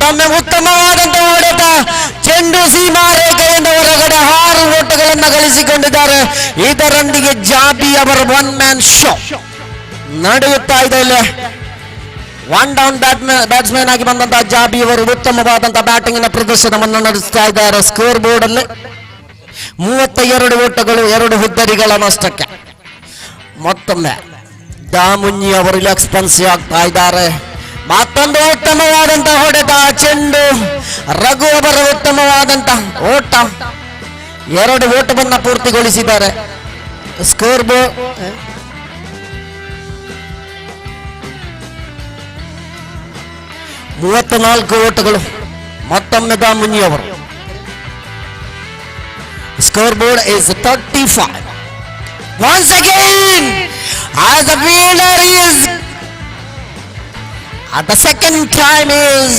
ಮತ್ತೊಮ್ಮೆ ಉತ್ತಮವಾದಂತಹ ಹೊಡೆತ. ಚೆಂಡು ಸೀಮಾ ರೇಖೆಯಿಂದ ಹೊರಗಡೆ. 6 ಓಟಗಳನ್ನು ಗಳಿಸಿಕೊಂಡಿದ್ದಾರೆ. ಇದರೊಂದಿಗೆ ಜಾಬಿ ಅವರ ಒನ್ ಮ್ಯಾನ್ ಶೋ ನಡೆಯುತ್ತಾ ಇದೆ ಇಲ್ಲಿ. ಒನ್ ಡೌನ್ ಬ್ಯಾಟ್ಸ್ಮನ್ ಆಗಿ ಬಂದಂತಹ ಜಾಬಿ ಅವರು ಉತ್ತಮವಾದಂತಹ ಬ್ಯಾಟಿಂಗ್ ನ ಪ್ರದರ್ಶನವನ್ನು ನಡೆಸ್ತಾ ಇದ್ದಾರೆ. ಸ್ಕೋರ್ ಬೋರ್ಡ್ ಅಲ್ಲಿ 32 ಓಟಗಳು, 2 ಹುದ್ದರಿಗಳ ನಷ್ಟಕ್ಕೆ. ಮತ್ತೊಮ್ಮೆ ದಾಮುಂಜಿ ಅವರು ಇಲ್ಲಿ ಎಕ್ಸ್ಪೆನ್ಸಿವ್ ಆಗ್ತಾ ಇದ್ದಾರೆ. ಮತ್ತೊಂದು ಉತ್ತಮವಾದಂತಹ ಹೊಡೆತ. ಚೆಂಡು ರಘು ಅವರ ಉತ್ತಮವಾದಂತಹ ಓಟ. 2 ಓಟವನ್ನ ಪೂರ್ತಿಗೊಳಿಸಿದ್ದಾರೆ. Score board 34 ಓಟಗಳು. ಮತ್ತೊಮ್ಮೆ ದಾಮುಂಜಿ ಅವರು. Score board is 35. Once again, as the fielder is at the second time is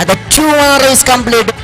at the 2 hour is complete.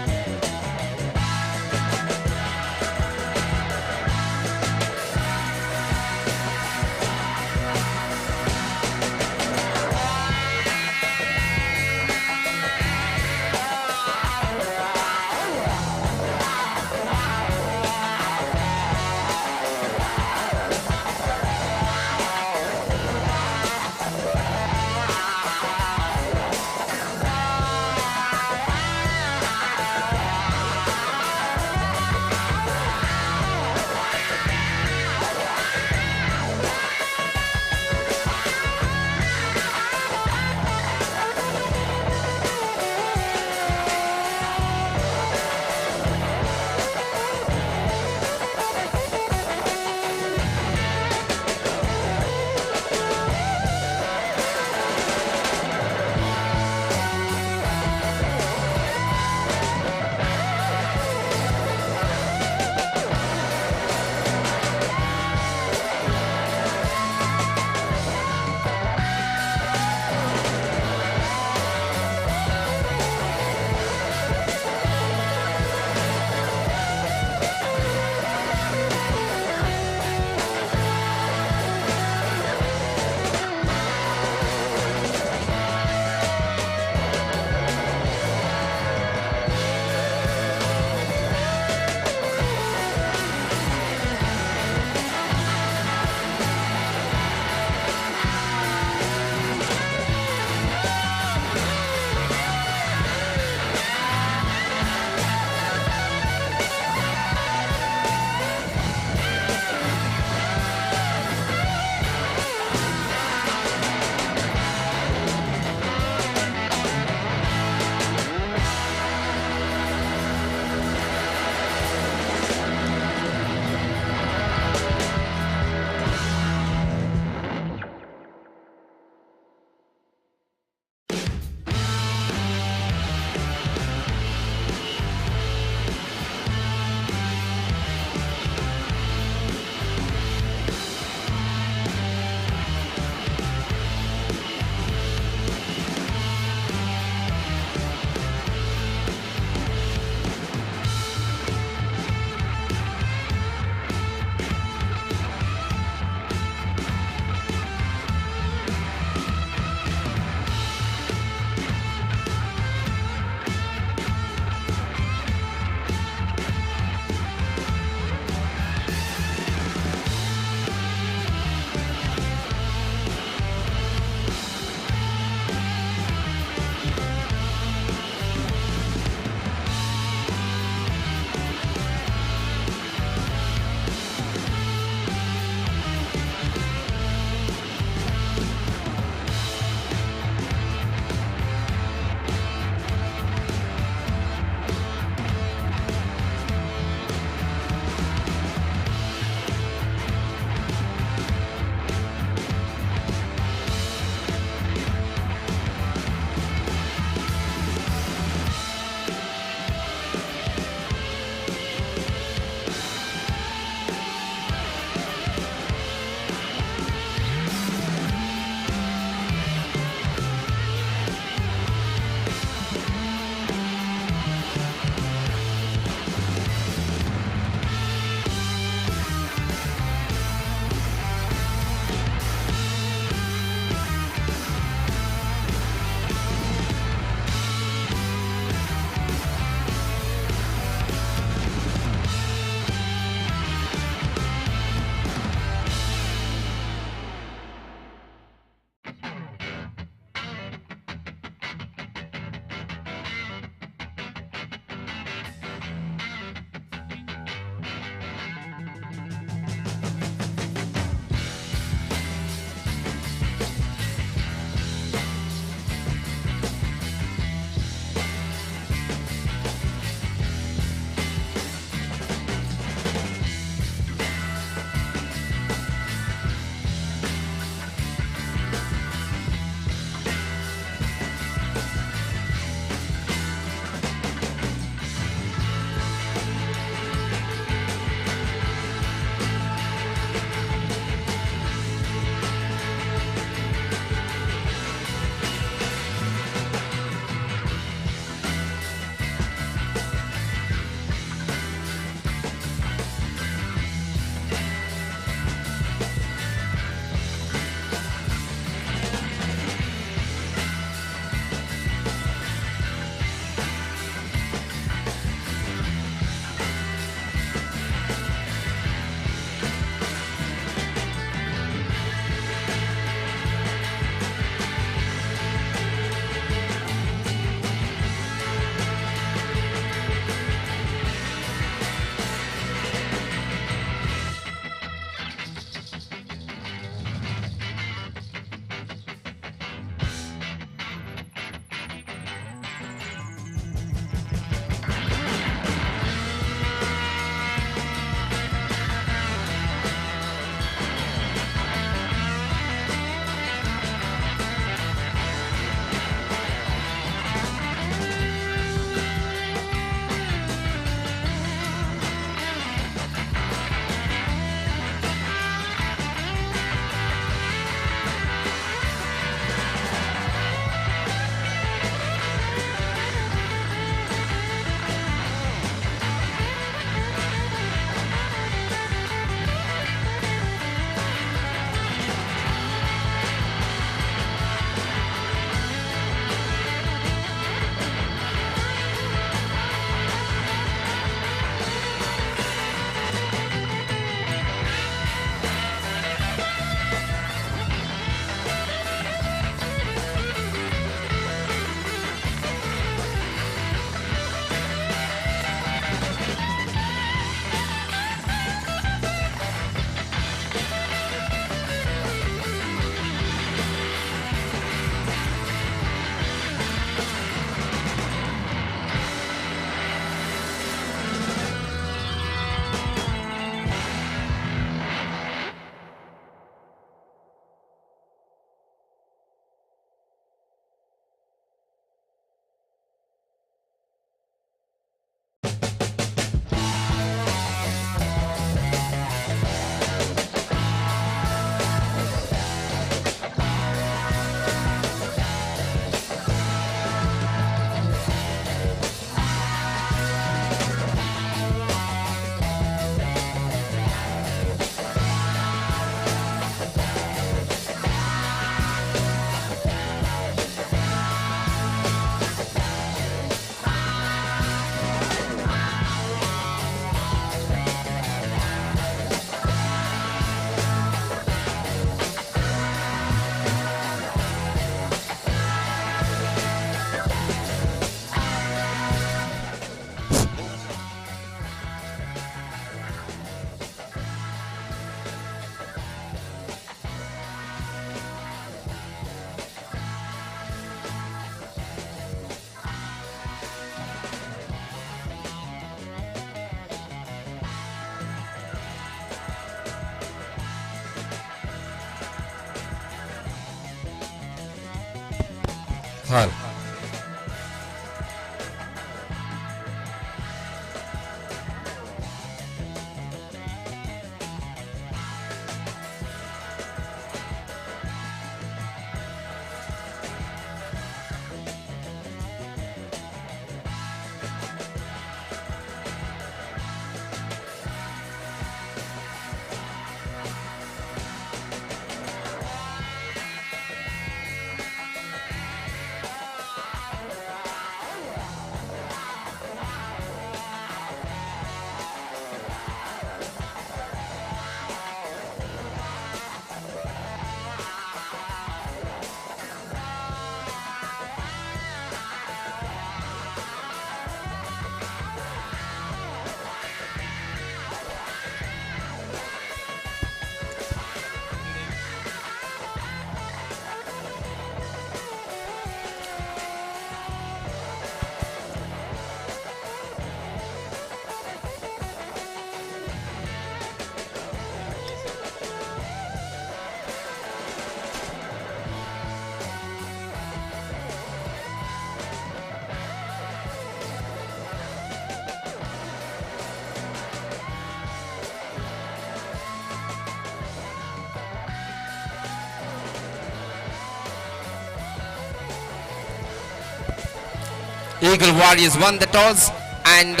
Eagle Warriors won the toss and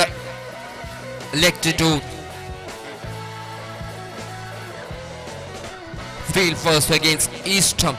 elected to field first against Eastham.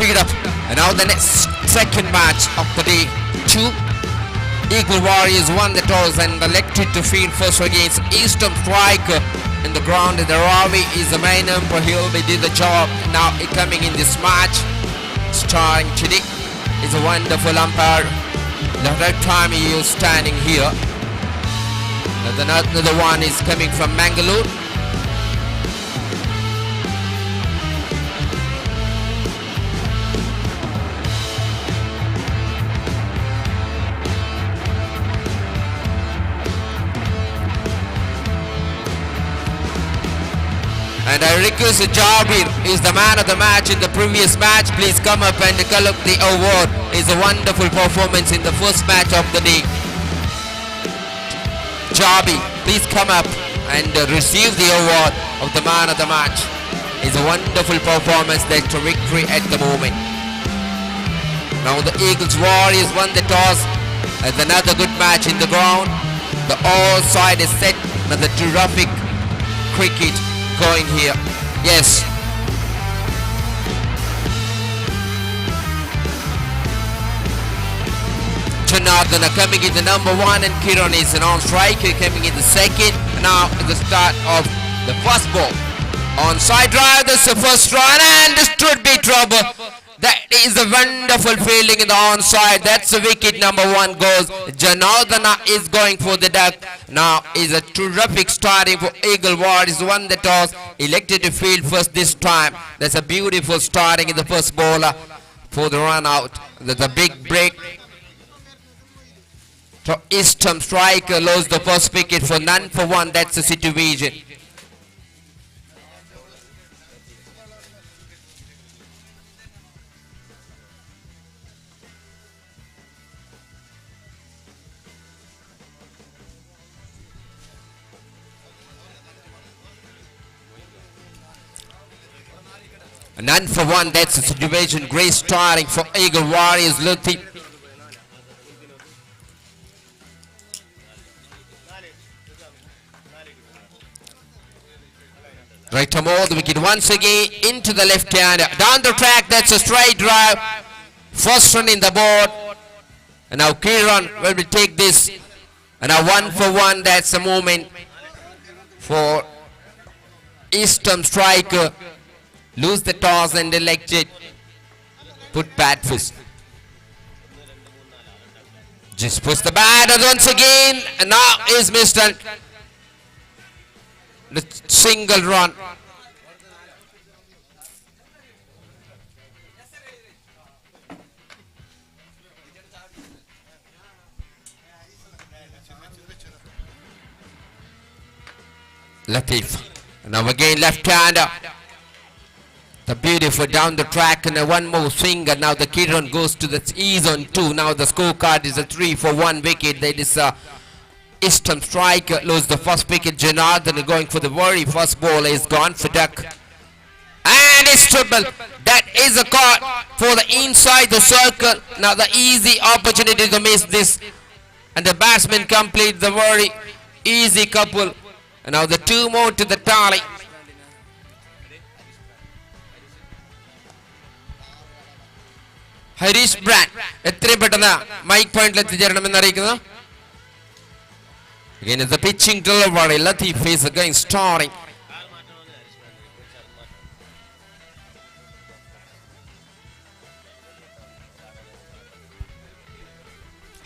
Speed up. And now the next second match of the day. 2 Eagle Warriors won the toss and elected to field first against Eastern Striker in the ground. The Ravi is the main umpire. He'll be do the job now coming in this match. Starring today is a wonderful umpire. The third time he is standing here. Now the another one is coming from Mangalore. And I request Jabir is the man of the match in the previous match. Please come up and collect the award. It's a wonderful performance in the first match of the day. Jabi, please come up and receive the award of the man of the match. It's a wonderful performance that to victory at the moment. Now the Eagles Warriors won the toss. It's another good match in the ground. The all side is set. Another terrific cricket going here. Yes. Janardana coming in the number 1 and Kiran is an on striker coming in the second. Now at the start of the first ball. On side drive, that's the first run and this should be trouble. That is a wonderful fielding in the onside. That's the wicket number 1 goes. Janardana is going for the duck. Now is a terrific starting for Eagle Warriors. Won the toss, elected to field first this time. That's a beautiful starting in the first bowler for the run out. That's a big break. So Eastern Striker lost the first wicket for none for 1. That's the situation. None for one, that's the situation. Great starting for Eagle Warriors. Luthi. Right arm over the wicket once again into the left hand. Down the track, that's a straight drive. First run in the board. And now Kiran will take this. And now 1 for 1, that's the moment for Eastern striker. Lose the toss and elected. Put bat first. Just push the bat and once again. And now is Mr. The single run. Latif. Now again left hander. The beautiful down the track and one more swing, and now the Kiran goes to the ease on two. Now the scorecard is a 3 for 1 wicket. That is Eastern striker lose the first wicket. Janardhan going for the very first ball is gone for duck. And it's triple. That is a caught for the inside the circle. Now the easy opportunity to miss this. And the batsman complete the very easy couple. And now the two more to the tally. Harish brand എത്രയും പെട്ടെന്ന് mic പോയിന്റിൽ എത്തിച്ചേരണമെന്ന് അറിയിക്കുന്നു. Again, the pitching delivery. Latif is again starting.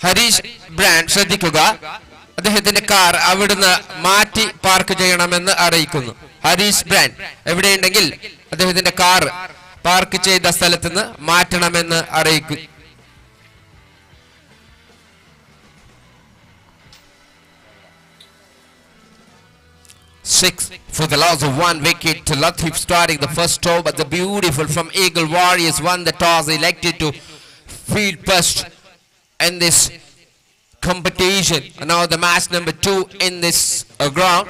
Harish brand ശ്രദ്ധിക്കുക, അദ്ദേഹത്തിന്റെ car അവിടുന്ന് മാറ്റി park ചെയ്യണമെന്ന് അറിയിക്കുന്നു. ഹരീഷ് ബ്രാൻഡ് എവിടെയുണ്ടെങ്കിൽ അദ്ദേഹത്തിന്റെ കാർ പാർക്ക് ചെയ്ത സ്ഥലത്ത് നിന്ന് മാറ്റണമെന്ന് അറിയിക്കുന്നു. Six for the loss of one wicket to Latif starting the first over. But the beautiful from Eagle Warriors won the toss, elected to field first in this competition. And now the match number two in this ground.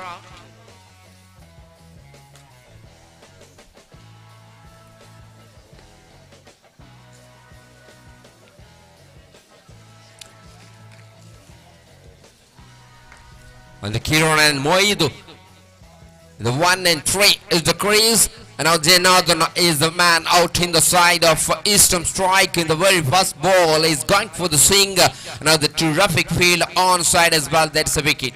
And the Kiran and Moidu, the 1 and 3 is the crease. And now Janardhan is the man out in the side of Eastern strike in the very first ball. Is going for the swing. Now the terrific field on side as well. That's a wicket.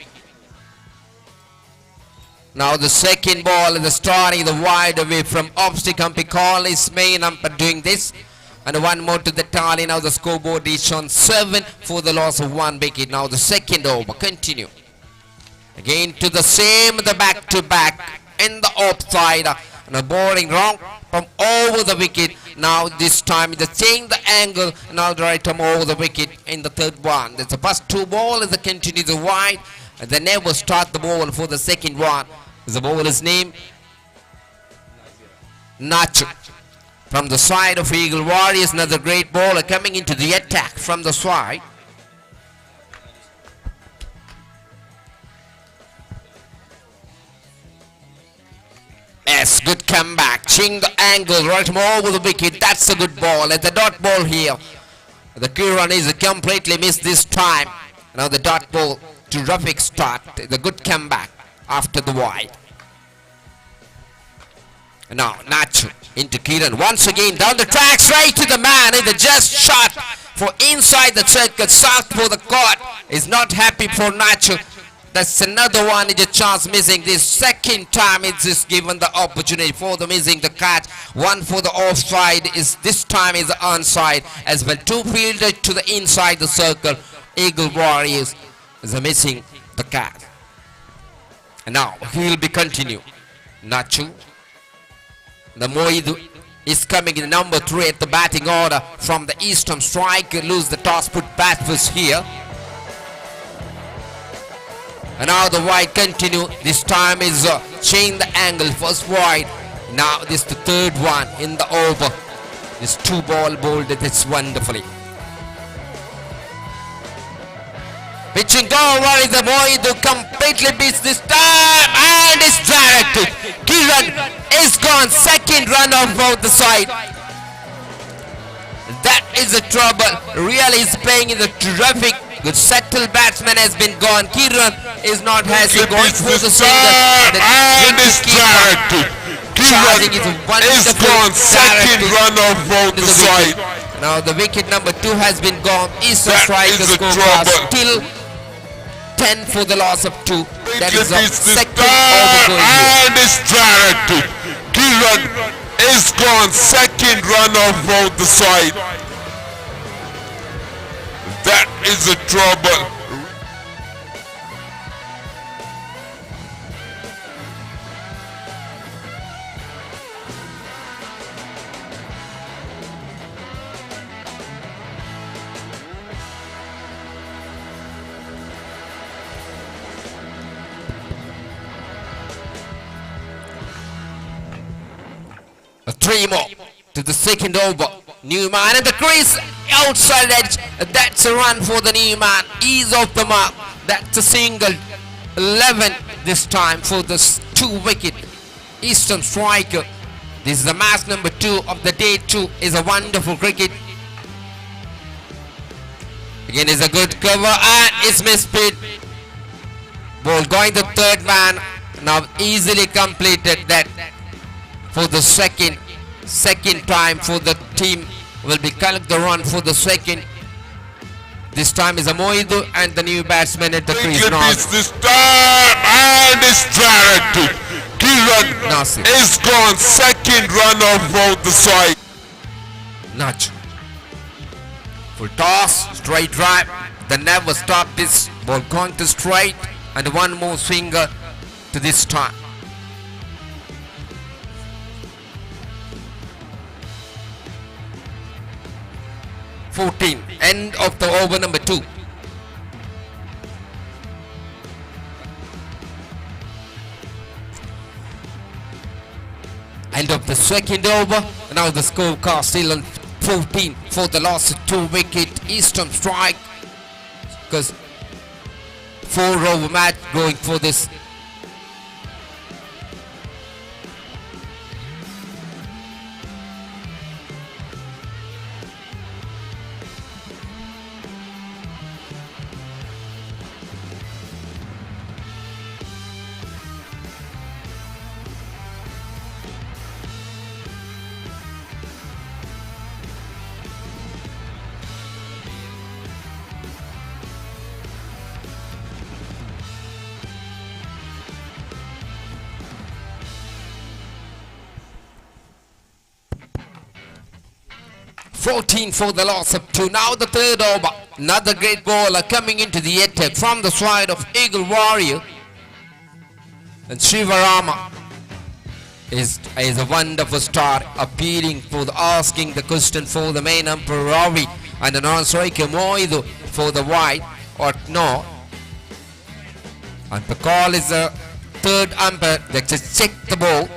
Now the second ball is the starting the wide away from obstacle. Call is main umpire doing this. And one more to the tally. Now the scoreboard is on 7 for the loss of one wicket. Now the second over. Continue. Again to the same, the back to back in the offside. And a bowling wrong from over the wicket. Now this time the change the angle. Now the right arm over the wicket in the third one. That's the first two ball is the continue the wide. And they never start the ball for the second one. The ball is named Nacho. From the side of Eagle Warriors, another great bowler coming into the attack from the side. Yes, good comeback. Ching the angle right over the wicket. That's a good ball. And the dot ball here. The Kiran is completely missed this time. Now the dot ball. Terrific start. The good comeback after the wide. Now Nacho into Kiran once again down the track, straight to the man in the just shot for inside the circle, south for the court is not happy for Nacho. That's another one is a chance missing. This second time it's just given the opportunity for the missing the catch. One for the offside is this time is the onside as well. Two fielders to the inside the circle. Eagle Warriors is missing the catch. And now he will be continue. Nacho. The Moidu is coming in number 3 at the batting order from the Eastern strike. Lose the toss, put bat first here. And now the wide continue. This time is change the angle. First wide. Now this the third one in the over. This two ball bowled this wonderfully. Pitching down, is the boy who completely beats this time and is directed. Kiran Kiran is gone. Second run off both the side. That is the trouble. Really is playing in the terrific. Good settled batsman has been gone. Kiran is not has he going Beats for the the single. time The and wicket is keeper directed. charging is Kiran a is wonderful gone. Second directed run off both to the the side. wicket. Now the wicket number 2 has been gone. Eastern That Striker is a scorecard trouble. still 10 for the loss of 2. That is the Beats the second over time going here. and is directed. Kiran is gone. Second run off both the side. That is a trouble. 3 more to the second over. Newman and the crease outside edge. That's a run for the Newman. Ease off the mark. That's a single. 11 this time for the 2 wicket Eastern Striker. This is the match number 2 of the day 2. Is a wonderful cricket. Again is a good cover and it's missplit. Ball going to third man. Now easily completed that for the second time for the team will be collect the run for the second. This time is Amoidu and the new batsman at the crease. Completely Now beats this time and is directed. Kiran Nasir. is gone. Second run off both the side. Nudge. Full toss, straight drive. They never stop this ball going to straight and one more swinger to this time. 14. End of the over number 2. End of the second over. Now the scorecard still on 14 for the last 2 wicket Eastern Strike. Because 4 over match going for this. 14 for the loss of 2. Now the third over. Another great bowler coming into the attack from the side of Eagle Warrior. And Shivarama is a wonderful start, appealing for the asking the question for the main umpire Ravi and the non-striker Moidu for the white or no. And the call is the third umpire that just check the ball.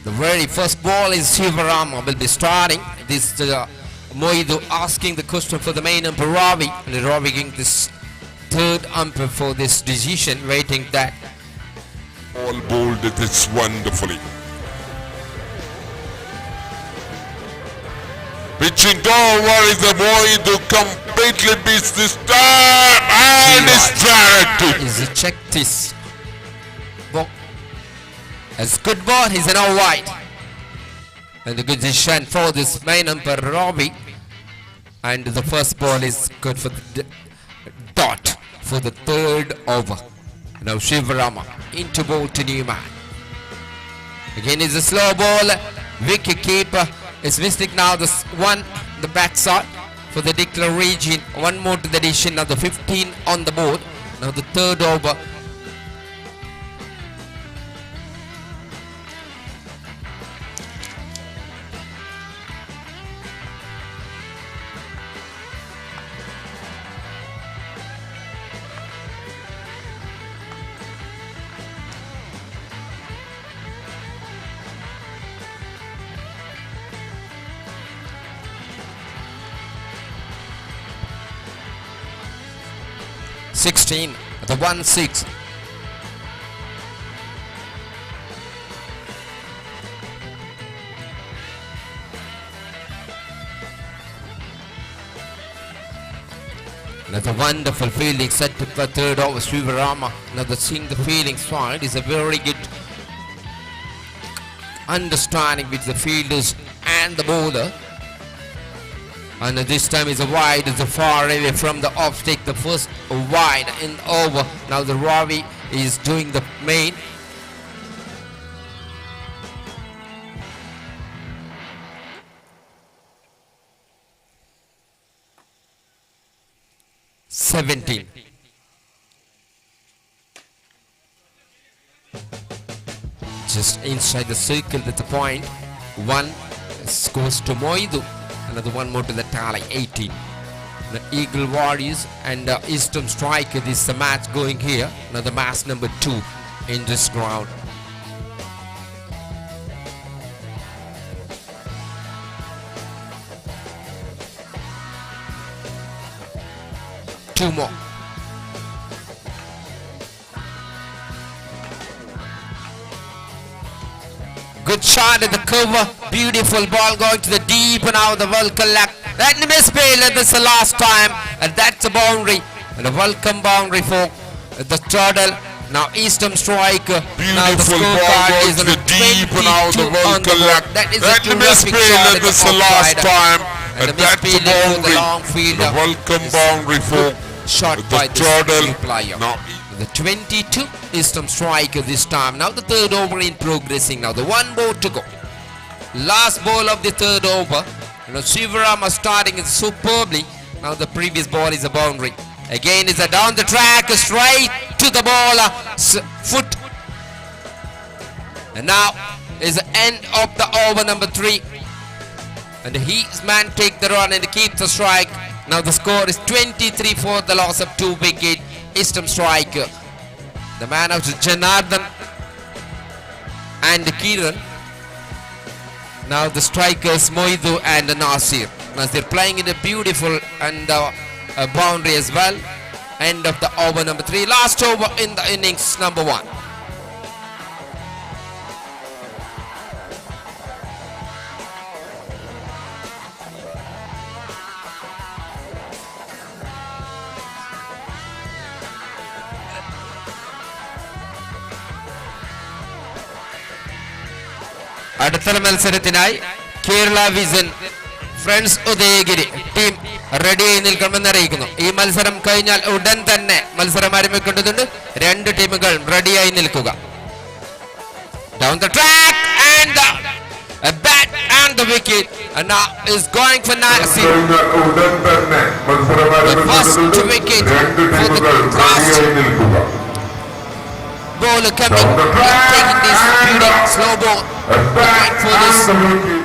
The very first ball is Shivarama will be starting. This Moidu asking the question for the main umpire Ravi, and Ravi getting this third umpire for this decision, waiting that. All bowled this wonderfully. Pitching, don't worry, the Moidu completely beats this time and is directed. Is he check this ball? As good ball, he's an all white. And the good decision for this main umpire Ravi. And the first ball is good for the dot for the third over. Now Shivarama into ball to Newman. Again is a slow ball. Wicket keeper is missing now. This one, the backside for the declaration. One more to the addition. Now the 15 on the board. Now the third over. 16, the 1-6. Another wonderful fielding set to the third over Shivarama. Another seeing the fielding side is a very good understanding with the fielders and the bowler. And this time is a wide, is a far away from the off stick, the first wide in over. Now the Ravi is doing the main. 17. Just inside the circle at the point. One scores to Moidu. Another one more to the tally, 18. The Eagle Warriors and Eastern Striker. This is the match going here. Another match number 2 in this ground. Two more. Good shot at the cover. Beautiful ball going to the deep and now the well collect. That misplay, that's the last time, and that's a boundary. And a welcome boundary for the turtle. Now Eastern Striker. Now the Beautiful ball scorecard going is to on the deep and out 22 the well on the board. collect. That is a That terrific misplay, shot at that's the the last offside. time, And and the that's the misfield for the boundary. long fielder. The welcome Is boundary for shot the by this turtle. new player. Now The 22 Eastern Striker this time. Now the third over in progressing. Now the one ball to go. Last ball of the third over. You know, Shivarama starting it superbly. Now the previous ball is a boundary. Again is a down the track, straight to the ball, foot. And now is the end of the over number 3. And his man take the run and keep the strike. Now the score is 23 for the loss of 2 wicket. Eastern Striker. The man of Janardhan and Kiran. Now the strikers Moidu and Nasir. Nasir playing in a beautiful and boundary as well. End of the over number 3. Last over in the innings number 1. അടുത്ത മത്സരത്തിനായി Kerala Vision Friends Udayagiri team റെഡിയായി നിൽക്കണമെന്ന് അറിയിക്കുന്നു. ഈ മത്സരം കഴിഞ്ഞാൽ ഉടൻ തന്നെ മത്സരം ആരംഭിക്കേണ്ടതുണ്ട്. രണ്ട് ടീമുകൾ റെഡിയായി നിൽക്കുക. Down the track and the bat and the wicket and now is going for Nasir. കഴിഞ്ഞാൽ ഉടൻ തന്നെ മത്സരം The first ആരംഭിക്കേണ്ടതുണ്ട്. wicket രണ്ട് for the ടീമുകൾ last റെഡിയായി നിൽക്കുക. Bowler coming, Down the track taking this and beauty slow ball, A bat going for this and the wicket.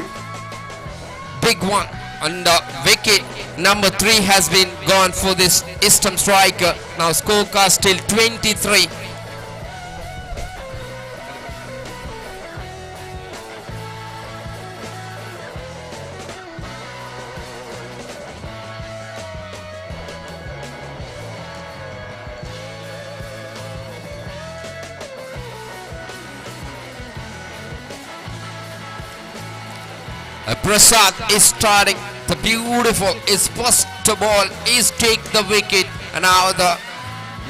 Big one. And the wicket number 3 has been gone for this Eastern Striker. Now scorecard still 23. Prasad is starting the beautiful, his first ball is take the wicket, and now the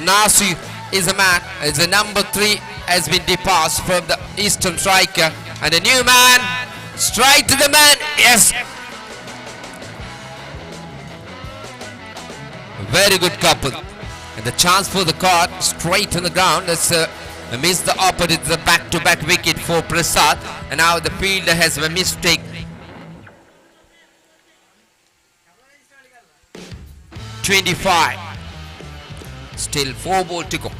Nasir is a man, is the number 3 has been depassed from the Eastern Striker, and a new man, straight to the man, yes, very good couple, and the chance for the card straight on the ground. That's missed the opposite, the back-to-back wicket for Prasad, and now the fielder has a mistake. 25. Still 4 ball to go.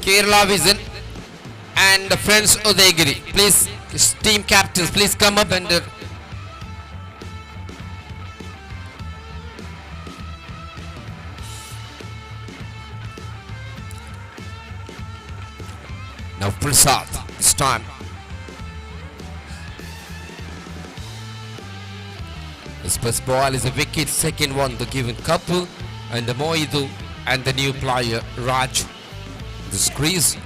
Kerala Vision and the Friends Udayagiri. Please, team captains, please come up and Now Prasad this time. His first ball is a wicket, second one the given couple, and the Moidu and the new player Raj. This crease.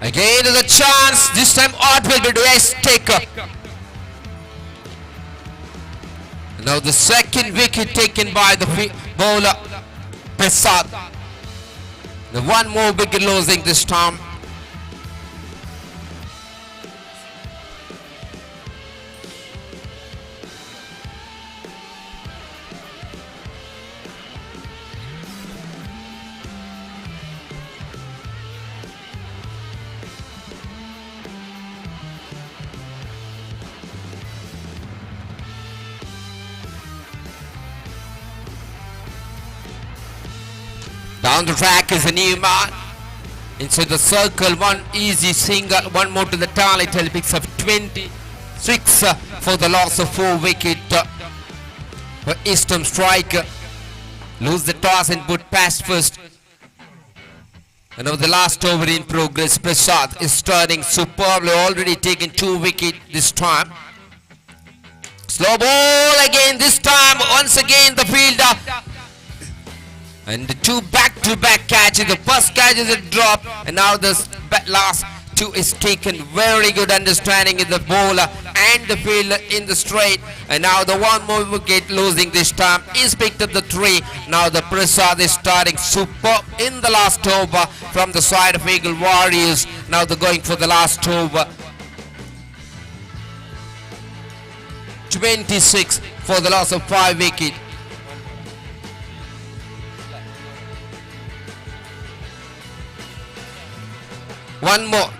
Again the chance, this time Art will be yes taker. Now the second wicket taken by the bowler Prasad. The one more wicket losing this time. Down the track is a new man. Inside the circle, one easy single, one more to the tally. Till picks up 26 for the loss of 4 wicket. For Eastern striker. Lose the toss and put past first. And over the last over in progress, Prasad is starting superbly, already taken 2 wicket this time. Slow ball again this time, once again the fielder. And the 2 back-to-back catches. The first catch is a drop, and now the last 2 is taken. Very good understanding in the bowler and the fielder in the straight. And now the one more wicket losing this time is picked up the 3. Now the Prasad is starting superb in the last over from the side of Eagle Warriors. Now they're going for the last over. 26 for the loss of 5 wicket. One more.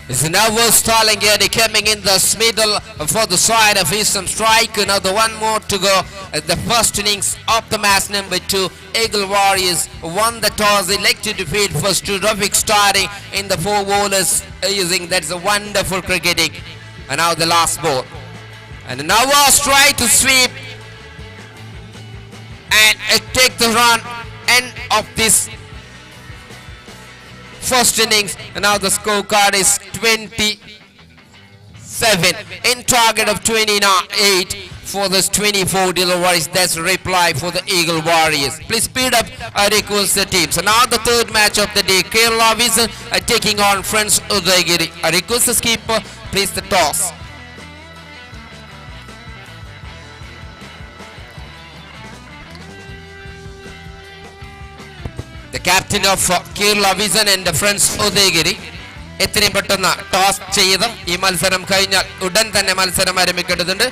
It's now Starling here coming in the middle for the side of Eastern Strike. Another one more to go. At the first innings of the match number 2, Eagle Warriors won the toss, elected to field first. Terrific starting in the 4 bowlers using that's a wonderful cricketing. And now the last ball. And now a try to sweep and take the run end of this first innings. And now the scorecard is 27 in target of 28 for this 24 deliveries. That's a reply for the Eagle Warriors. Please speed up, I request the team. So now the third match of the day, Kerala Vision taking on Friends Udayagiri. I request the skipper, please the toss. The captain of Kerala Vision and the Friends Udayagiri എത്രയും പെട്ടെന്ന് toss ചെയ്ത് ഈ മത്സരം കഴിഞ്ഞാൽ ഉടൻ തന്നെ മത്സരം ആരംഭിക്കേണ്ടതുണ്ട്.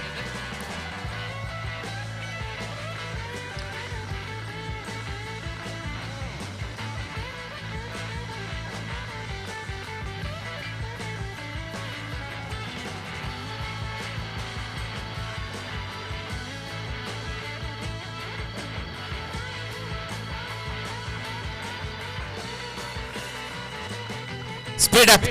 Speed up.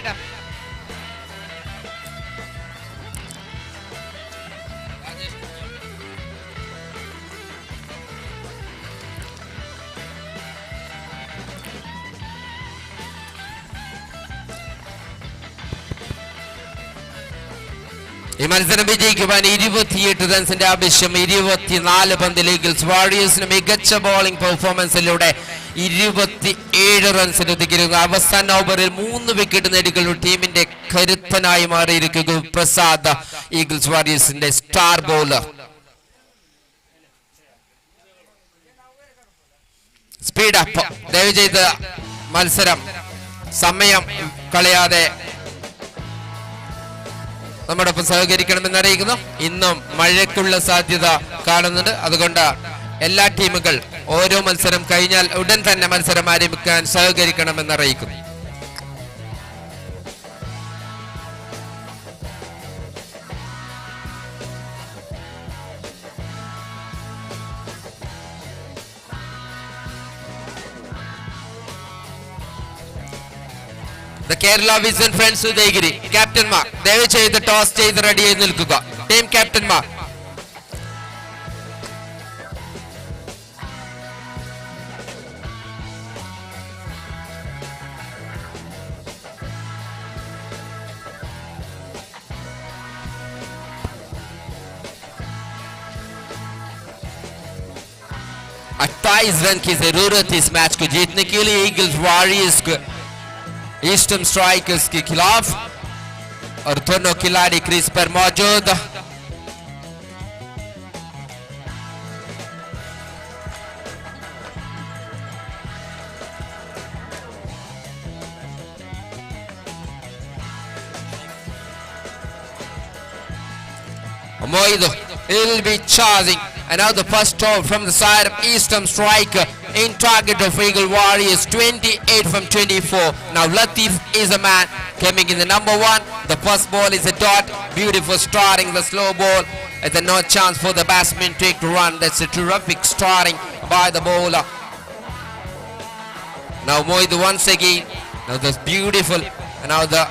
ഈ മത്സരം വിജയിക്കുവാൻ 28 റൺസിന്റെ ആവശ്യം. 24 പന്തിൽ ഈഗിൾസ് വാറിയേഴ്സിന് മികച്ച ബോളിംഗ് പെർഫോമൻസിലൂടെ 27 റൺസിന് ഒതുക്കിയിരുന്നു. അവസാന ഓവറിൽ 3 വിക്കറ്റ് നേടിക്കൊണ്ടു ടീമിന്റെ കരുത്തനായി മാറിയിരിക്കുന്നു പ്രസാദ്, ഈഗിൾസ് വാറിയേഴ്സിന്റെ സ്റ്റാർ ബോളർ. സ്പീഡ് അപ്പ്, ദയവ് ചെയ്ത് മത്സരം സമയം കളയാതെ നമ്മോടൊപ്പം സഹകരിക്കണമെന്ന് അറിയിക്കുന്നു. ഇന്നും മഴയ്ക്കുള്ള സാധ്യത കാണുന്നുണ്ട്. അതുകൊണ്ട് എല്ലാ ടീമുകൾ ഓരോ മത്സരം കഴിഞ്ഞാൽ ഉടൻ തന്നെ മത്സരം ആരംഭിക്കാൻ സഹകരിക്കണമെന്ന് അറിയിക്കുന്നു. The Kerala Vision Friends Udayagiri ക്യാപ്റ്റന്മാർ ദയവ് ചെയ്ത് ടോസ് ചെയ്ത് റെഡി ചെയ്ത് നിൽക്കുക. ടീം ക്യാപ്റ്റന്മാർ. 28 रन की जरूरत इस मैच को जीतने के लिए ईगल्स वॉरियर्स को ईस्टर्न स्ट्राइकर्स के खिलाफ और दोनों खिलाड़ी क्रीज पर मौजूद। Moido will be charging, and now the first ball from the side of Eastern Striker in target of Eagle Warriors, 28 from 24. Now Latif is a man coming in the number one. The first ball is a dot, beautiful starting the slow ball. It's a no chance for the batsman to take to run. That's a terrific starting by the bowler. Now Moidu once again. Now this beautiful, and now the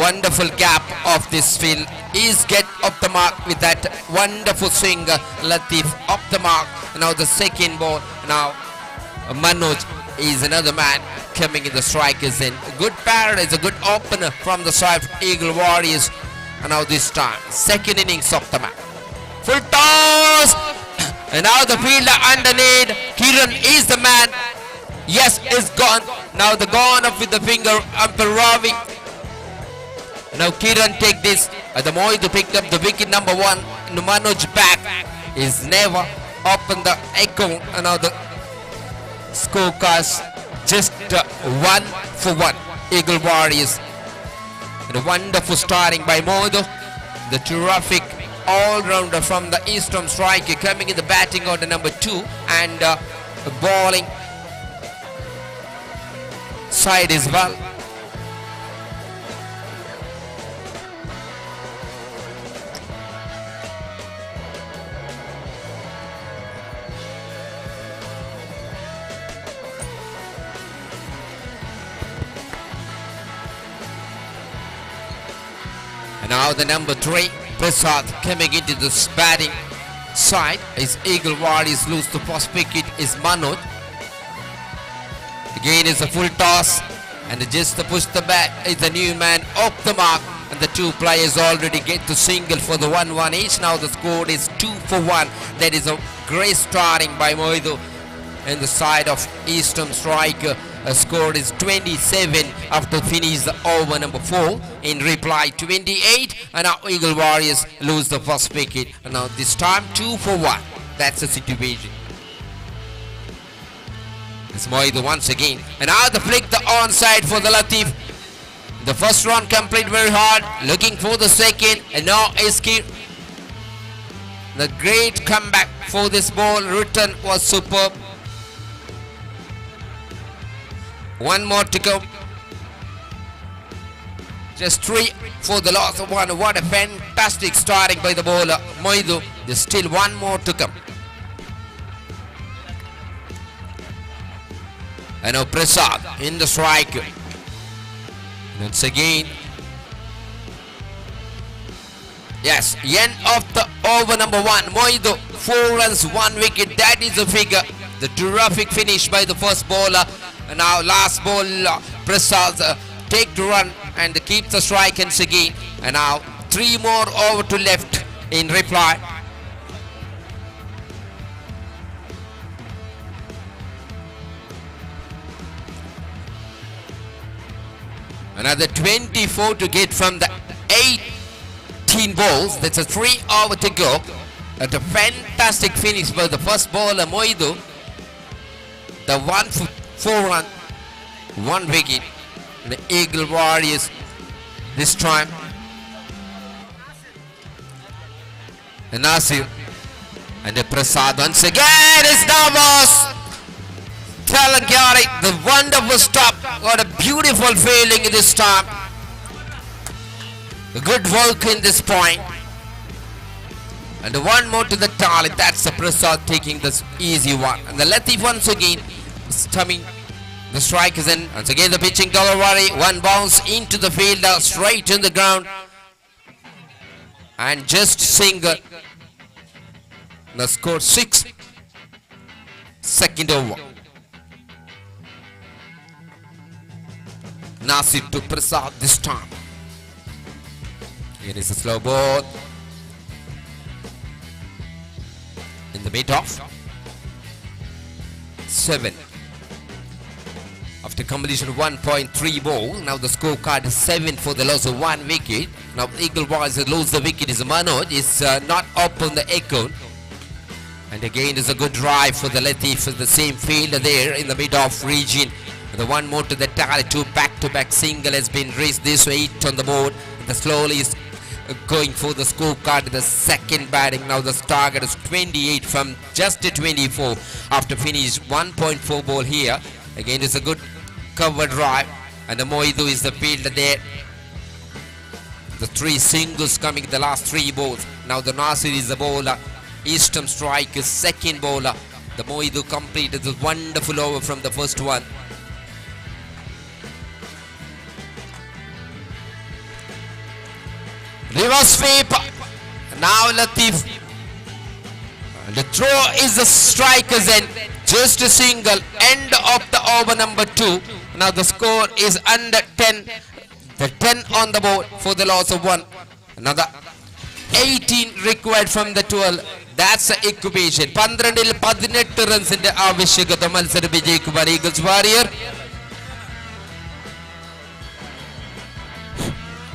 wonderful gap of this field is get up the mark with that wonderful swing. Latif up the mark. Now the second ball. Now Manoj is another man coming in the strikers in. Good parry, is a good opener from the side of Eagle Warriors. And now this time, second innings of the match. Full toss! And now the fielder underneath. Kiran is the man. Yes, is gone. Now the gone up with the finger. Umpire Ravi. Now Kiran take this. The Moidu picked up the wicket number one. Manoj back is never open the account. And now the scorecards just 1 for 1. Eagle Warriors. And a wonderful starting by Moidu. The terrific all-rounder from the Eastern Striker coming in the batting order number two and bowling side as well. And now the number three, Prasad, coming into the batting side is Eagle Warriors lose the first wicket is Manoj. Again is a full toss and just to push the bat is the new man off the mark, and the two players already get the single for the 1-1 each. Now the score is 2 for 1. That is a great starting by Moidu in the side of Eastern Striker. A score is 27 after finish the over number 4. In reply 28, and now Eagle Warriors lose the first wicket. And now this time 2 for 1. That's the situation. It's Moidu once again. And now the flick the onside for the Latif. The first run complete very hard. Looking for the second. And now Iskir. The great comeback for this ball. Return was superb. One more to go. Just three for the loss of one. What a fantastic starting by the bowler Moidu. There's still one more to come. And now Prasad in the strike. Once again. Yes, end of the over number one. Moidu, 4 runs, 1 wicket. That is the figure. The terrific finish by the first bowler. And now last ball, Prasad take the run and keep the strike once again. And now three more over to left in reply. Another 24 to get from the 18 balls. That's a 3 over to go. And a fantastic finish by the first bowler, Moidu. The 1 4 run, 1 wicket. The Eagle Warriors this time. And Nasir and the Prasad once again is Navas. Telangari, the wonderful stop. What a beautiful fielding this time. Good work in this point. And one more to the target. That's the Prasad taking this easy one. And the Latif once again is coming. The strike is in. Once again the pitching delivery. One bounce into the field, straight in the ground. And just single. The score 6. Second over. Nasir to Prasad this time. Here is a slow ball. In the mid off. 7. After completion of 1.3 ball, now the scorecard is 7 for the loss of 1 wicket. Now Eagle Warriors lose the wicket is Manoj, is not up on the account. And again is a good drive for the Latif for the same field there in the mid-off region. The one more to the tally, two back-to-back single has been raised this way, 8 on the board. The slowly is going for the scorecard, the second batting. Now the target is 28 from just 24 after finish 1.4 ball here. Again it's a good cover drive, and the Moidu is the fielder there. The three singles coming the last three balls. Now the Nasir is the bowler. Eastern Strike is second bowler. The Moidu completed this wonderful over from the first one. Reverse sweep. Now Latif. The throw is the strikers end. Just a single. End of the over number 2. Now the score is under 10. The 10 on the board for the loss of 1. Another 18 required from the 12. That's the equation. 12-ൽ 18 റൺസിന്റെ ആവശ്യകത മത്സരം വിജയിക്കുവാൻ Eagles Warrier.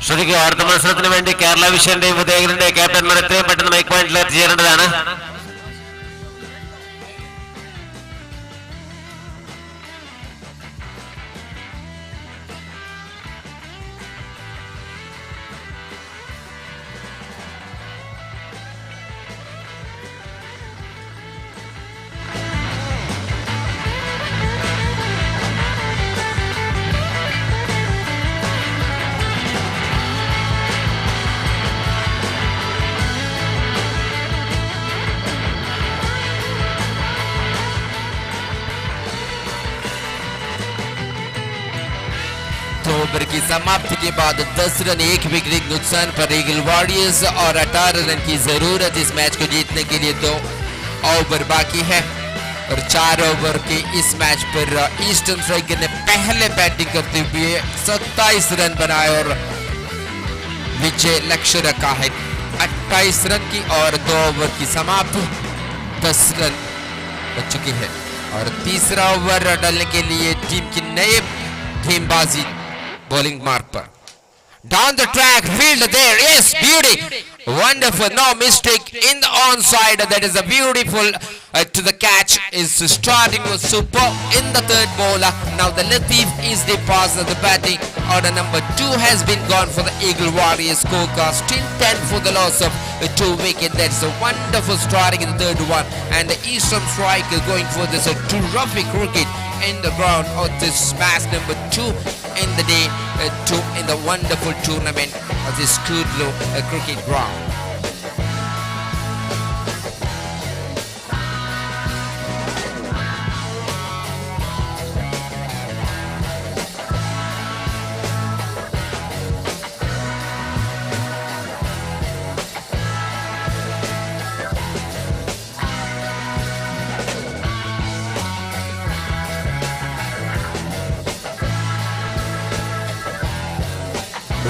ശ്രദ്ധിക്കുക, അടുത്ത മത്സരത്തിന് വേണ്ടി കേരള വിഷന്റെയും ഉദയഗിരിന്റെയും ക്യാപ്റ്റന്മാർ എത്രയും പെട്ടെന്ന് mic പോയിന്റിൽ എത്തിച്ചേരേണ്ടതാണ്. Over की समाप्ति के बाद 10 रन 1 विकेट नुकसान पर ईगल वॉरियर्स और 18 रन की जरूरत इस मैच को जीतने के लिए। 2 ओवर बाकी है और 4 ओवर के इस मैच पर ईस्टर्न स्ट्राइकर ने पहले बैटिंग करते हुए 27 रन बनाए और विजय लक्ष्य रखा है 28 रन की और 2 ओवर की समाप्ति 10 रन बच चुकी है और तीसरा ओवर डालने के लिए टीम की नए गेंदबाजी बॉलिंग मार्क पर। Down the track, field there, yes, beauty, wonderful, no mistake in the onside. That is a beautiful to the catch. Is starting was super in the third bowler. Now the Latif is the pass of the batting order number 2 has been gone for the Eagle Warriors. Scorecard still 10 for the loss of 2 wicket. That's a wonderful starting in the third one, and the Eastern Strike is going for this terrific cricket in the ground of this match number 2 in the day, 2 in the wonderful tournament of this Kudlu cricket ground.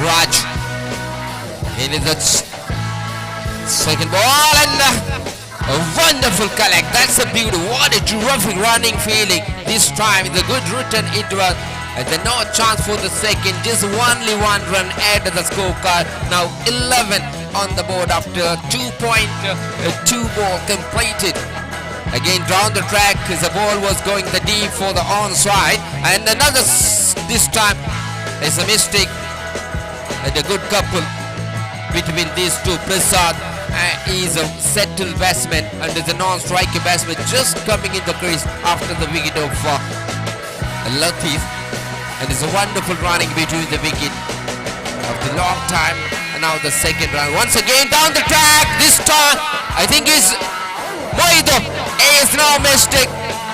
Raj in the second ball and a wonderful collect. That's a beauty. What a terrific running feeling. This time the good return it was. And the no chance for the second. Just only 1 run added to the scorecard. Now 11 on the board after 2.2 ball completed. Again down the track, the ball was going the deep for the onside, and another this time is a mistake. And a good couple between these two. Prasad is a settled batsman and is a non-striker batsman just coming in the crease after the wicket of Latif, and it's a wonderful running between the wicket after a long time. And now the second run once again down the track. This time I think is Moido. Is no mistake.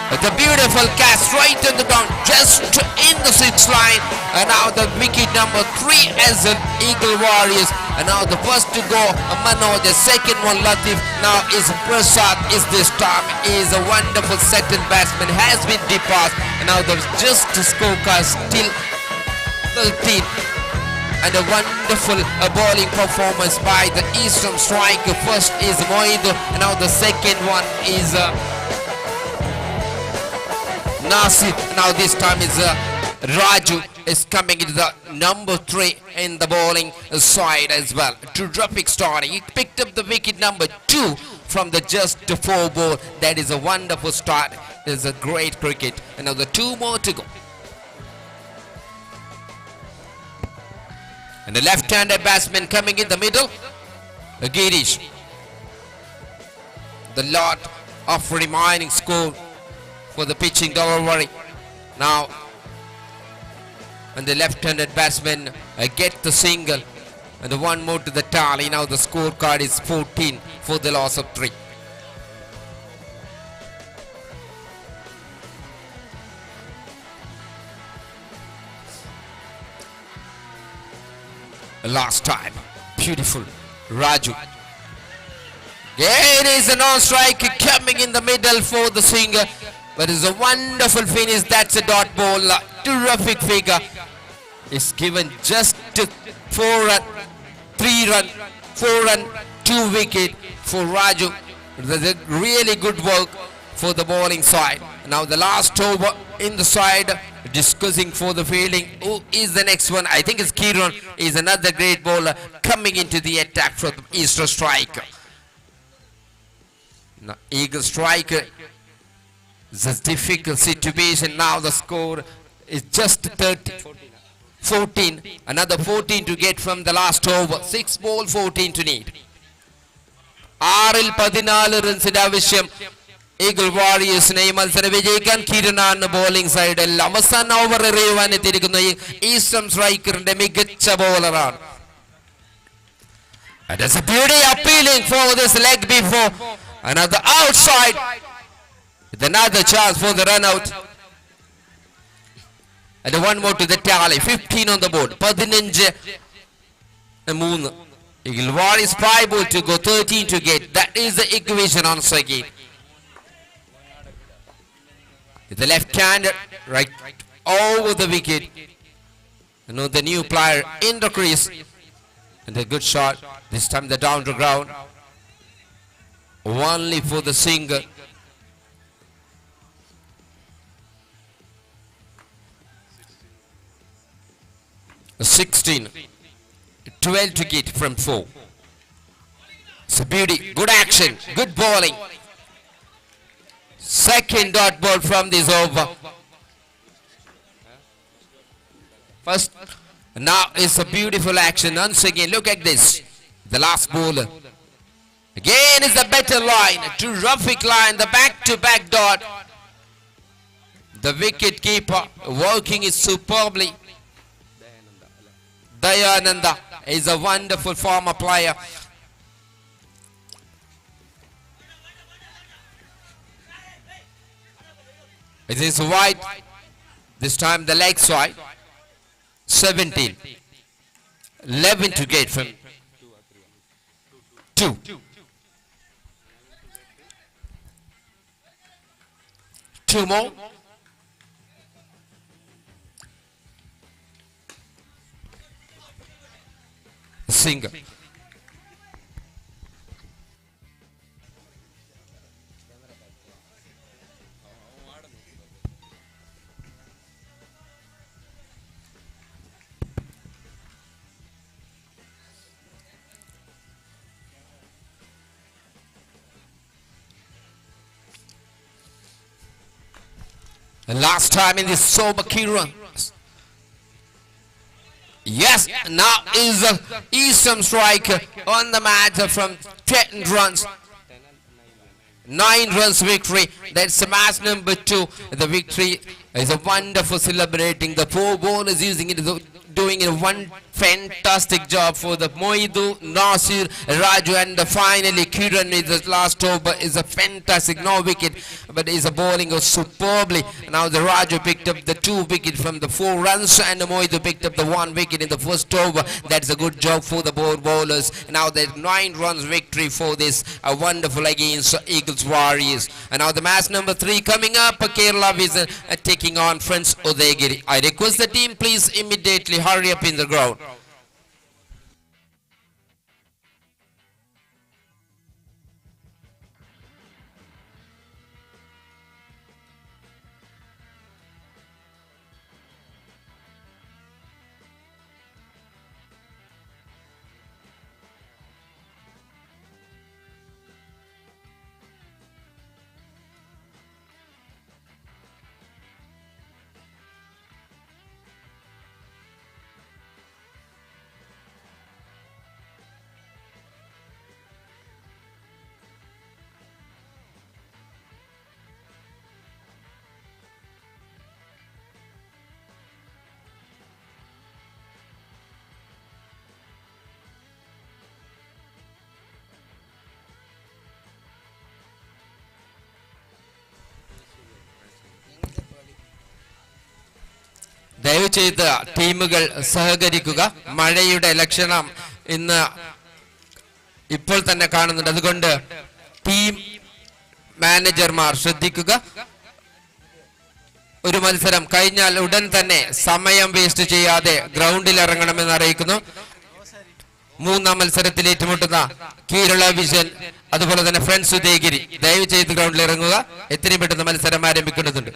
The beautiful catch right on the ground, just in the sixth line. And now the wicket number 3 as an Eagle Warriors. And now the first to go, Manoj. The second one, Latif. Now is Prasad. Is this time is a wonderful second batsman, has been depassed. And now there's just scorecard still 13. And a wonderful bowling performance by the Eastern striker. First is Moidu, and now the second one is Nasir. Now this time is Raju is coming into the number 3 in the bowling side as well. Terrific starting. He picked up the wicket number 2 from the just 4 ball. That is a wonderful start. It is a great cricket. And now the 2 more to go. And the left-handed batsman coming in the middle, Girish. The lot of remaining score for the pitching delivery. Now, and the left-handed batsman get the single and the one more to the tally. Now the scorecard is 14 for the loss of 3. Last time, beautiful Raju. Yeah, it is a non-strike coming in the middle for the singer, but it's a wonderful finish. That's a dot ball. Terrific figure. It's given just 4 run, 3 run, 4 run, 2 wicket for Raju. That's a really good work for the bowling side. Now the last over in the side, discussing for the fielding. Who is the next one? I think it's Kiran is another great bowler coming into the attack for the Eastern striker. Now, Eagle striker. It's a difficult situation. Now the score is just 30, 14. Another 14 to get from the last over. 6 ball, 14 to need. ആറിൽ പതിനാല് റൺസിന്റെ ആവശ്യം eagle വാറിയേഴ്സിനെ ഈ മത്സരം വിജയിക്കാൻ. കിരണാണ് bowling സൈഡിൽ അവസാന over എറിയുവാൻ എത്തിയിരിക്കുന്ന ഈ eastern സ്ട്രൈക്കറിന്റെ മികച്ച ബോളറാണ്. That is a beauty, appealing for this leg before. Another outside. With another chance for the run out. And one more to the tally. 15 on the board. പതിനഞ്ച് മൂന്ന്. Eagle Warriors 5 ball to go, 13 to get. That is the equation once again. With the left hand right over the wicket. You know, the new player in the crease. And a good shot. This time the down to ground. Only for the single. 16. 12 to get from 4. It's a beauty. Good action. Good bowling. Second dot ball from this over. First, now it's a beautiful action. Once again, look at this. The last bowler. Again is the better line. Terrific line. The back-to-back dot. The wicket keeper working it superbly. Dayananda is a wonderful former player. It is wide. This time the leg side. 17. 11 to get from 2. Two more. Single. And last time in this sober Kiran. Yes, now is the Eastern striker on the mat from 10 runs. 9 runs victory. That's match number 2. The victory is a wonderful celebrating. The four bowlers using it as a doing a one fantastic job for the Moidu, Nasir, Raju, and the finally Kiran in the last over is a fantastic no wicket, but is a bowling of superbly. Now the Raju picked up the 2 wicket from the 4 runs, and the Moidu picked up the 1 wicket in the first over. That's a good job for the both bowlers. Now the 9 runs victory for this wonderful against Eagles Warriors. And now the match number 3 coming up, Kerala Vision taking on Friends Udayagiri. I request the team please immediately hurry up in the ground. ദയവ് ചെയ്ത് ടീമുകൾ സഹകരിക്കുക. മഴയുടെ ലക്ഷണം ഇന്ന് ഇപ്പോൾ തന്നെ കാണുന്നുണ്ട്. അതുകൊണ്ട് ടീം മാനേജർമാർ ശ്രദ്ധിക്കുക. ഒരു മത്സരം കഴിഞ്ഞാൽ ഉടൻ തന്നെ സമയം വേസ്റ്റ് ചെയ്യാതെ ഗ്രൗണ്ടിൽ ഇറങ്ങണമെന്ന് അറിയിക്കുന്നു. മൂന്നാം മത്സരത്തിൽ ഏറ്റുമുട്ടുന്ന കേരള വിഷൻ, അതുപോലെ തന്നെ ഫ്രണ്ട്സ് ഉദയഗിരി, ദയവ് ചെയ്ത് ഗ്രൗണ്ടിൽ ഇറങ്ങുക. എത്രയും പെട്ടെന്ന് മത്സരം ആരംഭിക്കേണ്ടതുണ്ട്.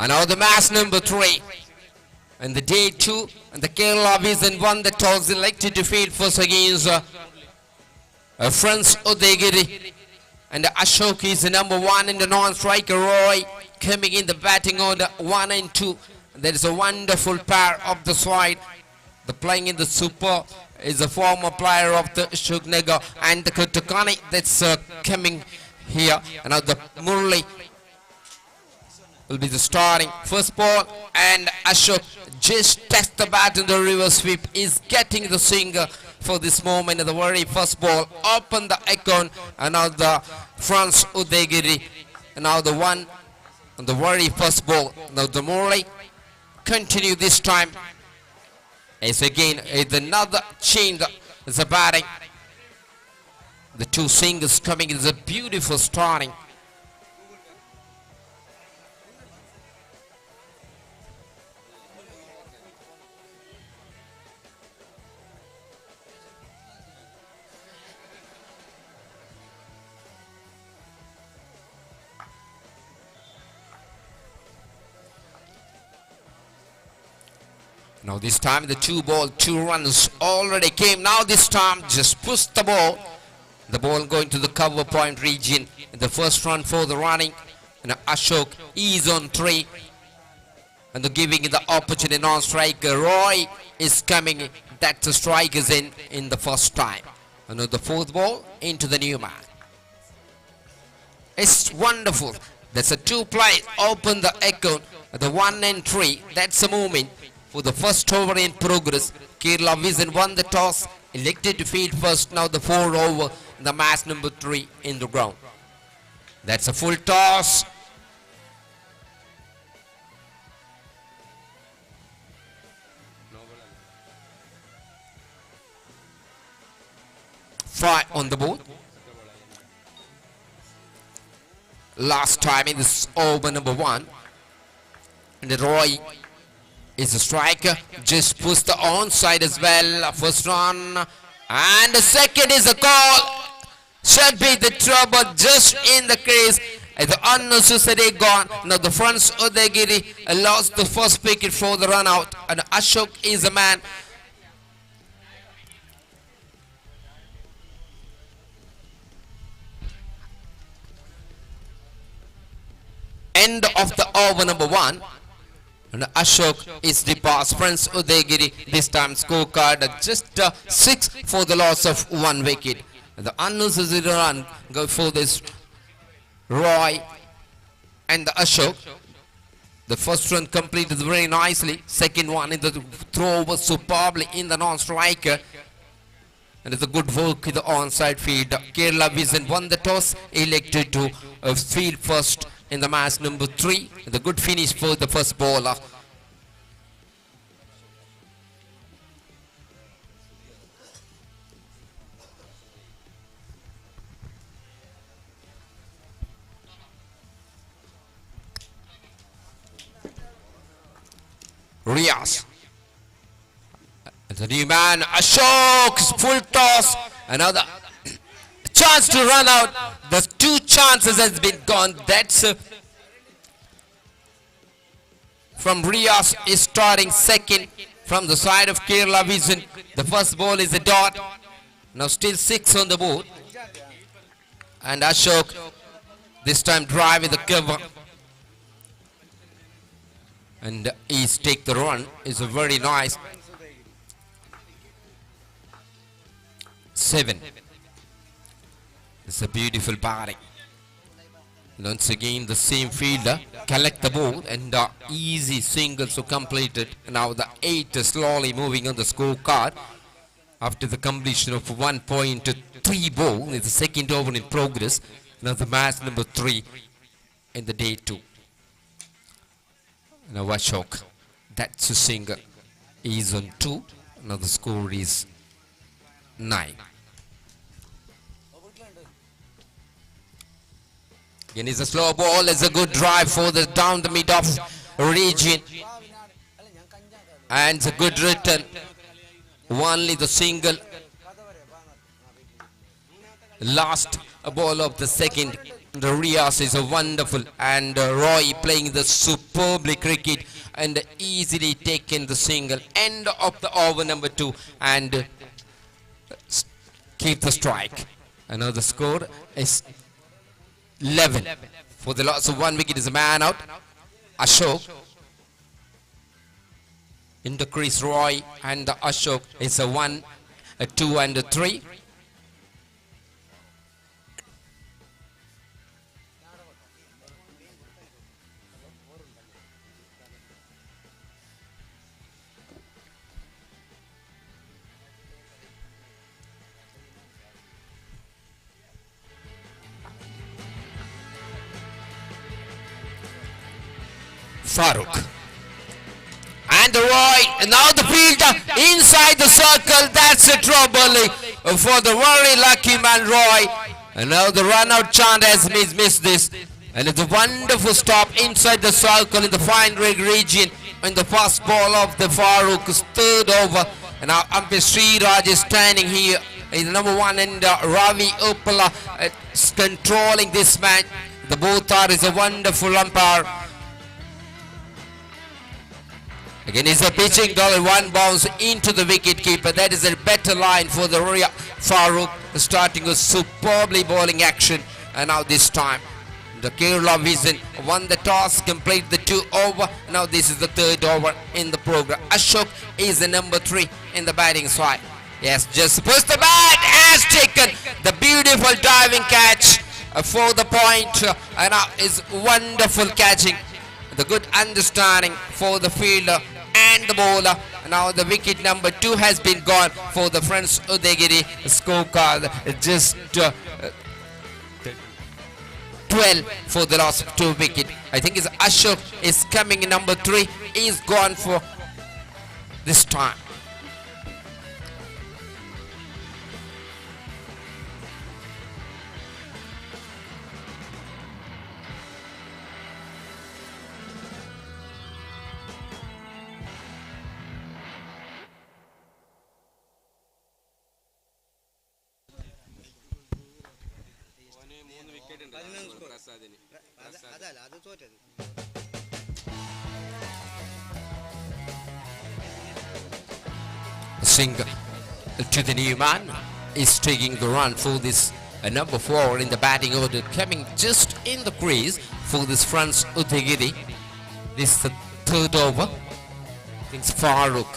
And now the match number 3. And the day 2, and the Kerala Vision won the toss, elected to field first against Friends Udayagiri. And Ashok is the number 1 in the non-striker. Roy coming in the batting order 1 and 2. There is a wonderful pair of the side. The playing in the super is a former player of the Ashok Nagar and the Kotokani that's coming here. And now the Murli will be the starting first ball, and Ashok just test the bat in the reverse sweep, is getting the single for this moment. The very first ball open the icon, and now the Friends Udayagiri, and now the one on the very first ball. Now the Murli continue this time. As again it's another change the batting. The two singles coming is a beautiful starting. Now this time the 2 ball, 2 runs already came. Now this time just push the ball. The ball going to the cover point region. The first run for the running. And Ashok is on 3. And the giving the opportunity non-striker Roy is coming. That the strike is in the first time. Another fourth ball into the new man. It's wonderful. That's a two play. Open the account. The 1 and 3. That's a movement for the first over in progress. Kerala Vision won the toss. Elected to field first. Now the four over. The match number 3 in the ground. That's a full toss. Five on the board. Last time in this over number 1. And Roy is a striker. Just puts the onside as well. First run. And the second is a call. Should be the trouble just in the crease. The unnecessary gone. Now the Friends Udayagiri lost the first wicket for the run out. And Ashok is a man. End of the over number 1. And Ashok is the pass. Friends Udayagiri this time scorecard just 6 for the loss of 1 wicket. The unnecessary run go for this Roy and the Ashok. The first run completed very nicely. Second one in the throw was superbly in the non-striker. And it's a good work in the onside field. Kerala Vision won the toss, elected to field first in the match number 3. The good finish for the first bowler. Riaz. The new man, Ashok, full toss. Another chance to run out. The two chances has been gone. That's from Riaz is starting second from the side of Kerala Vision. The first ball is a dot. Now still 6 on the board. And Ashok this time drive with the cover. And he's take the run. Is a very nice 7. It's a beautiful batting. Once again the same fielder collect the ball and easy single so completed. Now the 8 is slowly moving on the scorecard after the completion of 1.3 ball. It's the second over in progress. Now the match number 3 in the day 2. Now Ashok, that's a single. Is on 2. Now the score is 9. Again, it's a slow ball. It's a good drive for the down the mid off region. And it's a good return. Only the single. Last ball of the second. The Riaz is a wonderful, and Roy playing the superbly cricket and easily taken the single. End of the over number 2 and keep the strike. Another score is 11 for the loss of 1 wicket is a man out. Ashok in the crease, Roy and the Ashok is a 1, a 2 and a 3. Farooq. And the Roy, and now the fielder inside the circle. That's a trouble for the very lucky man Roy. And now the run out chant has missed this. And it's a wonderful stop inside the circle in the fine rig region in the first ball of the Farooq's third over. And now umpire Sri Raj is standing here in number 1, and Ravi Uppala is controlling this match. The both are is a wonderful umpire. Again, it's a pitching dollar, one bounce into the wicket keeper. That is a better line for the Roya Farooq, starting a superbly bowling action. And now this time, the Kerala Vision won the toss, complete the 2 over. Now this is the third over in the program. Ashok is the number 3 in the batting side. Yes, just push the bat has taken the beautiful diving catch for the point, and is wonderful catching. The good understanding for the fielder and the bowler. Now the wicket number 2 has been gone for the Friends Udayagiri. Scorecard just 12 for the loss of 2 wicket. I think it's Ashok is coming in number 3. Is gone for this time. അതല്ല, അത് തോറ്റത്. Singh to the new man is taking the run for this number 4 in the batting order, coming just in the crease for this Friends Udayagiri. This is the third over. Things Farooq.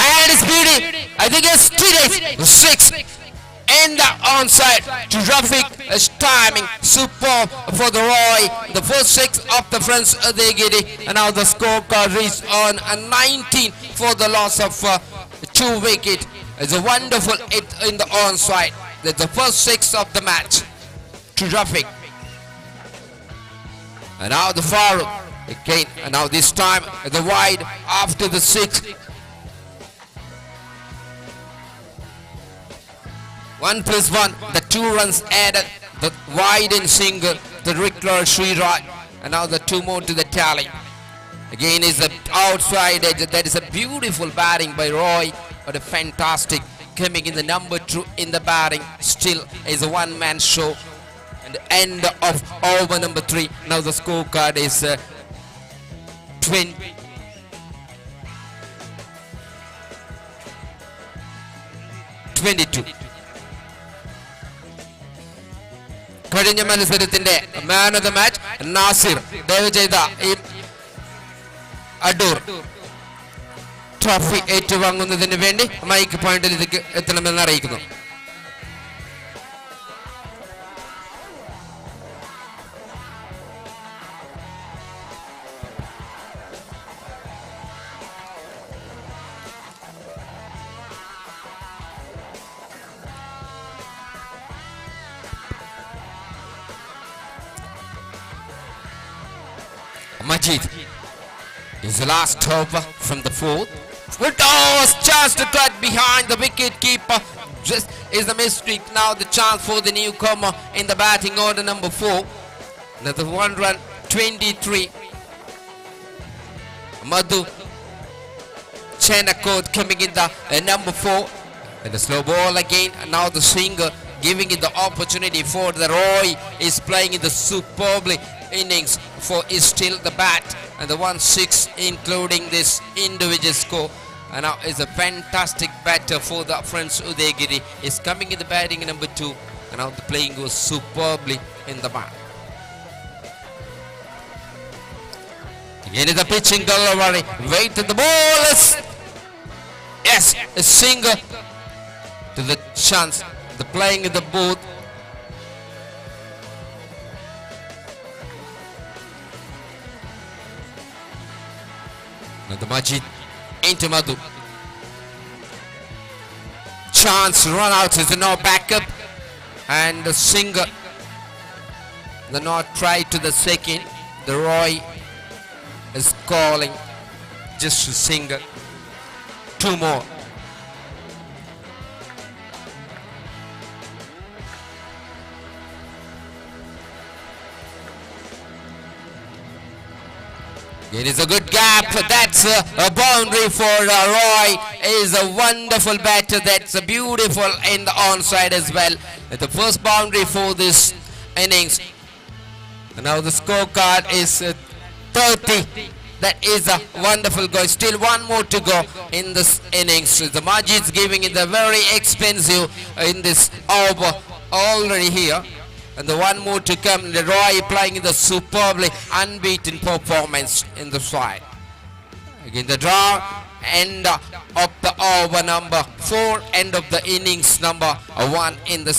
And it's beauty. I think it's 2 days. 6 in the onside. Terrific timing. Superb for the Roy. The first 6 of the Friends Udayagiri. And now the scorecard reached on a 19 for the loss of 2 wicket. It's a wonderful hit in the onside. That's the first 6 of the match. Terrific. And now the Farooq again. And now this time the wide after the 6. 1 plus 1, the 2 runs added, the wide and single, the Rickler Sri Raj, and now the 2 more to the tally. Again is the outside edge. That is a beautiful batting by Roy, but a fantastic coming in the number 2 in the batting. Still is a one-man show. And the end of over number 3. Now the scorecard is 22. കഴിഞ്ഞ മത്സരത്തിന്റെ man of the match Nasir, ദയവ് ചെയ്ത ഈ Adoor trophy ഏറ്റുവാങ്ങുന്നതിന് വേണ്ടി mic പോയിന്റിലേക്ക് എത്തണമെന്ന് അറിയിക്കുന്നു. Majid is the last over from the fourth. Oh, chance to cut behind the wicket keeper. Just is a mistake. Now the chance for the newcomer in the batting order number 4. Another 1 run, 23. Madhu Chenakot coming in the number 4. And the slow ball again. And now the swinger giving it the opportunity for the Roy is playing in the superbly innings for is still the bat and the 1-6 including this individual score. And now is a fantastic batter for the Friends Udayagiri is coming in the batting number 2, and now the playing goes superbly in the bat. Again is the pitching delivery. Wait to the ball is, yes, a single to the chance. The playing in the booth. Now the Majid into Madhu. Chance run out is no backup, and the single. The not try to the second. The Roy is calling just a single. 2 more. It is a good gap. That's a boundary for Roy. Is a wonderful batter. That's a beautiful in the onside as well. The first boundary for this innings. And now the scorecard is 30. That is a wonderful goal. Still one more to go in this innings. The Majid's giving it the very expensive in this over already here. And the one more to come. The Roy playing in the superbly unbeaten performance in the side. Again the draw End of the over number 4, end of the innings number 1 in the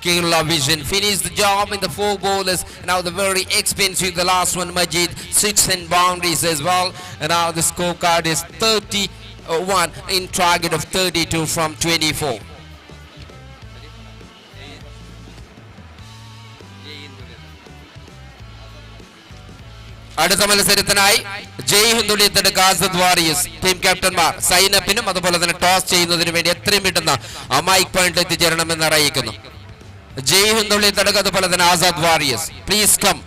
Kerala Vision. Finish the job in the 4 bowlers. Now the very expensive, the last one Majid, 6 and boundaries as well. And now the scorecard is 31 in target of 32 from 24. അടുത്ത മത്സരത്തിനായി ജയ് Hind Uliyathaduka Azad warriors team ക്യാപ്റ്റന്മാർ സൈനപ്പിനും അതുപോലെ തന്നെ toss ചെയ്യുന്നതിന് വേണ്ടി എത്രയും പെട്ടെന്ന് mic point എത്തിച്ചേരണമെന്ന് അറിയിക്കുന്നു. ജയ് ഹിന്ദ് ഉളിയത്തടുക്ക അതുപോലെ തന്നെ Azad warriors, please come.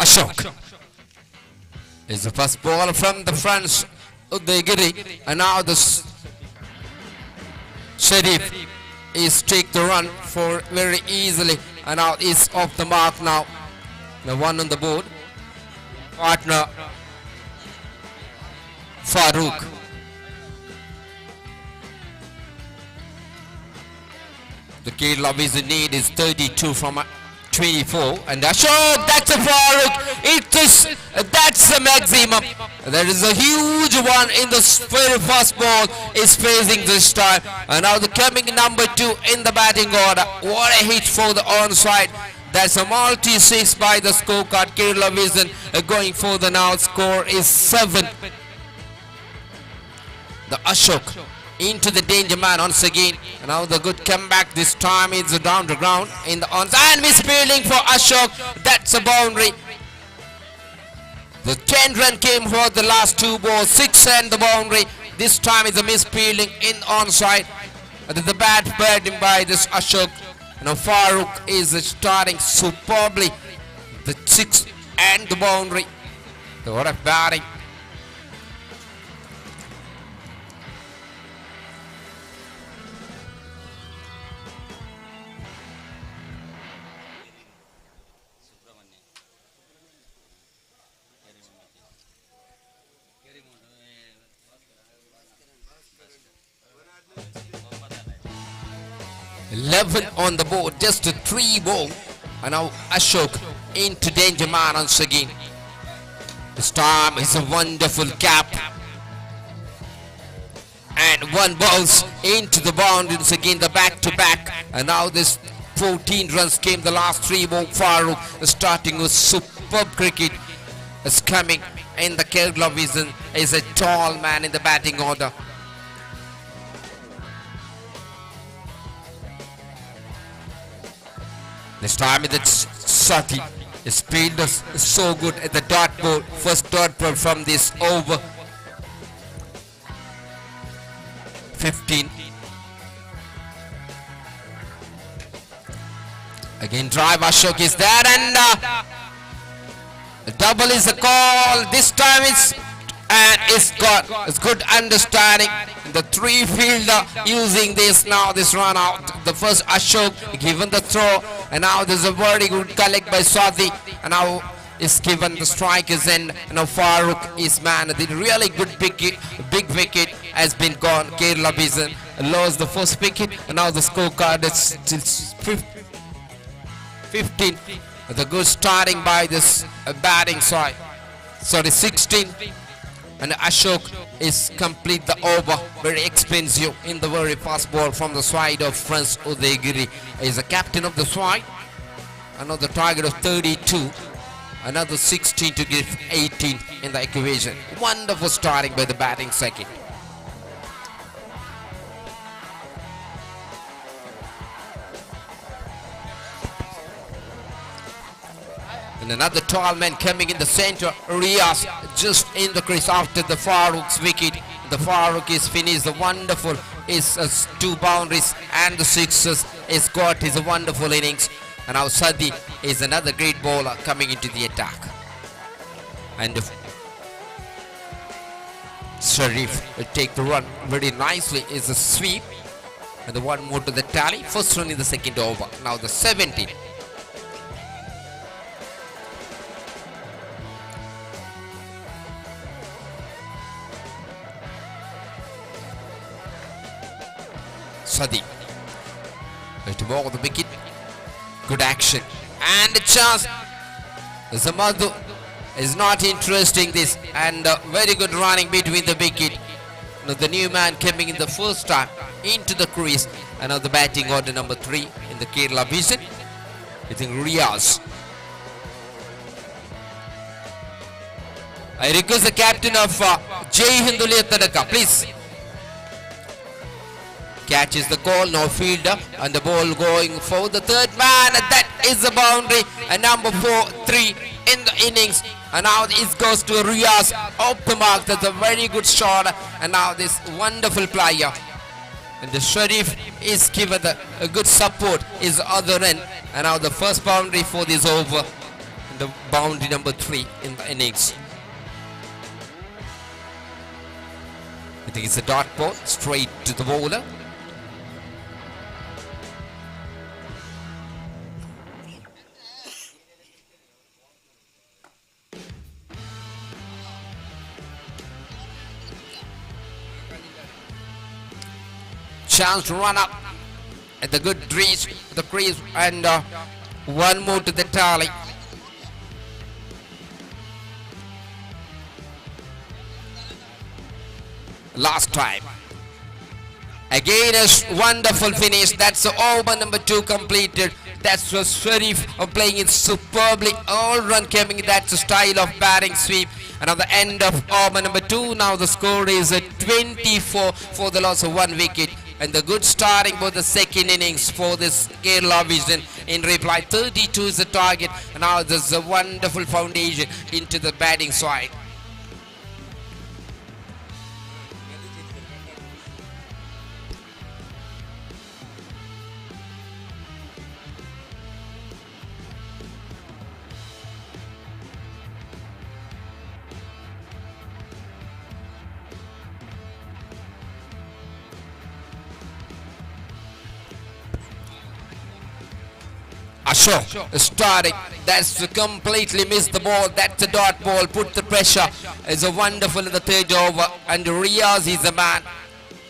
Ashok is the first ball from the front Udayagiri, and now the Sharif is take the run for very easily, and now is off the mark now. The one on the board, partner Farooq. The Kerala Vision need is 32 from 24, and Ashok, that's a Farooq. It is, that's the maximum. There is a huge one in the very first ball is facing this time, and now the coming number 2 in the batting order. What a hit for the onside. That's a multi 6 by the scorecard. Kerala Vision going for the now score is 7. The Ashok into the danger man once again. And now the good comeback this time is down the ground in the onside, and misfielding for Ashok. That's a boundary. The 10 run came for the last 2 balls, 6 and the boundary. This time is a misfielding in onside. The bad batting by this Ashok. Now Farooq is starting superbly. The 6 and the boundary. The what a batting. 11 on the board, just a 3 ball, and now Ashok into danger man once again. This time is a wonderful gap, and one balls into the boundary once again, the back to back, and now this 14 runs came the last 3 ball. Farooq starting with superbly. Superb cricket is coming in the Kerala Vision. Is a tall man in the batting order. This time it's Sati. His speed is so good at the dot ball. First dot ball from this over. 15. Again drive Ashok is there, and double is the call. This time it's and it's got it's good understanding. The three fielder using this now this run out. The first Ashok given the throw, and now there's a very good collect by Swati, and now is given the strike is in. Now Farooq is man. The really good big wicket has been gone. Kerala Vision lost the first wicket, and now the scorecard is still 15. The good starting by this batting side. Sorry, 16. And Ashok is complete the over. Very expensive in the very fast ball from the side of Friends Udayagiri. Is the captain of the side. Another target of 32. Another 16 to give 18 in the equation. Wonderful starting by the batting second. And another tall man coming in the center, Riaz, just in the crease after the Farooq's wicket. The Farooq is finished. The wonderful is two boundaries and the sixes is got his wonderful innings. And now Sadi is another great bowler coming into the attack. And Sharif will take the run very nicely. Is a sweep. And the one more to the tally. First run in the second over. Now the 17. Sadi. To ball the wicket. Good action. And a chance. Zamadu is not interesting this. And very good running between the wicket. Now the new man coming in the first time into the crease. And now the batting order number 3 in the Kerala Vision. I think Riaz. I request the captain of Jai Hind Uliyatadka, please. Catches the call, no fielder, and the ball going for the third man, and that is the boundary. And number 4-3 in the innings. And now it goes to Riaz off the mark. That's a very good shot. And now this wonderful player. And the Sharif is given a good support is other end. And now the first boundary for this over. And the boundary number 3 in the innings. I think it's a dot ball straight to the bowler. Chance to run up at the good reach the crease, and one more to the tally. Last time. Again a wonderful finish. That's the over number 2 completed. That's was Sharif playing it superbly. All run coming. That's the style of batting sweep. And at the end of over number 2, now the score is at 24 for the loss of 1 wicket. And the good starting for the second innings for this Kerala Vision. In reply, 32 is the target. And now there's a wonderful foundation into the batting side. Ashok starting. That's completely missed the ball. That's a dot ball. Put the pressure. It's a wonderful in the third over. And Riaz is the man.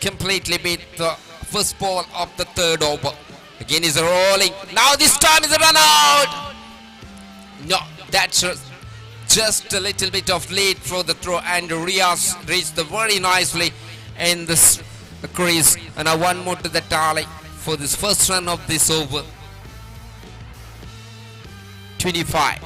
Completely beat the first ball of the third over. Again is rolling. Now this time is a run out. No, that's just a little bit of lead for the throw. And Riaz reached the very nicely in this crease. And now one more to the tally for this first run of this over. 25.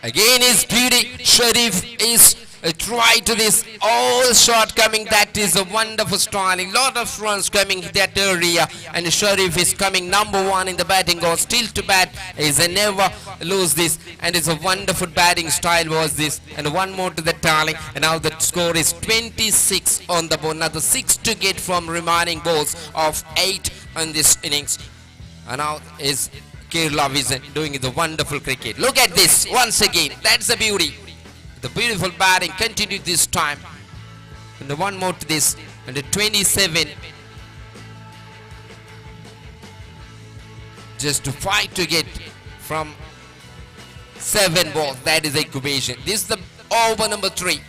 Again is beauty. Sharif is try to this all shot coming. That is a wonderful styling. Lot of runs coming that area, and Sharif is coming number one in the batting goal. Still to bat is a never lose this, and it's a wonderful batting style was this. And one more to the tally, and now the score is 26 on the board. Another 6 to get from remaining balls of 8 on this innings. And now is Kerala Vision doing the wonderful cricket. Look at this once again. That's the beauty. The beautiful batting continued this time. And the one more to this. And the 27. Just to fight to get from 7 balls. That is the equation. This is the over number 3.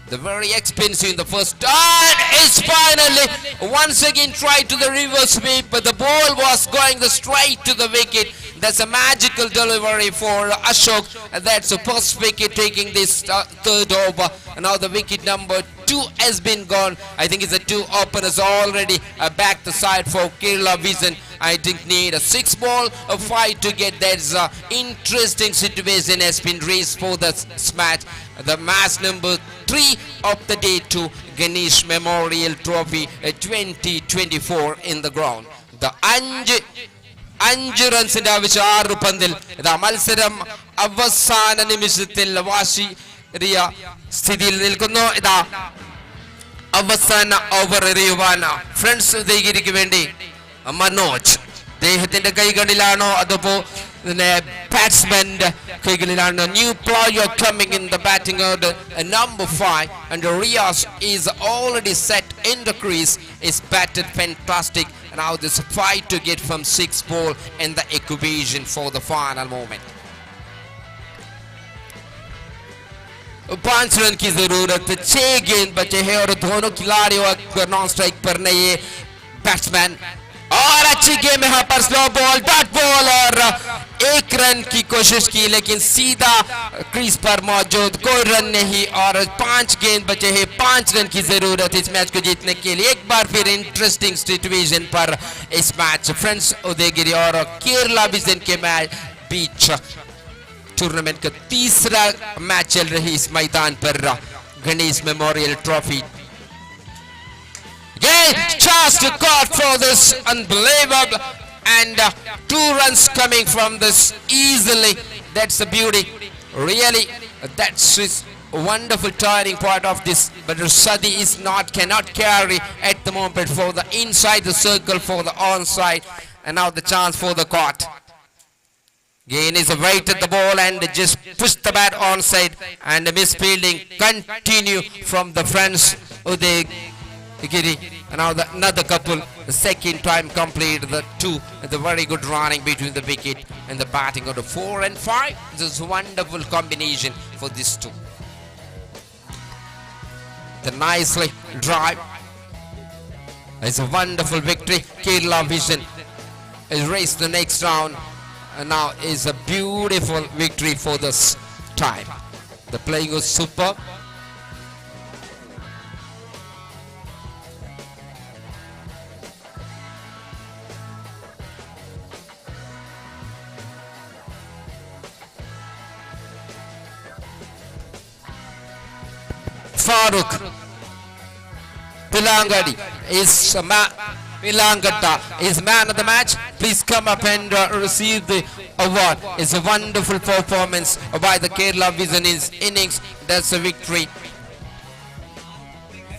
The very expensive in the first turn is finally once again tried to the reverse sweep, but the ball was going the straight to the wicket. That's a magical delivery for Ashok, and that's the first wicket taking this third over. And now the wicket number 2 has been gone. I think it's the 2 openers already back the side for Kerala Vision. I think need a 6 ball, a 5 to get. That's a interesting situation has been raised for the match. The match number 3 of the day to Ganesh Memorial Trophy 2024 in the ground. The 5 റൺസിന്റെ ആവശ്യം 6 പന്തിൽ. ഇതാ മത്സരം അവസാന നിമിഷത്തിൽ വാശിയേറിയ സ്ഥിതിയിൽ നിൽക്കുന്നു. ഇതാ അവസാന ഓവർ എറിയുവാൻ ഫ്രണ്ട്സ് ഉദയഗിരിക്ക് വേണ്ടി മനോജ്. അദ്ദേഹത്തിന്റെ കൈകളിലാണോ അതപ്പോ ബാറ്റ്സ്മാന്റെ കൈകളിലാണ്? New player coming in the batting order, number 5, and Riyas is already set in the crease, is batted fantastic. Now this fight to get from 6 ball in the equation for the final moment. 5 run की जरूरत, 6 गेंद बचे हैं और दोनों खिलाड़ियों अगर non strike पर नहीं है बैट्समैन। और अच्छी गेम यहाँ पर, स्लो बॉल, डॉट बॉल और 1 रन की कोशिश की, लेकिन सीधा क्रीज पर मौजूद, कोई रन नहीं। और 5 गेंद बचे हैं, 5 रन की जरूरत इस मैच को जीतने के लिए। एक बार फिर इंटरेस्टिंग सिचुएशन पर इस मैच फ्रेंड्स उदयगिरी और केरला विजन के मैच बीच टूर्नामेंट का तीसरा मैच चल रही इस मैदान पर, Ganesh memorial trophy. Again, just caught for this unbelievable, and 2 runs coming from this easily. That's the beauty. Really, that's his wonderful tiring part of this. But Sadi is not, cannot carry at the moment for the inside the circle for the onside, and now the chance for the caught. Again is awaited the ball and just push the bat onside, and the misfielding continue from the friends Udayagiri. And now the another couple, the second time complete the 2, the very good running between the wicket and the batting order 4 and 5. This is wonderful combination for these two. The nicely drive. It's a wonderful victory. Kerala Vision is raised the next round. And now is a beautiful victory for this time. The playing was superb. Farooq Pilangadi is a man. Pilangatta is man of the match. Please come up and receive the award. It's a wonderful performance by the Kerala Vision innings. That's a victory.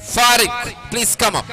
Farooq, please come up.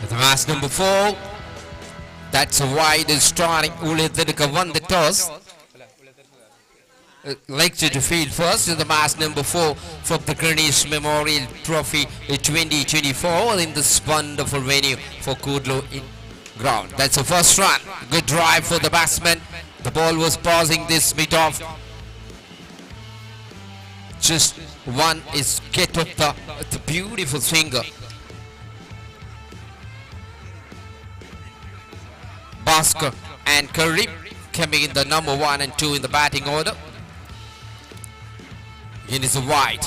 The match number 4. That's why the starting Uliyathattukka won the toss. Elected to field first in the match number 4 for the Ganesh Memorial Trophy 2024 in this wonderful venue for Kudlu in ground. That's the first run. Good drive for the batsman. The ball was pausing this mid off. Just one is get of the beautiful finger. Bhaskar and Karim coming in the number 1 and 2 in the batting order. It is a wide.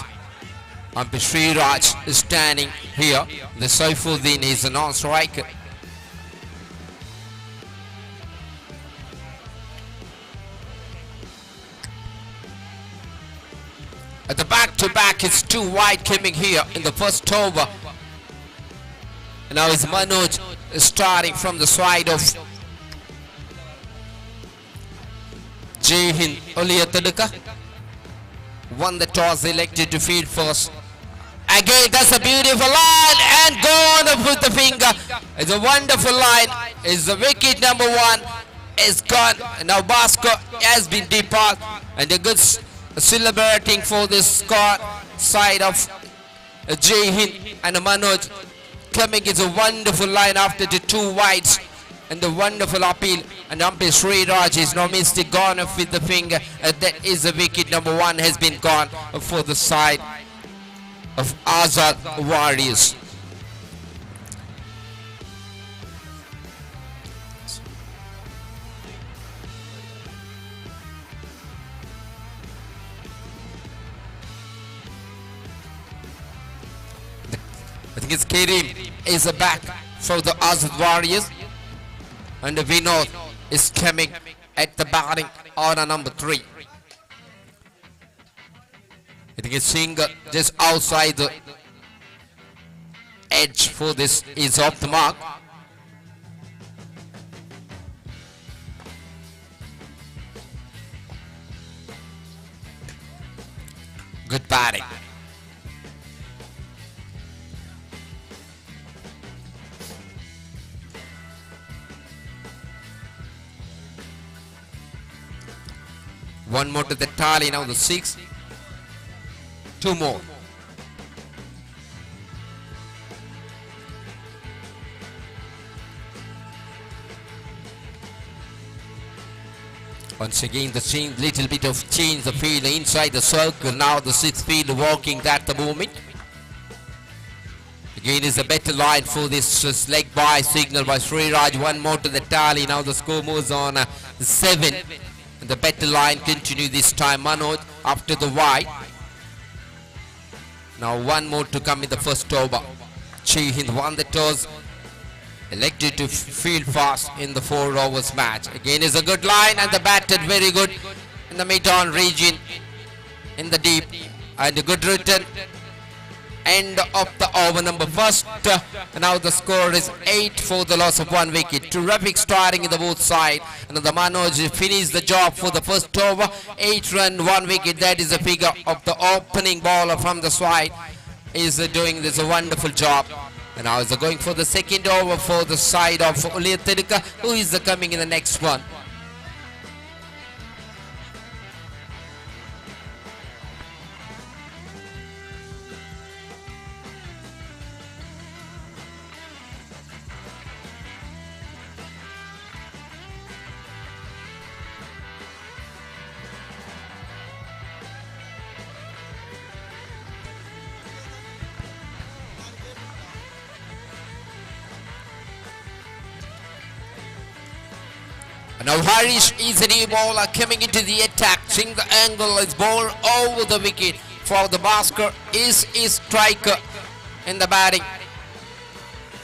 Ampi Sri Raj is standing here. The Saifuddin is a non-striker. At the back to back, it's two wide coming here in the first over. Now it's Manoj starting from the side of Jai Hind Uliyathattukka. Won the toss, elected to field first. Again, that's a beautiful line and gone with the finger. It's a wonderful line. It's the wicket number 1 is gone. Now Bhaskar has been depart and a good celebrating for this score side of Jai Hind and Manoj coming is a wonderful line after the two wides and the wonderful appeal, and umpire Sri Raj is no mistake gone off with the finger. That is the wicket number 1 has been gone for the side of Azad Warriors. I think it's Karim is a back for the Azad Warriors, and the Vinod is coming at the batting order number 3. I think it's Singh just outside the edge for this is off the mark. Good batting. One more to the tally now, the 6. 2 more. Once again, the same little bit of change the field inside the circle. Now the 6th field walking that the moment. Again is a better line for this leg by signal by Sri Raj. One more to the tally. Now the score moves on 7. And the better line continue this time. Manoj after the wide. Now one more to come in the first over. Jai Hind won the toss. Elected to field fast in the 4 overs match. Again is a good line and the batted very good in the mid-on region, in the deep, and a good return. End of the over number first. Now the score is 8 for the loss of 1 wicket. Terrific starting in the both side. And the Manoj finished the job for the first over. 8 run, 1 wicket. That is the figure of the opening bowler from the side. Is doing this a wonderful job. And now is going for the second over for the side of Uliyathattukka, who is coming in the next one. Now Harish is a new bowler coming into the attack. Seeing the angle is ball over the wicket for the Bhaskar is a striker in the batting.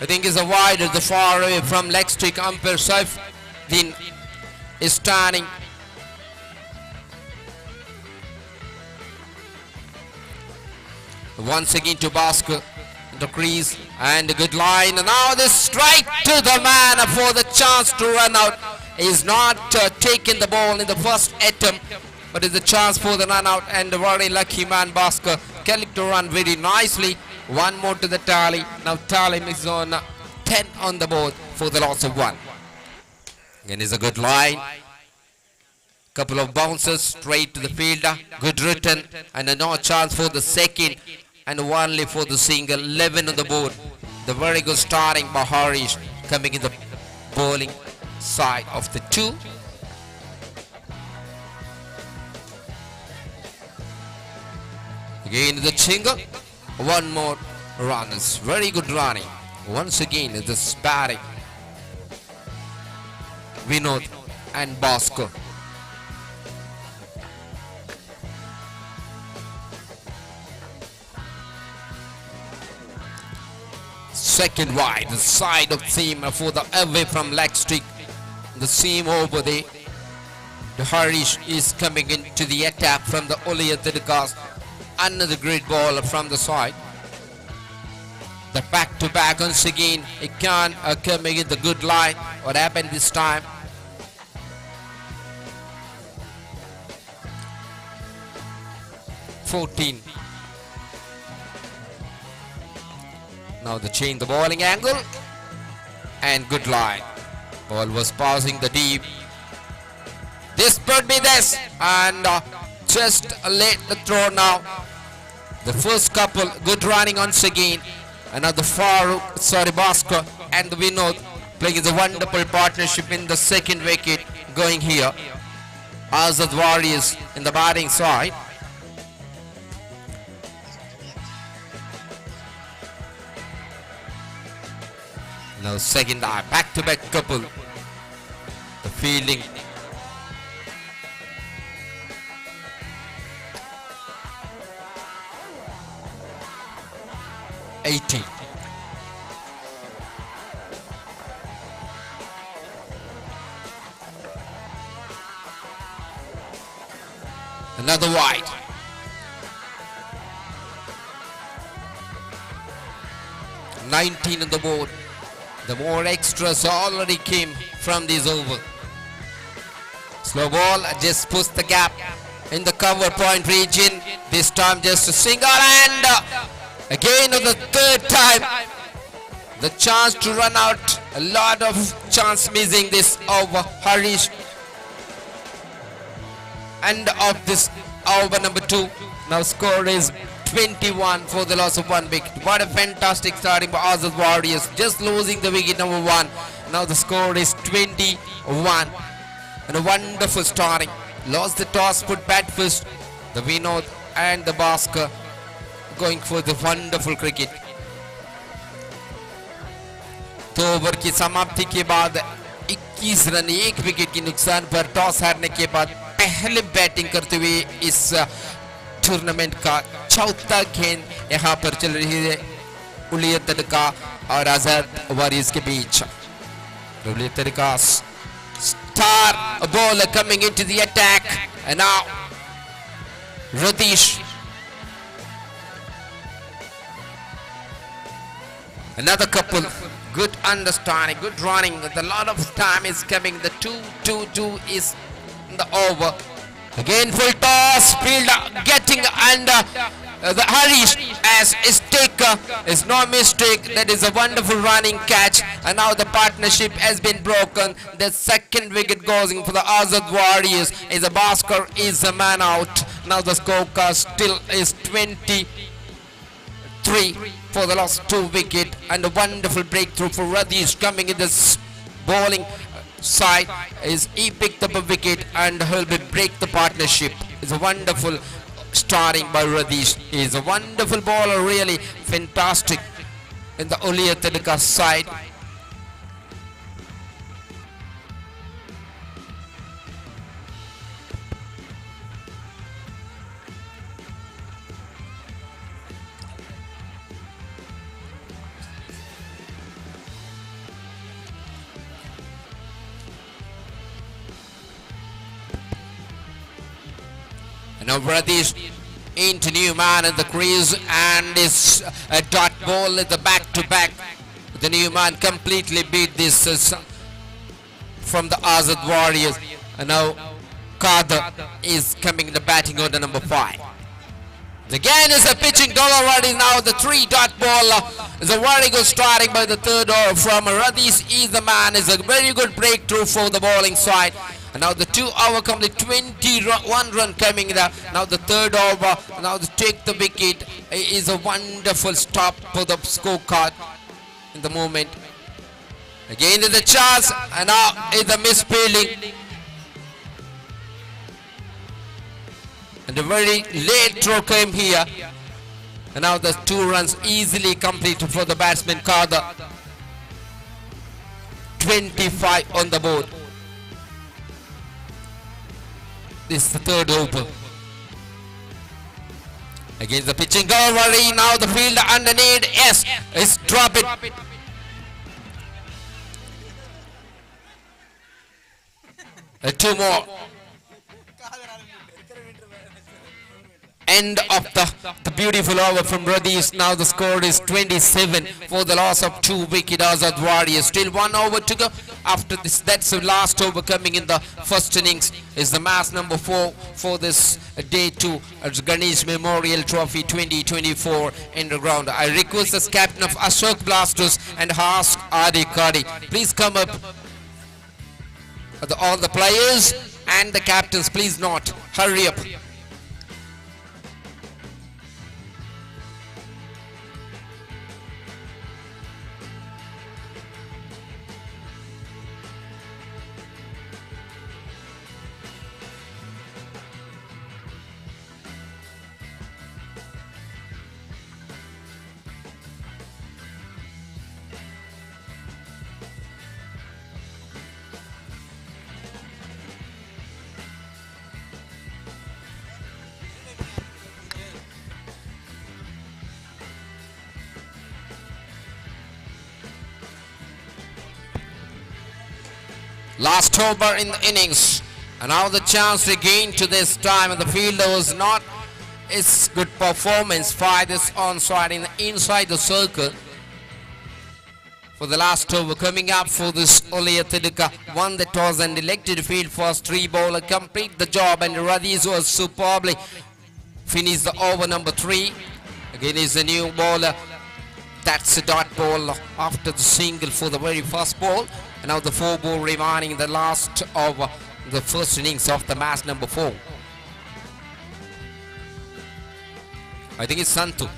I think is a wide the far away from leg stick umpire Saif Din is standing. Once again to Bhaskar, the crease and a good line. And now this strike to the man for the chance to run out. Is not taking the ball in the first attempt, but is a chance for the run out, and a very lucky man Bhaskar Kelly to run very nicely. One more to the tally. Now tally is on 10 on the board for the loss of 1. Again is a good line. Couple of bounces straight to the fielder. Good return and a no chance for the second and only for the single. 11 on the board. The very good starting by Harish coming in the bowling side of the 2. Again the single. One more run. It's very good running. Once again this batting. Vinod and Bosco. Second wide, the side of seam for the away from leg stick. The seam over there. The Harish is coming into the attack from the Uliya. Another great ball from the side. The back to back once again. It can coming in the good line. What happened this time? 14. Now the change the bowling angle and good line. Ball was passing the deep. This could be this and just let the throw now. The first couple good running once again. Another Farooq, sorry, Bhaskar and the Vinod playing the wonderful partnership in the second wicket going here. Azad Warriors in the batting side. Now second eye, back to back couple. The fielding. 80. Another wide. 19 on the board. The more extras already came from this over. Slow ball just puts the gap in the cover point region. This time just a single and again on the third time the chance to run out. A lot of chance missing this over Harish. End of this over number 2. Now score is 21 for the loss of 1 wicket. What a fantastic starting by Azad Warriors. Just losing the wicket number 1. Now the score is 21. And a wonderful starting. Lost the toss, put bat first. The Vinod and the Bhaskar going for the wonderful cricket. दो over की समाप्ति के बाद 21 run एक wicket के नुकसान पर toss हारने के बाद पहले बैटिंग करते हुए इस टूर्नामेंट का चौथा गेंद यहाँ पर चल रही है उलियतडका और आजाद वॉरियर्स के बीच। उलियतडका star bowler coming into the attack and now Radish. Another couple, good understanding, good running. A lot of time is coming. The 2-2-2 is in the over. Again full toss, fielder getting under the Harish as is taker. Is no mistake. That is a wonderful running catch. And now the partnership has been broken. The second wicket goes in for the Azad Warriors. Is a Bhaskar is a man out. Now the scorecard still is 23 for the last 2 wicket, and a wonderful breakthrough for Radish coming in this bowling side is he picked up a wicket and he'll be break the partnership. It's a wonderful starting by Radish. He's a wonderful bowler, really fantastic in the Uliya side. Now Radish into new man in the crease and is a dot ball at the back to back. The new man completely beat this from the Azad Warriors. And now Kader is coming in the batting order number 5. Again is a pitching delivery now the three dot ball is a very good starting by the third over from Radis is the man is a very good breakthrough for the bowling side. And now the 2 over complete, 21 run coming there. Now the third over, now to take the wicket is a wonderful stop for the scorecard in the moment. Again is the chance and now is the misfielding. And a very late throw came here. And now the two runs easily completed for the batsman Kada. 25 on the board. This is the third over. Against the pitching delivery, now the field underneath. Yes, it's drop it. Two more. End of the beautiful over from Radis. Now the score is 27 for the loss of two wicket. Azad Warriors. Still one over to go. After this, that's the last over coming in the first innings. Is the match number 4 for this day 2 at Ganesh Memorial Trophy 2024 in the ground. I request the captain of Ashok Blasters and Hask Adhikari, please come up. All the players and the captains, please not hurry up. Last over in the innings. And now the chance again to this time, and the fielder was not its good performance. Five this onside in the inside the circle. For the last over coming up for this Oliyathiduka, won the toss and elected field first. Three bowler complete the job, and Radis was superbly finished the over number 3. Again is a new bowler. That's a dot ball after the single for the very first ball. And now the four ball remaining, the last of the first innings of the match number 4. I think it's Santu.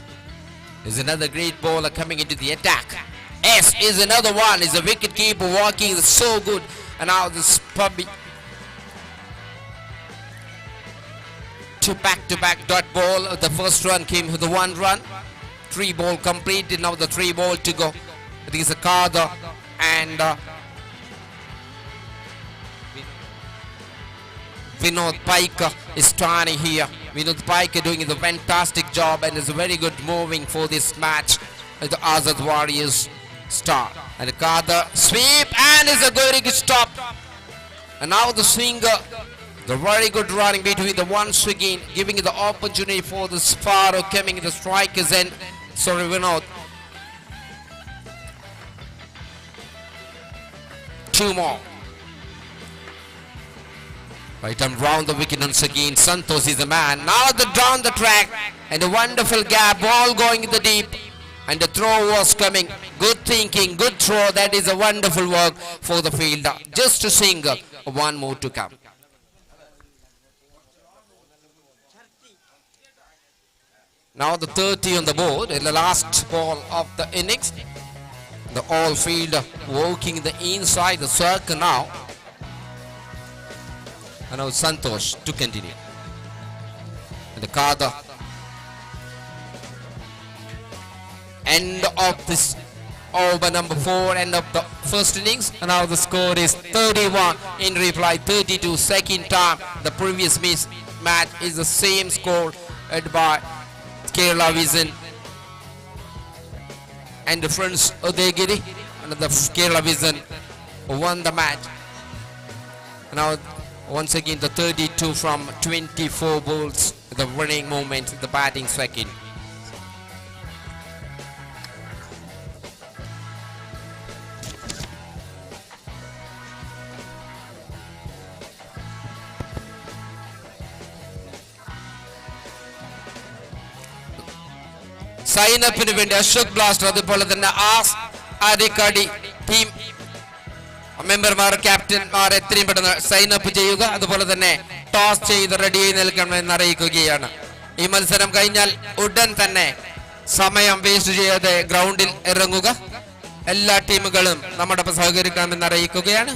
Is another great bowler coming into the attack. S is another one. Is a wicket keeper working so good. And now this probably two back-to-back dot ball. The first run came with the 1 run. 3 ball completed. Now the 3 ball to go. I think it's a Kada and Vinod Paika is standing here. Vinod Paika doing the fantastic job and is very good moving for this match. The Azad Warriors star. And Kada sweep and is a very good stop. And now the swinger, the very good running between the one swinging, giving the opportunity for the Sparrow coming in the strikers end. Sorry, Vinod. Two more. Right and round the wicket once again. Santos is the man. Now the down the track and a wonderful gap, ball going in the deep. And the throw was coming. Good thinking, good throw. That is a wonderful work for the fielder. Just a single. One more to come. Now the 30 on the board in the last ball of the innings. The all fielder working the inside the circle now. And now Santosh to continue. And the Kada. End of this over number 4, end of the first innings. And now the score is 31 in reply, 32 second time. The previous match is the same score by Kerala Vision and the Friends Udayagiri, and the Kerala Vision won the match. Now once again the 32 from 24 balls, the winning moment, the batting second. സൈനപ്പിന് വേണ്ടി Ashok blaster, അതുപോലെ തന്നെ as Arikkady team മെമ്പർമാർ, ക്യാപ്റ്റന്മാർ എത്രയും പെട്ടെന്ന് sign up ചെയ്യുക. അതുപോലെ തന്നെ toss ചെയ്ത് റെഡിയായി നിൽക്കണമെന്ന് അറിയിക്കുകയാണ്. ഈ മത്സരം കഴിഞ്ഞാൽ ഉടൻ തന്നെ സമയം വേസ്റ്റ് ചെയ്യാതെ ഗ്രൗണ്ടിൽ ഇറങ്ങുക. എല്ലാ ടീമുകളും നമ്മുടെ ഒപ്പം സഹകരിക്കണമെന്ന് അറിയിക്കുകയാണ്.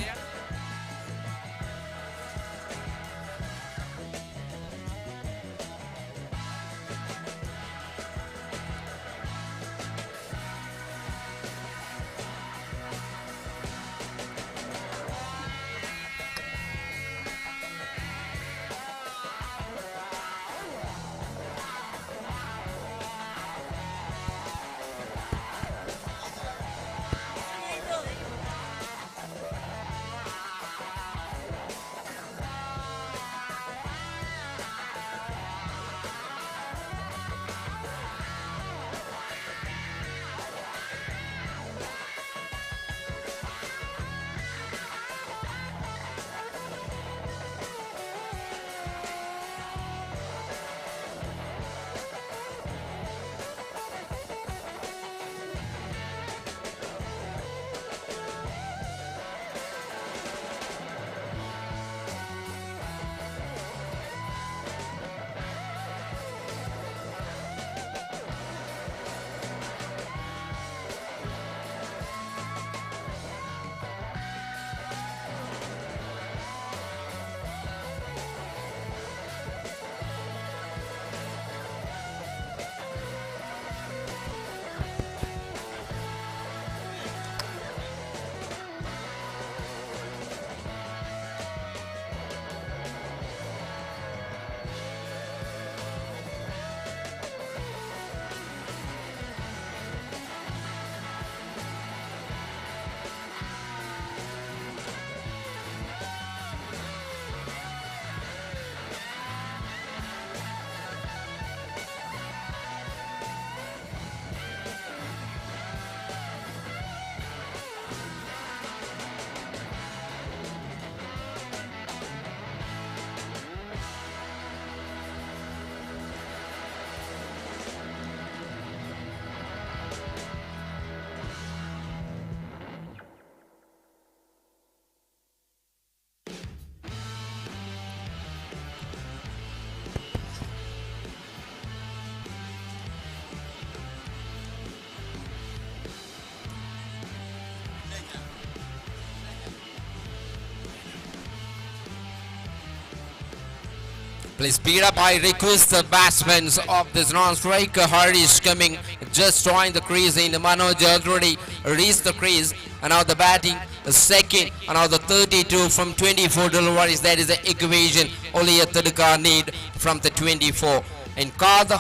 Please speed up. I request the batsmen of this non-striker. Harish coming, just joined the crease in. Manoj already reached the crease. And now the batting the second, and now the 32 from 24 deliveries. That is the equation. Only a Thadka need from the 24. And Kada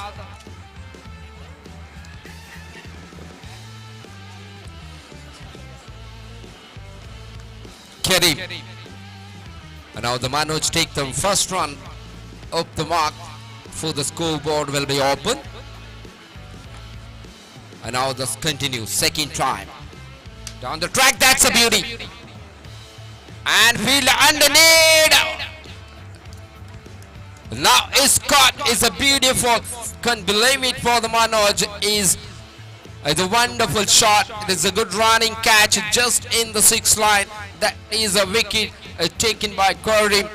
Karim. And now the Manoj take the first run up the mark for the scoreboard will be open. And now this continues, second time. Down the track, that's a beauty. And field underneath. Now is caught, is a beautiful, can't believe it for the Manoj, is a wonderful shot. It is a good running catch just in the sixth line. That is a wicket taken by Karim.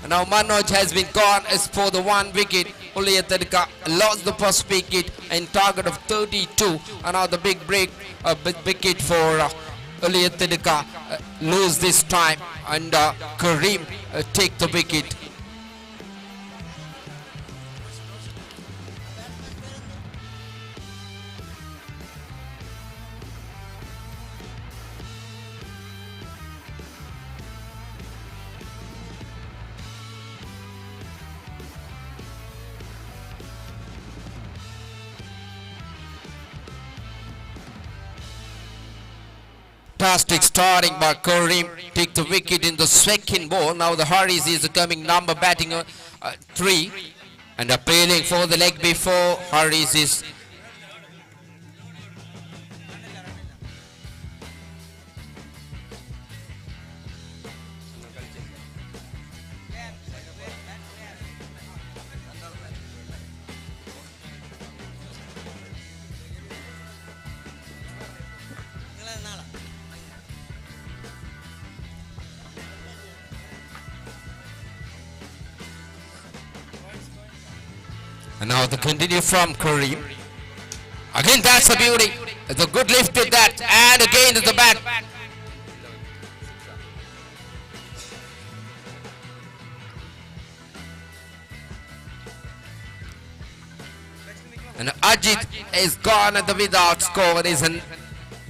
Now Manoj has been gone as for the one wicket. Uliyatadka lost the first wicket and target of 32. And now the big break, a big wicket for Uliyatadka lose this time, and Karim take the wicket. Fantastic starting by Karim. Take the wicket in the second ball. Now the Haris is coming number batting 3 and appealing for the leg before. Haris is And now the continue from Kareem. Again, that's a beauty. It's a good lift with that. And again to the bat. And Ajit is gone at the without score. It is an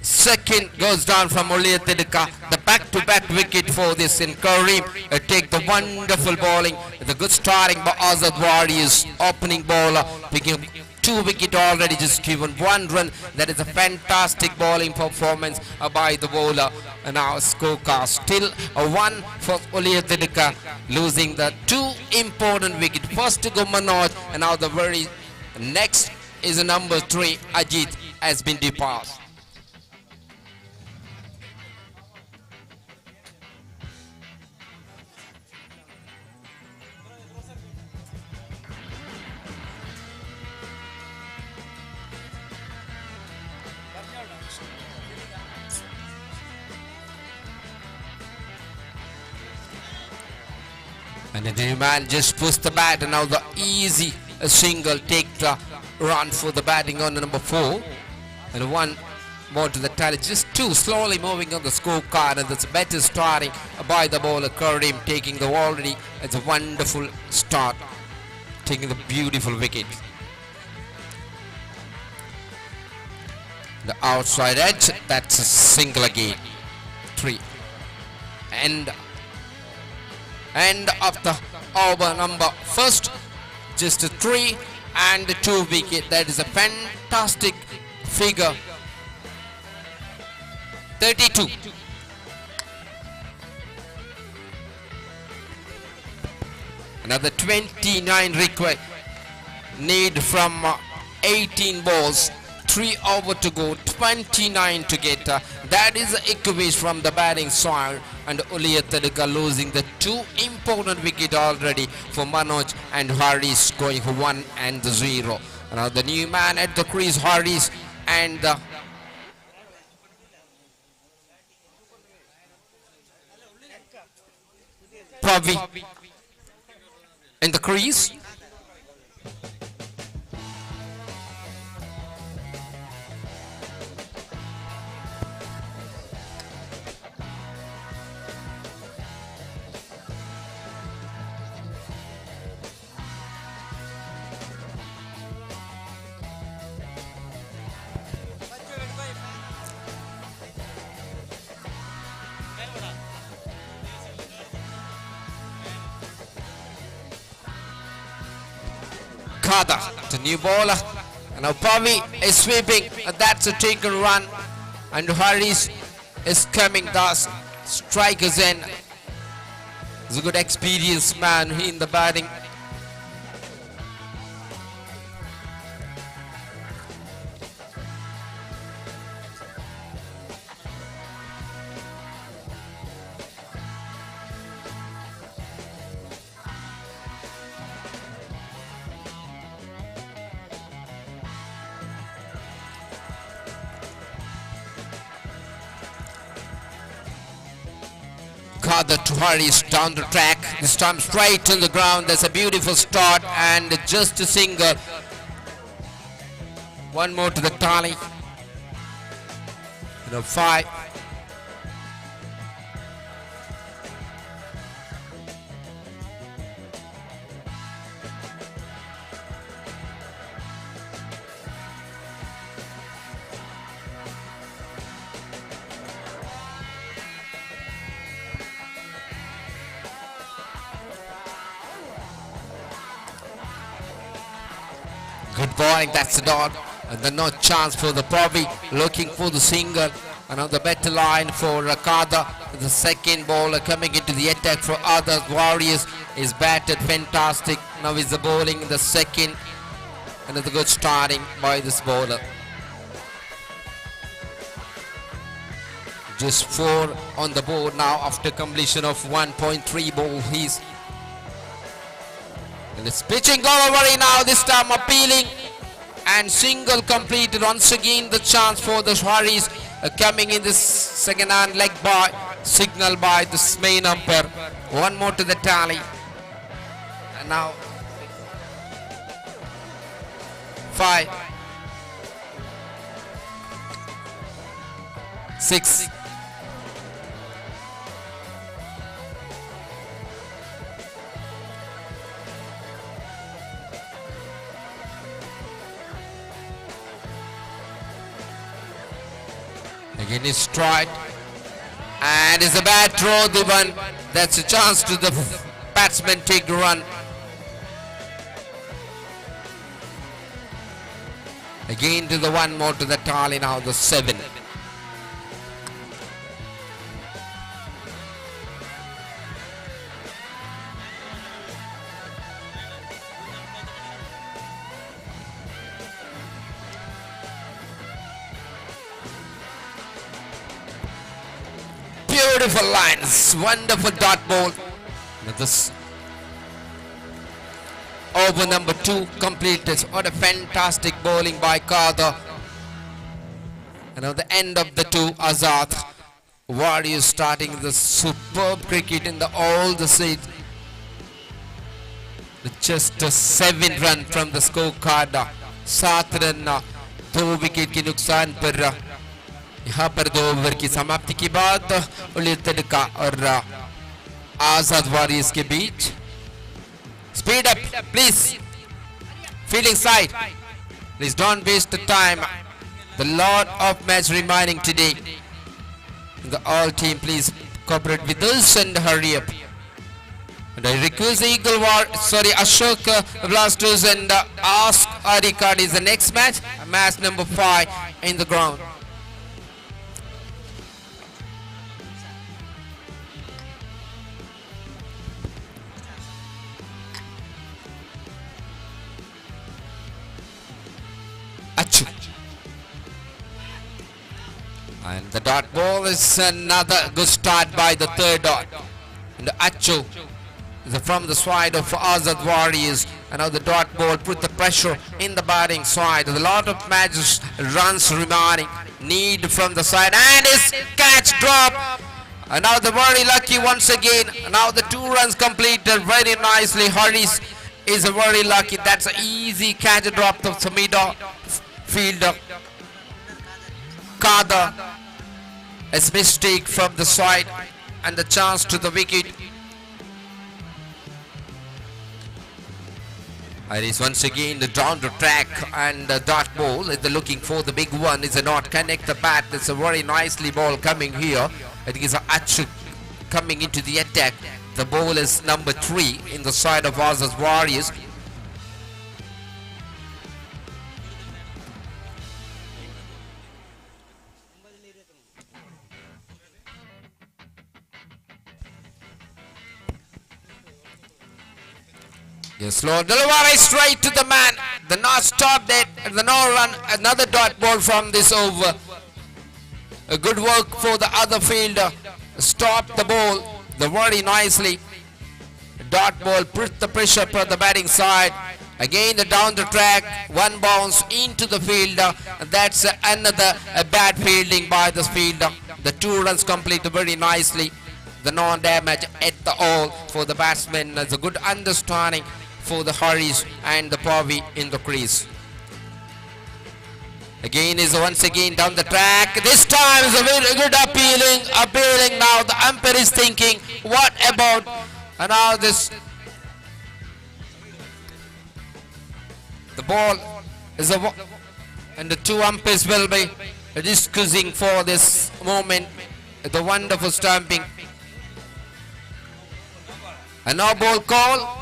second goes down from Uliyatidika. The back-to-back wicket for this in Kareem. Take the wonderful bowling. The good starting by Azad Warriors. Opening bowler picking up two wicket already, just given one run. That is a fantastic bowling performance by the bowler. And now scorecard still a one for Uliyatidika, losing the two important wicket. First to go Manoj, and now the very next is the number 3, Ajit, has been departed. And the new man just pushed the bat, and now the easy single take the run for the batting on the number 4. And one more to the tally, just two slowly moving on the scorecard, and that's better starting by the bowler Karim, taking the already. It's a wonderful start, taking the beautiful wicket. The outside edge, that's a single again. 3. And end of the over number first, just a 3 and 2 wicket. That is a fantastic figure. 32. Another 29 required need from 18 balls, 3 over to go, 29 to get. That is the equation from the batting side, and Uliyatadika losing the two important wicket already for Manoj and Haris, going for 1 and 0. Now the new man at the crease, Haris, and the Pavi in the crease. Kada, the new bowler, and now Pavi is sweeping, and that's a taken run, and Haris is coming, thus strikers in. He's a good experienced man in the batting. Kada to Haris down the track, this time straight to the ground. That's a beautiful start and just a single. One more to the tally. 5. Good bowling, that's the dot. And the no chance for the Bobby, looking for the single. Another better line for Rakada. The second bowler coming into the attack for other Warriors is batted fantastic. Now is the bowling in the second. Another good starting by this bowler. Just 4 on the board now after completion of 1.3 ball. He's and it's pitching over now, this time appealing and single completed. Once again the chance for the Haris coming in this second hand leg by signal by the main umpire. One more to the tally. And now 5, 6. Again he's strike, and it's a bad throw, the one that's a chance to the batsman take the run. Again to the one more to the tally now, the 7. Beautiful lines, wonderful dot ball. Now this over number 2 completed. What a fantastic bowling by Kader. And at the end of the 2, Azad Warriors starting the superb cricket in the all the seats. Just a 7 run from the scorecard. 7 run, 2 wicket के नुकसान पर। यहाँ पर 2 over की समाप्ति के बाद उलितडका और आजाद वॉरियर्स के बीच। Speed up please, fielding side, please don't waste the time. The lot of match remaining today. The all team please cooperate with us and hurry up. And I request the Eagle War, sorry, Ashok Blasters and ask Arikad is the next match, match number 5 in the ground. Achu. And the dot ball is another good start by the third dot. And Achu is from the side of Azad Warriors. And now the dot ball put the pressure in the batting side. A lot of matches runs remaining. Need from the side, and his catch drop. And now the very lucky once again. Now the 2 runs completed very nicely. Haris is very lucky. That's an easy catch drop of Samida fielder. Kader is mistake from the side and the chance to the wicket. And it's once again the down the track and the dot ball. They're looking for the big one. It's a not connect the bat. It's a very nicely ball coming here. I think it's a Achu coming into the attack. The ball is number 3 in the side of Azad Warriors. Yes, Lord delivery straight to the man. The not stopped it. The no run. Another dot ball from this over. A good work for the other fielder. Stop the ball. The very nicely. Dot ball put the pressure for the batting side. Again the down the track. One bounce into the fielder. That's another bad fielding by the fielder. The 2 runs complete very nicely. The non-damage at the all for the batsman. There's a good understanding for the Haris and the Pavi in the crease. Again is once again down the track. This time is a very good appealing. Now the umpire is thinking, what about? And now this, the ball is a, and the 2 umpires will be discussing for this moment. The wonderful stamping. And now ball call.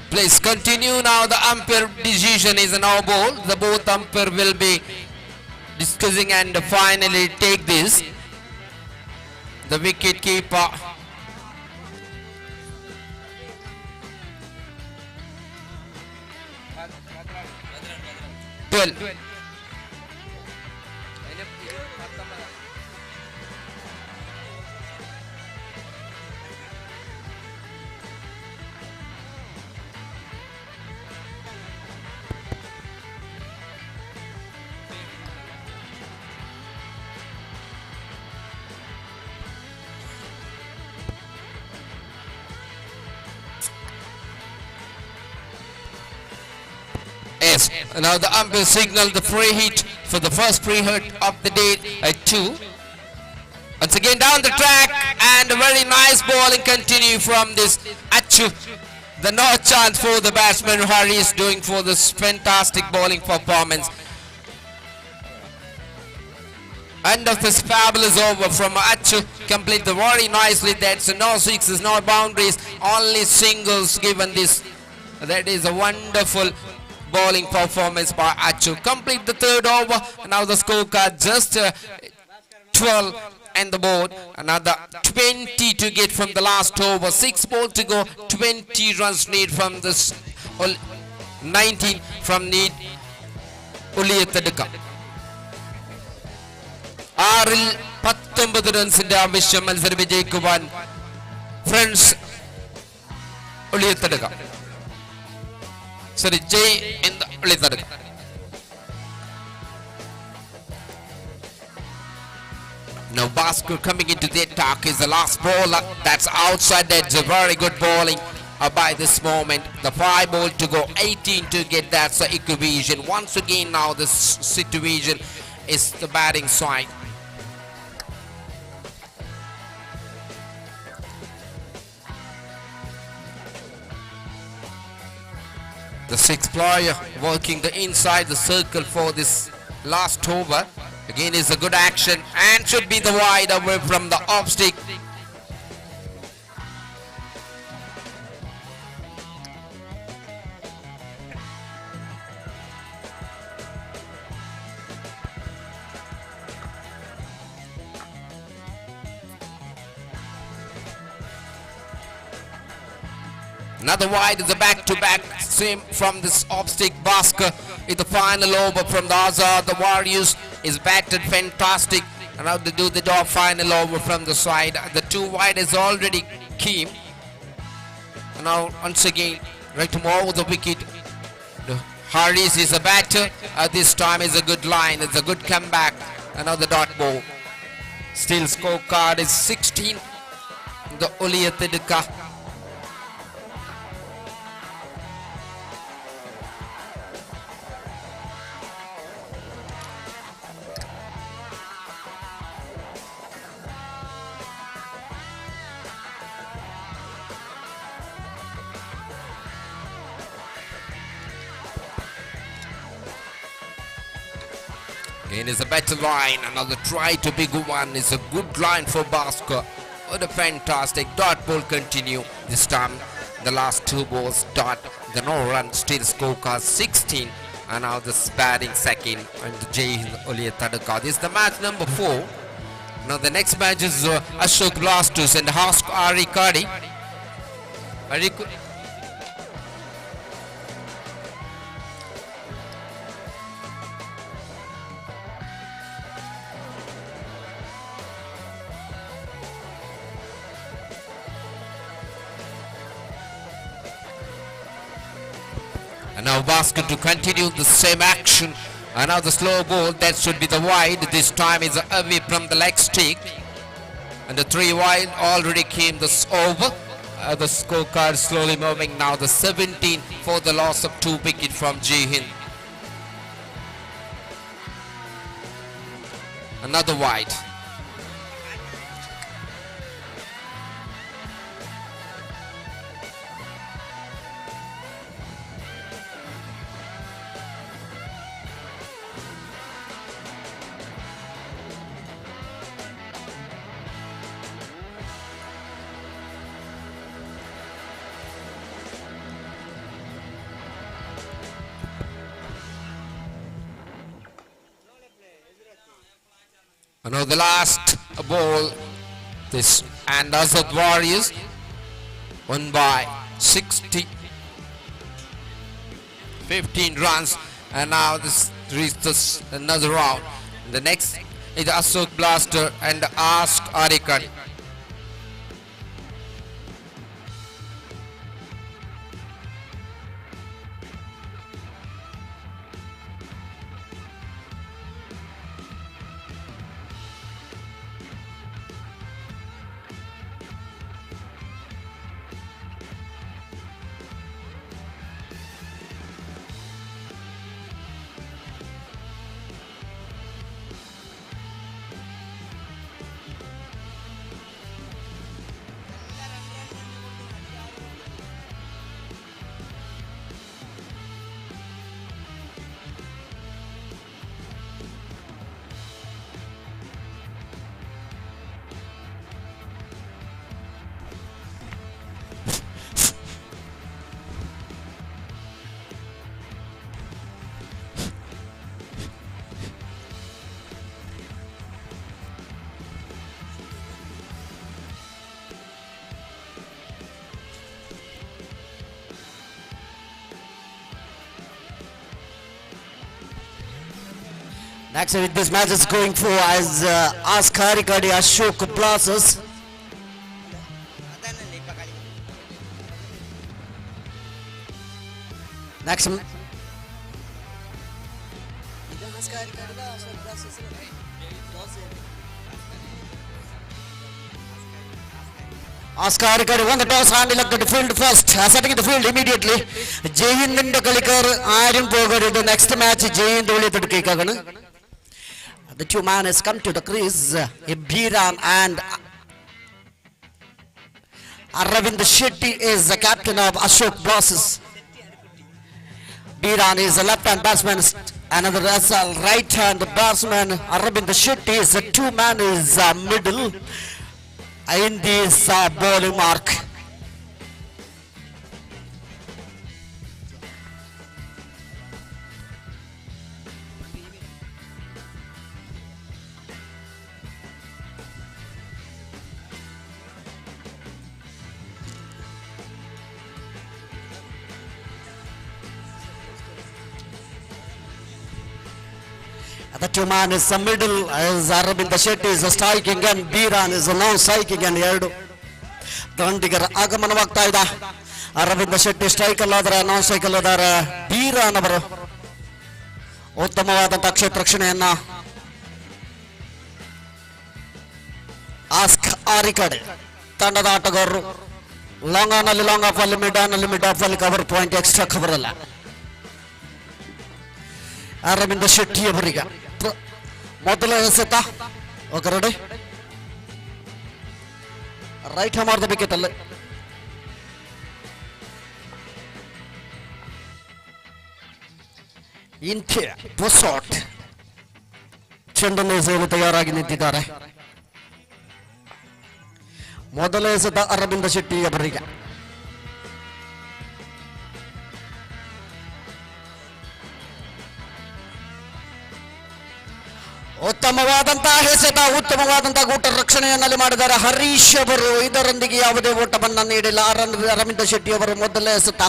Please continue now. The umpire decision is now ball. The both umpire will be discussing and finally take this. The wicket keeper. 12. Yes, now the umpire signaled the free hit for the first free hit of the day at 2. Once again down the track, and a very nice bowling continue from this Achu. The no chance for the batsman Hari is doing for this fantastic bowling performance. End of this fabulous over from Achu, complete the very nicely. That's no sixes, no boundaries, only singles given this. That is a wonderful bowling performance by Achu. Complete the third over. Now the scorecard just 12 and the board. Another 20 to get from the last over. 6 ball to go. 20 runs need from this. 19 from need Uliyatadukka. ആറിൽ 19 റൺസിന്റെ ആവശ്യം മത്സരം വിജയിക്കുവാൻ friends Uliyathaduka, sorry, ജയ് എന്ന് Uliyathaduka. Now Bhaskar coming into the attack is the last ball. That's outside. That's a very good bowling by this moment. The 5 ball to go, 18 to get. That's the equation. Once again now this situation is the batting side. The sixth player working the inside the circle for this last over. Again is a good action and should be the wide away from the off stick. Another wide is a back-to-back same from this off stick. Bhaskar in the final over from the Azad. The Warriors is batted fantastic. And now they do the job final over from the side. The two wide is already came. And now once again right to over the wicket. The Harris is a batter. This time is a good line. It's a good comeback. Another dot ball. Still scorecard is 16. The Uliyatidika. Again is a better line, another try to big one. Is a good line for Bhaskar. What a fantastic dot ball continue. This time the last two balls dot, the no run, still scorecard 16. And now this batting second and the Jai Uliyatadukka. This is the match number 4. Now the next match is Ashok Blasters and Hask Arikadi. Ariku. And now Bhaskar to continue the same action. Another slow ball, that should be the wide. This time is away from the leg stick. And the three wide already came this over. The scorecard slowly moving now. The 17 for the loss of 2 wicket from Jihin. Another wide. Now the last ball, this and Azad Warriors won by 60, 15 runs, and now this reach this another round. The next is Ashok Blaster and Ask Arikadi. Next with this match is going for as Ask Arikadi Ashok Blasters. Next, Ask Arikadi won the toss and elected to field first. Setting the field immediately. ജയ്ഹിന്ദിന്റെ കളിക്കാർ ആരും പോകരുത്. Next match Jaihind വിളിയത്തെടുക്കേക്കാണ്. The two man has come to the crease. Biran and Aravind Shetty is the captain of Ashok Blasters. Biran is a left-hand batsman, another as a right-hand batsman. Aravind Shetty is a two-man is middle in this bowling mark. The two man is the middle is Aravind Shetty is a striking and Biran is a non-striking and ಎರಡು ದಂಡಿಗರ ಆಗಮನವಾಗ್ತಾ ಇದೆ. Aravinda Shetty strike ಅಲ್ಲಾದರೆ non strike ಅಲ್ಲಿದ್ದಾರೆ ಬೀರಾನ್ ಅವರು. ಉತ್ತಮವಾದಂತಹ ಕ್ಷೇತ್ರ ರಕ್ಷಣೆಯನ್ನ ask ಆರಿಕಡೆ ತಂಡದ ಆಟಗಾರರು. ಲಾಂಗ್ ಆನ್ ಅಲ್ಲಿ ಲಾಂಗ್ ಆಫ್ ಅಲ್ಲಿ, ಮಿಡ್ ಆನ್ ಅಲ್ಲಿ ಮಿಡ್ ಆಫ್ ಅಲ್ಲಿ, ಕವರ್ ಪಾಯಿಂಟ್, ಎಕ್ಸ್ಟ್ರಾ ಕವರ್ ಅಲ್ಲ. ಅರವಿಂದ ಶೆಟ್ಟಿ ಅವರಿಗೆ ಮೊದಲ ಎಸೆತ. Okay, ready. Right hand the wicket ಅಲ್ಲಿ ಇಂಥೆ ಬೊಸಾಟ್ ಚೆಂಡನ್ನು ಎಸೆಯಲು ತಯಾರಾಗಿ ನಿಂತಿದ್ದಾರೆ. ಮೊದಲ ಎಸೆತ ಅರವಿಂದ ಶೆಟ್ಟಿ ಅವರಿಗೆ. ಉತ್ತಮವಾದಂತಹ ಎಸೆತ, ಉತ್ತಮವಾದಂತಹ ಗೂಟ ರಕ್ಷಣೆಯನ್ನಲ್ಲಿ ಮಾಡಿದ್ದಾರೆ ಹರೀಶ್ ಅವರು. ಇದರೊಂದಿಗೆ ಯಾವುದೇ ಓಟವನ್ನ ನೀಡಿಲ್ಲ. ಅರವಿಂದ ಶೆಟ್ಟಿ ಅವರು ಮೊದಲೇ ಎಸೆತ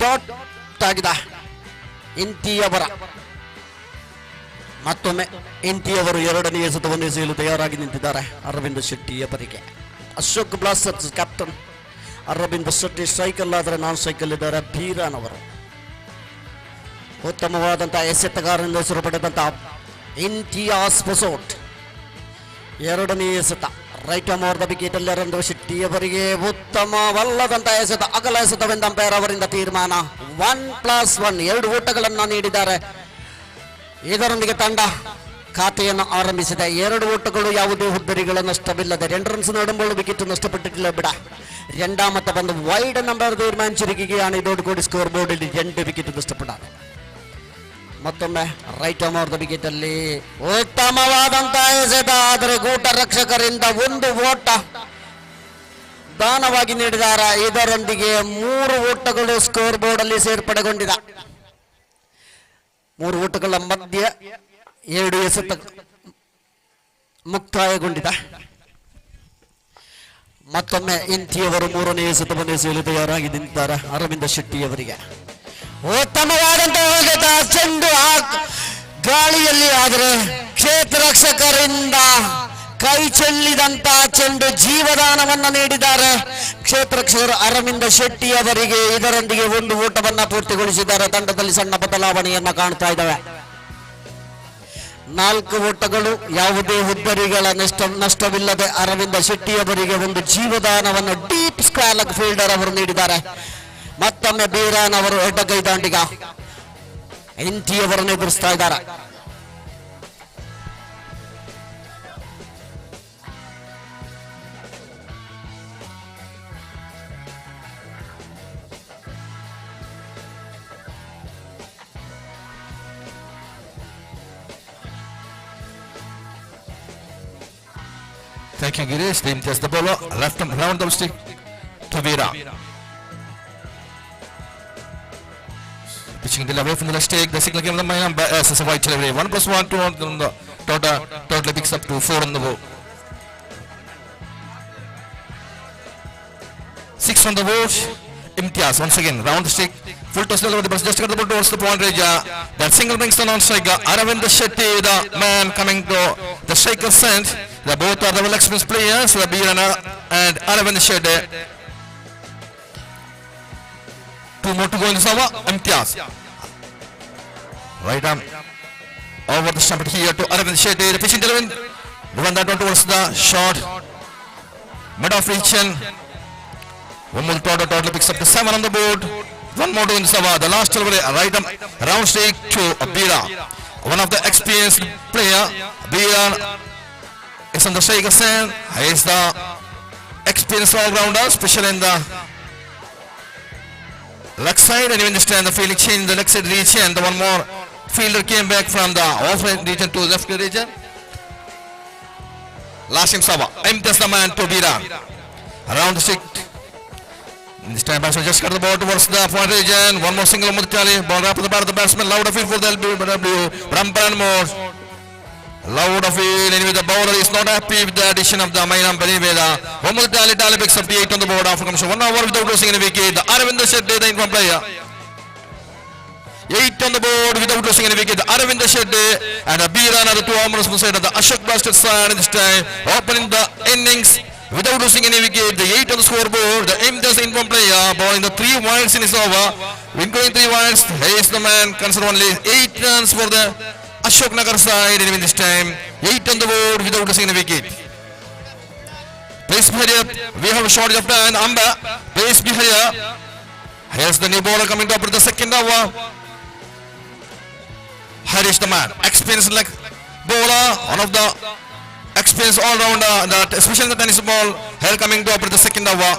ಡಾಟ್ ಆಗಿದೆ. ಇಂತಿಯವರ ಮತ್ತೊಮ್ಮೆ ಇಂತಿಯವರು ಎರಡನೇ ಎಸೆತವನ್ನು ಎಸೆಯಲು ತಯಾರಾಗಿ ನಿಂತಿದ್ದಾರೆ ಅರವಿಂದ ಶೆಟ್ಟಿ ಅವರಿಗೆ. Ashok Blasters captain Aravinda Shetty strike ಅಲ್ಲಾದರೆ ನಾನ್ ಸ್ಟ್ರೈಕ್ ಇದ್ದಾರೆ ಬೀರಾನ್ ಅವರು. ಉತ್ತಮವಾದಂತಹ ಎಸೆತಗಾರರಿಂದ ಹೆಸರು ಪಡೆದಂತಹ ಇಂತಿಯಾಸ್ ಬಸೋಟ್ ಎರಡನೇ ಎಸೆತ. ರೈಟ್ ಆರ್ಮ್ the wicket ಅಲ್ಲಿ ಅರವಿಂದ ಶೆಟ್ಟಿ ಅವರಿಗೆ ಉತ್ತಮವಲ್ಲದಂತಹ ಎಸೆತ, ಅಗಲ ಎಸೆತವೆಂದು ಅಂಪೈರ್ ಅವರಿಂದ ತೀರ್ಮಾನ. 1+1, ಎರಡು ಓಟಗಳನ್ನ ನೀಡಿದ್ದಾರೆ. ಇದರೊಂದಿಗೆ ತಂಡ ಖಾತೆಯನ್ನು ಆರಂಭಿಸಿದೆ. ಎರಡು ಓಟಗಳು, ಯಾವುದೇ ಹುದ್ದರಿಗಳ ನಷ್ಟವಿಲ್ಲದೆ. രണ്ട് റൺസ് നേടുമ്പോൾ വിക്കറ്റ് നഷ്ടപ്പെട്ടിട്ടില്ല ഇവിടെ. രണ്ടാമത്തെ പന്ത് വൈഡ് നമ്പർ തീരുമാനിച്ചിരിക്കുകയാണ്. ഇതോടുകൂടി സ്കോർ ബോർഡിൽ രണ്ട് വിക്കറ്റ് നഷ്ടപ്പെടാതെ. ಮತ್ತೊಮ್ಮೆ ರೈಟ್ ಆರ್ಮ್ the wicket ಅಲ್ಲಿ ಉತ್ತಮವಾದಂತಹ ಎಸೆತ, ಆದರೆ ಗೂಟ ರಕ್ಷಕರಿಂದ ಒಂದು ಓಟ ದಾನವಾಗಿ ನೀಡಿದ್ದಾರೆ. ಇದರೊಂದಿಗೆ ಮೂರು ಓಟಗಳು ಸ್ಕೋರ್ ಬೋರ್ಡ್ ಅಲ್ಲಿ ಸೇರ್ಪಡೆಗೊಂಡಿದೆ. ಮೂರು ಓಟಗಳ ಮಧ್ಯೆ ಎರಡು ಎಸೆತ ಮುಕ್ತಾಯಗೊಂಡಿದೆ. ಮತ್ತೊಮ್ಮೆ ಇಂತಿಯವರು ಮೂರನೇ ಎಸೆತವನ್ನು ಎಸೆಯಲು ತಯಾರಾಗಿ ನಿಂತಿದ್ದಾರೆ ಅರವಿಂದ ಶೆಟ್ಟಿಯವರಿಗೆ. ಉತ್ತಮವಾದಂತಹ ಹೊಡೆತ. ಚೆಂಡು ಆ ಗಾಳಿಯಲ್ಲಿ, ಆದರೆ ಕ್ಷೇತ್ರ ರಕ್ಷಕರಿಂದ ಕೈ ಚೆಲ್ಲಿದಂತಹ ಚೆಂಡು. ಜೀವದಾನವನ್ನು ನೀಡಿದ್ದಾರೆ ಕ್ಷೇತ್ರ ರಕ್ಷಕರು ಅರವಿಂದ ಶೆಟ್ಟಿ ಅವರಿಗೆ. ಇದರೊಂದಿಗೆ ಒಂದು ಓಟವನ್ನ ಪೂರ್ತಿಗೊಳಿಸಿದ್ದಾರೆ. ತಂಡದಲ್ಲಿ ಸಣ್ಣ ಬದಲಾವಣೆಯನ್ನ ಕಾಣ್ತಾ ಇದ್ದಾವೆ. ನಾಲ್ಕು ಓಟಗಳು, ಯಾವುದೇ ಹುದ್ದರಿಗಳ ನಷ್ಟವಿಲ್ಲದೆ ಅರವಿಂದ ಶೆಟ್ಟಿ ಅವರಿಗೆ ಒಂದು ಜೀವದಾನವನ್ನು ಡೀಪ್ ಸ್ಕ್ವೇರ್ ಫೀಲ್ಡರ್ ಅವರು ನೀಡಿದ್ದಾರೆ. ಮತ್ತೊಮ್ಮೆ ಬೀರಾನ್ ಅವರು ಎಡಗೈ ದಾಂಡಿಗ ಇಂತಿ ಅವರನ್ನು ಎದುರಿಸ್ತಾ ಇದ್ದಾರೆ. Thank you, Girish. The Imtiaz, the bowler, left arm round the stick to Veera. Pitching the away from the left stick. The signal came from the main number. Yes, it's a wide delivery. One plus one, two on the total. Totally picks up to four on the board. Six on the board. Imtiaz once again round the stick. Full toss delivery, but just got the ball towards the point range. That single brings the non-striker. Aravind Shetty, the man coming to the striker send. The both are the well experienced players, the Beerana and Aravind Shetty. Two more to go in this over. Imtiaz. Right arm over the stump here to Aravind Shetty. The pitching delivery. Run that one towards the short. Mid off region. One more total, total picks up to seven on the board. One more to in this over. The last delivery, right arm round stick to Abira. One of the experienced player, Abira, is on the striker side. He is the experienced all-rounder, especially in the left side, and you understand the feeling change the left side region. The one more fielder came back from the off region to left region. Last him Saba. Imtiaz the man to Biran. Around the stick. This time batsman just got the ball towards the point region. One more single Mutali. Ball up to the bat of the batsman. Louder field for the LBW. Rampan more. Louder field. Anyway, the bowler is not happy with the addition of the main number. Anyway, the Mutali Tally picks up the 8 on the board after commission. 1 over without losing any wicket. The Aravind Shetty, the informed player. 8 on the board without losing any wicket. Aravind Shetty and Beeran are the two armors from the side of the Ashok Blasters side this time. Opening the innings without losing any wicket. The 8 on the scoreboard. The Imtiaz, the informed player, bowling the 3 wides in his over. Including 3 wides. He is the man. Consider only 8 runs for the Ashok Nagar side. Anyway, this time 8 on the board without losing any wicket. Please be hurry up. We have a shortage of time. Amba, please be hurry up. Here's the new bowler coming up with the second over. Harish the man, experienced like bowler, one of the experienced all-rounder, that especially the tennis ball. Here coming to up with the second over.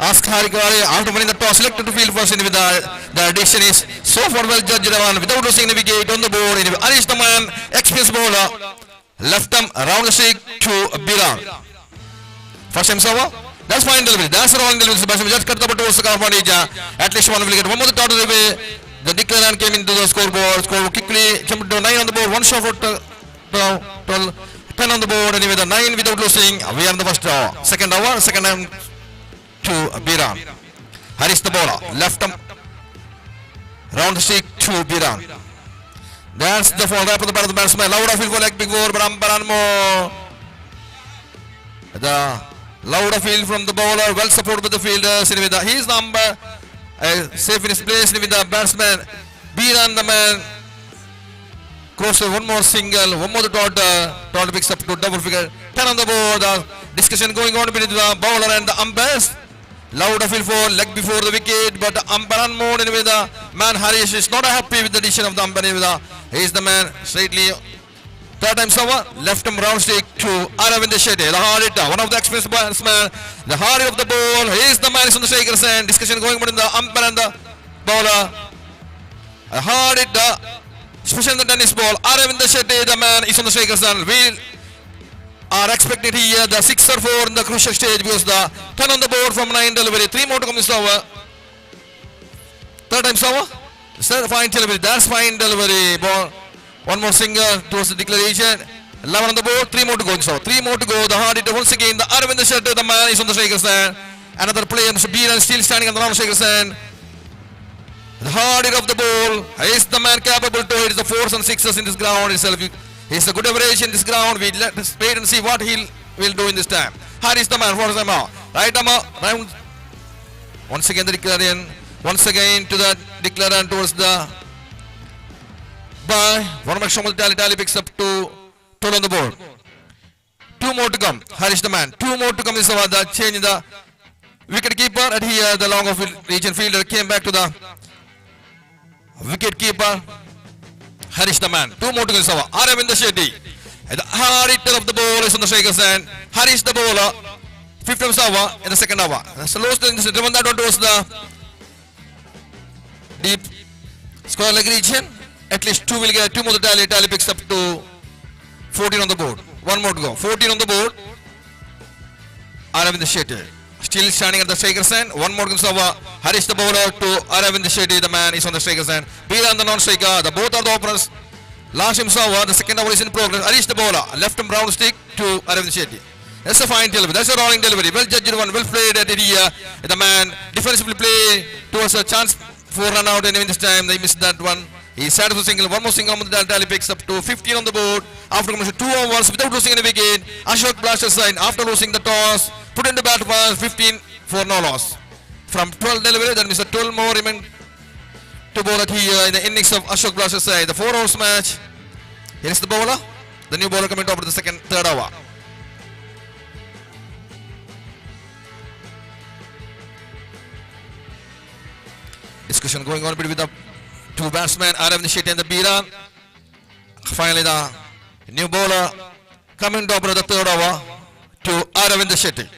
Ask Harikari after winning the toss, selected to field first. Anyway, the addition is so far well judged one without losing any wicket on the board. Anyway, Harish the man, experienced bowler, left them round the stick to Biran. First time over. That's fine delivery. That's the wrong delivery. Batsman just cut the ball towards the cover. At least one will get one more out of the way. The declare run came into the scoreboard. Score quickly jumped to 9 on the board. One shot for 12, 12, 10 on the board. Anyway, the 9 without losing. We are in the first over. Second over. Second time to Biran. Harish the bowler. Left arm round the stick to Biran. That's the fall right for the bat of the batsman. Loud field for leg big four, but Ambaran more. The louder field from the bowler, well supported by the fielders. Anyway, he's number safe in his place. Anyway, the batsman Biran the man crosses one more single, one more dot. Dot picks up to double figure. 10 on the board. The discussion going on between the bowler and the umpires. Louder field for leg before the wicket, but Ambaran mode anyway. The man Harish is not happy with the decision of the umpire. Anyway, he is the man straightly. Third time over, left him round stick to Aravind Shetty, the hard hitter, one of the experienced batsmen, the hard of the ball. He is the man is on the striker's end. Discussion going on in the umpire and the bowler. A hard hitter, especially in the tennis ball. Aravind Shetty, the man is on the striker's end. We are expected here the 6 or 4 in the crucial stage because the 10 on the board from 9 delivery. 3 more to come this over. Third time's over. Sir, fine delivery. That's fine delivery. Ball. One more single towards the declaration. 11 on the board, 3 more to go. So 3 more to go. The hard hitter once again, the Aravind Shetty, the man is on the striker's end. Another player, Mr. Beeran, still standing on the non-striker's end. The hard hit of the ball. Is the man capable to hit the fours and sixes in this ground itself? He's a good average in this ground. We let us wait and see what he will do in this time. Haris the man for them out. Right arm round. Once again the declaration. Once again to the declarant towards the by one more Shomal Tally. Tally picks up to 12 on the board. 2 more to come. Harish the man. 2 more to come. This is the change in the wicket keeper. And here the long of region fielder came back to the wicket keeper. Harish the man. 2 more to go. Aravind Shetty. The hard hitter of the ball is on the striker's end. Harish the bowler. Fifth over in the second over. So lost in the driven that one towards the deep square leg region. At least 2 will get 2 more to tally. Tally picks up to 14 on the board. 1 more to go. 14 on the board. Aravind Shetty still standing at the striker's end. 1 more goes over. Harish the bowler to Aravind Shetty. The man is on the striker's end. Beeran the non-striker. The both are the openers. Last over. The second over is in progress. Harish the bowler. Left arm round stick to Aravind Shetty. That's a fine delivery. That's a rolling delivery. Well judged one. Well played at here. The man defensively play towards a chance for run out, and in this time they missed that one. He sat for single. One more single on the tally picks up to 15 on the board. After coming to 2 overs without losing any wicket. Ashok Blaster side after losing the toss, put into bat first, 15 for no loss. From 12 delivery, that means 12 more remain to bowl at here in the innings of Ashok Blaster side. The 4 overs match. Here is the bowler. The new bowler coming top of the third over. Discussion going on between the two batsmen, Aravind Shetty and the Beeran. Finally, the new bowler coming top of the third over to Aravind Shetty.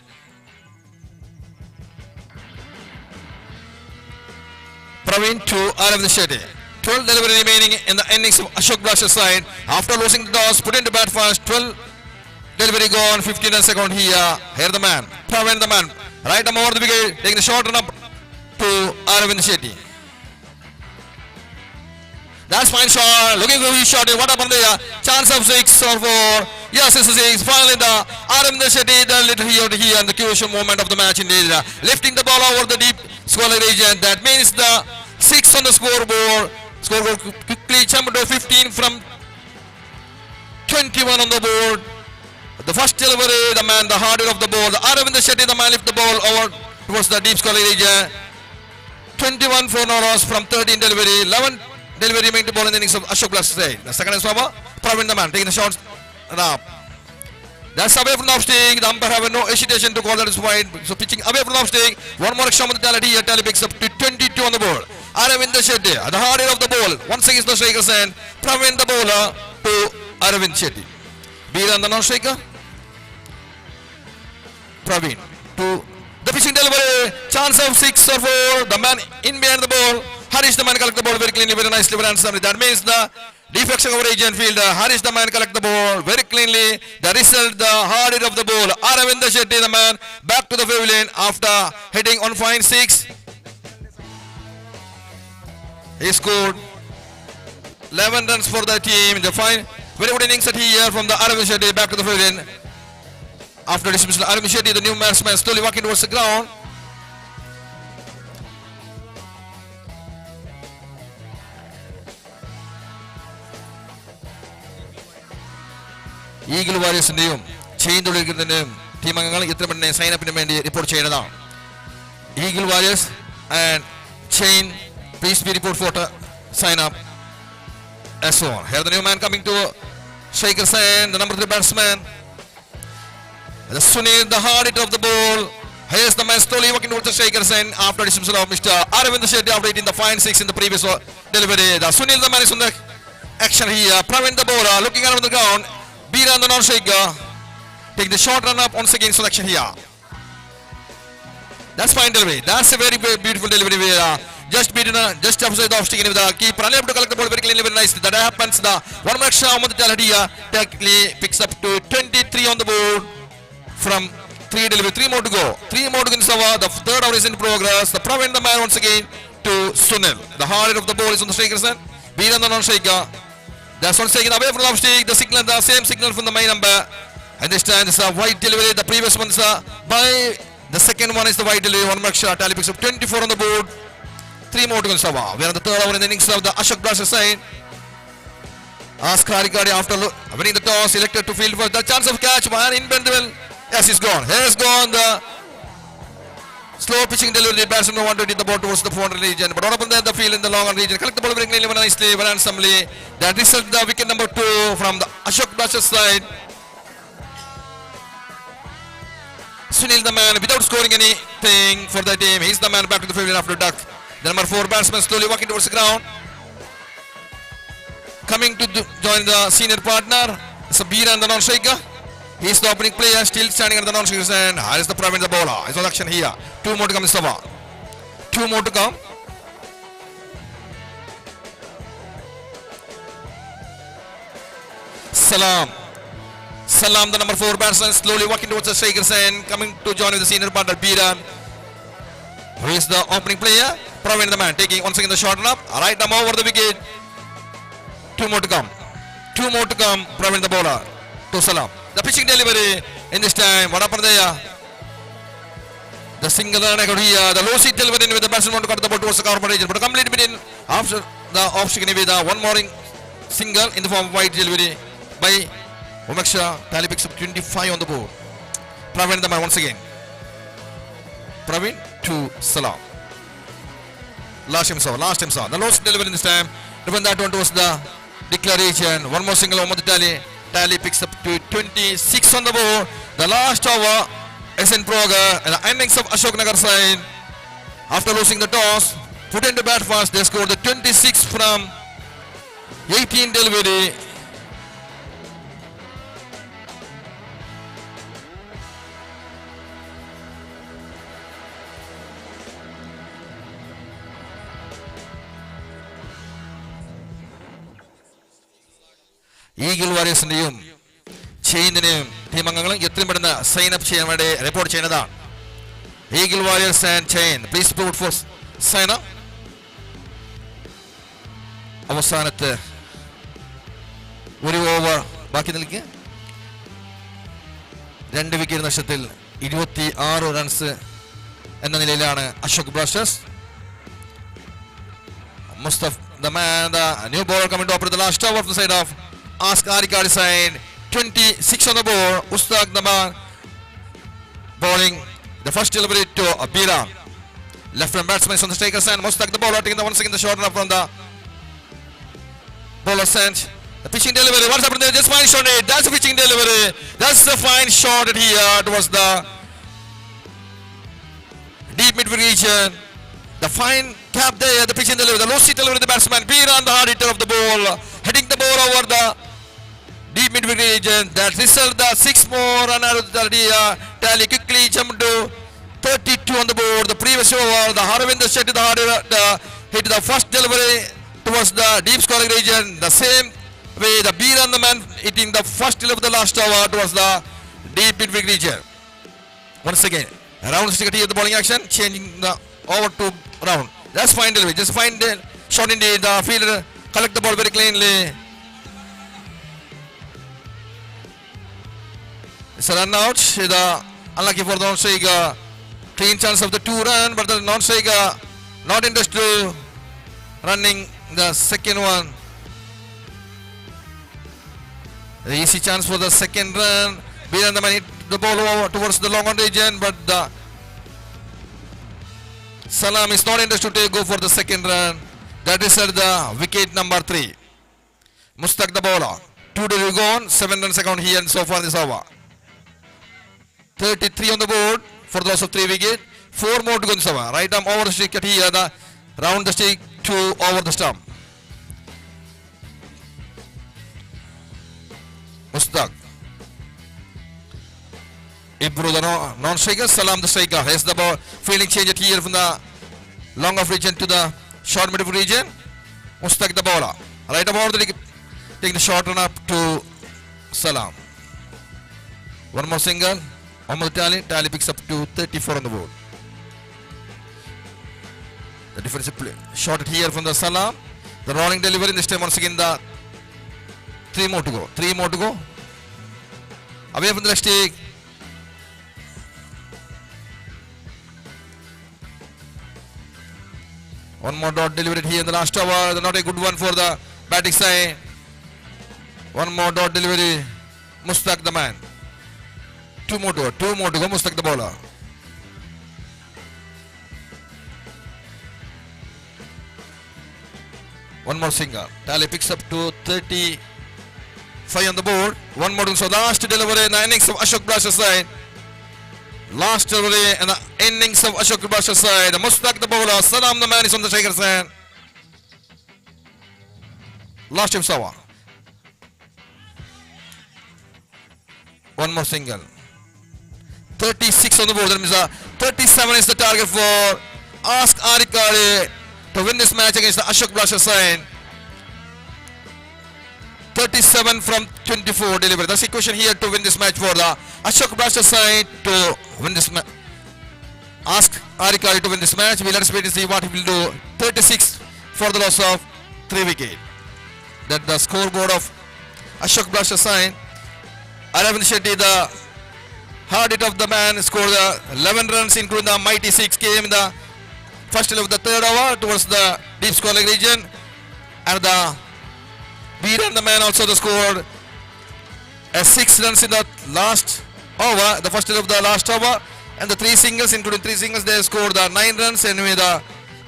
Praveen to Aravind Shetty. 12 delivery remaining in the innings of Ashok Blaster side. After losing the toss, put into bat first. 12 delivery gone, 15 and second here. Here the man, Praveen the man. Right arm over the wicket, taking the short run up to Aravind Shetty. That's fine shot. Looking for his shot. What happened there? Chance of 6 or 4. Yes, it's a 6. Finally, the Aravind Shetty, the little here to here, and the crucial moment of the match indeed. Lifting the ball over the deep square region. That means the 6 on the scoreboard. Scoreboard quickly jumped to 15 from 21 on the board. The first delivery, the man, the harder of the ball. The Aravind Shetty, the man lift the ball over towards the deep square region. 21 for no loss from 13 delivery. 11 delivery remaining to ball in the innings of Ashok Blaster. The second is over. Praveen the man taking the shots up. That's away from the off stick. The umpire have no hesitation to call that is wide. So pitching away from the off stick. One more extra on the tally here. Tally picks up to 22 on the board. Aravind Shetty, the hard end of the ball. Once again, the striker's end. Praveen the bowler to Aravind Shetty. Beeran the non-striker. Praveen to the pitching delivery. Chance of 6 or 4. The man in behind the ball. Harish the man collect the ball very cleanly, very nicely, very handsomely. That means the deflection over agent fielder. Harish the man collect the ball very cleanly. The result, the hard hit of the ball. Aravind Shetty the man back to the pavilion after hitting on fine 6. He scored 11 runs for the team. The fine, very good innings at here from the Aravind Shetty back to the pavilion. After dismissal, Aravind Shetty, the new batsman, slowly walking towards the ground. Eagle വാരിയേഴ്സിന്റെയും chain തൊഴിലിന്റെയും team അംഗങ്ങൾ എത്ര പെട്ടെന്ന് സൈനപ്പിന് വേണ്ടി report ചെയ്യേണ്ടതാണ്. Eagle Warriors and Chain, please be report for sign up as on. Here the new man coming to Shaker Sen, the number 3 batsman. The Sunil, the hard hit of the ball. Here's the man slowly walking towards the Shaker Sen after dismissal of Mr. Aravind Shetty after hitting the fine 6 in the previous delivery. The Sunil, the man is on the action here. Praveen the bowler looking around the ground. Beeran the non-shaker. Take the short run up once again selection here. That's fine delivery. That's a very, very beautiful delivery. Where, just beaten, just outside the off stick with the keeper unable to collect the ball very cleanly, very nicely. That happens. The one more extra Ahmed here technically picks up to 23 on the board from 3 delivery. 3 more to go. 3 more to go in this over. The third over is in progress. The Praveen the man once again to Sunil. The hard end of the ball is on the striker's end. Beeran the non-shaker. That's one taken away from off stick. The signal, the same signal from the main number. And this time it's a wide delivery. The previous one's a by the second one is the wide delivery. One more shot. Tally picks up 24 on the board. Three more to go. We are on the third over in the innings of the Ashok Blaster side. Ask Harikadi after winning the toss, elected to field for the chance of catch. One in Bendwell. Yes, he's gone. He's gone. The slow pitching delivery. Batsman wanted to hit the ball towards the 400 region, but all up there the field in the long region. Collect the ball very cleanly, very nicely, very handsomely. That result the wicket number 2 from the Ashok Blaster side. Sunil the man without scoring anything for the team. He's the man back to the field after duck. The number 4 batsman slowly walking towards the ground. Coming to join the senior partner, Sabir and the non-striker. He's the opening player, still standing at the non-striker's end. Here is the Praveen, the bowler. It's all action here. Two more to come, Mustafa. Two more to come. Salam. Salam, the number 4 batsman, slowly walking towards the striker's end, coming to join with the senior partner, Biran, who is the opening player. Praveen, the man, taking once again the short run up. Right arm over the wicket. Two more to come. Two more to come. Praveen, the bowler, to Salam. The pitching delivery in this time. What happened there? The single run out here. The low seat delivery with the batsman want to cut the ball towards the cover region. But a complete between after the off with the one more single in the form of wide delivery by Umeksha. Tally picks up 25 on the board. Praveen the man once again. Praveen to Salam. Last himself, last himself. The lowest delivery this time. Even that one towards the declaration. One more single, Mohammad Tally. Tally picks up to 26 on the board. The last over is in progress. And the innings of Ashok Nagar side. After losing the toss, put into bat first. They scored the 26 from 18 delivery. Eagle വാരിയേഴ്സിന്റെയും ചെയിനിനെയും team അംഗങ്ങളും എത്രയും പെട്ടെന്ന് sign up ചെയ്യാൻ വേണ്ടി report ചെയ്യുന്നതാണ്. Eagle Warriors and chain, please report for sign up. അവസാനത്തെ ഒരു over ബാക്കി നിൽക്കുക. 2 വിക്കറ്റ് നഷ്ടത്തിൽ 26 റൺസ് എന്ന നിലയിലാണ് Ashok Blasters. Mustaf, the man, the new bowler coming to operate the last over from the side of Ask Arikadi side. 26 on the board. Ustad the man bowling the first delivery to Abira. Left hand batsman is on the striker's end. Mustaq the bowler taking the once again the short run from the bowler send. The pitching delivery. What's happening there? Just fine shot it. That's a pitching delivery. That's the fine shot here towards the deep mid region. The fine cap there, the pitching delivery, the low seat delivery, the batsman, Biran, the hard hitter of the ball, heading the ball over the deep mid region. That result, the 6 more run out of the tally quickly jumped to 32 on the board. The previous over, the Harvinder Shetty, the hard hitter, hit the first delivery towards the deep scoring region. The same way, the Biran, the man hitting the first delivery of the last over towards the deep mid region. Once again, round stick here, the bowling action, changing the over to round. That's fine delivery. Just find the shot indeed. The fielder collect the ball very cleanly. It's a run out. The unlucky for the non-striker. Clean chance of the 2 run, but the non-striker not interested to running the second one. The easy chance for the second run. Biran the man hit the ball over towards the long on region, but the Salam is not interested to take go for the second run. That is at the wicket number 3. Mustaq the bowler. 2 to gone, 7 runs account here and so far this over. 33 on the board for the loss of 3 wicket. 4 more to go in this over. Right arm over the stick at here, the round the stick, 2 over the stump. Mustaq. Ibru the non-striker, Salam the striker. Here's the ball. Fielding change it here from the long off region to the short middle region. Mustaq the bowler. Right about the taking the short run up to Salam. One more single. Mohammad Tali. Tali picks up to 34 on the board. The defensive play. Shot it here from the Salam. The rolling delivery this time once again the Three more to go. Three more to go. Away from the left stick. One more dot delivered here in the last over. Not a good one for the batting side. One more dot delivery. Mustak the man. Two more to go. Two more to go. Mustak the bowler. One more single. Tally picks up to 35 on the board. One more. So last delivery in the innings of Ashok Blaster side. Last delivery in the innings of Ashok Blaster side. Mustak the bowler. Salam the man is on the shaker side. Last time Sawa. One more single. 36 on the board. That means 37 is the target for Ask Arikari to win this match against the Ashok Blaster side. 37 from 24 delivery. That's the equation here to win this match for the Ashok Blaster side to win this match. Ask Arikari to win this match. We let us wait and see what he will do. 36 for the loss of 3 wicket. That the scoreboard of Ashok Blaster side. Aravind Shetty, the hard hit of the man, scored the 11 runs, including the mighty 6 came in the first of the third over towards the deep scoring region, and the Beeran the man also the scored a 6 runs in the last over, the first of the last over, and the 3 singles, including 3 singles, they scored the 9 runs. And with the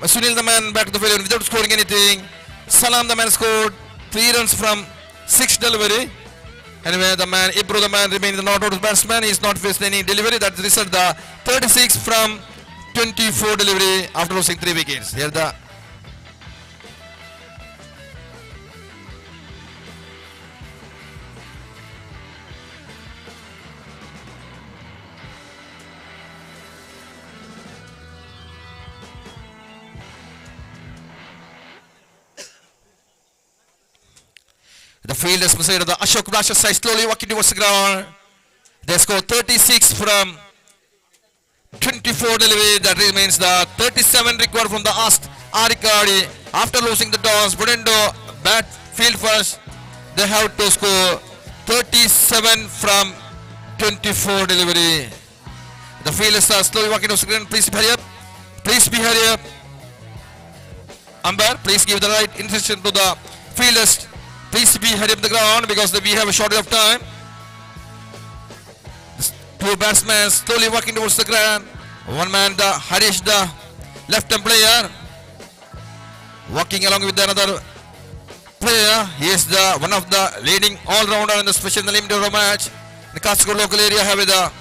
Sunil the man back to the field without scoring anything. Salam the man scored 3 runs from 6 delivery. Anyway, the man Ibro the man remained the not out batsman. He is not faced any delivery. That result the 36 from 24 delivery after losing 3 wickets. Here the fielders beside of the Ashok Blaster side slowly walking towards the ground. They score 36 from 24 delivery. That remains the 37 required from the Ask Arikari. After losing the toss, Budendo bat field first. They have to score 37 from 24 delivery. The fielders are slowly walking towards the ground. Please hurry up. Please be hurry up. Amber, please give the right instruction to the fielders. Please be hurry up the ground because we have a shortage of time. Two batsmen slowly walking towards the ground. One man, the Harish, the left arm player, walking along with another player. He is the one of the leading all-rounder in the special in the limited over match. The Kasaragod local area have the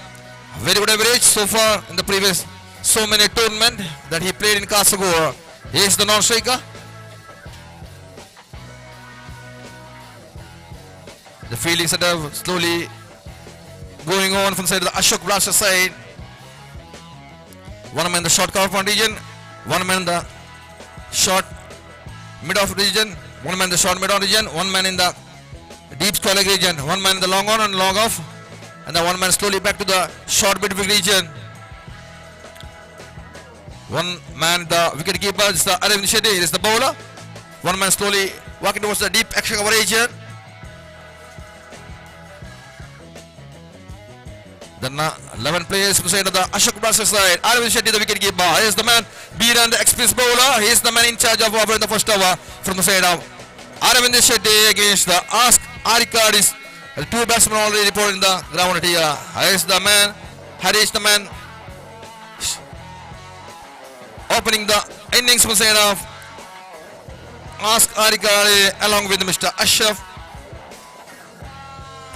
very good average so far in the previous so many tournament that he played in Kasaragod. He is the non-striker. The fielding setup slowly going on from side of the Ashok Blaster side. One man in the short cover point region, one man in the short mid off region, one man in the short mid on region, one man in the deep square leg region, one man in the long on and long off, and the one man slowly back to the short mid region. One man, the wicket keeper, is the Aravind Shetty, is the bowler. One man slowly walking towards the deep extra cover region. The 11 players from the side of the Ashok Blaster side. Aravind Shetty, the wicket keeper. He is the man, Beeran, the experienced bowler. He is the man in charge of over in the first over from the side of Aravind Shetty against the Ask Arikadis. The two batsmen already reported in the ground here. He is the man, Harish the man, opening the innings from the side of Ask Arikari along with Mr. Ashraf.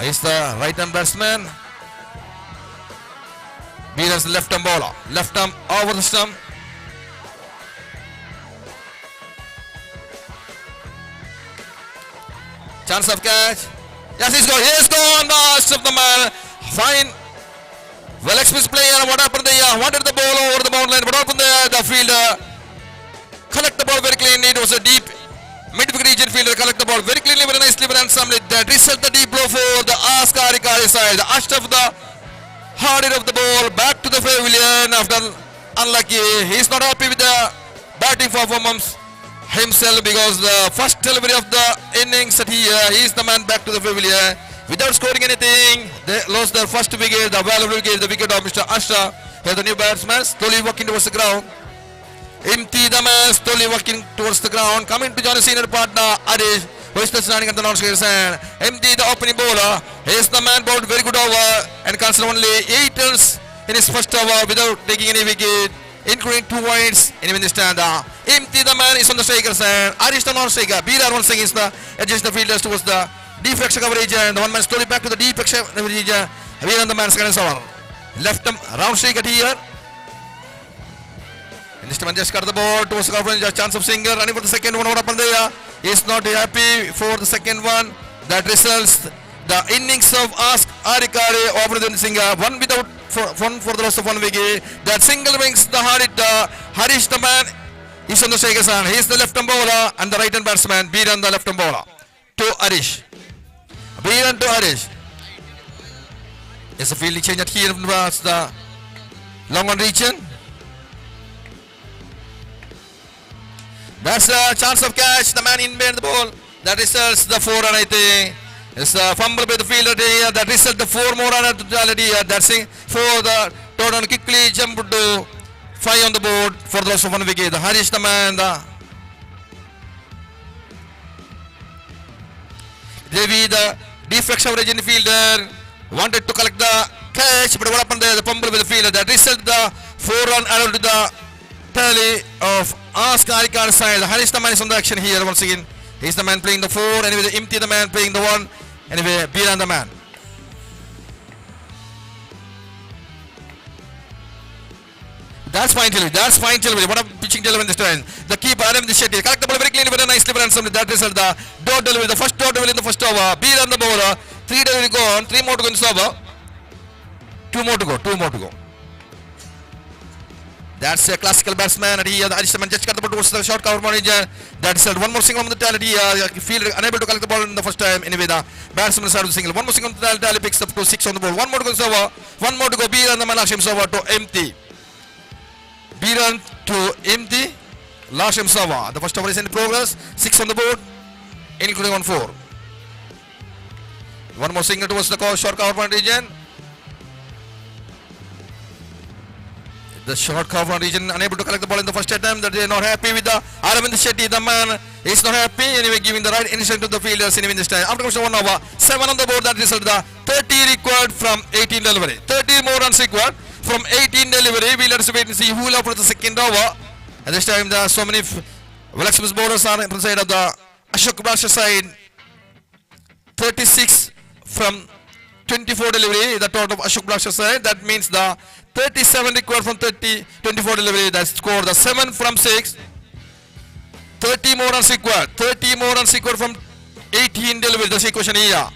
He is the right hand batsman. Beeran's left arm bowler. Left arm over the stump. Chance of catch. Yes, he's gone. He's gone. The Ashraf the man. Fine. Well experienced player. What happened there? Wanted the ball over the boundary line. What happened there? The fielder collect the ball very cleanly. It was a deep mid region fielder. Collect the ball very cleanly, very nicely, very handsomely. That result the deep blow for the Ask Arikari side. The Ashraf the hard hit of the ball back to the pavilion after unlucky. He's not happy with the batting performance. himself, because the first delivery of the innings that he is the man back to the pavilion without scoring anything. They lost their first wicket, the valuable wicket, the wicket of Mr. Asha. Here the new batsman slowly walking towards the ground. Imti the man slowly walking towards the ground, coming to join his senior partner Arish, who is standing at the non-striker's end. Imti the opening bowler, he is the man bowled very good over and conceded only 8 runs in his first over without taking any wicket, including 2 points in even the stand. Imti the man is on the striker's end. Arish the non-striker. Birar once again is the adjust the fielders towards the deep extra coverage, and the one man slowly back to the deep extra coverage. Birar the man second over. Left round striker here. And this time just cut the ball towards the cover, just chance of single, running for the second one. What happened there? Is not happy for the second one. That results the innings of Ask Arikari over the singer. One without for, one for the loss of one wicket. That single brings the Harish the man is on the striker's hand. He is the left arm bowler and the right hand batsman. Beeran the left arm bowler to Harish. Beeran to Harish. It's a fielding change at here towards the long on region. That's a chance of catch. The man in behind the ball. That results the 4 run, I think. It's a fumble by the fielder here. That results the 4 more run at totality here. That's it. For the total quickly jump to 5 on the board for the loss of 1 wicket. The Harish the man. The Devi, the deflection of the fielder, wanted to collect the catch, but what happened there? The fumble with the fielder. That results the 4 run added to the tally of Ask Arikar side. Harish the man is on the action here once again. He's the man playing the 4. Anyway, the Imti the man playing the 1. Anyway, Biran the man. That's fine delivery. That's fine delivery. What a pitching delivery this time. The keeper Aravind Shetty collect the ball very cleanly, very nicely, very handsomely. That result the dot delivery, the first dot delivery in the first over. Biran the bowler. 3 delivery gone. 3 more to go in this over. 2 more to go. 2 more to go. That's a classical batsman, and here the Harish man just got the ball towards the short cover manager. That's it. One more single on the tally here. Fielder unable to collect the ball in the first time. Anyway, the batsman started the single. One more single on the tally, picks up to 6 on the board. One more to go over. One more to go. Biran the man Lashim over to empty. Biran to empty. Lashim Sava. The first over is in progress. 6 on the board, including on 4. One more single towards the short cover point region. The short cover region unable to collect the ball in the first attempt. That they are not happy with the Aravind Shetty. The man is not happy. Anyway, giving the right instruction to the fielders in this time. After comes 1 over, 7 on the board. That result the 30 required from 18 delivery. 30 more runs required from 18 delivery. We let us wait and see who will for the second over. At this time, there are so many well bowlers are from the side of the Ashok Blaster side. 36 from 24 delivery, the total of Ashok Blaster side. That means the 37 required from 24 delivery. That score the 7 from 6. 30 more runs required. 30 more runs required from 18 delivery. The equation here.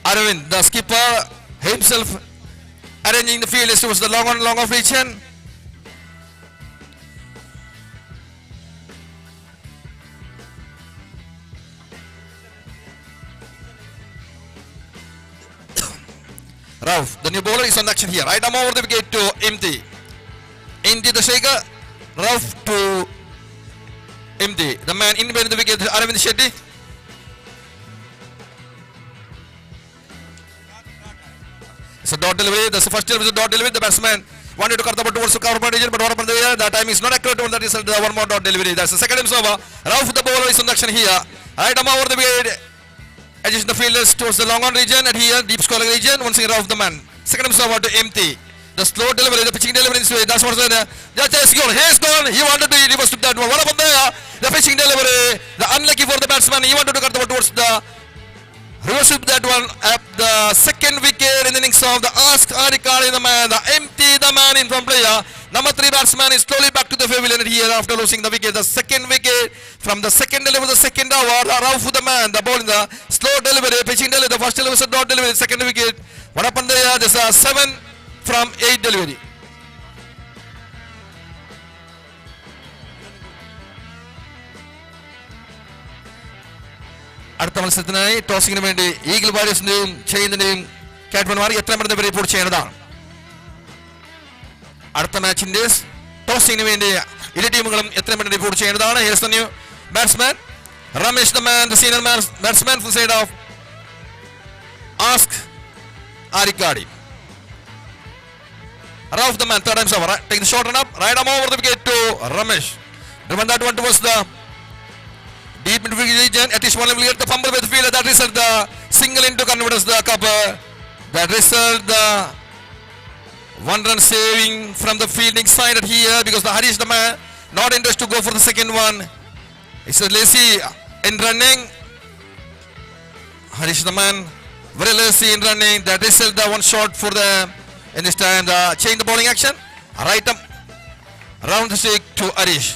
Aravind, the skipper himself, arranging the field towards the long on long off region. Rauf, the new bowler, is on action here. Right arm over the wicket to Imti. Imti the shaker. Rauf to Imti. The man in between the wicket, Aravind Shetty. It's a dot delivery. That's the first delivery, a dot delivery. The batsman wanted to cut the ball towards the cover point region, but what happened there? The time is not accurate on that result. The one more dot delivery. That's the second over. Rauf, the bowler, is on the action here. Right arm over the wicket. Adjust the fielders towards the long on region and here deep scoring region. Once again, Rauf the man. Second over to empty. The slow delivery, the pitching delivery is that's what's there. Just has gone. He's gone. He wanted to reverse to that one. What happened there? The pitching delivery, the unlucky for the batsman. He wanted to cut the ball towards the reverse with that one at the second wicket in the innings of the Ask Arikari, the man, the empty the man in front player. Number 3 batsman is slowly back to the pavilion here after losing the wicket. The second wicket from the second delivery, the second over, Rauf the man, the ball in the slow delivery, pitching delivery, the first delivery was a dot delivery, second wicket. What happened there? There's a 7 from 8 delivery. അടുത്ത മത്സരത്തിനായി ടോസിങ്ങിന് വേണ്ടി eagle വാരിയേഴ്സിന്റെയും ചെയ്യുന്നതിന്റെയും ക്യാപ്റ്റന്മാർ എത്ര മണി report ചെയ്യേണ്ടതാണ്. അടുത്ത മാച്ചിന്റെ ടോസിങ്ങിന് വേണ്ടി ഇരു ടീമുകളും എത്രയും പെട്ടെന്ന് റിപ്പോർട്ട് ചെയ്യേണ്ടതാണ്. Here's the new batsman, Ramesh the man, the senior batsman from side of ASK Arikkady. Rauf the man, third time's over. Right, take the short run up, right arm over the wicket to Ramesh. Driven that one towards the deep into the region. At least one level get the fumble with the fielder. That result the single into converts the cover. That result the one run saving from the fielding side at here, because the Harish the man not interested to go for the second one. It's a lazy in running. Harish the man very lazy in running. That result the one shot for the in this time the change the bowling action. Right up round the stick to Harish.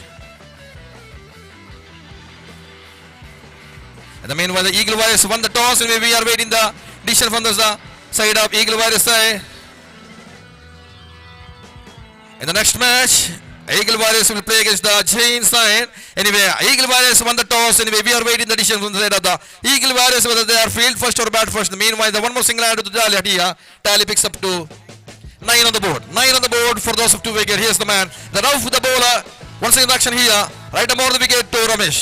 And the meanwhile, the Eagle Warriors won the toss, and we are waiting the decision from the side of Eagle Warriors side. In the next match, Eagle Warriors will play against the Jain side. Anyway, Eagle Warriors won the toss. Anyway, we are waiting the decision from the side of the Eagle Warriors whether they are field first or bat first. Meanwhile, the one more single added to the tally here. Tally picks up to 9 on the board. 9 on the board for those of two wicket. Here's the man. The Rauf, the bowler. Once again, action here. Right over the wicket to Ramesh.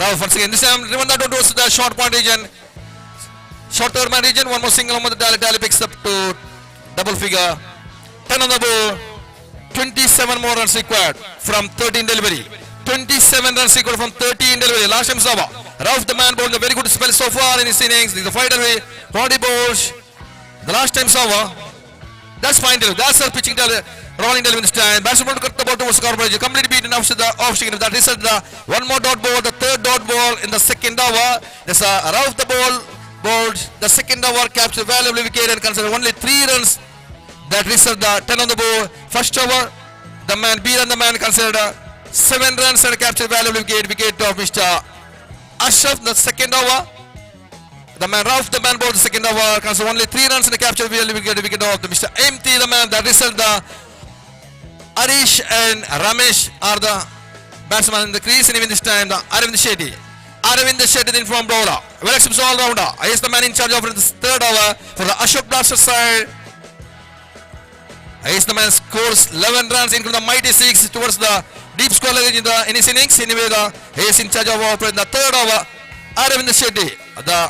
Rauf once again. This time, driven that towards the short point region. Short third man region. One more single on the tally. Tally picks up to double figure. 10 on the board. 27 more runs required from 13 delivery. 27 runs required from 13 delivery. Last time over. Rauf the man bowling a very good spell so far in his innings. The five delivery. Roddy bowls. The last time's over. That's fine delivery. That's our pitching delivery. Rolling delivery this time. Batsman to cut the ball towards the corner. Completely beaten off the off stick. That result the one more dot ball, the third dot ball in the second over. There's a Rauf the ball bowled the second over, captured valuable wicket and considered only 3 runs. That result the 10 on the board. First over, the man B and the man considered 7 runs and captured valuable wicket of Mr. Ashraf. The second over, the man Rauf, the man bowled the second over, considered only 3 runs and captured valuable wicket of the Mr. MT, the man. That result the Arish and Ramesh are the batsmen in the crease, and even this time the Aravind Shetty. Aravind Shetty, the informed bowler. Well experienced all-rounder. He is the man in charge of the third over for the Ashok Blaster side. He is the man scores 11 runs, including the mighty 6 towards the deep score line in his innings. Anyway, he is in charge of in the third over. Aravind Shetty, the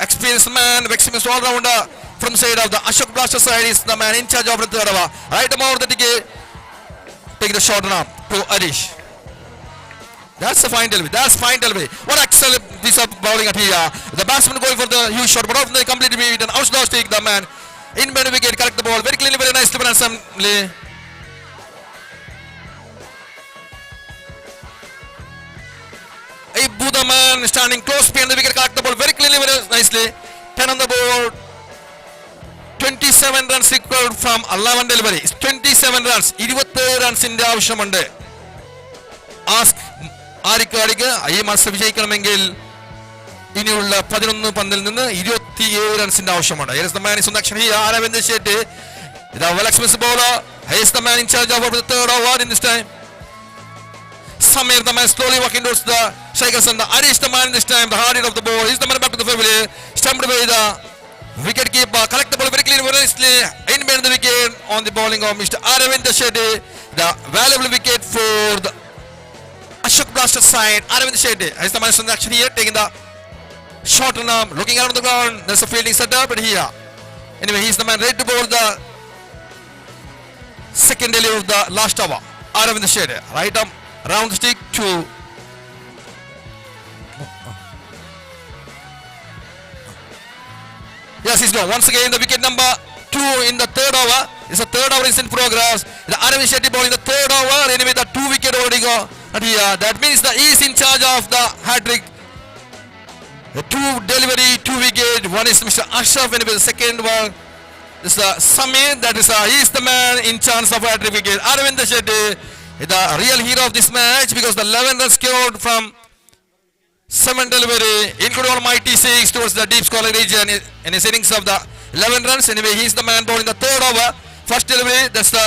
experienced man, experienced all-rounder from side of the Ashok Blaster side, is the man in charge of the third over. Right over the ticket. Take the short run up to Arish. That's a fine delivery. That's fine delivery. What excellent piece of bowling at here. The batsman going for the huge shot, but often they completely beat and out stick the man in many wicket, collect the ball very cleanly, very nicely, very handsomely. Ibu the man standing close behind the wicket, collect the ball very cleanly, very nicely. 10 on the board. 27 runs required from 11 delivery. 27 runs. 27 റൺസിന്റെ ആവശ്യമുണ്ട് ask ആരിക്കാടിക്ക്. ഈ മത്സരം വിജയിക്കണമെങ്കിൽ ഇനിയുള്ള 11 പന്തിൽ നിന്ന് 27 റൺസിന്റെ ആവശ്യമുണ്ട്. Here is the man is on action here. Aravind Shetty, the well experienced bowler. He is the man in charge of the third over in this time. Samir the man slowly walking towards the strikers, and the Arish the man this time, the hard hit of the ball. He's the man back to the family, stumped by the wicket keeper. Collect the ball very clean, very nicely in behind the wicket on the bowling of Mr. Aravind Shetty. The valuable wicket for the Ashok Blaster side. Aravind Shetty is the man on the action here, taking the short run arm, looking out on the ground. There's a fielding setup but here. Anyway, he's the man ready to bowl the second delivery of the last over. Aravind Shetty, right arm round the stick to Yes, he's gone. Once again, the wicket number 2 in the third over. It's the third over is in progress. The Aravind Shetty ball in the third over. Anyway, the 2 wicket already go. And here, that means the he is in charge of the hat trick. The 2 delivery, 2 wicket. One is Mr. Ashraf, and the second one is the Samir. That is he is the man in chance of hat trick wicket. Aravind Shetty, the real hero of this match, because the 11 runs scored from 7 delivery, including almighty 6 towards the deep scoring region in his innings of the 11 runs. Anyway, he's the man bowling the third over. First delivery, that's the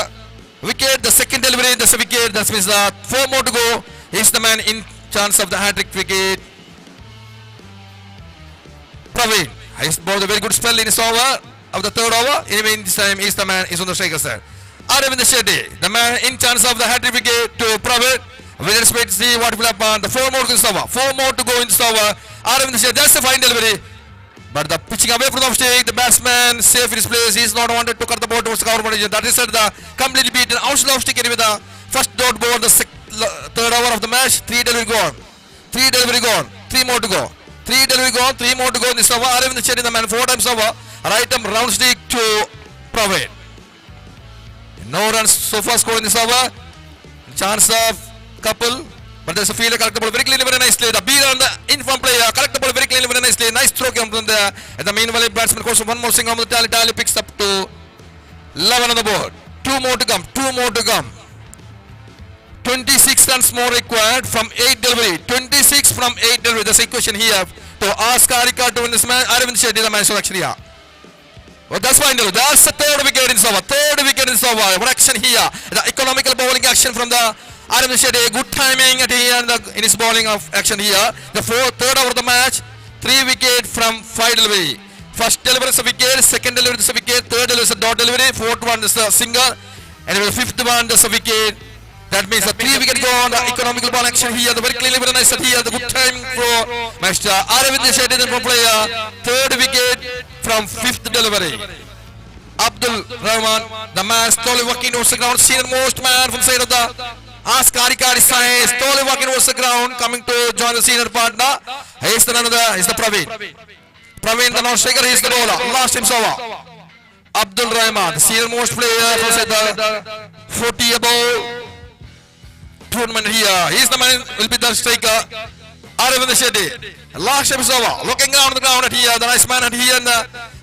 wicket. The second delivery, that's the wicket. That means the 4 more to go. He's the man in chance of the hat-trick wicket. Praveen. He's bowled a very good spell in his over of the third over. Anyway, this time he's the man, he's on the striker side. Aravind Shetty, the man in chance of the hat-trick wicket to Praveen. We just wait to see what will happen. The four more to this over. Four more to go in this over. Aravind Shetty, that's a fine delivery. But the pitching away from the off, the batsman safe in his place. He's not wanted to cut the ball towards the cover position. That is the completely beaten. Outside off stick anyway. The first dot ball, the third over of the match. Three delivery gone. Three delivery gone. Three more to go. Three delivery gone. Three more to go in this over. Aravind Shetty, the man, four times over. Right arm round stick to Praveen. No runs so far scored in this over. Chance of couple. But there's a fielder collect the ball very cleanly, very nicely. The beat on the inform player collect the ball very cleanly, very nicely. Nice throw came from there. And the meanwhile, batsman goes one more single on the tally. Tally picks up to 11 on the board. Two more to come. Two more to come. 26 runs more required from 8 delivery. 26 from 8 delivery. That's the equation here to ask Arika to win this match. Aravind Shetty, the man selection here. Well, that's fine. That's the third wicket in over. Third wicket in over. What action here? The economical bowling action from the Aravind Shetty. Good timing at here in, in his bowling of action here. The third over of the match. Three wicket from five delivery. First delivery is a wicket. Second delivery is a wicket. Third delivery is a dot delivery. Fourth one is a single. And the fifth one is a wicket. That means the three wicket gone. The economical ball action here. The very clearly very nice here. The good timing for Master Aravind Shetty, the player. Third wicket from fifth delivery. Abdul Rahman, the man slowly working towards the ground, senior most man from side of the Ask Arikari side, slowly working towards the ground, coming to join the senior partner. He's the another, he's the Praveen. Praveen, the non-striker, he's the bowler. Last him over. Abdul Rahman, the senior most player from side the 40 above tournament here. He's the man will be the striker. Aravind Shetty. Last is over. Looking down the ground at here. The nice man at here in the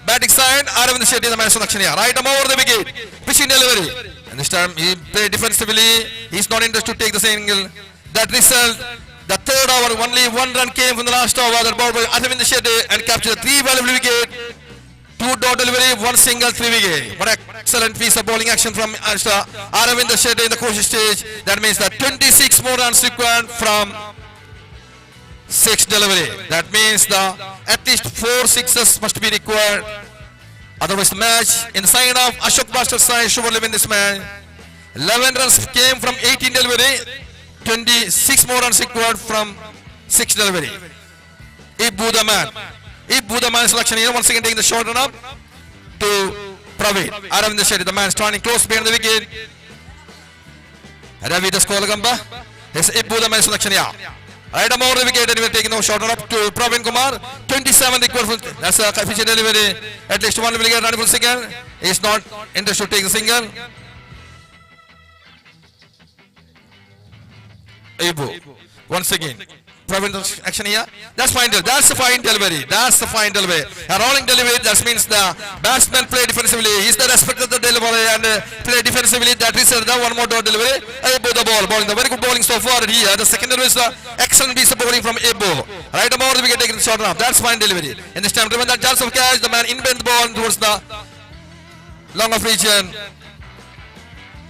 batting side. Aravind Shetty, the man selection here. Right arm over the wicket. Pitching delivery. And this time he played defensively. He's not interested to take the single. That result, the third over, only one run came from the last over. That ball by Aravind Shetty and captured three valuable wicket. Two dot delivery, one single, three wicket. What excellent piece of bowling action from Aravind Shetty in the crucial stage. That means that 26 more runs required from six delivery. That means the at least four sixes must be required. Otherwise the match in the side of Ashok Blaster side surely win this match. 11 runs came from 18 delivery. 26 more runs required from 6 delivery. Ibu the man. Ibu the man selection here once again taking the short run up to Praveen. Aravind Shetty, the man standing close behind the wicket. Ravi the score Gamba. Yes, Ibu the man selection here. Right over the wicket and we're taking the short run up to Praveen Kumar. 27 required for, that's a efficient delivery. At least one will get run for single. He's not interested to take the single. Ibu. Once again. Praveen action here. That's fine. That's the fine delivery. That's the fine delivery. A rolling delivery. That means the batsman play defensively. He's the respect of the delivery and play defensively. That is the one more dot delivery. Ibu the ball. Bowling. The very good bowling so far here. The second delivery is the excellent piece of bowling from Ibu. Right about the wicket taking the short run. That's fine delivery. And this time driven that chance of catch. The man inbent the ball towards the long off region.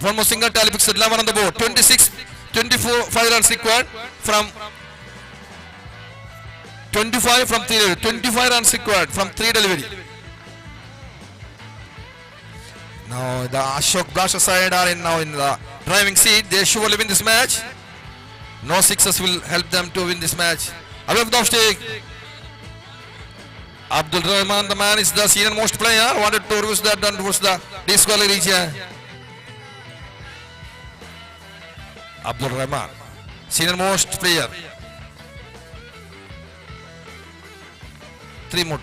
One more single tally picks at 11 on the board. 26, 24, 5 runs required from 25 from 3 delivery. 25 runs required from 3 delivery. Now the Ashok Blaster side are in now in the driving seat. They surely win this match. No sixes will help them to win this match. Away from the off. Abdul Rahman, the man is the senior most player. Wanted to reverse that done towards the disqualification region. Abdul Rahman, senior most player. Three more.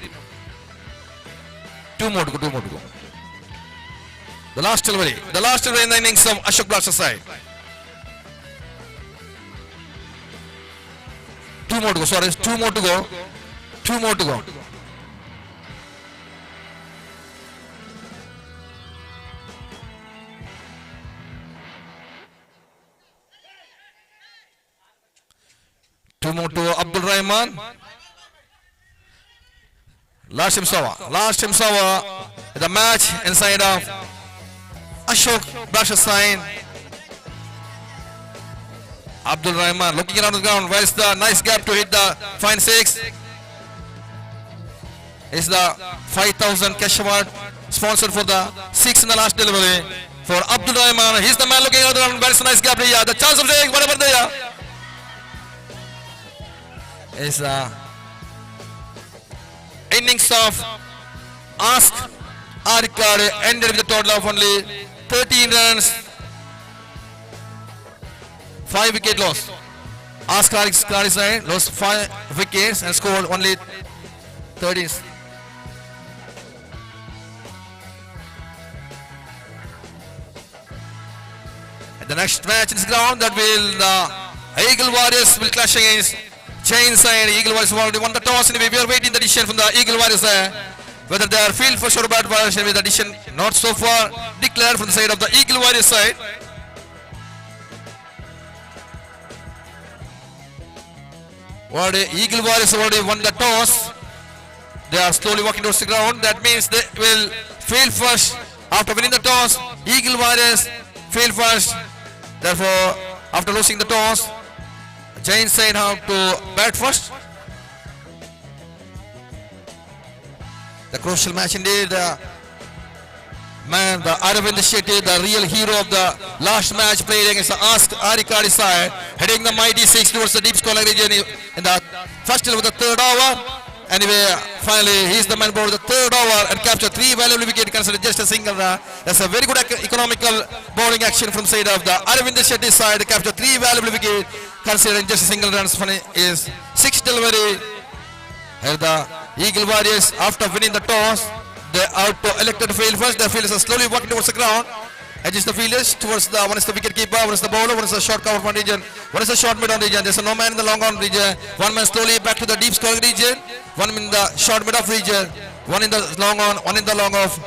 Two more to go, two more to go. The last delivery. The last delivery in the innings of Ashok Blaster side. Two more to go. Sorry, two more to go. Two more to go. Two more to Abdul Rahman. Last himself. Last himself. The match inside of Ashok Blaster side. Abdul Rahman looking around the ground. Where's the nice gap to hit the fine six? Is the 5,000 cash award sponsored for the six in the last delivery for Abdul Rahman. He's the man looking around the ground. Where's the nice gap here? The chance of six, whatever they are. Is the innings of Ask Arikkad ended with a total of only 13 runs, 5 wicket loss. Ask Arikkad side lost 5 wickets and scored only 13. And the next match in this ground, that will the Eagle Warriors will clash against Chain side. Eagle Warriors have already won the toss, and we are waiting the decision from the Eagle Warriors side. Whether they are field for sure bat version with the decision not so far declared from the side of the Eagle Warriors side. Already Eagle Warriors already won the toss. They are slowly walking towards the ground. That means they will field first after winning the toss. Eagle Warriors field first. Therefore, after losing the toss, Jain side have to bat first. The crucial match indeed. Man, the Aravind Shetty, the real hero of the last match played against the Ask Arikadi side, heading the mighty six towards the deep scoring region in the first of the third over. Anyway, finally, he's the man bowled the third over and captured three valuable wickets, considered just a single run. That's a very good economical bowling action from side of the Aravind Shetty side. Captured three valuable wickets, considering just a single run. Funny is six delivery. Here the Eagle Warriors, after winning the toss, they out to elected field first. The fielders are slowly walking towards the ground. Edges the fielders towards the one is the wicket keeper, one is the bowler, one is the short cover front region, one is the short mid on region. There's a no man in the long on region. One man slowly back to the deep scoring region, one in the short mid off region, one in the long on, one in the long off.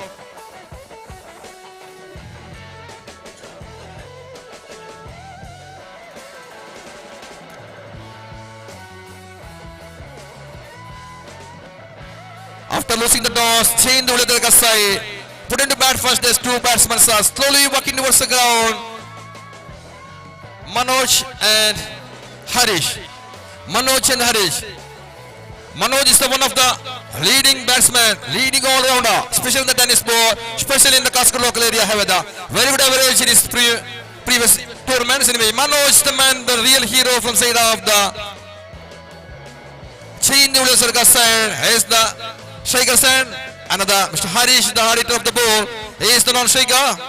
After losing the toss, Chain the side put into bat first. There's two batsmen are slowly walking towards the ground. Manoj and Harish. Manoj and Harish. Manoj is the one of the leading batsmen, leading all-rounder, especially in the tennis ball, especially in the Kasaragod local area. Have the very good average in his previous tournaments. Anyway, Manoj, the man, the real hero from side of the Chain Sarkar side, is the striker side. Another Mr. Harish, the hard hitter of the ball. He is the non-striker.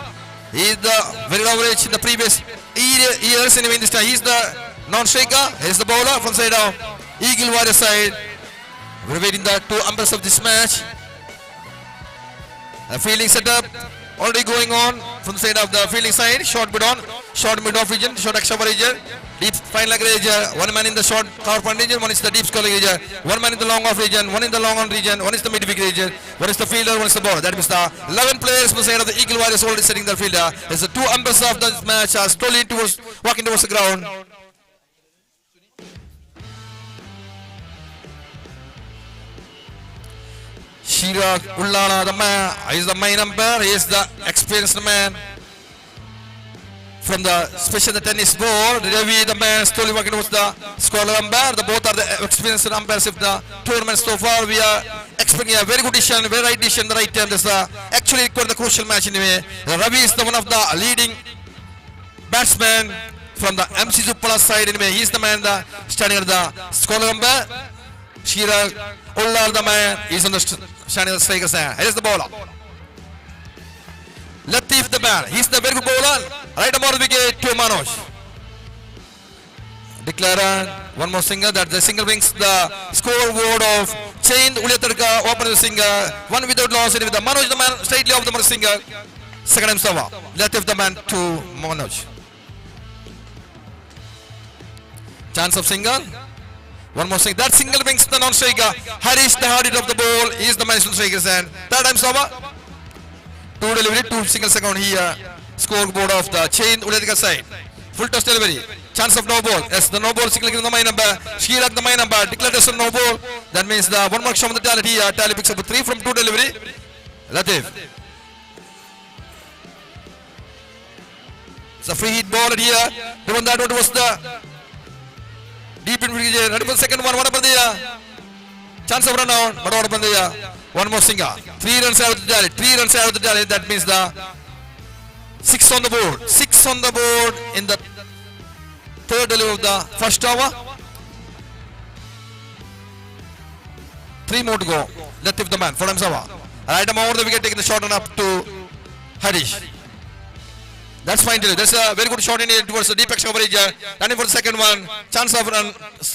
He is the very average in the previous years. Anyway, in this time, he is the non-striker. He is the bowler from side of Eagle Warrior side. We're waiting the two umpires of this match. The fielding setup already going on from the side of the fielding side. Short mid on, short mid off region, short extra region, deep fine leg region. One man in the short cover point region, one is the deep scoring region, one man in the long off region, one in the long on region, one is the mid wicket region, one is the fielder, one is the bowler. That means the 11 players from the side of the Eagle Warriors already setting their fielder. There's the two umpires of the match are slowly towards walking towards the ground. Chirag Ullala, the man, is the main umpire. He is the experienced man from the special the tennis ball. Ravi, the man, slowly working towards the scorer umpire. The both are the experienced umpires of the tournament so far. We are expecting a very good decision, very right decision, the right time. This is actually quite the crucial match anyway. Ravi is the one of the leading batsman from the MC Plus side anyway. He is the man the standing at the scorer umpire. Chirag Ullal, the man, is on the standing at the striker side. Here is the bowler. Latif, the man, he's the very good bowler. Right about the wicket to Manoj. Declare one more single. That the single brings the scoreboard of Chain Uliyathadka open the single. One without loss and with the Manoj the man straightly off the single. Second time over. Latif the man to Manoj. Chance of single. One more single. That single brings the non-striker. Harish the hard hit of the ball. He is the man on striker's hand. Third time's over. Two delivery, two single second here. Scoreboard of the Chain Uliyathadka side. Full toss delivery. Chance of no ball. Yes, the no ball single in the main number. Shirag the main number. Declared as a no ball. That means the one more shot on the tally here. Tally picks up 3 from 2 delivery. Latif. It's a free hit ball here. The one that was the Deep in Vijay, ready for the second one. What happened there? Chance of run out, but what happened there? One more single. 3 runs out of the tally. 3 runs out of the tally. That means the 6 on the board. 6 on the board in the third delivery of the first over. 3 more to go. Latif the man for Amsawa. Right over the wicket, taking the short run up to Harish. That's fine. That's a very good shot in it towards the deep action coverage. Running for the second one. Chance of run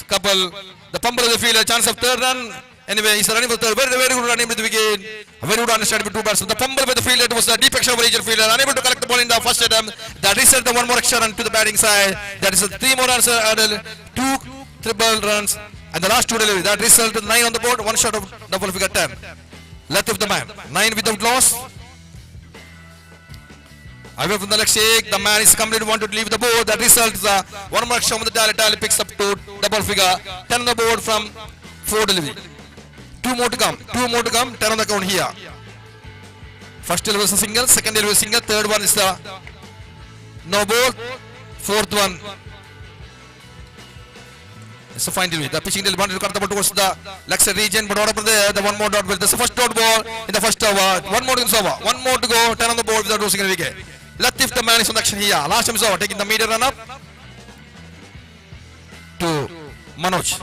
couple. The pumper of the field. Chance of third run. Anyway, he's running for the third. Very, very good running with the wicket. Very good understanding with two batsmen. The fumble by the fielder towards the deep action coverage fielder. Unable to collect the ball in the first attempt. That result the one more extra run to the batting side. That is a 3 more runs added. 2 triple runs. And the last 2 delivery. That result 9 on the board. 1 shot of double figure 10. Left of the man. 9 without loss. Away from the leg shake, the man is completely wanted to leave the board. That results one more action on the tally. Tally picks up to double figure. 10 on the board from 4 delivery. 2 more to come. 2 more to come. 10 on the count here. First delivery is a single. Second delivery is single. Third one is the no ball. Fourth one it's a fine delivery. The pitching delivery wanted to cut the ball towards the leg side region, but what happened there? The one more dot ball. That's the first dot ball in the first over. One more in over. One more to go. 10 on the board without losing any wicket. Latif the man is on the action here. Last time is over. Taking the meter run up to Manoj.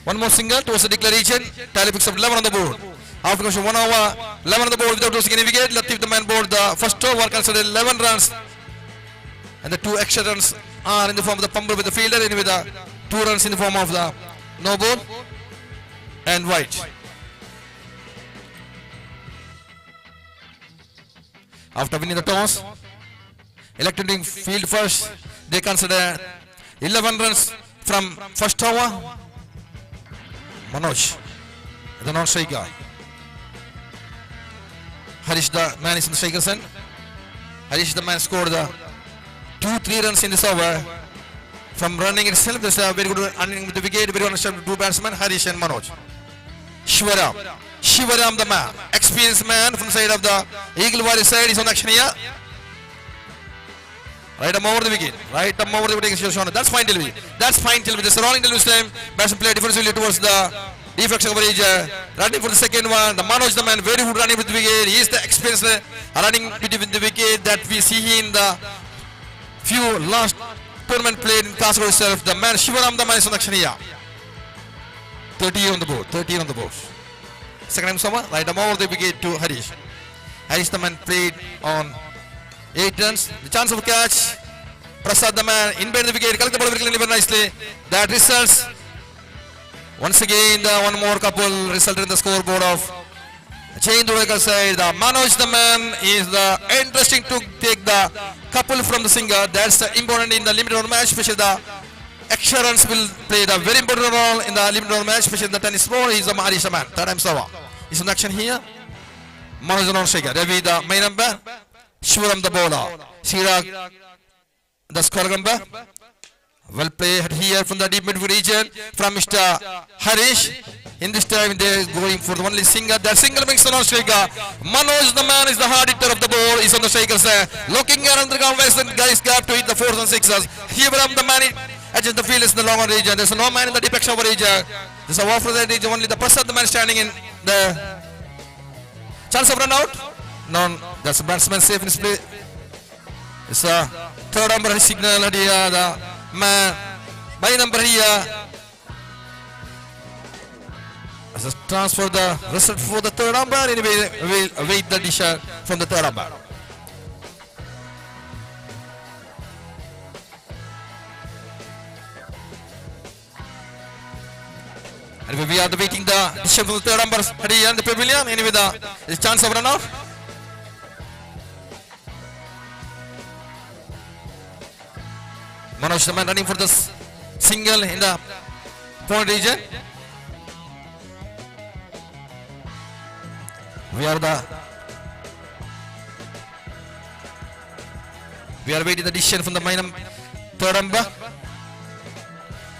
One more single towards the declaration. Tally picks up 11 on the board. After 1 over, 11 on the board without losing any wicket. Latif the man board the first over considered 11 runs. And the 2 extra runs are in the form of the pumper with the fielder. Anyway, the 2 runs in the form of the no ball and white. After winning the toss, electing field first, they consider 11 runs from first over. Manoj, the non-striker. Harish the man is in the striker's end. Harish the man scored the 2-3 runs in this over. From running itself, there's a very good running with the wicket, very understand two batsmen, Harish and Manoj. Shivaram. Shivaram the man, experienced man from the side of the Eagle Warrior side is on action here. Right up over the wicket. Right up over the wicket. That's fine delivery. That's fine delivery. That's a rolling delivery time. Batsman play defensively towards the deflection coverage. Running for the second one. The Manoj the man, very good running with the wicket. He is the experienced running with the wicket that we see in the few last tournament played in Kasaragod itself. The man Shivaram the man is on action here. 30 on the board. 13 on the board. Second time Soma, right over the wicket to Harish. Harish the man played on 8 runs. The chance of a catch. Prasad the man in behind the wicket. Collect the ball very cleanly, very nicely. That results once again the one more couple resulted in the scoreboard of Chendurkar side. The Manoj the man is the interesting to take the couple from the singer. That's the important in the limited over match, especially the extra runs will play the very important role in the limited over match, especially in the tennis ball. He's the Harish man. Third time Sava. He's in action here. Manoj the non-striker. Ravi the main number. Shivaram the bowler. Sirag the score number. Well played here from the deep midfield region from Mr. Harish. In this time they are going for the only single. That single makes the non-striker. Manoj the man is the hard hitter of the ball. He's on the striker side. Looking around the ground, where's the guys gap to hit the fours and sixes. Shivaram the man edges the field is in the long region. There's no man in the deep action region. There's a off the region. Only the Prasad the man standing in the chance of run out. No, that's a batsman safe in his play. It's a third number signal here. The man by number here. As a transfer the result for the third number. Anyway, we'll await the decision from the third number. Anyway, we are waiting the decision from the third number here in the pavilion. Anyway, the chance of run out. Manoj the man running for the single in the point region. We are waiting the decision from the main third number.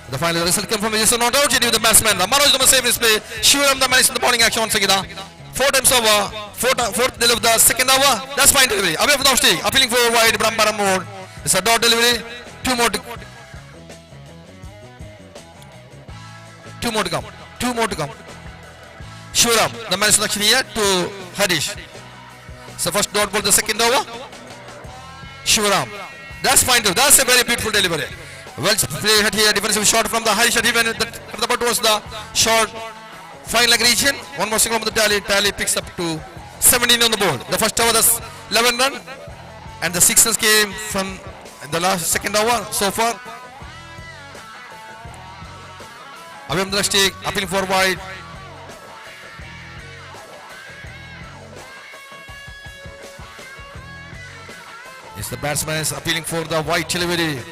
The final result came from is not out with the batsman. The Manoj the man save his play. Shivaram the man is in the bowling action once again. Four times over. Fourth delivery of the second over. That's fine delivery. Away from the off stick. Appealing for wide Brahmaram mode. It's a dot delivery. Two more to Two more to come. Two more to come. Shuram, the man selection here to Harish. So first dot ball, the second over. Shuram. That's fine too. That's a very beautiful delivery. Well played here. Defensive shot from the Harish. Even the ball towards the short fine leg region. One more single from the tally. Tally picks up to 17 on the board. The first over, the 11 run, and the 6 runs came from the last second over so far. Abhim Drashti appealing for wide. Yes, the batsman is appealing for the white delivery.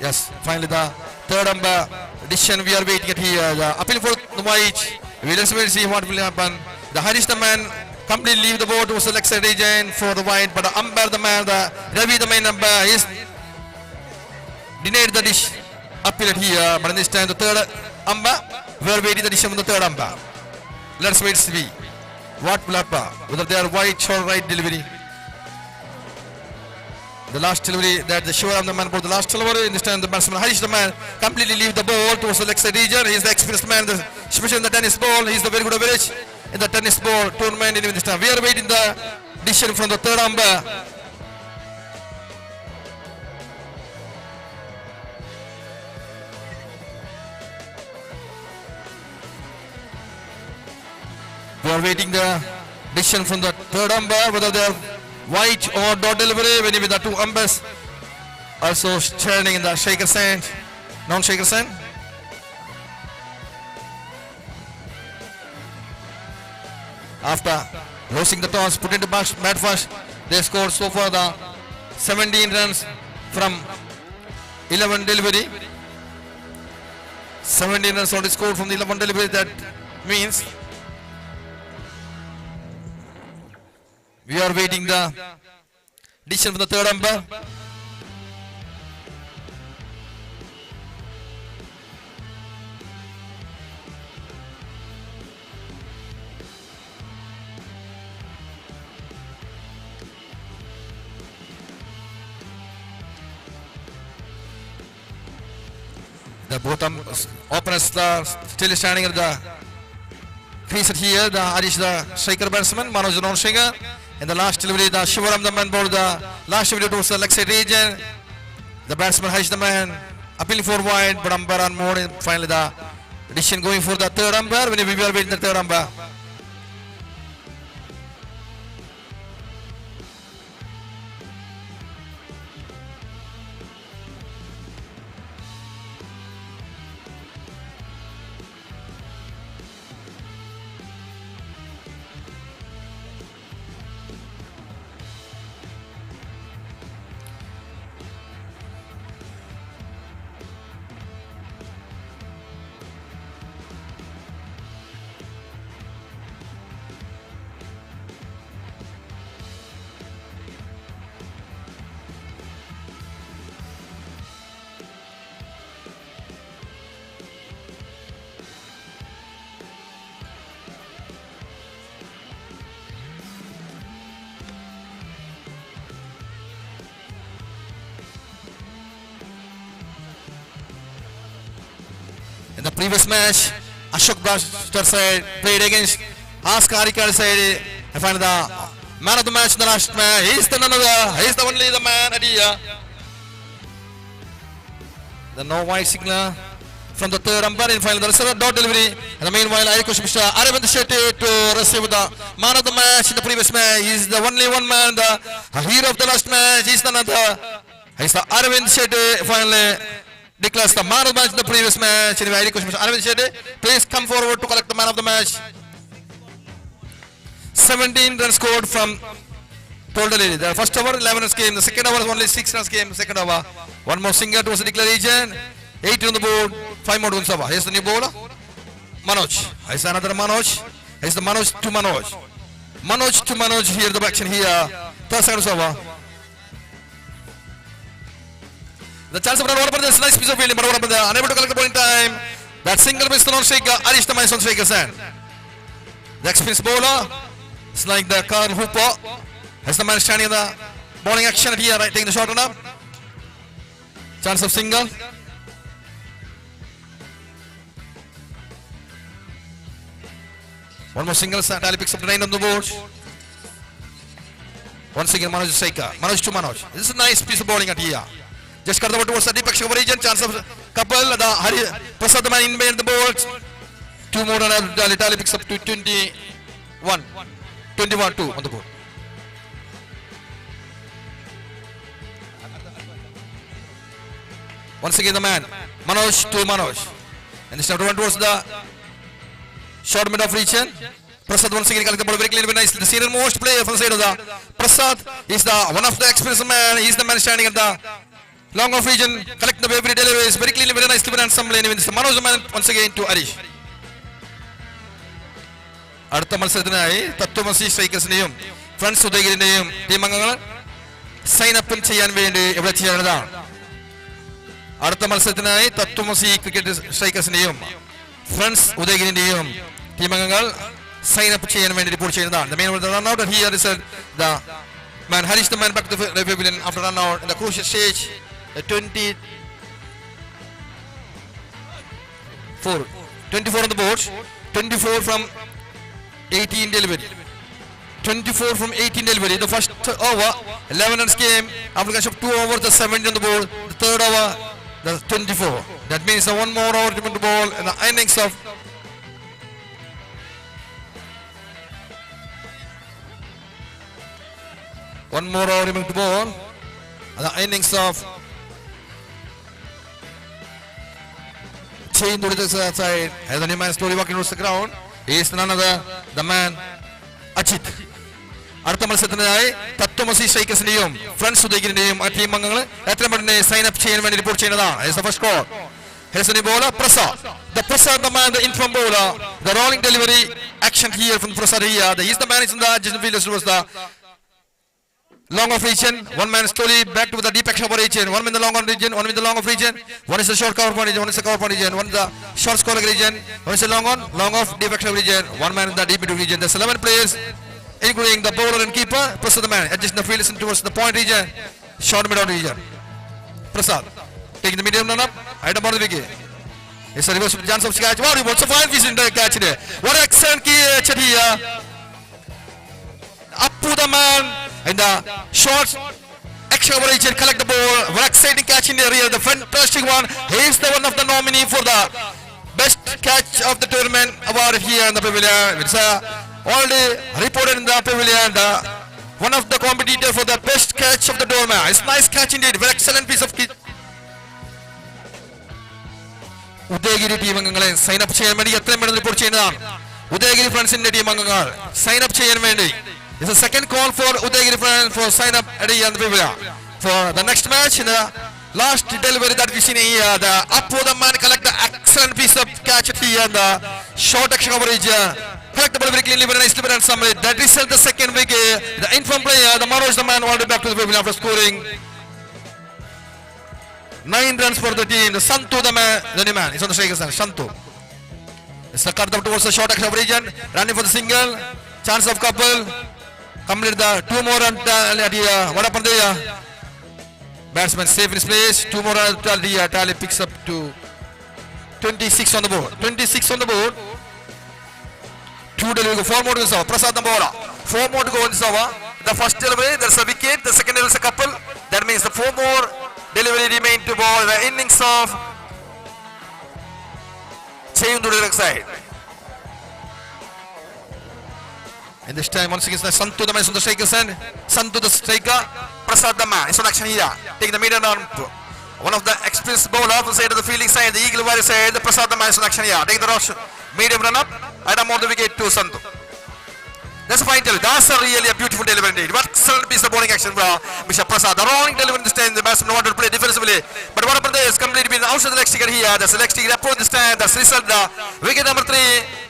Yes, finally the third umpire decision we are waiting at here. The appealing for the white. We just will see what will happen. The Harish the man completely leave the board to select region for the white, but the umpire the man, the Ravi the main umpire is denied the dish appeal at here. But this time the third umpire, we are waiting the decision from the third umpire. Let's wait see what will happen, whether they are white or right delivery. The last delivery that the Shivaram the man brought the last delivery. In this time the batsman Harish the man completely leave the ball towards the leg side region. He is the experienced man, the, especially in the tennis ball. He is the very good average in the tennis ball tournament in this time. We are waiting the decision from the third umpire. We are waiting the decision from the third umpire whether they are white or dot delivery. When with the two umpires also standing in the shaker sand, non-shaker sand. After losing the toss, put into bat first, they scored so far the 17 runs from 11 delivery. 17 runs already scored from the 11 delivery. That means we are waiting the decision from the third umpire. The both openers are still standing at the crease here. The Harish, the striker batsman, Manoj the non-striker. In the last delivery, the Shivaram the man bowled the last delivery towards the leg side region. The batsman Harish the man appealing for wide, but umpire on more. And finally, the decision going for the third umpire. When we are waiting the third umpire. In the previous match, Ashok Blaster side played against Ask Arikar side. I find the man of the match in the last match. He's the none other. He's the only the man at here. The no white signal from the third umpire in final. There is a dot delivery. And meanwhile, I request Mr. Aravind Shetty to receive the man of the match in the previous match. He's the only one man, the hero of the last match. He's none other. He's the Aravind Shetty finally declares the man of the match in the previous match. Anyway, I request Mr. Aravind Shetty, please come forward to collect the man of the match. 17 runs scored from totally. The first over 11 runs came. The second over only 6 runs came. Second over. One more single towards the declaration. 8 on the board. 5 more to over. Here's the new bowler. Manoj. Here's another Manoj. Here's the Manoj to Manoj. Manoj to Manoj here, the action here. Third second over. The chance of run over this nice piece of fielding, but over there, unable to collect the ball in time. That single miss the non-striker, Arish the on striker's hand. The experienced bowler, it's like the Carl Hooper. Has the man standing in the bowling action here, right, taking the shot run up. Chance of single. One more single, tally picks up 9 on the board. Once again, Manoj Saika. Manoj to Manoj. This is a nice piece of bowling at here. Just cut the ball towards the deep action region. Chance of couple. The Hari Prasad the man in behind the ball. Two more and tally, tally picks up to 21. 21-2 on the board. Once again the man, Manoj to Manoj. And this time one towards the short mid of region. Prasad once again collect the ball very clearly, very nicely. The senior most player from the side of the Prasad is the one of the experienced man. He is the man standing at the long off region. Collect the every delivery is very clearly, very nicely, very handsomely. And the Manoj man once again to Harish. അടുത്ത മത്സരത്തിനായി തത്വമസി സ്ട്രൈക്കേഴ്സിന്റെയും friends ഉദയഗിരിന്റെയും team അംഗങ്ങൾ sign up ചെയ്യാൻ വേണ്ടി ഇവിടെ ചെയ്യേണ്ടതാണ്. അടുത്ത മത്സരത്തിനായി തത്വമസി cricket സ്ട്രൈക്കേഴ്സിന്റെയും friends ഉദയഗിരിന്റെയും team അംഗങ്ങൾ sign up ചെയ്യാൻ വേണ്ടി റിപ്പോർട്ട് ചെയ്യുന്നതാണ്. The main run out here is the man Harish, the man back to the pavilion after run out in the crucial stage. 24, 24 on the board. 24 from 18 delivery. 24 from 18 delivery. The first over, 11 runs came. After of 2 overs, the 70 on the board. The third over, the 24. That means the one more over to the ball and the innings of one more over to ball and the innings of chain to the side. As the new man slowly walking towards the ground, he is none other the man Ajith. അടുത്ത മത്സരത്തിനായി തത്വമസി സ്ട്രൈക്കേഴ്സിന്റെയും friends ഉദയഗിരിന്റെയും ആ team അംഗങ്ങൾ എത്രയും പെട്ടെന്ന് sign up ചെയ്യാൻ വേണ്ടി report ചെയ്യുന്നതാണ്. First call. Here's the new bowler, Prasad. The Prasad, the man, the inform bowler. The rolling delivery action here from Prasad here. He's the man is in the adjacent field towards the long off region. One man slowly back to the deep action of region. One man in the long on region, one in the long off region. One is the short cover point region, one is the cover point region, one is the short scoring region, one is the long on, long off, deep action region. One man in the deep middle region. There's 11 players, including the bowler and keeper. Prasad the man, adjusting the field is towards the point region, short middle region. Prasad taking the medium run up, item on the wicket. It's a reverse chance of catch. Wow, what's a fine piece in the catch there. What an excellent catch here. Appu the man in the short extra region collect the ball. What exciting catch in the area. The fantastic one. He is the one of the nominee for the best catch of the tournament award here in the pavilion. It's already reported in the pavilion. The one of the competitor for the best catch of the tournament. It's nice catch indeed. Very excellent piece of catch. Udayagiri team അംഗങ്ങളെ sign up ചെയ്യാൻ വേണ്ടി എത്രയും പെട്ടെന്ന് report ചെയ്യുന്നതാണ്. ഉദയഗിരി ഫ്രണ്ട്സിന്റെ team അംഗങ്ങൾ sign up ചെയ്യാൻ വേണ്ടി. It's a second call for Udayagiri Friends for sign up for the next match. In the last delivery that we seen here, the Appu the man collect the excellent piece of catch here and the short action coverage. Collect the ball very cleanly, very nicely, very handsomely. That result the second wicket. The inform player, the Manoj the man, already back to the pavilion after scoring 9 runs for the team. The Santu the man, the new man is on the striker side. Santu. It's the cut up towards the short action region. Running for the single. Chance of couple. Complete the two more run. What happened there? Batsman safe in his place. Two more run. Tally, tally picks up to 26 on the board. 26 on the board. Two delivery. Four more to go. Prasad the bowler. Four more to go in this over. The first delivery, there's a wicket. The second delivery is a couple. That means the four more delivery remain to ball. The innings of Cheyunduru side. And this time once again Santu the man is on the striker's end. Santu the striker. Prasad the man is on action here. Taking the medium arm. One of the experienced bowler from the side of the fielding side, the Eagle Warrior side, the Prasad the man is on action here. Taking the rush. Medium run up. Item on the wicket to Santu. That's a fine delivery. That's a really a beautiful delivery indeed. What excellent piece of bowling action from Mr. Prasad. The rolling delivery this time. The batsman wanted to play defensively. But what happened there is completely been outside the leg sticker here. The leg sticker approach this time. That's result the wicket number 3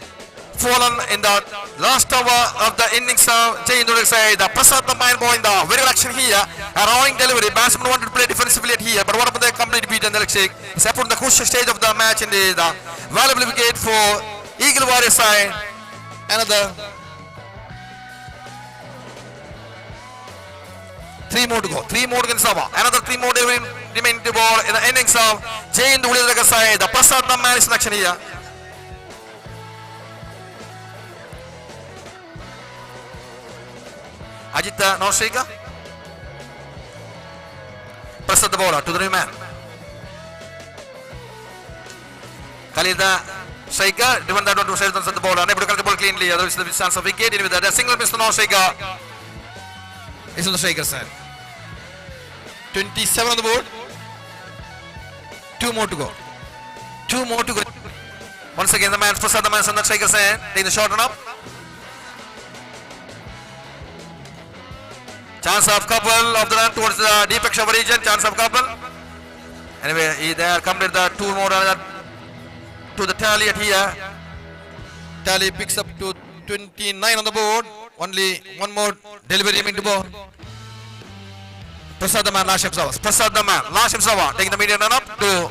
fallen in the last over of the innings of Jayindra side. The Prasad the man bowling the very good action here. A rolling delivery. Batsman wanted to play defensively here. But what happened there? Complete beat and the leg stick. It's up on the crucial stage of the match indeed. The valuable wicket for Eagle Warrior side. Another three more to go. Three more to go in this over. Another three more remain to ball in the innings of Jain Ulidaga side. The Prasad the man is in action here. Ajith non striker. Prasad the bowler to the new man. Khalil the striker, driven that one to Shaitan the bowler, unable to collect the ball cleanly, otherwise the chance of wicket. In with that, a single miss the non striker. Is on the striker side. 27 on the board. Two more to go. Two more to go. Once again, the man, Prasad the man on the striker side, taking the short run up. Chance of couple of the run towards the deep extra region. Chance of couple. Anyway, he there complete the two more run to the tally at here. Tally picks up to 29 on the board. Only one more delivery remaining to board. Prasad the man, last Sawa. Prasad the man, last Sawa, taking the medium run up to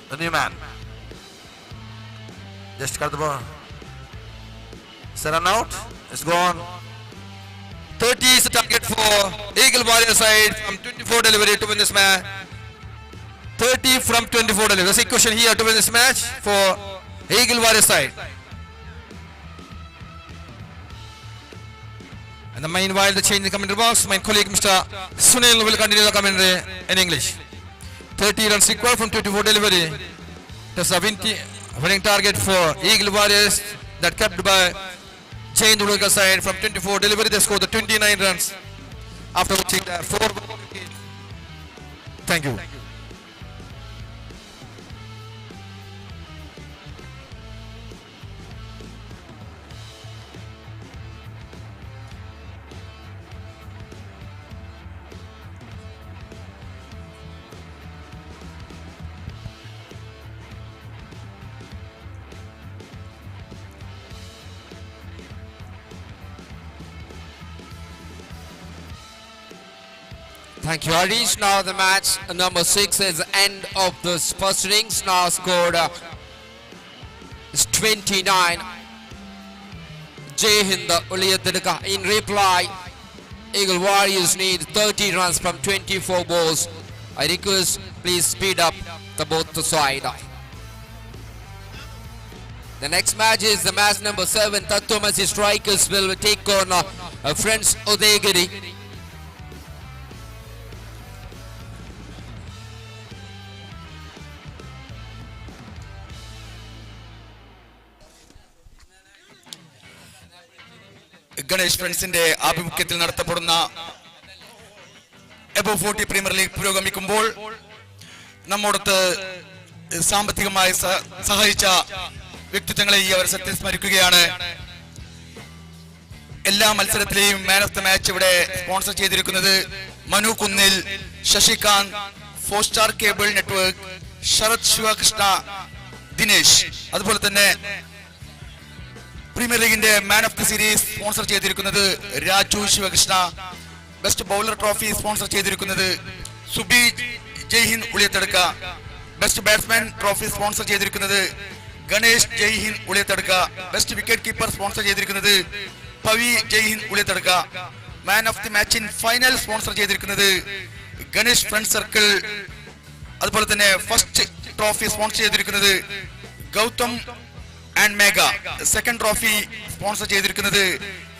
the new man. Just cut the ball. It's a run out. It's gone. 30 is the target for Eagle Warrior side from 24 delivery to win this match. 30 from 24 delivery. That's the equation here to win this match for Eagle Warrior side. And the meanwhile, the change in the commentary box, my colleague Mr. Sunil will continue the commentary in English. 30 runs required from 24 delivery. That's a winning target for Eagle Warriors that kept by Jai Hind Uliyathaduka side from 24 delivery. They scored the 29 runs after watching the four. Thank you. Thank you, Harish. Now the match number 6 is end of this first innings. Now scored is 29. Jai Hind Uliyathaduka in reply. Eagle Warriors need 30 runs from 24 balls. I request please speed up the both the side. The next match is the match number 7. Tattvamasi Strikers will take on Friends Udayagiri. Ganesh ഫ്രണ്ട്സിന്റെ ആഭിമുഖ്യത്തിൽ നടത്തപ്പെടുന്ന above 40 premier league പുരോഗമിക്കുമ്പോൾ നമ്മോടൊത്ത് സാമ്പത്തികമായി സഹായിച്ച വ്യക്തിത്വങ്ങളെ ഈ അവസരത്തിൽ സ്മരിക്കുകയാണ്. എല്ലാ മത്സരത്തിലെയും മാൻ of the match ഇവിടെ സ്പോൺസർ ചെയ്തിരിക്കുന്നത് മനു കുന്നിൽ, Shashikant, four star cable network, Sarath Sivakrishna, Dinesh. അതുപോലെ തന്നെ പ്രീമിയർ ലീഗിന്റെ man of the series sponsor ചെയ്തിരിക്കുന്നത് Raju Shivakrishna. Best bowler trophy sponsor ചെയ്തിരിക്കുന്നത് Subi Jaihind Uliyathaduka. Best batsman trophy sponsor ചെയ്തിരിക്കുന്നത് Ganesh Jaihind Uliyathaduka. Best wicket keeper sponsor ചെയ്തിരിക്കുന്നത് Pavi Jaihind Uliyathaduka. Man of the match in final sponsor ചെയ്തിരിക്കുന്നത് Ganesh friend circle. അതുപോലെ തന്നെ ഫസ്റ്റ് ട്രോഫി സ്പോൺസർ ചെയ്തിരിക്കുന്നത് Gautam and Megha. Second trophy sponsor ചെയ്തിരിക്കുന്നത്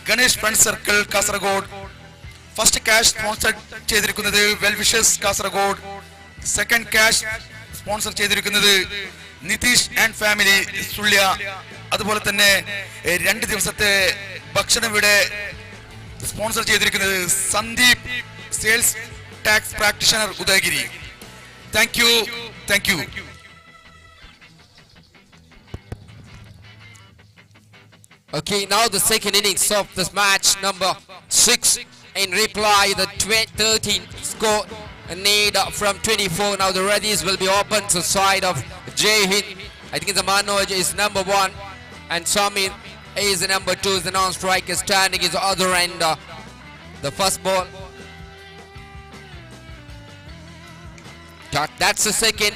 Ganesh friend circle Kasaragod. First cash sponsor ചെയ്തിരിക്കുന്നത് well wishes Kasaragod. Second cash sponsor ചെയ്തിരിക്കുന്നത് Nitish and family Sullia. അതുപോലെ തന്നെ 2 ദിവസത്തെ ഭക്ഷണം ഇവിടെ സ്പോൺസർ ചെയ്തിരിക്കുന്നത് Sandeep, sales tax practitioner, Udayagiri. Thank you, thank you. Okay, now the second innings of this match number 6. In reply, the 13 score need from 24. Now the readies will be open to side of Jai Hind. I think the Manoj is number 1 and Samir is the number 2. The non-striker standing is the other end. The first ball. That's the second.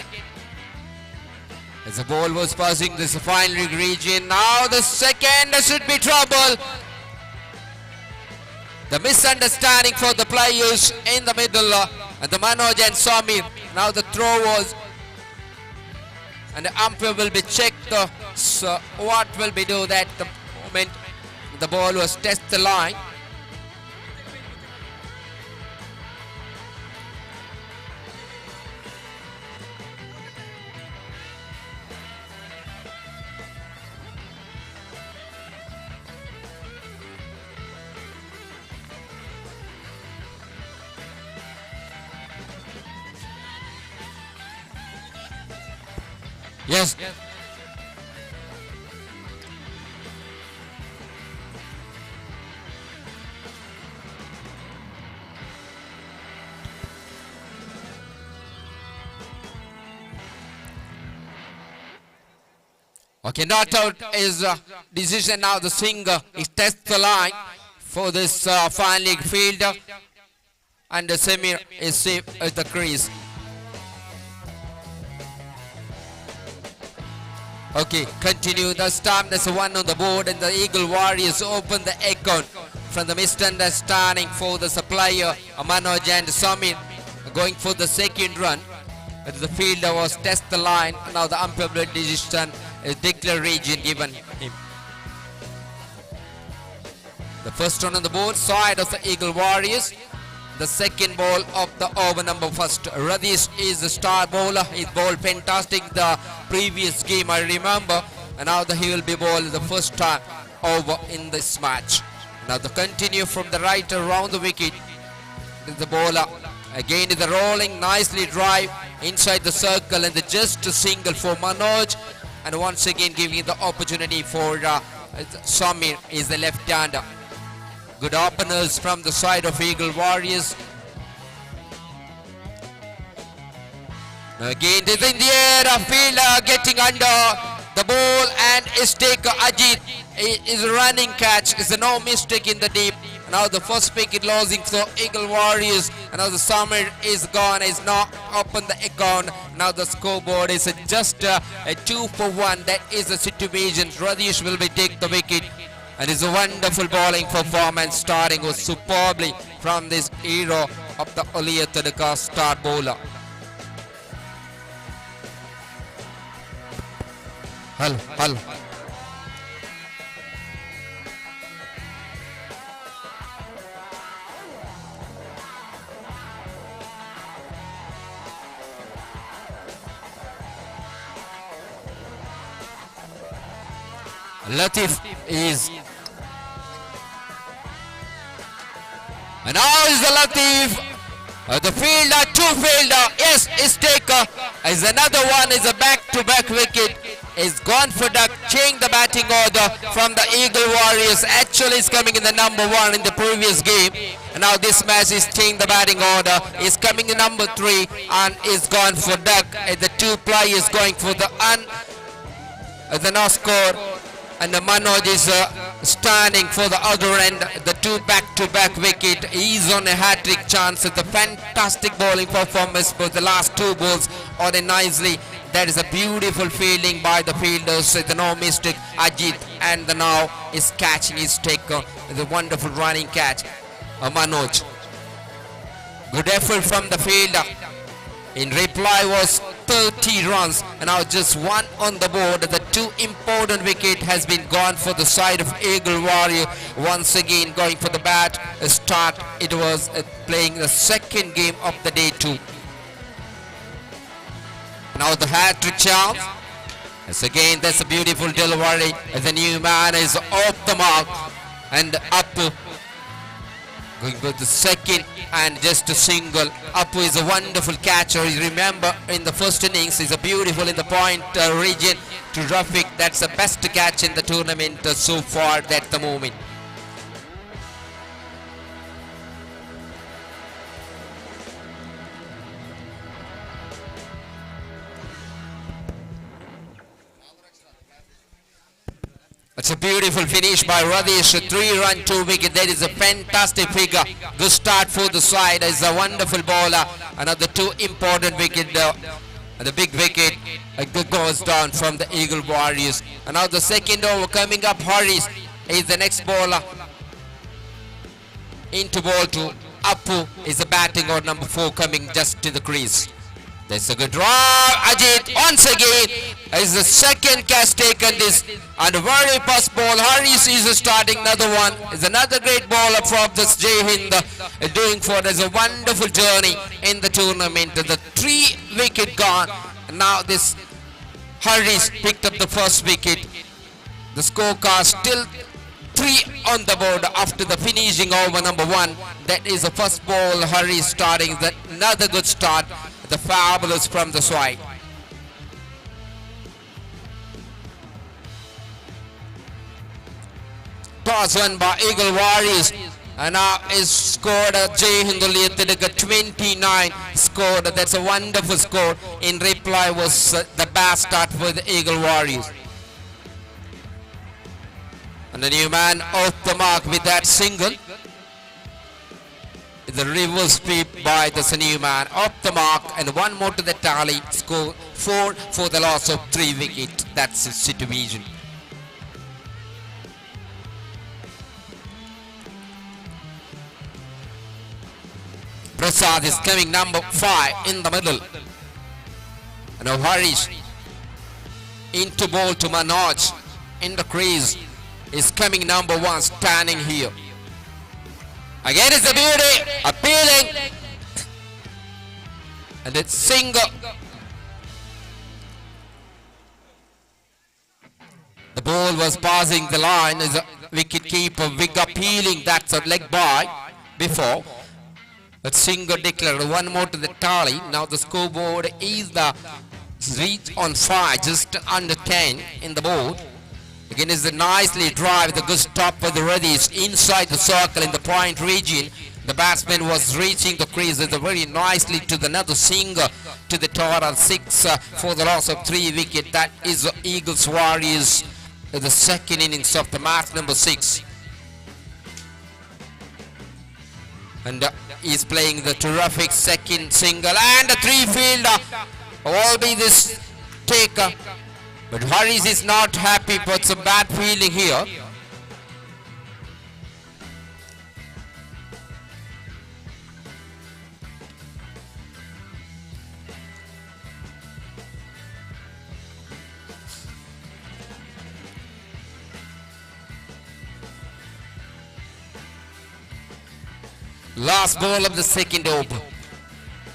As the ball was passing this final region, now the second should be trouble. The misunderstanding for the players in the middle, and the Manoj and Samir. Now the throw was, and the umpire will be checked. So what will be do that the moment? The ball was test the line. Yes. Okay, not out is decision now. The singer is test the line for this fine league fielder, and the Samir is safe at the crease. Okay, continue. This time there's one on the board, and the Eagle Warriors open the account from the misunderstanding for the supplier Manoj and Samir going for the second run. The fielder was test the line. Now the umpire decision is declaration given him. The first run on the board side of the Eagle Warriors. The second ball of the over number first. Radish is the star bowler. He bowled fantastic the previous game, I remember. And now the, he will be bowled the first time over in this match. Now the continue from the right around the wicket. The bowler again the rolling nicely drive inside the circle, and the just a single for Manoj, and once again giving the opportunity for Samir is the left-hander. Good openers from the side of Eagle Warriors. Again, it is in the air, a fielder getting under the ball, and is take Ajit is a running catch. It's a no mistake in the deep. Now the first wicket losing for Eagle Warriors. And now the Samir is gone, is not open the account. Now the scoreboard is just a 2 for 1. That is the situation. Radish will be take the wicket. And it's a wonderful bowling performance, starting was superbly from this hero of the Ulliyathadukka star bowler. Hello, hello. Latif is, and now is the Latif, the fielder, two fielder, yes, is taker, is another one, is a back-to-back wicket, is gone for duck, change the batting order from the Eagle Warriors. Actually is coming in the number 1 in the previous game, and now this match is change the batting order, is coming in number 3 and is gone for duck. The two players going for the the no score, and the Manoj is standing for the other end. The two back-to-back wicket. He's on a hat-trick chance. It's a fantastic bowling performance for the last two balls on a nicely. That is a beautiful fielding by the fielders. The no mistake, Ajit, and the now is catching his taker. The wonderful running catch, Manoj. Good effort from the fielder. In reply was 30 runs, and now just one on the board. The two important wicket has been gone for the side of Eagle Warrior. Once again going for the bat start. It was playing the second game of the day too. Now the hat-trick chance. Yes, again that's a beautiful delivery. The new man is off the mark and up. Going for the second and just a single. Apu is a wonderful catcher. You remember in the first innings, he's a beautiful in the point region to Rafiq. That's the best catch in the tournament so far at the moment. It's a beautiful finish by Radish. A 3-run, 2 wicket. That is a fantastic figure. Good start for the side. Is a wonderful bowler. Another two important wicket. The big wicket goes down from the Eagle Warriors. And now the second over coming up. Harris is the next bowler. Into ball to Apu is the batting order number 4 coming just to the crease. That's a good drive. Ajit once again is the second catch taken this and very first ball. Harish is starting another one. Is another great bowler from this Jaihind doing for us a wonderful journey in the tournament. The 3 wicket gone. Now this Harish picked up the first wicket. The scorecard still 3 on the board after the finishing over number 1. That is the first ball. Harish starting the, another good start. The fabulous from the side. Toss won by Eagle Warriors. And now is scored Jaihind Uliyathiduka 29 scored. That's a wonderful score. In reply was the best start for the Eagle Warriors. And the new man off the mark with that single. The reverse sweep by the new man off the mark, and one more to the tally. Score 4 for the loss of 3 wickets. That's the situation. Prasad is coming number 5 in the middle. And now Harish into ball to Manoj in the crease is coming number 1 standing here. Again it's a beauty, appealing, and it's single. The ball was passing the line as a wicket keeper, big appealing, that's a leg bye before. But single declared, one more to the tally. Now the scoreboard is the reach on 5, just under 10 in the board. Again is a nicely drive, the good stop for the Reddies inside the circle in the point region. The batsman was reaching the crease with a very nicely to the another single to the total 6 for the loss of 3 wicket. That is the Eagles Warriors in the second innings of the match number 6. And he's playing the terrific second single and a 3 fielder will be this taker. But Harish is not happy, but some bad feeling here. Last ball of the second over.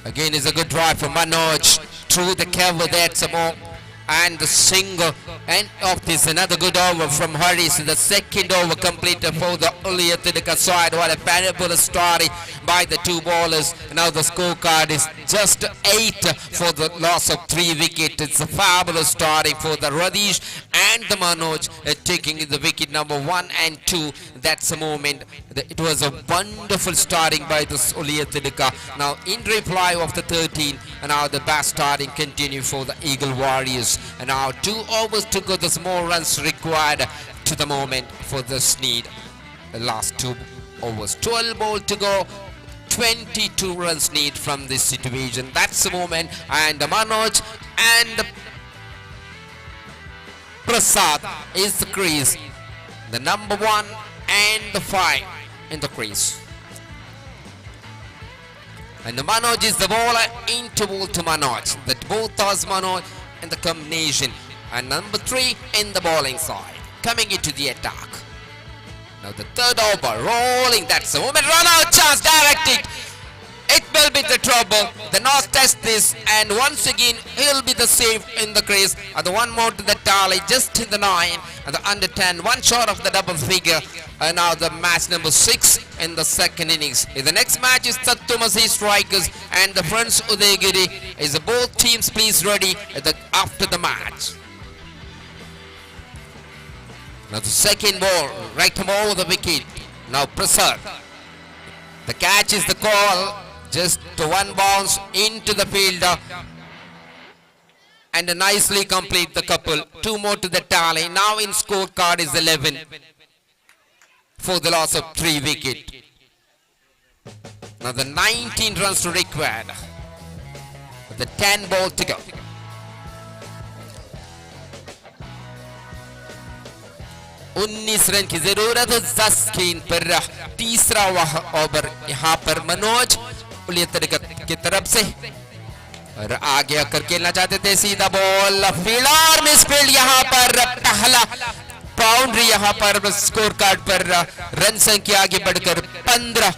Again is a good drive from Manoj through the cover there some more. And the single end of this, another good over from Harish. The second over completed for the Uliyathiduka side. What a fabulous story by the two bowlers. Now the scorecard is just 8 for the loss of 3 wickets. It's a fabulous story for the Radish and the Manoj taking the wicket number 1 and 2. That's a moment. It was a wonderful starting by the Uliyathiduka. Now in reply of the 13, and now the best starting continue for the Eagle Warriors. And now 2 overs to go. There's more runs required to the moment for this need. The last 2 overs, 12 ball to go. 22 runs need from this situation. That's the moment. And the Manoj and the Prasad is the crease. The number 1 and the 5 in the crease. And the Manoj is the bowler into ball to Manoj. That both us Manoj in the combination. And number 3 in the bowling side. Coming into the attack. Now the third over, rolling, that's the moment, run out chance, directed. It will be the trouble. The North test this, and once again he'll be the safe in the crease. And the one more to the tally, just in the 9, and the under 10, one short of the double figure. And now the match number 6 in the second innings. In the next match is Tattvamasi Strikers and the Friends Udayagiri. Is the both teams please ready at the, after the match. Now the second ball, right over the wicket. Now Prasad. The catch is the call. Just one bounce into the fielder. And nicely complete the couple. 2 more to the tally. Now in scorecard is 11. For the loss of 3 wicket. Now the 19 runs to required. The 10 ball to go. 19 run की जरूरत, 10 गेंद पर तीसरा वह over यहाँ पर मनोज उलियतरिका की तरफ से। और आगे आकर खेलना चाहते थे, सीधा बॉल, फील्ड और मिस फील्ड। यहाँ पर पहला बाउंड्री यहाँ पर स्कोर कार्ड पर। रन संख्या आगे बढ़कर 15,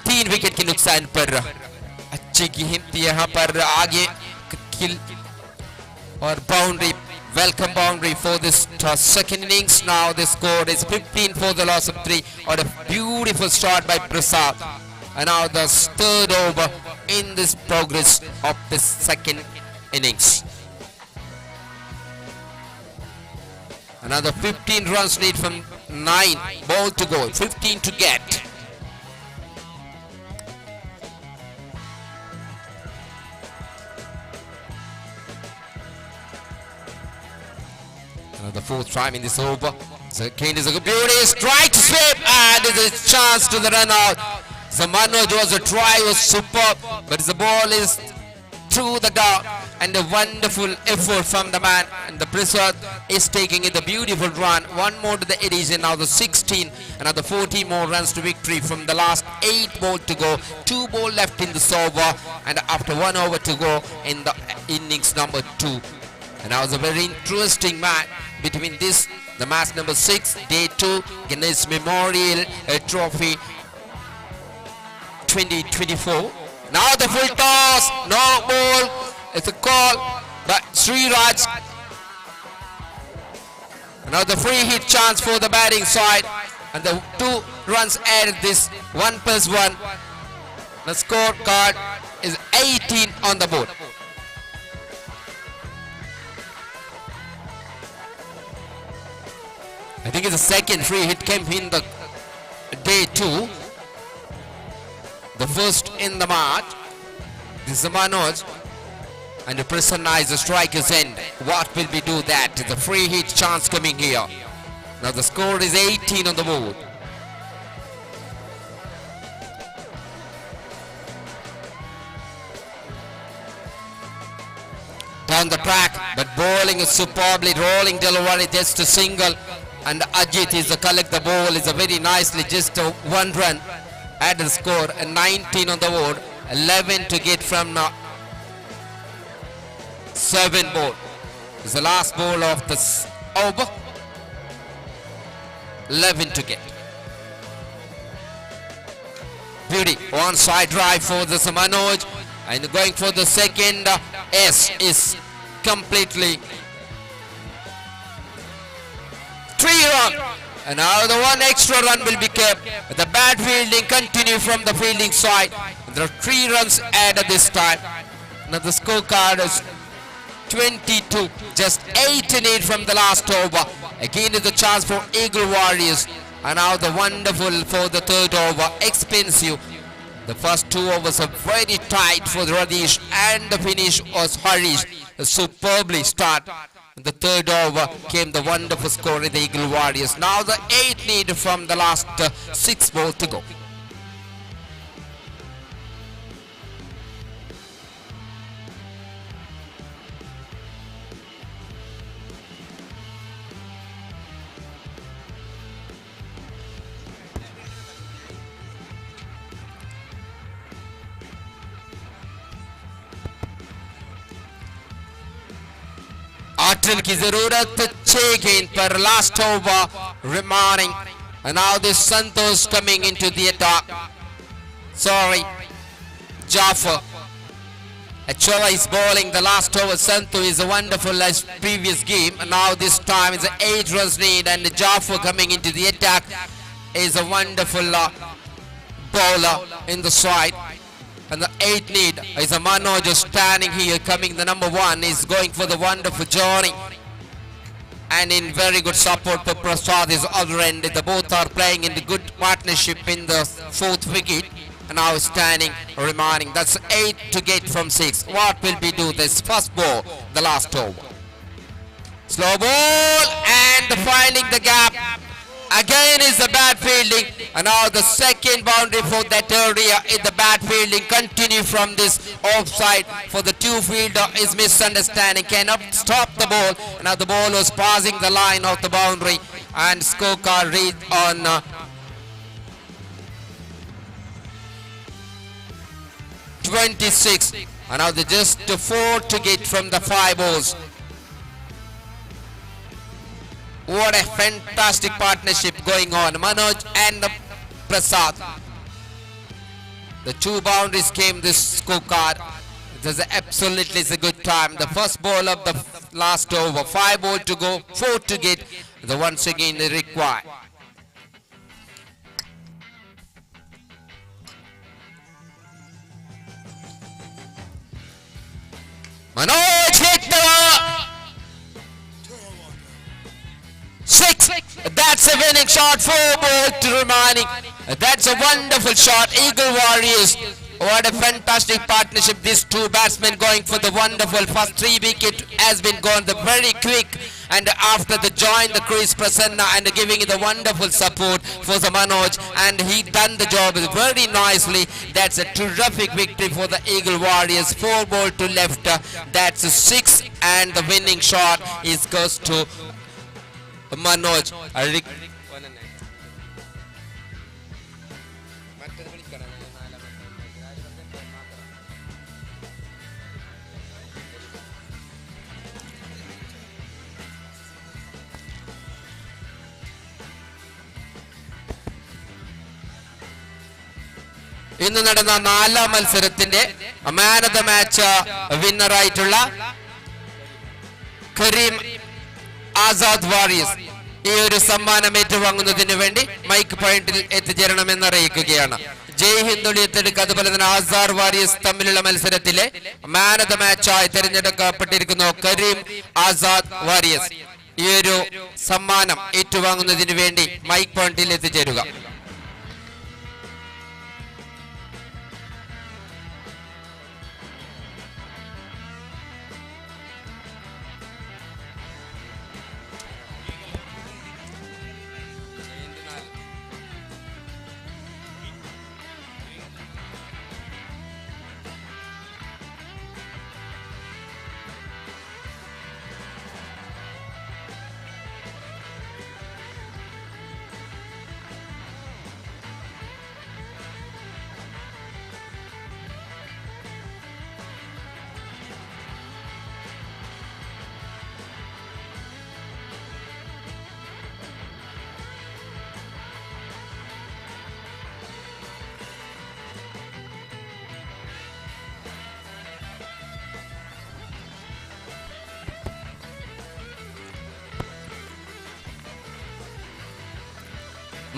3 विकेट के नुकसान पर। अच्छी गेंद थी, यहाँ पर आगे किल और boundary. Welcome boundary for this second innings. Now the score is 15 for the loss of 3 और a beautiful shot by Prasad. And now the third over in this progress of this second innings. Another 15 runs need from 9 ball to go, 15 to get. Another fourth time in this over. So Kane is a beauty strike sweep and it's a chance to the run out. So Manoj was a try was superb, but the ball is through the ground and a wonderful effort from the man, and the Prasad is taking it a beautiful run. One more to the addition, now the 16, another 14 more runs to victory from the last 8 ball to go. 2 ball left in this over, and after 1 over to go in the innings number 2. And now it's a very interesting match between this, the match number 6, day 2, Ganesh Memorial Trophy 2024. Now the full toss, no ball, it's a call, but Sri Raj. Now the free hit chance for the batting side, and the 2 runs added this 1 plus 1. The scorecard is 18 on the board. I think it's the second free hit came in the day 2. The first in the match. This is Manoj. And the Prasanna is the striker's end. What will we do that? The free hit chance coming here. Now the score is 18 on the board. Down the track, but bowling is superbly rolling delivery, just a single. And Ajit is to collect the ball is a very nicely, just a 1 run at the score, and 19 on the board, 11 to get from 7 ball. It's the last ball of this over. 11 to get. Beauty one side drive for this Manoj, and going for the second. S is completely 3 run, and now the 1 extra run will be kept. The bad fielding continue from the fielding side. There are 3 runs added this time. Now the scorecard is 22, just 8 and 8 from the last over. Again is the chance for Eagle Warriors, and now the wonderful for the third over, expensive. The first 2 overs are very tight for the Radish, and the finish was Harish. A superbly start. The third over came the wonderful score in the Eagle Warriors. Now the 8 lead from the last 6 ball to go. आठ run की जरूरत 6 गेंद पर, last over remaining. And now this Santosh coming into the attack. Sorry, Jafar. Actually is bowling the last over. Santu is a wonderful as previous game. And now this time it's an 8 runs need, and Jafar coming into the attack is a wonderful bowler in the side. And the 8 lead is a Manoj standing here, coming the number 1 is going for the wonderful journey. And in very good support for Prasad is other end. The both are playing in the good partnership in the 4th wicket. And now standing remaining. That's 8 to get from 6. What will we do this first ball, the last over? Slow ball and finding the gap. Again is the bad fielding, and now the second boundary for that area is the bad fielding. Continue from this offside for the 2 fielder is misunderstanding, cannot stop the ball. Now the ball was passing the line of the boundary, and scorecard read on 26. And now they just 4 to get from the 5 balls. What a fantastic partnership going on. Manoj and the Prasad. The 2 boundaries came this scorecard. It is absolutely is a good time. The first ball of the last over. 5 ball to go, 4 to get. The once again they require. Manoj hit the 6. That's a winning shot. 4 ball to remaining. That's a wonderful shot. Eagle Warriors. What a fantastic partnership. These two batsmen going for the wonderful first 3 wicket has been gone the very quick, and after the join the crease Prasanna and giving the wonderful support for the Manoj, and he done the job very nicely. That's a terrific victory for the Eagle Warriors. 4 ball to left. That's a 6, and the winning shot is goes to Manoj. ഇന്ന് നടന്ന നാലാം മത്സരത്തിന്റെ man of the match വിന്നറായിട്ടുള്ള Karim Azad warriors ഈ ഒരു സമ്മാനം ഏറ്റുവാങ്ങുന്നതിന് വേണ്ടി mic പോയിന്റിൽ എത്തിച്ചേരണമെന്ന് അറിയിക്കുകയാണ്. ജയ് ഹിന്ദ് ഉളിയത്തടുക്ക് അതുപോലെ തന്നെ ആസാർ വാരിയസ് തമ്മിലുള്ള മത്സരത്തിലെ മാൻ ഓഫ് the മാച്ചായി തിരഞ്ഞെടുക്കപ്പെട്ടിരിക്കുന്നു കരീം ആസാദ് വാരിയസ്. ഈ ഒരു സമ്മാനം ഏറ്റുവാങ്ങുന്നതിന് വേണ്ടി മൈക്ക് പോയിന്റിൽ എത്തിച്ചേരുക.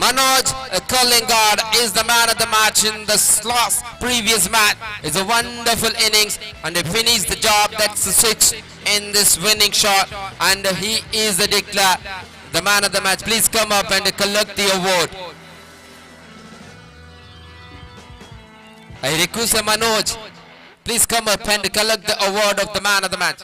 Manoj Kollengode is the man of the match in the last previous match. It's a wonderful innings and he finished the job. That's a 6 in this winning shot, and he is the declare the man of the match. Please come up and collect the award. I request Manoj, please come up and collect the award of the man of the match.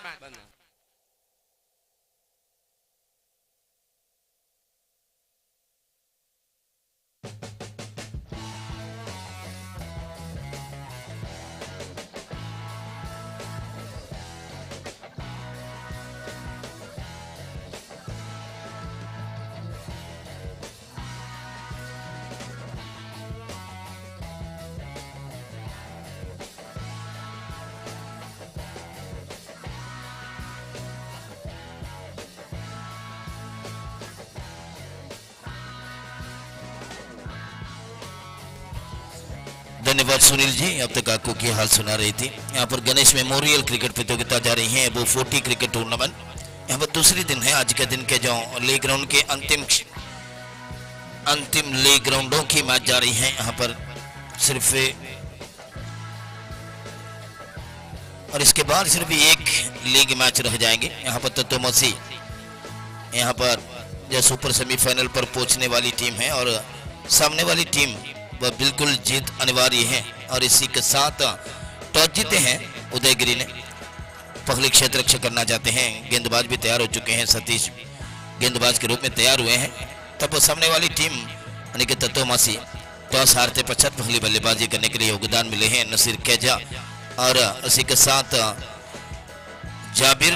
धन्यवाद सुनील जी, अब तक आपको क्या हाल सुना रही थी। यहाँ पर गणेश मेमोरियल क्रिकेट प्रतियोगिता जारी है, वो 40 क्रिकेट टूर्नामेंट। यहाँ पर दूसरे दिन है, आज के दिन के जो लीग राउंड के अंतिम अंतिम लीग राउंडों की मैच जारी है। यहाँ पर सिर्फ और इसके बाद सिर्फ एक लीग मैच रह जाएंगे। यहाँ पर तत्वमसी यहाँ पर जो सुपर सेमीफाइनल पर पहुंचने वाली टीम है और सामने वाली टीम वह बिल्कुल जीत अनिवार्य है। और इसी के साथ टॉस जीते हैं उदयगिरी ने, पहले क्षेत्र रक्षा करना चाहते हैं। गेंदबाज भी तैयार हो चुके हैं, सतीश गेंदबाज के रूप में तैयार हुए हैं। तब सामने वाली टीम यानी कि तत्वमासी टॉस हारते पश्चात पहली बल्लेबाजी करने के लिए योगदान मिले हैं नसीर कैजा और इसी के साथ जाबिर,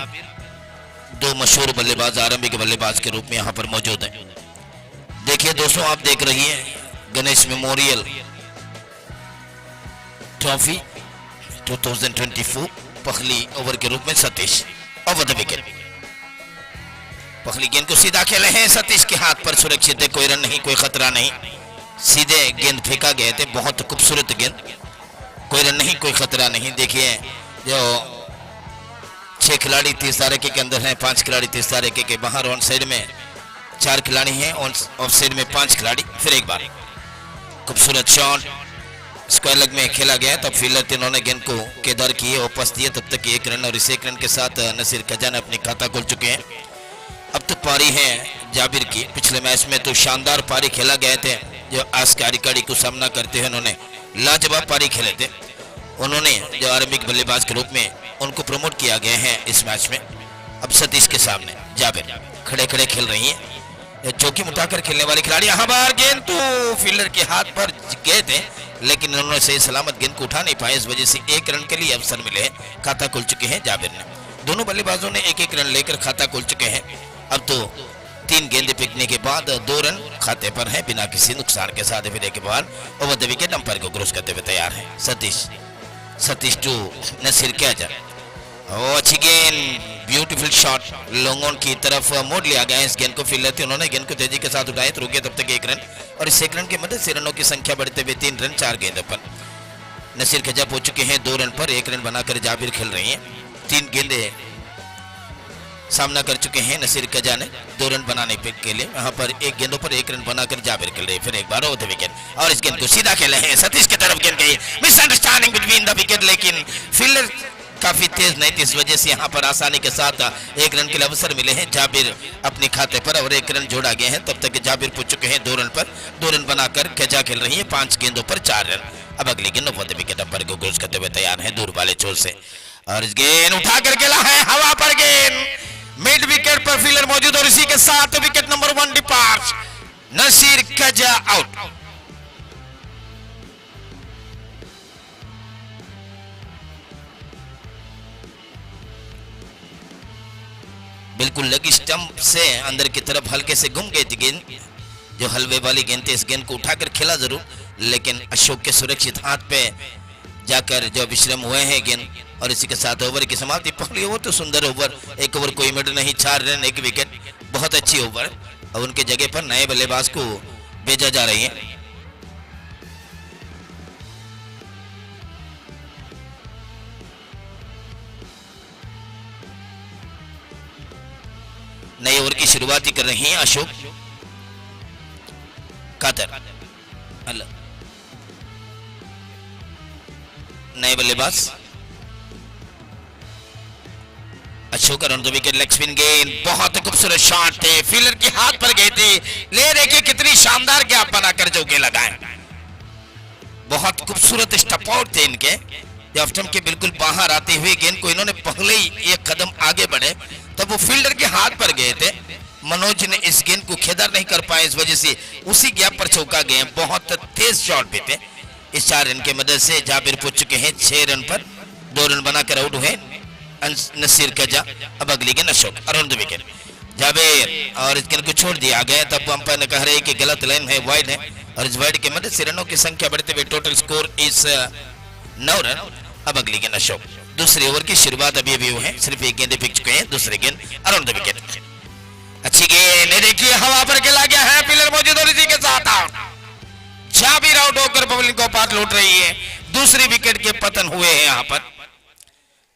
दो मशहूर बल्लेबाज आरंभिक बल्लेबाज के रूप में यहाँ पर मौजूद हैं। देखिए दोस्तों, आप देख रही हैं गणेश मेमोरियल ट्रॉफी 2024। पहली ओवर के रूप में सतीश ओवर the wicket. पहली गेंद को सीधा खेले हैं, सतीश के हाथ पर सुरक्षित है, कोई रन नहीं, कोई खतरा नहीं। सीधे गेंद फेंका गए थे, बहुत खूबसूरत गेंद, कोई रन नहीं, कोई खतरा नहीं। देखिए जो 6 खिलाड़ी 30 तारीख के अंदर हैं, 5 खिलाड़ी 30 तारीख के बाहर, ऑन साइड में 4 खिलाड़ी हैं, ऑन ऑफ साइड में 5 खिलाड़ी। फिर एक बार खूबसूरत शॉट स्क्वायर लेग में खेला गया, तब फील्डर तीनों ने गेंद को केदार किए, वापस दिए, तब तक 1 रन और इस 1 रन के साथ नसीर खजाना अपनी खाता खोल चुके हैं। अब तो पारी है जाबिर की। पिछले मैच में तो शानदार पारी खेला गए थे, जो आस कारीकाड़ी को सामना करते हुए उन्होंने लाजवाब पारी खेले थे। उन्होंने जो आरंभिक बल्लेबाज के रूप में उनको प्रमोट किया गया है इस मैच में। अब सतीश के सामने जाबिर खड़े खड़े खेल रही हैं, जोखिम उठाकर खेलने वाले खिलाड़ी। यहाँ बार गेंद तो फील्डर के हाथ पर गए थे, लेकिन उन्होंने सही सलामत गेंद को उठा नहीं पाए, इस वजह से 1 रन के लिए अवसर मिले हैं। खाता खुल चुके हैं जाबिर ने। दोनों बल्लेबाजों ने 1-1 रन लेकर खाता खोल चुके हैं। अब तो 3 गेंदें फेंकने के बाद 2 रन खाते पर हैं बिना किसी नुकसान के साथ। फिर एक बार ओवर the wicket umpire को क्रॉस करते हुए तैयार हैं सतीश। सतीश टू नसीर कैजर। ओ अच्छी गेंद, ब्यूटीफुल शॉट, लॉन्ग ऑन की तरफ मोड़ लिया गया इस गेंद को। फील्डर थे, उन्होंने गेंद को तेजी के साथ उठाए तो रुके तब तक 1 रन और इस 1 रन की मदद से रनों की संख्या बढ़ते हुए 3 रन 4 गेंदों पर। नसीर खजा पहुंच चुके हैं 2 रन पर, 1 रन बनाकर जाबिर खेल रही हैं। 3 गेंदे सामना कर चुके हैं नसीर कजा ने 2 रन बनाने के लिए। यहाँ पर 1 गेंदों पर 1 रन बनाकर जाबिर खेल रहे हैं। फिर एक बार ओवर the wicket और इस गेंद को सीधा खेले हैं, सतीश की तरफ गेंद गई, मिसअंडरस्टैंडिंग बिटवीन the wicket, लेकिन फील्डर काफी तेज नहीं थी, इस वजह से यहाँ पर आसानी के साथ 1 रन के लिए अवसर मिले हैं जाबिर अपने खाते पर और 1 रन जोड़ा गया है। तब तक जाबिर पहुंच चुके हैं 2 रन पर, 2 रन बनाकर खजा खेल रही है 5 गेंदों पर 4 रन। अब अगली गेंद ओवर the wicket umpire को घोष करते हुए तैयार है दूर वाले छोर से और इस गेंद उठा कर खेला है हवा पर, गेंद मिड विकेट पर फील्डर मौजूद और इसी के साथ विकेट नंबर 1 डिपार्ट, नसीर कजा आउट। बिल्कुल लगी स्टंप से अंदर की तरफ हल्के से घूम गई थी गेंद, जो हलवे वाली गेंद थी। इस गेंद को उठाकर खेला जरूर, लेकिन अशोक के सुरक्षित हाथ पे जाकर जो विश्रम हुए हैं गेंद और इसी के साथ ओवर की समाप्ति। पहली ओवर तो सुंदर ओवर, 1 ओवर कोई मिनट नहीं, 4 रन 1 विकेट, बहुत अच्छी ओवर। अब उनके जगह पर नए बल्लेबाज को भेजा जा रही है। नए ओवर की शुरुआत ही कर रहे हैं अशोक कादर, नए बल्लेबाज अशोक और विकेट, लेग स्पिन गेंद, बहुत खूबसूरत शॉट थे, फील्डर के हाथ पर गई थी। ले देखिए कितनी शानदार गैप बनाकर चौके लगाए, बहुत खूबसूरत स्टेप आउट थे इनके। ऑफ स्टंप के बिल्कुल बाहर आते हुए गेंद को इन्होंने पहले ही एक कदम आगे बढ़े तब वो फील्डर के हाथ पर गए थे। मनोज ने इस गेंद को खेदर नहीं कर पाए, इस वजह से उसी गैप पर चौका गए। बहुत तेज शॉट भी थे। इस 4 रन के मदद से जाबिर पहुंच चुके हैं 6 रन पर, 2 रन बनाकर आउट हुए नसीर कजा। अब अगली गेंद Ashok around the wicket Jabir और इस गेंद को छोड़ दिया गया। तब अंपायर ने कह रहे कि गलत लाइन है, वाइड है और इस वाइड की मदद से रनों की संख्या बढ़ते हुए टोटल स्कोर इस 9 रन। अब अगली गेंद अशोक, दूसरे ओवर की शुरुआत अभी अभी हुई है, सिर्फ 1 गेंद फेंक चुके हैं। दूसरी गेंद अराउंड the wicket, अच्छी गेंद, देखिए हवा पर खेला गया है, फील्डर मौजूद और इसी के साथ आउट। जाबिर आउट होकर पवेलियन को पार लौट रही है। दूसरी विकेट के पतन हुए हैं यहाँ पर,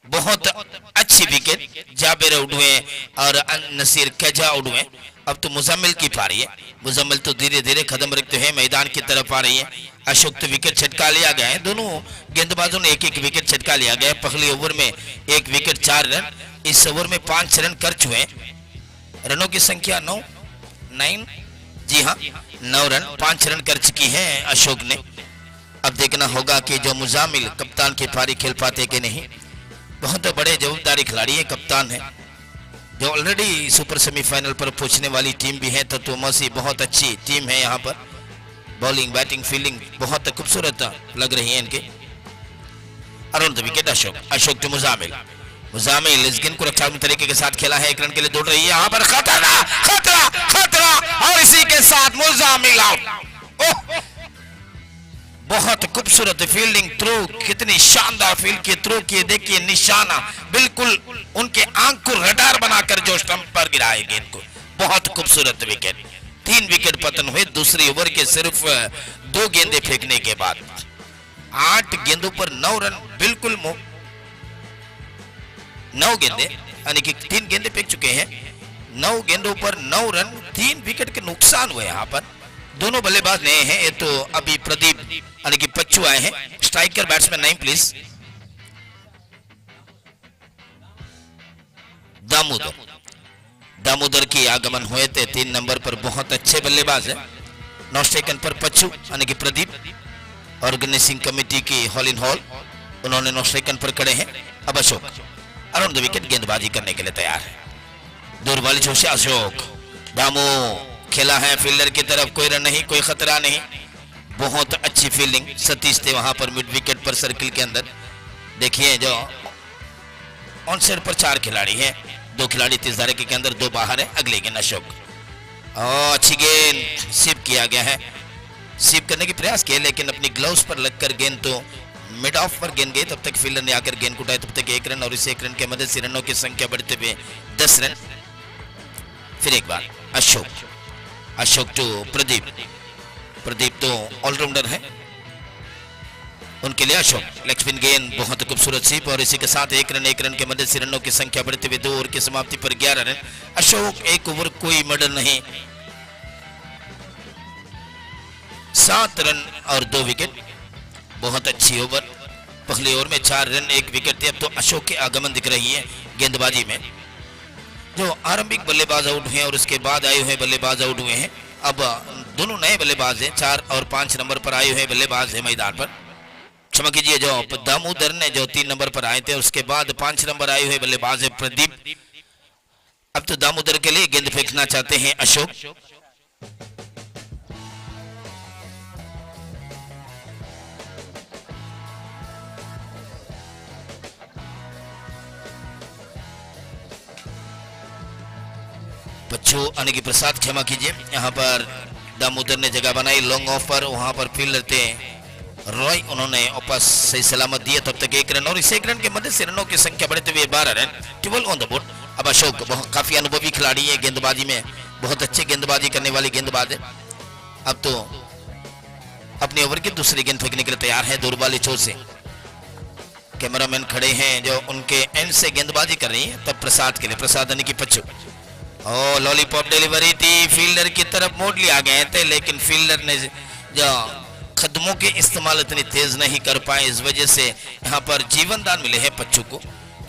बहुत अच्छी विकेट, जाबिर आउट हुए और नसीर कजा आउट हुए। अब तो मुजम्मिल की पारी है, मुजम्मिल तो धीरे धीरे कदम रखते हुए मैदान की तरफ आ रही है। अशोक तो विकेट छटका लिया गया है, दोनों गेंदबाजों ने 1-1 विकेट छटका लिया गया है। पहली ओवर में 1 विकेट 4 रन, इस ओवर में 5 रन कर चुके। रनों की संख्या 9, 9, जी हाँ 9 रन, 5 रन कर चुकी है अशोक ने। अब देखना होगा कि जो मुजामिल कप्तान की पारी खेल पाते कि नहीं। बहुत बड़े जवाबदारी खिलाड़ी है, कप्तान है, जो ऑलरेडी सुपर सेमीफाइनल पर पहुंचने वाली टीम भी है। तो मसी बहुत अच्छी टीम है, यहाँ पर बॉलिंग बैटिंग फील्डिंग बहुत खूबसूरत लग रही है इनके। Around the wicket Ashok, Ashok to Muzammil, Muzammil इस गेंद को रक्षात्मक तरीके के साथ खेला है, 1 रन के लिए दौड़ रही है। यहाँ पर खतरा खतरा खतरा और इसी के साथ मुजामिल आउट। ओह, बहुत खूबसूरत फील्डिंग थ्रो, कितनी शानदार फील्ड की थ्रो किए। देखिए निशाना बिल्कुल उनके आंख को रडार बनाकर जो स्टंप पर गिराए गेंद को। बहुत खूबसूरत विकेट। 3 विकेट पतन हुए दूसरी ओवर के सिर्फ 2 गेंदे फेंकने के बाद। 8 गेंदों पर 9 रन, बिल्कुल 9 गेंदे, यानी कि 3 गेंदे फेंक चुके हैं। 9 गेंदों पर 9 रन, 3 विकेट के नुकसान हुए। यहाँ पर दोनों बल्लेबाज नए हैं। ये तो अभी प्रदीप यानी कि पच्चू आए हैं। स्ट्राइकर बैट्समैन नहीं प्लीज। दामोदर, दामोदर की आगमन हुए थे 3 नंबर पर। बहुत अच्छे बल्लेबाज है। 9 सेकंड पर पच्चू यानी कि प्रदीप, ऑर्गेनाइजिंग कमेटी की हॉल इन हॉल, उन्होंने 9 सेकंड पर खड़े हैं। अब अशोक अराउंड the wicket गेंदबाजी करने के लिए तैयार है। दूर वाली जोशी अशोक। दामू खेला है फील्डर की तरफ, कोई रन नहीं, कोई खतरा नहीं। बहुत अच्छी फील्डिंग। सतीश थे वहां पर मिड विकेट पर सर्किल के अंदर। देखिए जो ऑन साइड पर 4 खिलाड़ी हैं, 2 खिलाड़ी तेज धारे के अंदर, 2 बाहर है। अगले गेंद अशोक, अच्छी गेंद, स्वीप किया गया है। स्वीप करने की प्रयास किए लेकिन अपनी ग्लव्स पर लगकर गेंद तो मिड ऑफ पर गेंद गई। तब तक फील्डर ने आकर गेंद को उठाया। तब तक 1 रन और इस 1 रन के मदद से रनों की संख्या बढ़ते हुए 10 रन। फिर एक बार अशोक, अशोक टू प्रदीप। प्रदीप तो ऑलराउंडर है, उनके लिए अशोक। लेग स्पिन गेंद, बहुत खूबसूरत स्वीप और इसी के साथ 1 रन। 1 रन के मदद से रनों की संख्या बढ़ते हुए 2 ओवर की समाप्ति पर 11 रन। अशोक 1 ओवर कोई मर्डर नहीं, 7 रन और 2 विकेट। बहुत अच्छी ओवर। पहले ओवर में 4 रन 1 विकेट थे। अब तो अशोक के आगमन दिख रही है गेंदबाजी में। जो आरंभिक बल्लेबाज आउट हुए और उसके बाद आए हुए बल्लेबाज आउट हुए हैं। अब दोनों नए बल्लेबाज हैं, 4 और 5 नंबर पर आए हुए बल्लेबाज हैं मैदान पर। क्षमा कीजिए, जो दामोदर ने जो 3 नंबर पर आए थे, उसके बाद 5 नंबर आए हुए बल्लेबाज है प्रदीप। अब तो दामोदर के लिए गेंद फेंकना चाहते हैं अशोक। बच्चों यानी कि प्रसाद, क्षमा कीजिए, यहाँ पर दामोदर ने जगह बनाई लॉन्ग ऑफ पर। वहां पर फील्डर थे रॉय, उन्होंने वापस सही सलामत दिए। तब तक 1 रन और इस 1 रन के मदद से रनों की संख्या बढ़ते हुए 12 रन, 12 ऑन the board. अब अशोक बहुत काफी अनुभवी खिलाड़ी है गेंदबाजी में, बहुत अच्छे गेंदबाजी करने वाले गेंदबाज है। अब तो अपने ओवर की दूसरी गेंद फेंकने के लिए तैयार है। दूर वाली चोट से कैमरामैन खड़े हैं जो उनके एंड से गेंदबाजी कर रही है। तब प्रसाद के लिए, प्रसाद यानी कि पच्चू। ओ लॉलीपॉप डिलीवरी थी, फील्डर की तरफ मोड़ लिया गए थे लेकिन फील्डर ने जो कदमों के इस्तेमाल इतनी तेज नहीं कर पाए, इस वजह से यहाँ पर जीवन दान मिले हैं पच्चू को।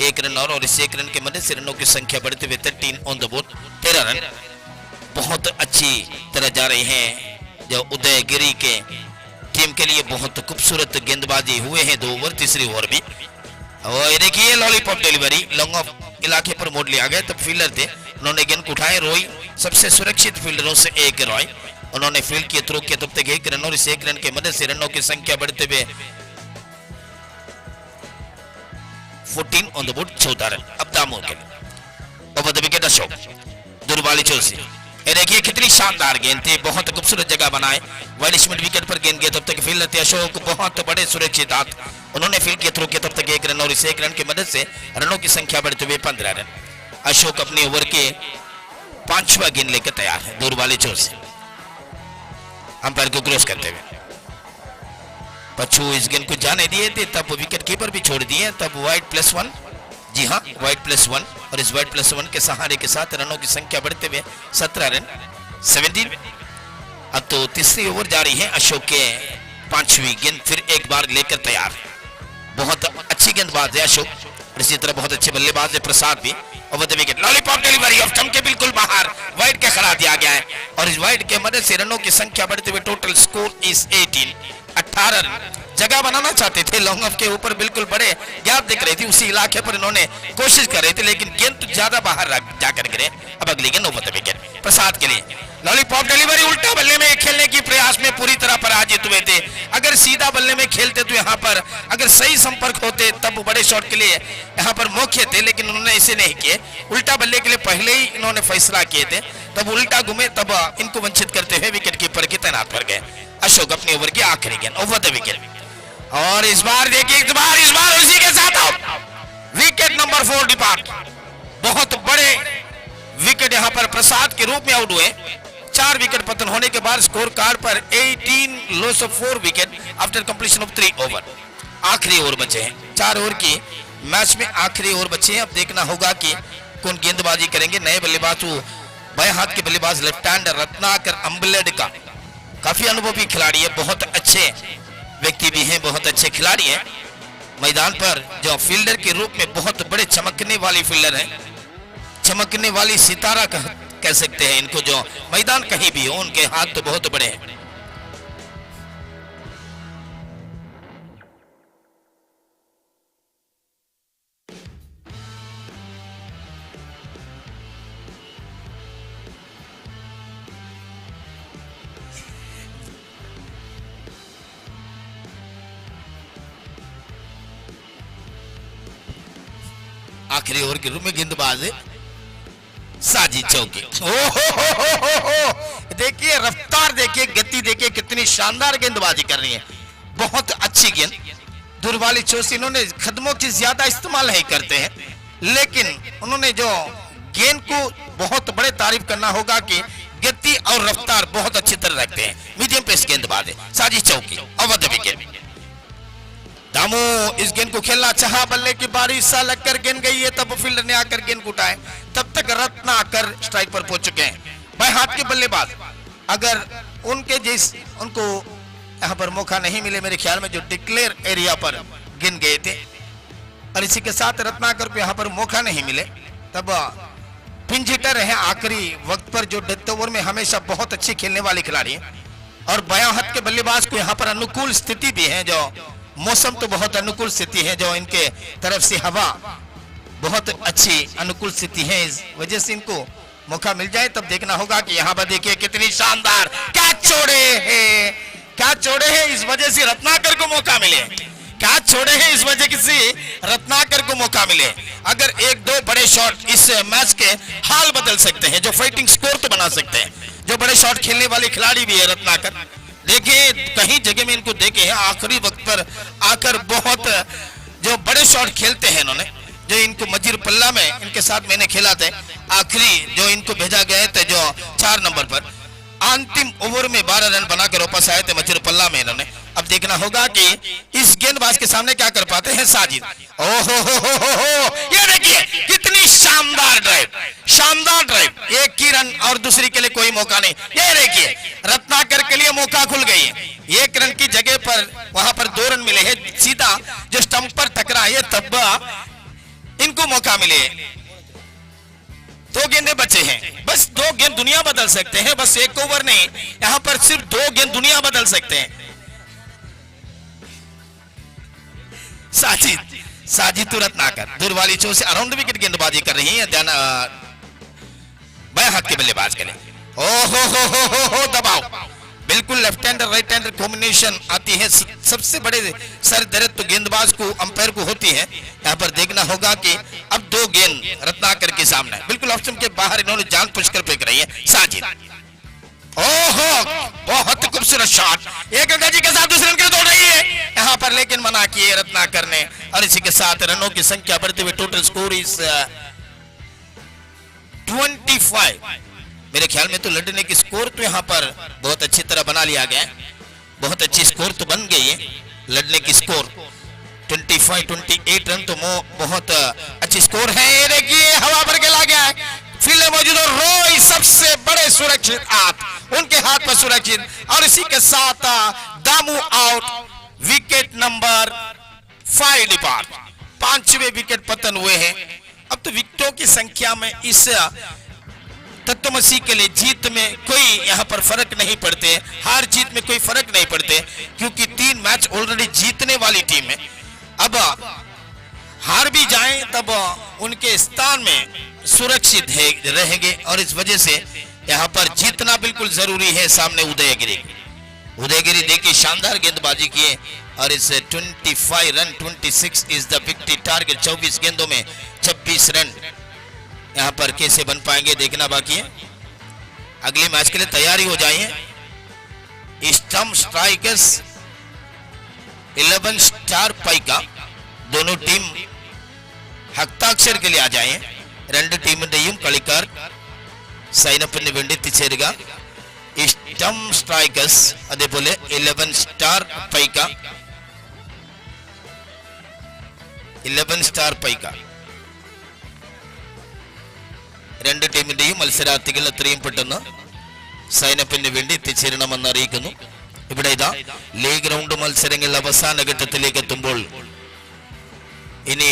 1 रन और इस 1 रन के मदद से रनों की संख्या बढ़ते हुए 13 ऑन the board, 13 run. बहुत अच्छी तरह जा रही हैं जो उदयगिरी के टीम के लिए। बहुत खूबसूरत गेंदबाजी हुए हैं 2 ओवर, तीसरी ओवर भी। और ये देखिए लॉलीपॉप डिलीवरी लॉन्ग ऑफ इलाके पर मोड़ लिया गया। तब फील्डर थे, उन्होंने गेंद को उठाए। रॉय सबसे सुरक्षित फील्डरों से एक रॉय, उन्होंने फील्ड किए, थ्रो किया। तब तक 1 रन और इस 1 रन के मदद से रनों की संख्या बढ़ते हुए 14 ऑन the board, 14 run. अब दामों के लिए ओवर the wicket Ashok, दुर्बाली चौसी। ये देखिए कितनी शानदार गेंद थी, बहुत खूबसूरत जगह बनाए। वाइड मिड विकेट पर गेंद गया। तब तक फील्डर थे अशोक, बहुत बड़े सुरक्षित हाथ, उन्होंने फील्ड किया, थ्रो किया। तब तक 1 रन और इस 1 रन की मदद से रनों की संख्या बढ़ते हुए 15 रन। अशोक अपनी ओवर के 5वां गेंद लेकर तैयार है। दूर वाले चोर से अंपायर को क्रॉस करते हुए पच्छू इस गेंद को जाने दिए थे, तब विकेट कीपर भी छोड़ दिए। तब वाइड +1, जी हाँ, वाइड +1 और इस वाइड +1 के सहारे के साथ रनों की संख्या बढ़ते हुए 17 रन, 17। अब तो तीसरी ओवर जा रही है। अशोक के 5वीं गेंद फिर एक बार लेकर तैयार है। बहुत अच्छी गेंदबाज है अशोक और इसी तरह बहुत अच्छे बल्लेबाज है प्रसाद भी। Over the wicket lollipop delivery, off stump के बिल्कुल बाहर वाइड के खड़ा दिया गया है और इस वाइड के मदद से रनों की संख्या बढ़ते हुए टोटल स्कोर is 18, 18 run. जगह बनाना चाहते थे लॉन्ग ऑफ के ऊपर, बिल्कुल बड़े गैप दिख रही थी, उसी इलाके पर इन्होंने कोशिश कर रहे थे लेकिन गेंद तो ज्यादा बाहर जाकर गिरे। अब अगली गेंद ओवर the wicket प्रसाद के लिए। लॉलीपॉप डिलीवरी, उल्टा बल्ले में खेलने की प्रयास में पूरी तरह पराजित हुए थे। अगर सीधा बल्ले में खेलते तो यहाँ पर अगर सही संपर्क होते तब बड़े शॉट के लिए यहाँ पर मौके थे, लेकिन उन्होंने इसे नहीं किए। उल्टा बल्ले के लिए पहले ही इन्होंने फैसला किए थे, तब उल्टा घुमे, तब इनको वंचित करते हुए विकेट कीपर के तैनात पर गए। अशोक अपनी ओवर की आखिरी गेंद, ओवर the wicket. और इस बार देखिए, इस बार उसी के साथ आउट, विकेट नंबर 4 डिपार्ट। बहुत बड़े विकेट यहां पर प्रसाद के रूप में आउट हुए। 4 विकेट पतन होने के बाद स्कोर कार्ड पर 18 loss of 4 wicket after completion of 3 over। आखिरी ओवर बचे हैं, 4 ओवर की मैच में आखिरी ओवर बचे हैं। अब देखना होगा कि कौन गेंदबाजी करेंगे। नए बल्लेबाज, वो बाएं हाथ के बल्लेबाज लेफ्ट हैंड रत्नाकर अम्बलेड का काफी अनुभवी खिलाड़ी है, बहुत अच्छे व्यक्ति भी हैं, बहुत अच्छे खिलाड़ी हैं। मैदान पर जो फील्डर के रूप में बहुत बड़े चमकने वाली फील्डर हैं, चमकने वाली सितारा कह सकते हैं इनको। जो मैदान कहीं भी हो, उनके हाथ तो बहुत बड़े हैं। आखिरी ओवर के रूप में गेंदबाज साजिद चौकी। ओ हो हो हो हो हो, देखिए रफ्तार, देखिए गति, देखिए कितनी शानदार गेंदबाजी कर रही है। बहुत अच्छी गेंद, दूर वाली चोट से इन्होंने कदमों की ज्यादा इस्तेमाल नहीं करते हैं, लेकिन उन्होंने जो गेंद को बहुत बड़े तारीफ करना होगा कि गति और रफ्तार बहुत अच्छी तरह रखते हैं। मीडियम पेस गेंदबाज है साजिद चौकी, ओवर the wicket. Damu इस गेंद को खेलना चाहा, बल्ले की बारिश सा लगकर गेंद गई है, तब फील्डर ने आकर गेंद को उठाए, तब तक रत्ना आकर स्ट्राइक पर पहुंच चुके हैं। बाएं हाथ के बल्लेबाज, अगर उनके जिस उनको यहां पर मौका नहीं मिले, मेरे ख्याल में जो डिक्लेयर एरिया पर गेंद गए थे और इसी के साथ रत्नाकर को यहां पर मौका नहीं मिले, तब पिंच हिटर है आखिरी वक्त पर, जो डेथ ओवर में हमेशा बहुत अच्छी खेलने वाले खिलाड़ी हैं। और बायां हाथ के बल्लेबाज को यहाँ पर अनुकूल स्थिति भी है, जो मौसम तो बहुत अनुकूल स्थिति है, जो इनके तरफ से हवा बहुत अच्छी अनुकूल स्थिति है, इस वजह से इनको मौका मिल जाए। तब देखना होगा कि यहाँ पर देखिए कितनी शानदार, क्या छोड़े हैं, क्या छोड़े हैं, इस वजह से रत्नाकर को मौका मिले। क्या छोड़े हैं, इस वजह से रत्नाकर को मौका मिले। अगर एक दो बड़े शॉट इस मैच के हाल बदल सकते हैं, जो फाइटिंग स्कोर तो बना सकते हैं, जो बड़े शॉट खेलने वाले खिलाड़ी भी है रत्नाकर। देखिए कहीं जगह में इनको देखे हैं, आखिरी वक्त पर आकर बहुत जो बड़े शॉट खेलते हैं इन्होंने, जो इनको मजीर पल्ला में इनके साथ मैंने खेला थे, आखिरी जो इनको भेजा गया थे, जो 4 नंबर पर अंतिम ओवर में 12 रन बनाकर वापस आए थे मजीर पल्ला में इन्होंने। अब देखना होगा कि इस गेंदबाज के सामने क्या कर पाते हैं साजिद। ओ हो हो हो हो हो, ये देखिए कितनी शानदार ड्राइव, शानदार ड्राइव, एक ही रन और दूसरी के लिए कोई मौका नहीं। ये देखिए रत्नाकर के लिए मौका खुल गई है, 1 रन की जगह पर वहां पर 2 रन मिले हैं। सीधा जो स्टंप पर टकरा है, तब इनको मौका मिले। 2 गेंदे बचे हैं, बस 2 गेंद दुनिया बदल सकते हैं, बस एक ओवर नहीं, यहां पर सिर्फ 2 गेंद दुनिया बदल सकते हैं। साजिद, साजिद रत्नाकर दूर वाली चोट से अराउंड विकेट गेंदबाजी कर रही है। ध्यान बाएं हाथ के बल्लेबाज के लिए। ओ हो हो हो हो हो, दबाव बिल्कुल left hander right hander combination आती है। सबसे बड़े सर दर्द तो गेंदबाज को, अंपायर को होती है। यहाँ पर देखना होगा कि अब 2 गेंद रत्नाकर के सामने, बिल्कुल ऑप्शन के बाहर इन्होंने जान पुछकर फेंक रही है साजिद। ओहो, बहुत खूबसूरत शॉट, एक गंगा जी के साथ दूसरे रन के दौड़ रही है यहाँ पर, लेकिन मना किए रत्नाकर ने। और इसी के साथ रनों की संख्या बढ़ते हुए टोटल स्कोर is 25। मेरे ख्याल में तो लड़ने की स्कोर तो यहाँ पर बहुत अच्छी तरह बना लिया गया, बहुत अच्छी स्कोर तो बन गई है। लड़ने की स्कोर 25 28 रन तो बहुत अच्छी स्कोर है। ये देखिए हवा भर के ला गया है, फील्डर मौजूद और रोय सबसे बड़े सुरक्षित हाथ, उनके हाथ पर सुरक्षित। और इसी के साथ Damu out, wicket number 5 depart, 5वें विकेट पतन हुए हैं। अब तो विकेटों की संख्या में इस तत्वमसी के लिए जीत में कोई यहां पर फर्क नहीं पड़ते, हार जीत में कोई फर्क नहीं पड़ते, क्योंकि 3 मैच ऑलरेडी जीतने वाली टीम है। अब हार भी जाएं तब उनके स्थान में सुरक्षित है रहेंगे और इस वजह से यहां पर जीतना बिल्कुल जरूरी है। सामने उदयगिरी, उदयगिरी देखिए शानदार गेंदबाजी किए और इस 25 run, 26 is the victory target। 24 गेंदों में 26 रन यहां पर कैसे बन पाएंगे, देखना बाकी है। अगले मैच के लिए तैयारी हो जाइए। Ishtam strikers, 11 star Paika. दोनों टीम हस्ताक्षर के लिए आ जाएं. രണ്ട് ടീമിന്റെയും കളിക്കാർ സൈനപ്പിന് വേണ്ടി എത്തിച്ചേരുക. ഇഷ്ടം സ്ട്രൈക്കേഴ്സ്, അതേപോലെ 11 സ്റ്റാർ പൈക്ക, 11 സ്റ്റാർ പൈക്ക. രണ്ട് ടീമിന്റെയും മത്സരാർത്ഥികൾ എത്രയും പെട്ടെന്ന് സൈനപ്പിന് വേണ്ടി എത്തിച്ചേരണമെന്ന് അറിയിക്കുന്നു. ഇവിടെ ഇതാ ലീഗ് റൗണ്ട് മത്സരങ്ങൾ അവസാന ഘട്ടത്തിലേക്ക് എത്തുമ്പോൾ ഇനി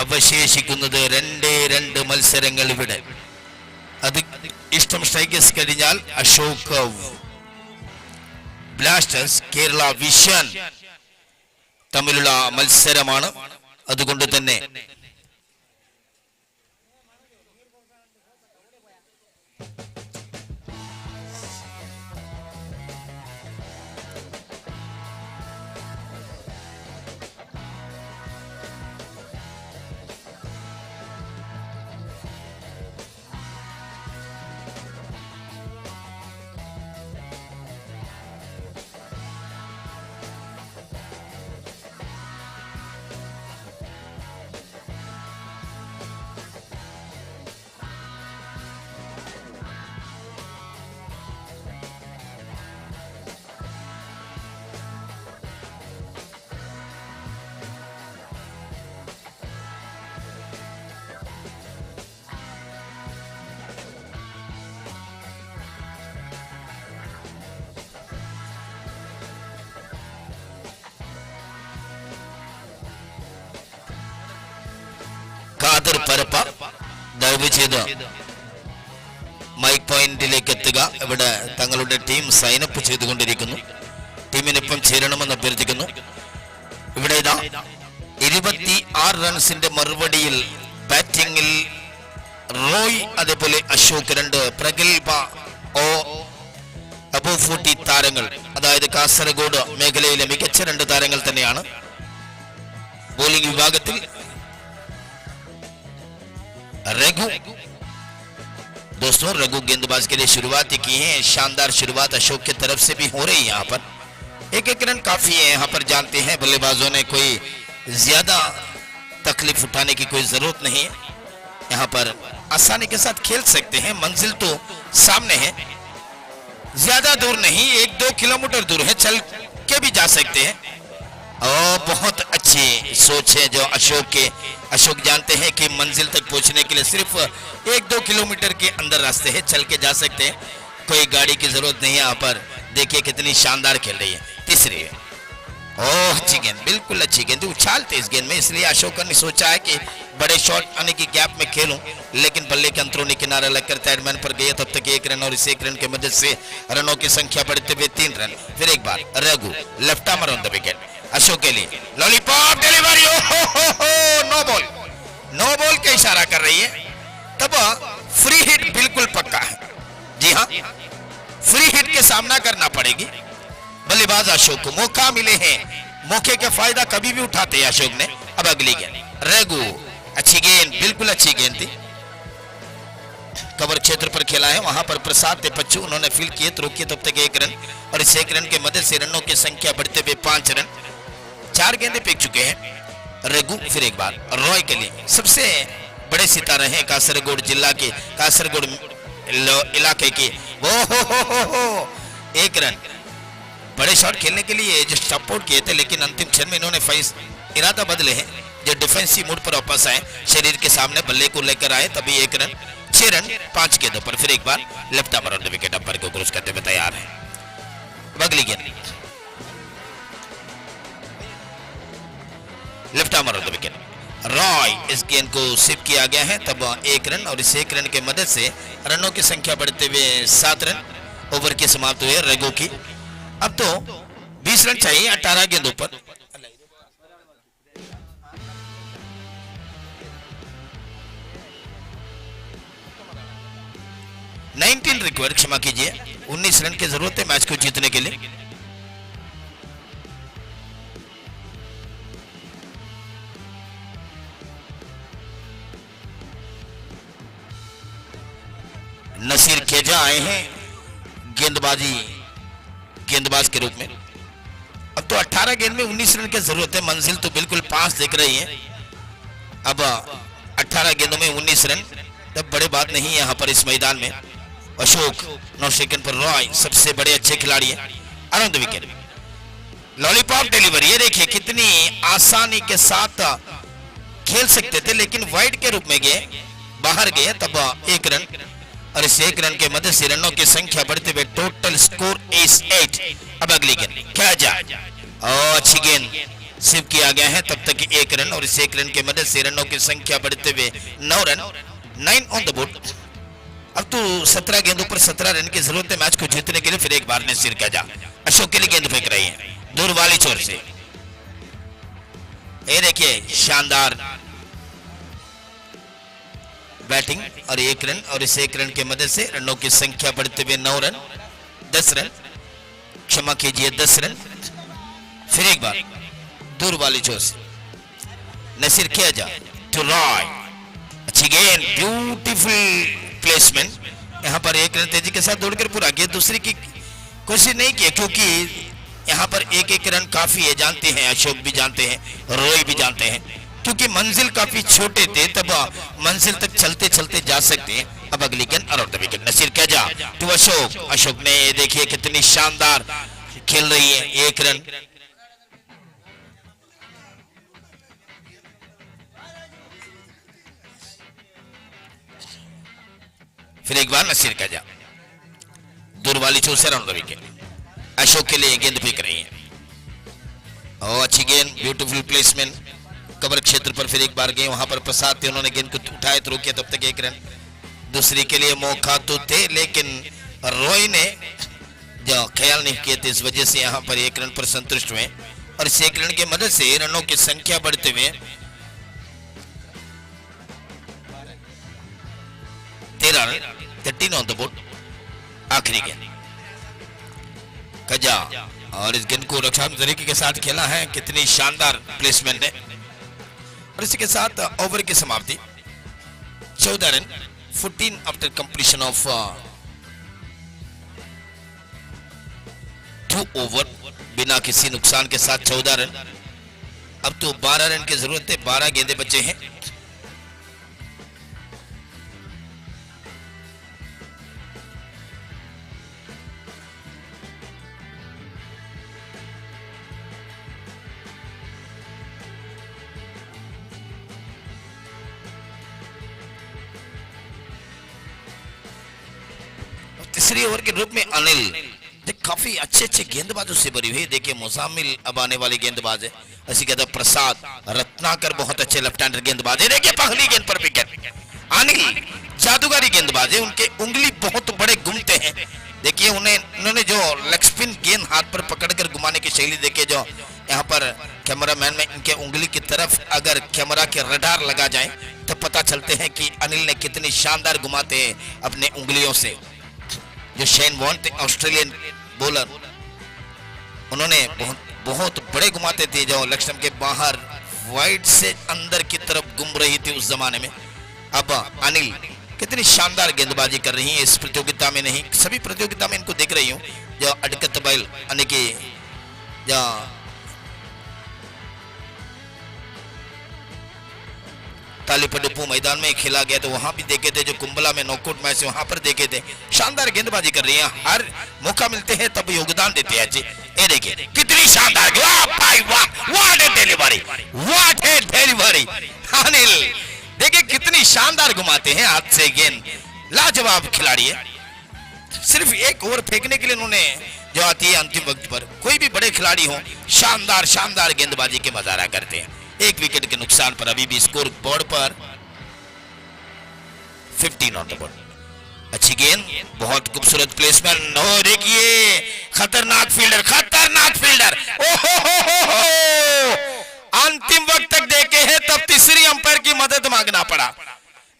അവശേഷിക്കുന്നത് രണ്ടേ രണ്ട് മത്സരങ്ങൾ ഇവിടെ. അത് ഇഷ്ടം സ്ട്രൈക്കേഴ്സ് കഴിഞ്ഞാൽ അശോക് ബ്ലാസ്റ്റേഴ്സ് കേരള വിഷൻ തമ്മിലുള്ള മത്സരമാണ്. അതുകൊണ്ട് തന്നെ ഖാദർ പരപ്പ ദയവ് ചെയ്ത് മൈക്ക് പോയിന്റിലേക്ക് എത്തുക. ഇവിടെ തങ്ങളുടെ ടീം സൈനപ്പ് ചെയ്തുകൊണ്ടിരിക്കുന്നു. ടീമിനൊപ്പം ചേരണമെന്ന് അഭ്യർത്ഥിക്കുന്നു. ഇവിടെ ഇതാ 26 റൺസിന്റെ മറുപടിയിൽ ബാറ്റിംഗിൽ റോയ്, അതേപോലെ അശോക്, രണ്ട് പ്രഗത്ഭ അബോ 40 താരങ്ങൾ, അതായത് കാസർഗോഡ് മേഖലയിലെ മികച്ച രണ്ട് താരങ്ങൾ തന്നെയാണ്. ബോളിംഗ് വിഭാഗത്തിൽ रघु, दोस्तों रघु गेंदबाज के लिए शुरुआत की है। शानदार शुरुआत अशोक की तरफ से भी हो रही है। यहाँ पर एक एक रन काफी है। यहाँ पर जानते हैं बल्लेबाजों ने कोई ज्यादा तकलीफ उठाने की कोई जरूरत नहीं है। यहाँ पर आसानी के साथ खेल सकते हैं। मंजिल तो सामने है, ज्यादा दूर नहीं, 1-2 किलोमीटर दूर है, चल के भी जा सकते हैं। और बहुत अच्छी सोच है जो अशोक के। अशोक जानते हैं कि मंजिल तक पहुंचने के लिए सिर्फ 1-2 किलोमीटर के अंदर रास्ते हैं, चल के जा सकते हैं, कोई गाड़ी की जरूरत नहीं है। यहाँ पर देखिए कितनी शानदार खेल रही है। तीसरी है, ओह अच्छी गेंद, बिल्कुल अच्छी गेंद, उछालते इस गेंद में, इसलिए अशोक ने सोचा है कि बड़े शॉट आने की गैप में खेलूं, लेकिन बल्ले के अंदरूनी किनारा लगकर थर्ड मैन पर गया। तब तक 1 रन और इस 1 रन की मदद से रनों की संख्या बढ़ते हुए 3 रन। फिर एक बार Raghu left armer on the wicket, Ashok के लिए लॉलीपॉप डिलीवरी, ओ हो हो हो, नो बॉल, नो बॉल का इशारा कर रही है। तब फ्री हिट बिल्कुल पक्का है। जी हाँ, फ्री हिट के सामना करना पड़ेगी बल्लेबाज अशोक को। मौका मिले हैं, मौके का फायदा कभी भी उठाते हैं अशोक ने। अब अगली गेंद रघु, अच्छी गेंद, बिल्कुल अच्छी गेंद थी, कवर क्षेत्र पर खेला है, वहां पर प्रसाद थे पच्चू, उन्होंने फील किए, थ्रो किए, तब तक 1 रन और इस 1 रन के मदद से रनों की संख्या बढ़ते हुए 5 रन। 4 गेंदे फेंक चुके हैं रघु। फिर एक बार रॉय के लिए, सबसे बड़े सितारे हैं कासरगोड जिला के, कासरगोड इलाके के। वो हो हो हो हो, 1 रन। बड़े शॉट खेलने के लिए जो सपोर्ट किए थे, लेकिन अंतिम क्षण में इन्होंने फैस इरादा बदले हैं, जो डिफेंसिव मोड पर वापस आए, शरीर के सामने बल्ले को लेकर आए, तभी 1 रन। 6 रन 5 गेंदों पर। फिर एक बार left armer on the wicket, umpire को क्रॉस करते हुए तैयार है। अगली गेंद left armer on the wicket Roy, इस गेंद को स्वीप किया गया है, तब 1 रन और इस 1 रन के मदद से रनों की संख्या बढ़ते हुए 7 रन। ओवर की समाप्त हुए रघु की। अब तो 20 रन चाहिए 18 गेंदों पर। 19 रिक्वायर, क्षमा कीजिए, 19 रन की जरूरत है मैच को जीतने के लिए। नसीर केजा आए हैं गेंदबाजी गेंदबाज के रूप में। अब तो 18 गेंद में 19 रन की जरूरत है, मंजिल तो बिल्कुल पास दिख रही है। अब 18 गेंदों में 19 रन तब बड़े बात नहीं है यहाँ पर इस मैदान में। अशोक 9 सेकंड पर रॉय सबसे बड़े अच्छे खिलाड़ी है। Around the wicket lollipop delivery, ये देखिए कितनी आसानी के साथ खेल सकते थे, लेकिन वाइड के रूप में गए, बाहर गए, तब एक रन और इस एक रन के मदद से रनों की संख्या बढ़ते हुए टोटल स्कोर is 8। अब अगली गेंद क्या जा और अच्छी गेंद सिर्फ किया गया है, तब तक एक रन और इस एक रन के मदद से रनों की संख्या बढ़ते हुए 9 रन, 9 ऑन the board. अब तो 17 गेंदों पर 17 रन की जरूरत है मैच को जीतने के लिए। फिर एक बार नसीर जा अशोक के लिए गेंद फेंक रही है दूर वाली छोर से। ये देखिए शानदार बैटिंग और एक रन और इस एक रन के मदद से रनों की संख्या बढ़ते हुए 9 रन, 10 रन, क्षमा कीजिए 10 रन। फिर एक बार दूर वाली छोर से नसीर जा टू रॉय, अच्छी गेंद, ब्यूटीफुल प्लेसमेंट। यहाँ पर एक रन तेजी के साथ दौड़कर पूरा किया, दूसरी की कोशिश नहीं की क्योंकि यहाँ पर एक एक रन काफी है। जानते हैं अशोक भी जानते हैं, रोय भी जानते हैं, क्योंकि मंजिल काफी छोटे थे, तब मंजिल तक चलते चलते जा सकते हैं। अब अगली गेंद अराउंड the wicket Naseer जा टू अशोक। अशोक ने ये देखिए कितनी शानदार खेल रही है, एक रन। फिर एक बार नसीर जा दूर वाली छोर से अराउंड the wicket Ashok के लिए गेंद फेंक रही है। और अच्छी गेंद, ब्यूटीफुल प्लेसमेंट, कवर क्षेत्र पर फिर एक बार गए, वहां पर प्रसाद थे, उन्होंने गेंद को उठाए तो रोके, तब तक एक रन। दूसरी के लिए मौका तो थे, लेकिन रॉय ने जो ख्याल नहीं किए थे, इस वजह से यहाँ पर एक रन पर संतुष्ट हुए और इस एक रन की मदद से रनों की संख्या बढ़ते हुए 13 रन, 13 ऑन the board. आखिरी गेंद कजा और इस गेंद को रक्षात्मक तरीके के साथ खेला है, कितनी शानदार प्लेसमेंट है। और इसी के साथ ओवर की समाप्ति, 14 run, 14 after completion of 2 over, बिना किसी नुकसान के साथ 14 रन। अब तो 12 रन की जरूरत है, 12 गेंदे बचे हैं। तीसरी ओवर के रूप में अनिल काफी अच्छे अच्छे गेंदबाजों से भरी हुई। देखिए मुजामिल अब आने वाले गेंदबाज है, ऐसी कहते प्रसाद रत्नाकर बहुत अच्छे लेफ्ट हैंडर गेंदबाज है। देखिए पहली गेंद पर विकेट, अनिल जादूगरी गेंदबाज है, उनके उंगली बहुत बड़े घूमते हैं। देखिए उन्हें उन्होंने जो लेग स्पिन गेंद हाथ पर पकड़कर घुमाने की शैली, देखिए जो यहाँ पर कैमरामैन में इनके उंगली की तरफ अगर कैमरा के रडार लगा जाए तो पता चलते हैं कि अनिल ने कितनी शानदार घुमाते हैं अपने उंगलियों से। जो शेन वॉर्न थे ऑस्ट्रेलियन बॉलर, उन्होंने बहुत बहुत बड़े घुमाते थे, जो लक्ष्मण के बाहर वाइड से अंदर की तरफ घूम रही थी उस जमाने में। अब अनिल कितनी शानदार गेंदबाजी कर रही है इस प्रतियोगिता में, नहीं सभी प्रतियोगिता में इनको देख रही हूं। जो अडकत बैल यानी कि जो तालीपडुपू मैदान में खेला गया तो वहां भी देखे थे, जो कुंबला में नॉकआउट मैच वहां पर देखे थे। शानदार गेंदबाजी कर रही है, हर मौका मिलते हैं तब योगदान देते हैं जी। ये देखिए कितनी शानदार, वाह भाई वाह, what a delivery, what a delivery Anil. देखिए कितनी शानदार घुमाते हैं हाथ से गेंद, लाजवाब खिलाड़ी है। सिर्फ एक ओवर फेंकने के लिए उन्होंने जो आती है अंतिम वक्त पर, कोई भी बड़े खिलाड़ी हो, शानदार शानदार गेंदबाजी के मुजाहरा करते हैं। एक विकेट के नुकसान पर अभी भी स्कोर बोर्ड पर 15 ऑन the board. अच्छी गेंद, बहुत खूबसूरत प्लेसमेंट, और देखिए खतरनाक फील्डर, खतरनाक फील्डर, ओ हो हो हो हो, अंतिम वक्त तक देखे हैं तब तीसरी अंपायर की मदद मांगना पड़ा।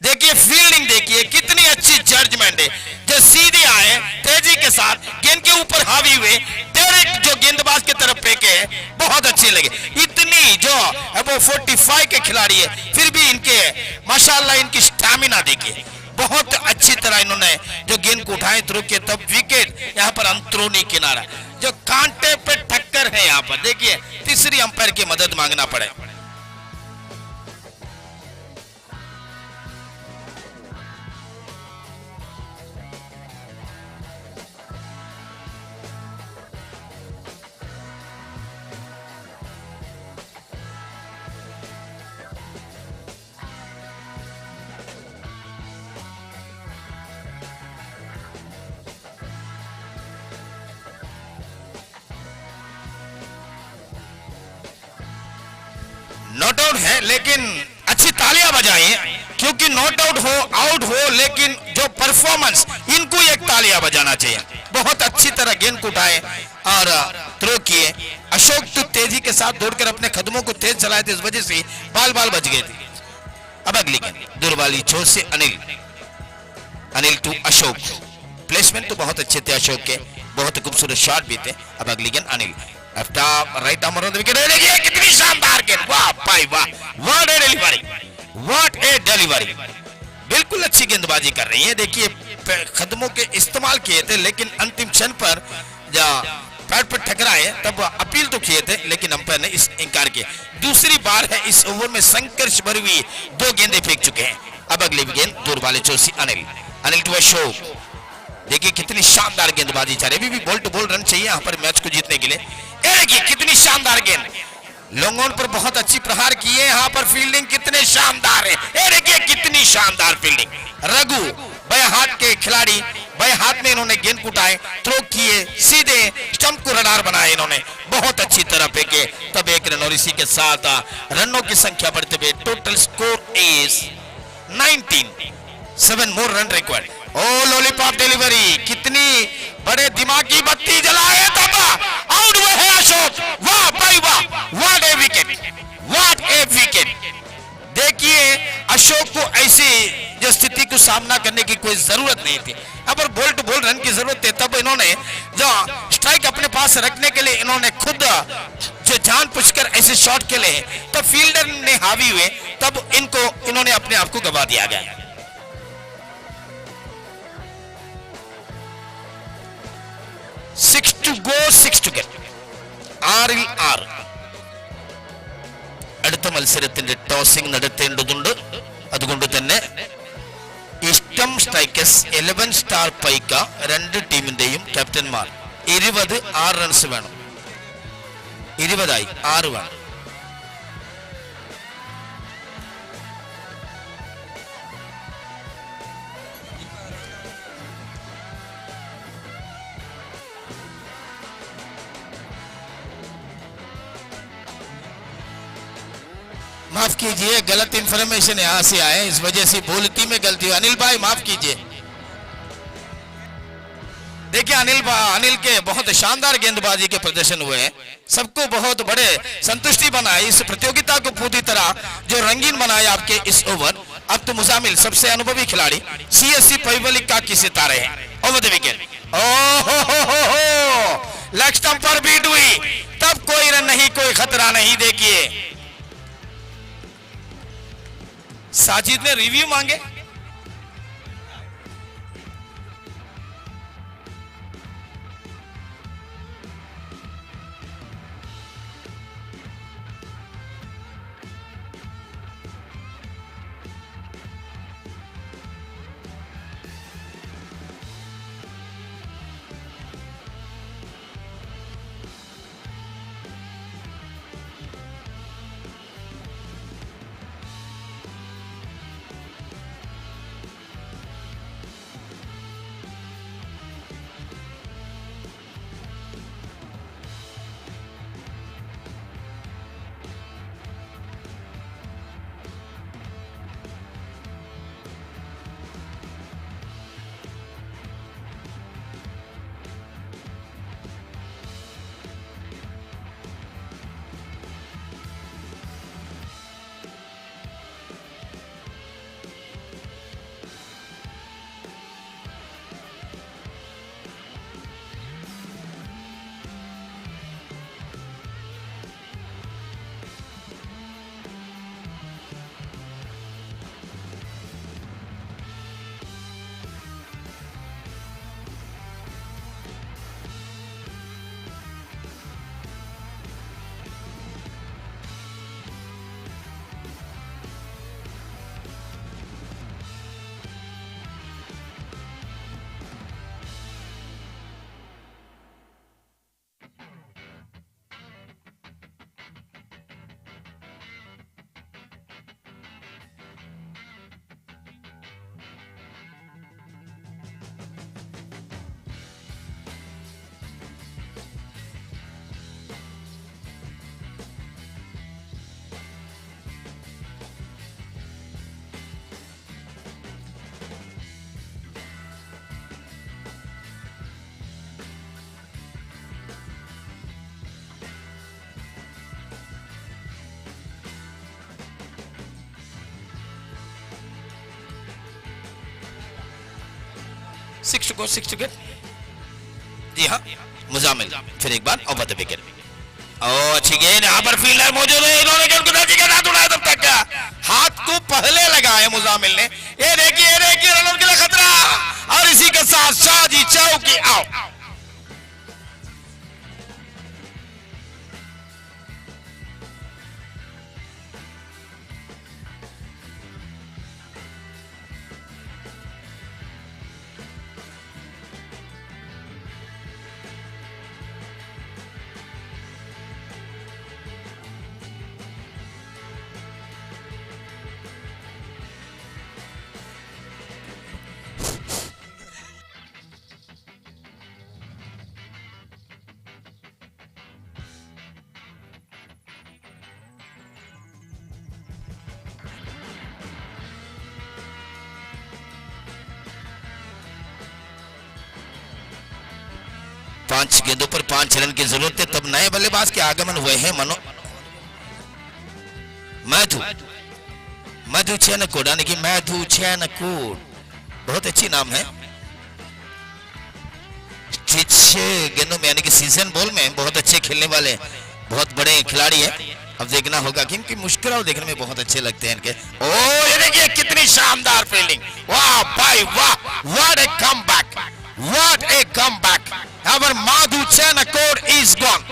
देखिए फील्डिंग देखिए कितनी अच्छी जजमेंट है, जो सीधे आए तेजी के साथ गेंद के ऊपर हावी हुए, डायरेक्ट जो गेंदबाज की तरफ फेंके हैं, बहुत अच्छी लगे। इतनी जो अब वो 45 के खिलाड़ी है, फिर भी इनके माशाअल्लाह इनकी स्टैमिना देखिए, बहुत अच्छी तरह इन्होंने जो गेंद को उठाए थ्रो किए, तब विकेट यहाँ पर अंतरूनी किनारा। जो कांटे पे टक्कर है यहाँ पर। देखिए तीसरी अंपायर की मदद मांगना पड़े। Not out है, लेकिन अच्छी तालियां बजाई, क्योंकि not out हो आउट हो, लेकिन जो परफॉर्मेंस, इनको एक तालियां बजाना चाहिए। बहुत अच्छी तरह गेंद को उठाए और थ्रो किए। अशोक तो तेजी के साथ दौड़कर अपने कदमों को तेज चलाए थे, इस वजह से बाल बाल बच गए थे। अब अगली गेंद दुर्वाली छोर से अनिल, अनिल टू अशोक। प्लेसमेंट तो बहुत अच्छे थे अशोक के, बहुत खूबसूरत शॉट भी थे। अब अगली गेंद Anil, left arm right arm wicket. देखिए कितनी शानदार गेंद, वाह भाई वाह, what a delivery, what a delivery. बिल्कुल अच्छी गेंदबाजी कर रही है। देखिए कदमों के इस्तेमाल किए थे, लेकिन अंतिम क्षण पर जा पैड पर टकराए, तब अपील तो किए थे, लेकिन अंपायर ने इस इनकार किया। दूसरी बार है इस ओवर में संघर्ष भरी हुई दो गेंदें फेंक चुके हैं। अब अगली गेंद दूर वाले चौसी अनिल, अनिल टू अशोक। देखिए कितनी शानदार गेंदबाजी चल रही है। अभी भी बॉल टू बॉल रन चाहिए यहाँ पर मैच को जीतने के लिए। ये देखिए कितनी शानदार गेंद, लॉन्ग ऑन पर बहुत अच्छी प्रहार किए। यहाँ पर फील्डिंग कितने शानदार है। ये देखिए कितनी शानदार फील्डिंग। रघु बाएं हाथ के खिलाड़ी, बाएं हाथ में इन्होंने गेंद उठाए, थ्रो किए, सीधे स्टंप को रडार बनाए इन्होंने, बहुत अच्छी तरह फेंके। तब एक रन और इसी के साथ रनों की संख्या बढ़ते हुए total score is 19, 7 more run required. O lollipop delivery, कितनी बड़े दिमाग की बत्ती जलाए, तब आउट हुए हैं अशोक। वाह भाई वाह, what a wicket, what a wicket. देखिए अशोक को ऐसी जो स्थिति को सामना करने की कोई जरूरत नहीं थी। अब बॉल टू बॉल रन की जरूरत थी, तब इन्होंने जो स्ट्राइक अपने पास रखने के लिए इन्होंने खुद जो जान पूछकर ऐसे शॉट खेले हैं, तब फील्डर ने हावी हुए, तब इनको इन्होंने अपने आप को गवा दिया गया। 6 to go, 6 to get. ആറിൽ ആറ്. അടുത്ത മത്സരത്തിന്റെ ടോസിംഗ് നടത്തേണ്ടതുണ്ട്. അതുകൊണ്ട് തന്നെ ഇഷ്ടം സ്ട്രൈക്കേഴ്സ് 11 സ്റ്റാർ പൈക്ക രണ്ട് ടീമിന്റെയും ക്യാപ്റ്റന്മാർ 20 6 റൺസ് വേണം. 20ആയി 6 വേണം. माफ कीजिए, गलत इंफॉर्मेशन यहां से आए, इस वजह से बोलती में गलती हुई। अनिल भाई माफ कीजिए। देखिए अनिल के बहुत शानदार गेंदबाजी के प्रदर्शन हुए हैं, सबको बहुत बड़े संतुष्टि बनाई, इस प्रतियोगिता को पूरी तरह जो रंगीन बनाया आपके इस ओवर। अब तो मुजामिल सबसे अनुभवी खिलाड़ी सीएससी पैवली का की सितारे हैं। Over the wicket, ओ हो हो हो हो, लेग स्टंप पर बीट हुई, तब कोई रन नहीं, कोई खतरा नहीं। देखिए साजिद ने रिव्यू मांगे, 6 to go, 6 to get. जी हाँ, मुजामिल फिर एक बार ओवर the wicket. ओ अच्छी गेंद, यहाँ पर फील्डर मौजूद है, इन्होंने गेंद को के साथ उड़ाया, तब तक हाथ को पहले लगाए मुजामिल ने। ये देखिए, ये देखिए, रन के लिए खतरा, और इसी के साथ शाहजी चौकी आउट। पांच गेंदों पर 5 रन की जरूरत है। तब नए बल्लेबाज के आगमन हुए हैं। मनो मधु मधु चैनकोड, यानी कि मधु चैनकोड, बहुत अच्छी नाम है। 6 गेंदों में यानी कि सीजन बॉल में बहुत अच्छे खेलने वाले बहुत बड़े खिलाड़ी है। अब देखना होगा कि इनकी मुस्कुराहट देखने में बहुत अच्छे लगते हैं इनके। ओ ये देखिए कितनी शानदार फील्डिंग, वाह भाई वाह, what a comeback, what a comeback. Our Madhu Chenakod is gone.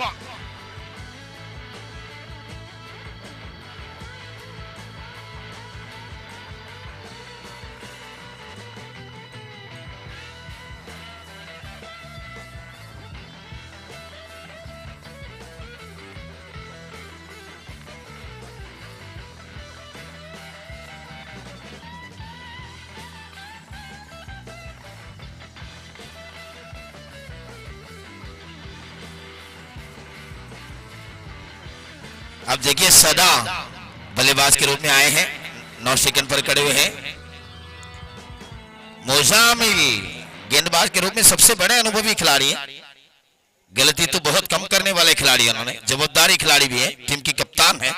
अब देखिए सदा बल्लेबाज के रूप में आए हैं, 9 सेकंड पर खड़े हुए हैं। मोजामिल गेंदबाज के रूप में सबसे बड़े अनुभवी खिलाड़ी हैं। गलती तो बहुत कम करने वाले खिलाड़ी हैं, उन्होंने जवाबदारी खिलाड़ी भी है, टीम की कप्तान है।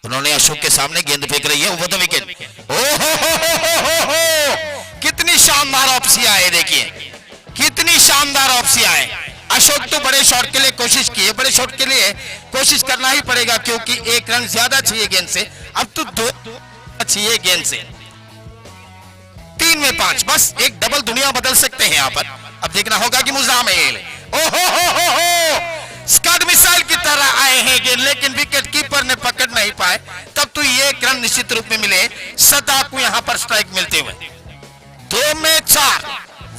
उन्होंने अशोक के सामने गेंद फेंक रही है, ओवर the wicket. ओ हो हो हो हो हो हो, कितनी शानदार वापसी आए, देखिए कितनी शानदार वापसी आए। अशोक तो बड़े शॉट के लिए कोशिश की है, बड़े शॉट के लिए कोशिश करना ही पड़ेगा क्योंकि 1 रन ज्यादा चाहिए गेंद से। अब तो 2 चाहिए गेंद से, 3 में 5, बस एक डबल दुनिया बदल सकते हैं यहां पर। अब देखना होगा कि मुजामिल, ओ हो हो हो हो, स्कड मिसाइल की तरह आए हैं गेंद, लेकिन विकेट कीपर ने पकड़ नहीं पाए। तब तो ये 1 रन निश्चित रूप में मिले सदा को यहां पर स्ट्राइक मिलते हुए। 2 में 4,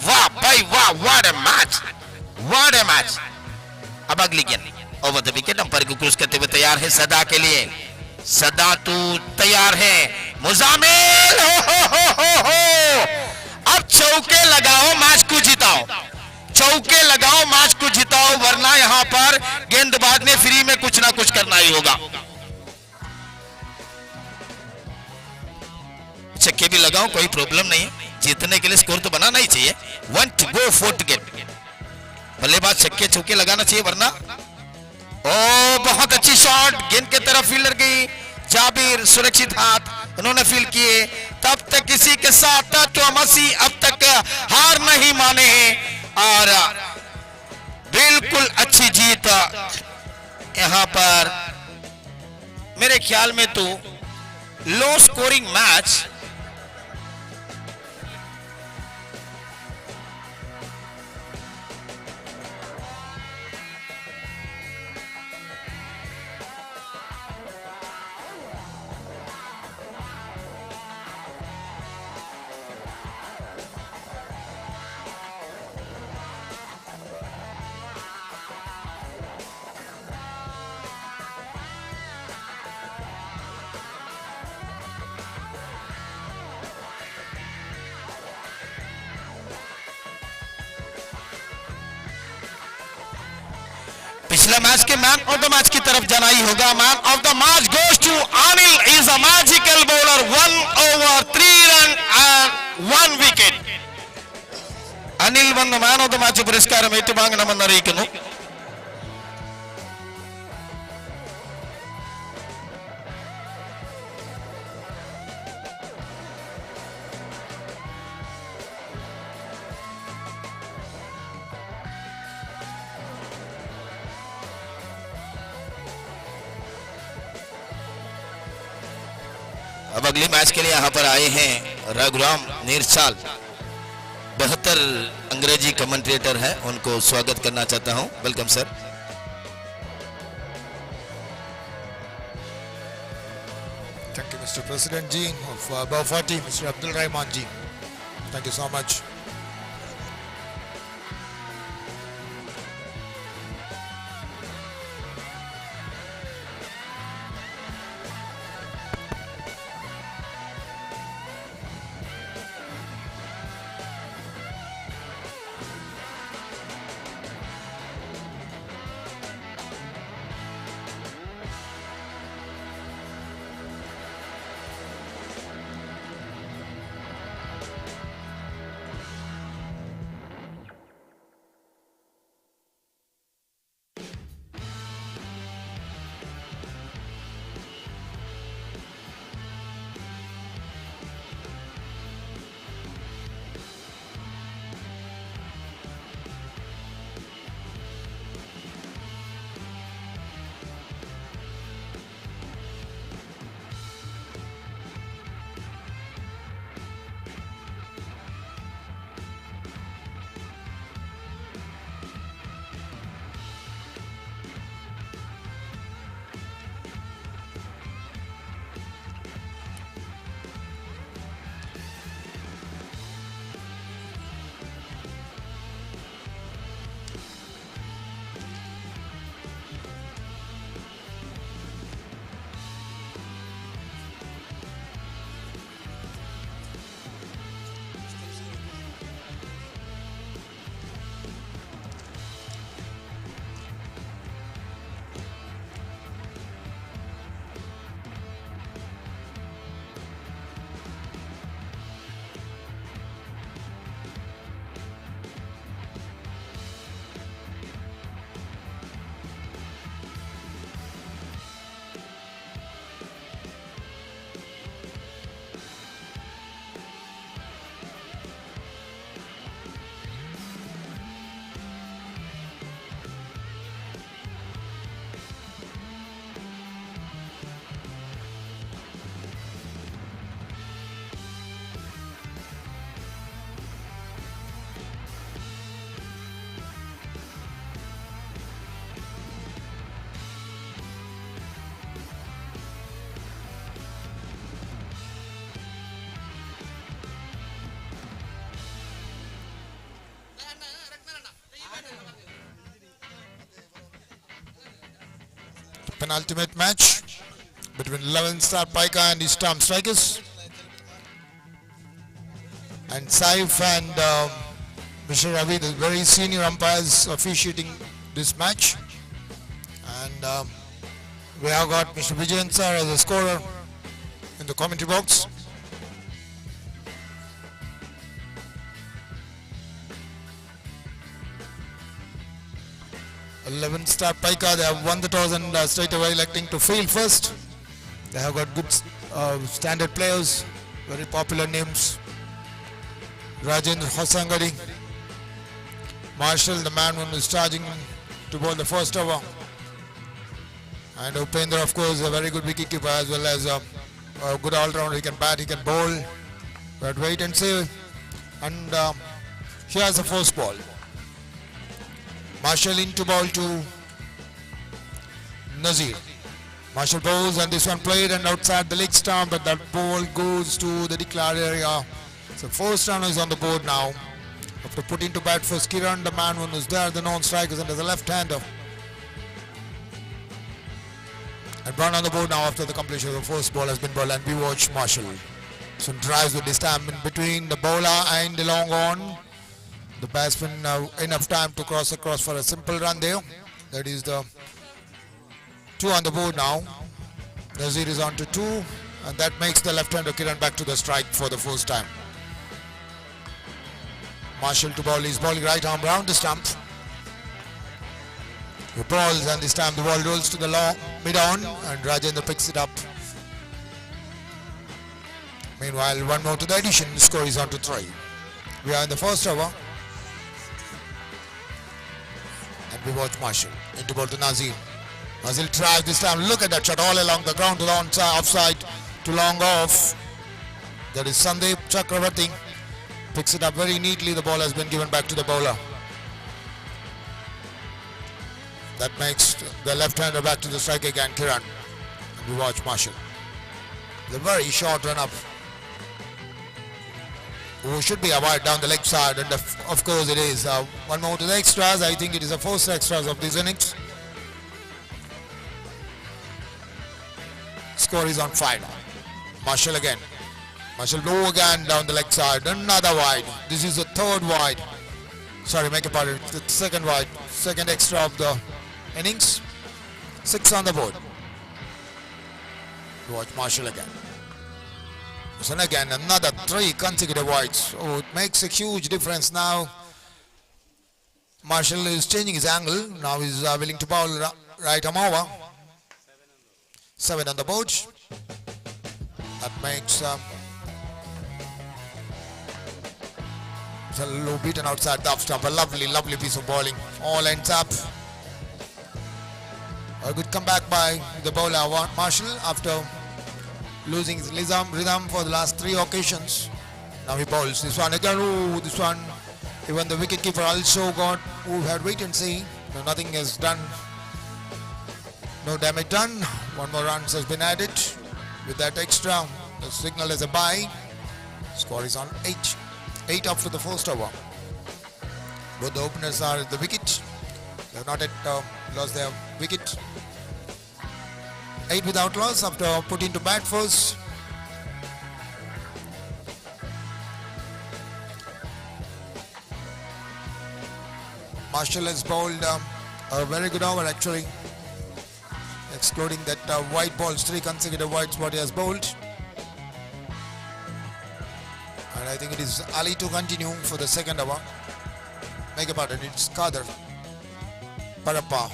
वाह भाई वाह, what a match, what a match. अब अगली गेंद ओवर the wicket, umpire को क्रूज करते हुए तैयार है सदा के लिए। सदा तो तैयार है, मुजामिल, हो हो हो हो हो, अब चौके लगाओ मैच को जिताओ, चौके लगाओ मैच को जिताओ, वरना यहां पर गेंदबाज ने फ्री में कुछ ना कुछ करना ही होगा। छक्के भी लगाओ, कोई प्रॉब्लम नहीं है, जीतने के लिए स्कोर तो बनाना ही चाहिए। 1 to go, 4 to get. बल्लेबाज छक्के चौके लगाना चाहिए वरना। ओ बहुत अच्छी शॉट, गेंद के तरफ फील्डर गई, जाबिर सुरक्षित हाथ उन्होंने फील किए। तब तक किसी के साथ तो मसीह अब तक हार नहीं माने हैं और बिल्कुल अच्छी जीत यहां पर। मेरे ख्याल में तो लो स्कोरिंग मैच। पिछला मैच के मैन ऑफ the match की तरफ जाना ही होगा। Man of the match goes to Anil, is a magical bowler, 1 over 3 run and 1 wicket. Anil വന്ന് മാൻ ഓഫ് the match പുരസ്കാരം ഏറ്റുവാങ്ങണമെന്ന് അറിയിക്കുന്നു. अब अगले मैच के लिए यहाँ पर आए हैं रघुराम नीरचाल, बेहतर अंग्रेजी कमेंटेटर है, उनको स्वागत करना चाहता हूं। Welcome sir. Thank you, Mr. President Ji of Above 40, Mr. Abdul Rahman Ji. Thank you so much. Penultimate match between 11 Star Paika and East Arm Strikers. And Saif and Mr. Ravi, the very senior umpires officiating this match. And we have got Mr. Vijayan sir as a scorer in the commentary box. 11 Star Paika, they have won the toss and straight away electing to field first. They have got good standard players, very popular names. Rajendra Hosangadi, Marshall, the man who is charging to bowl the first over. And Upendra, of course, a very good wicketkeeper as well as a good all-rounder. He can bat, he can bowl. But wait and see. And here's the first ball. Marshall into ball to Nazir. Marshall bowls and this one played and outside the leg stump, but that ball goes to the declared area. So first run is on the board now. After putting to bat first, Kiran, the man who was there, the non-strikers under the left-hander. And run on the board now after the completion of the first ball has been bowled, and we watch Marshall. So drives with this time in between the bowler and the long on. The batsman now enough time to cross across for a simple run there. That is the 2 on the board now. Nazir is on to 2, and that makes the left-hander Kiran back to the strike for the first time. Marshall to ball, he's bowling right arm round the stump. The balls, and this time the ball rolls to the long mid on, and Rajendra picks it up. Meanwhile, one more to the addition, the score is on to 3. We are in the first over. And we watch Marshall into ball to Nazir. Nazir tries this time. Look at that shot all along the ground to the onside, offside. To long off. That is Sandeep Chakravarti. Picks it up very neatly. The ball has been given back to the bowler. That makes the left-hander back to the strike again, Kiran. And we watch Marshall. The very short run up. Who should be a wide down the leg side, and of course it is. One more to the extras. I think it is the first extras of this innings. Score is on 5 now. Marshall again. Marshall blow again down the leg side. Another wide. This is the third wide. Sorry, make a pardon. The second wide. Second extra of the innings. 6 on the board. Watch Marshall again. So again, another 3 consecutive wides. Oh, it makes a huge difference now. Marshall is changing his angle. Now he's willing to bowl right arm over. 7 on the board. That makes it's a low beaten outside the off stump. A lovely, lovely piece of bowling. All ends up. A good comeback by the bowler Marshall after losing his rhythm for the last 3 occasions. Now he bowls this one again. Oh, this one, even the wicketkeeper also got, who had wait and see. No, nothing is done. No damage done. One more runs has been added. With that extra, the signal is a bye. Score is on 8. 8 after the first over. Both the openers are at the wicket. They have not yet lost their wicket. 8 without loss after putting to bat first. Marshall has bowled a very good over actually, excluding that white balls, 3 consecutive whites what he has bowled. And I think it is Ali to continue for the second over. Make a pardon, it's Kader Parappa.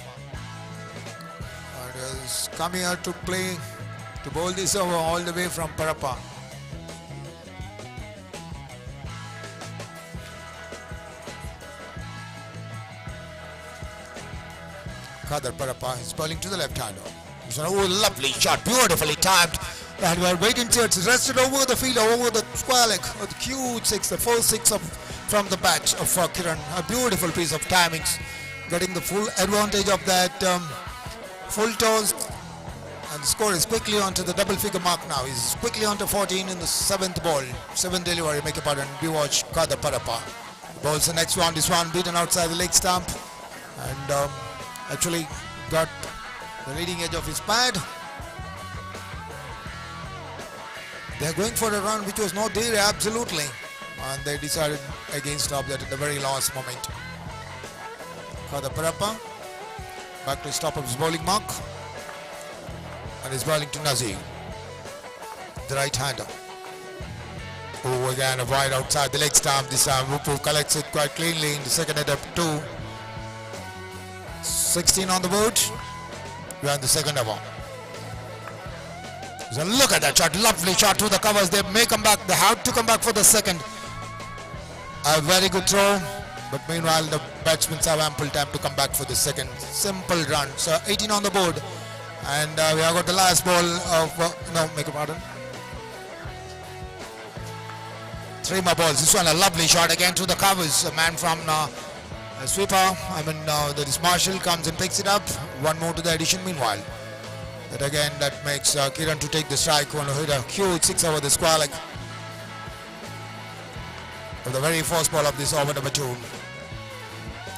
And has come here to play, to bowl this over all the way from Parappa. Kader Parappa is bowling to the left-hander. It's an oh, lovely shot, beautifully timed. And we're waiting till it's rested over the field, over the square leg. A huge six, the first six of from the bat of Kiran. A beautiful piece of timings, getting the full advantage of that full toss. And the score is quickly onto the double figure mark now. He's quickly onto 14 in the 7th ball. 7th delivery, make a pardon. We watch Kader Parappa. Bowls the next one. This one beaten outside the leg stump. And actually got the leading edge of his pad. They're going for a run which was not there, absolutely. And they decided against of that at the very last moment. Kader Parappa back to stop of his bowling mark. And he's bowling to Nazir, the right-hander. Oh, again a wide outside the leg stump. This time Rupu collects it quite cleanly in the second head of 2. 16 on the board. We are in the second over. So look at that shot, lovely shot through the covers. They may come back, they have to come back for the second. A very good throw, but meanwhile the batsmen have ample time to come back for the second. Simple run. So 18 on the board, and we have got the last ball of, no, make a pardon. 3 more balls. This one a lovely shot again through the covers. A man from a sweeper, that is Marshall, comes and picks it up. One more to the addition meanwhile. That again, that makes Kiran to take the strike. One hit a huge 6 over the square leg. Of the very first ball of this over number 2.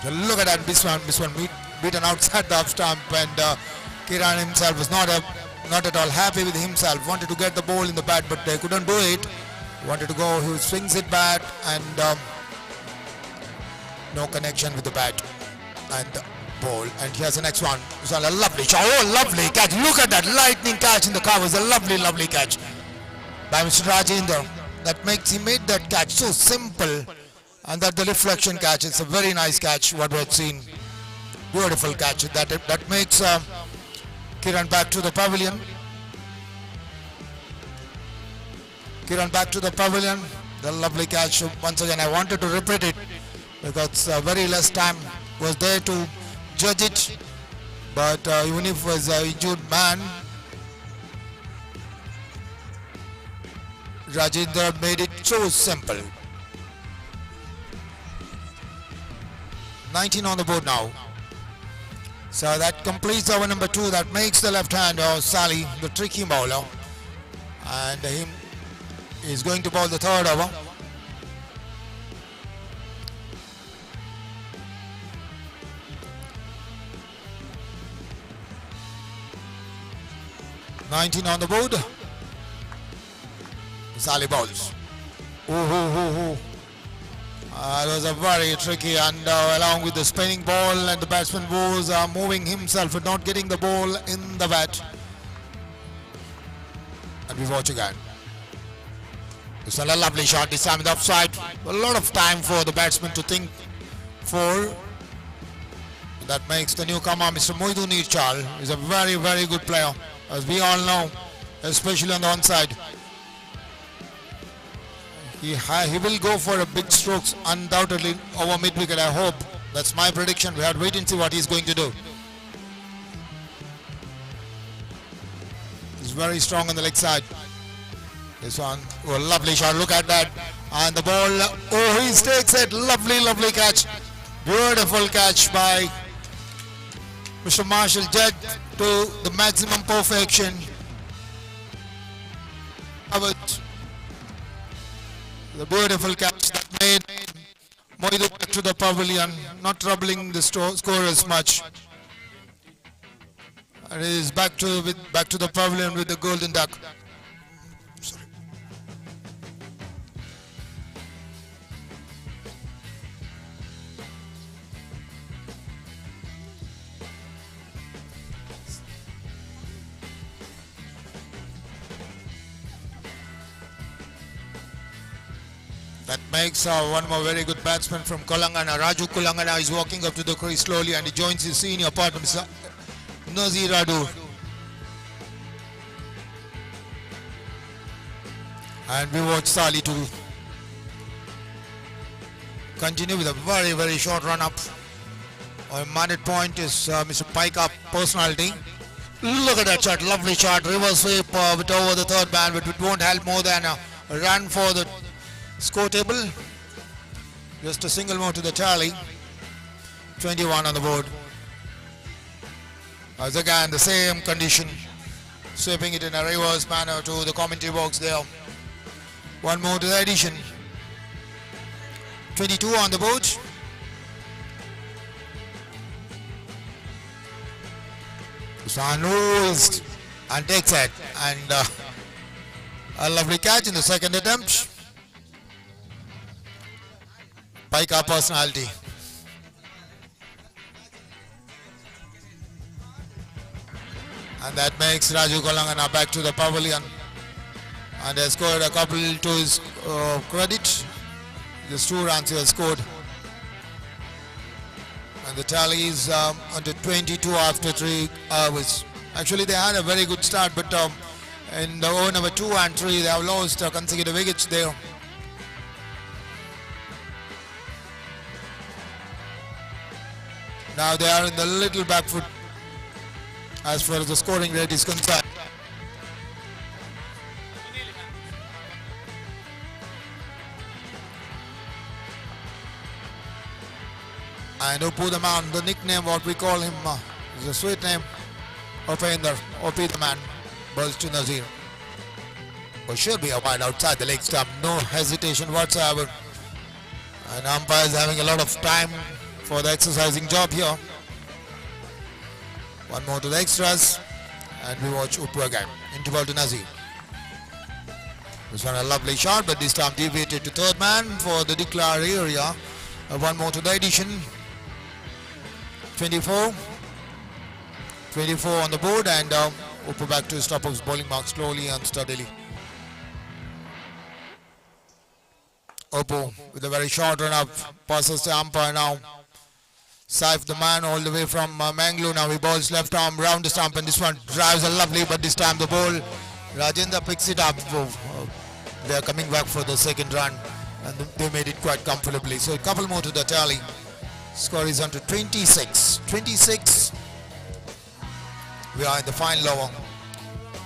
So look at that, this one beaten outside the off stump, and Kiran himself was not at all happy with himself. Wanted to get the ball in the bat, but they couldn't do it. Wanted to go, he swings it back, and no connection with the bat and the ball. And here's the next one. It's a lovely shot. Oh, lovely catch. Look at that lightning catch in the covers. A lovely, lovely catch by Mr. Rajendra. That makes he made that catch so simple, and that the reflection catch. It's a very nice catch what we had seen. Beautiful catch. That makes Kiran back to the pavilion. Kiran back to the pavilion. The lovely catch. Once again, I wanted to repeat it because very less time was there to judge it. But even if it was an injured man, Rajendra made it so simple. 19 on the board now. So that completes our number 2. That makes the left hand of Sally, the tricky bowler. And him is going to bowl the third over. 19 on the board. Sally bowls. Ooh, ooh, ooh, ooh. It was a very tricky, and along with the spinning ball, and the batsman was moving himself and not getting the ball in the bat. And we watch again. It's a lovely shot this time in the offside. A lot of time for the batsman to think for. That makes the newcomer Mr. Moidu Neerchal. Is a very, very good player, as we all know, especially on the onside. He will go for a big strokes undoubtedly over mid-wicket, I hope. That's my prediction. We have to wait and see what he's going to do. He's very strong on the leg side. This one, oh, lovely shot. Look at that. And the ball, oh, he takes it. Lovely, lovely catch. Beautiful catch by Mr. Marshall Jett to the maximum perfection. The beautiful catch that made Moidu back to the pavilion, not troubling the scorers much. And he is back to the pavilion with the golden duck. Sorry. That makes one more very good batsman from Kulangana. Raju Kulangana is walking up to the crease slowly, and he joins his senior partner, Mr. Nazir Adur. And we watch Sali to continue with a very, very short run up. Our minded point is Mr. Paika personality. Look at that shot, lovely shot, reverse sweep with over the third man, but it won't help more than a run for the score table. Just a single more to the tally. 21 on the board. As again the same condition, sweeping it in a reverse manner to the commentary box there. One more to the addition. 22 on the board. Sanu and takes it, and a lovely catch in the second attempt. Paika personality. And that makes Raju Kulangana back to the pavilion, and has scored a couple to his credit. Just 2 runs he has scored. And the tally is under 22 after 3 hours. Actually, they had a very good start, but in the over number 2 and 3, they have lost consecutive wickets there. Now they are in the little back foot as far as the scoring rate is concerned. And Oppu the man, the nickname what we call him, is a sweet name, Upender, Oppu the man, balls to Nazir. But should be a wide outside the leg stump, no hesitation whatsoever. And umpire is having a lot of time for the exercising job here. One more to the extras, and we watch Uppu again. Into ball to Nazir. This one a lovely shot, but this time deviated to third man for the declare area. One more to the addition. 24. 24 on the board, and Uppu back to his top of his bowling mark slowly and steadily. Uppu with a very short run up passes the umpire now. Saif the man all the way from Mangalore. Now he bowls left arm round the stump, and this one drives a lovely, but this time the ball, Rajendra picks it up. They are coming back for the second run, and they made it quite comfortably. So a couple more to the tally. Score is on to 26. 26. We are in the final over.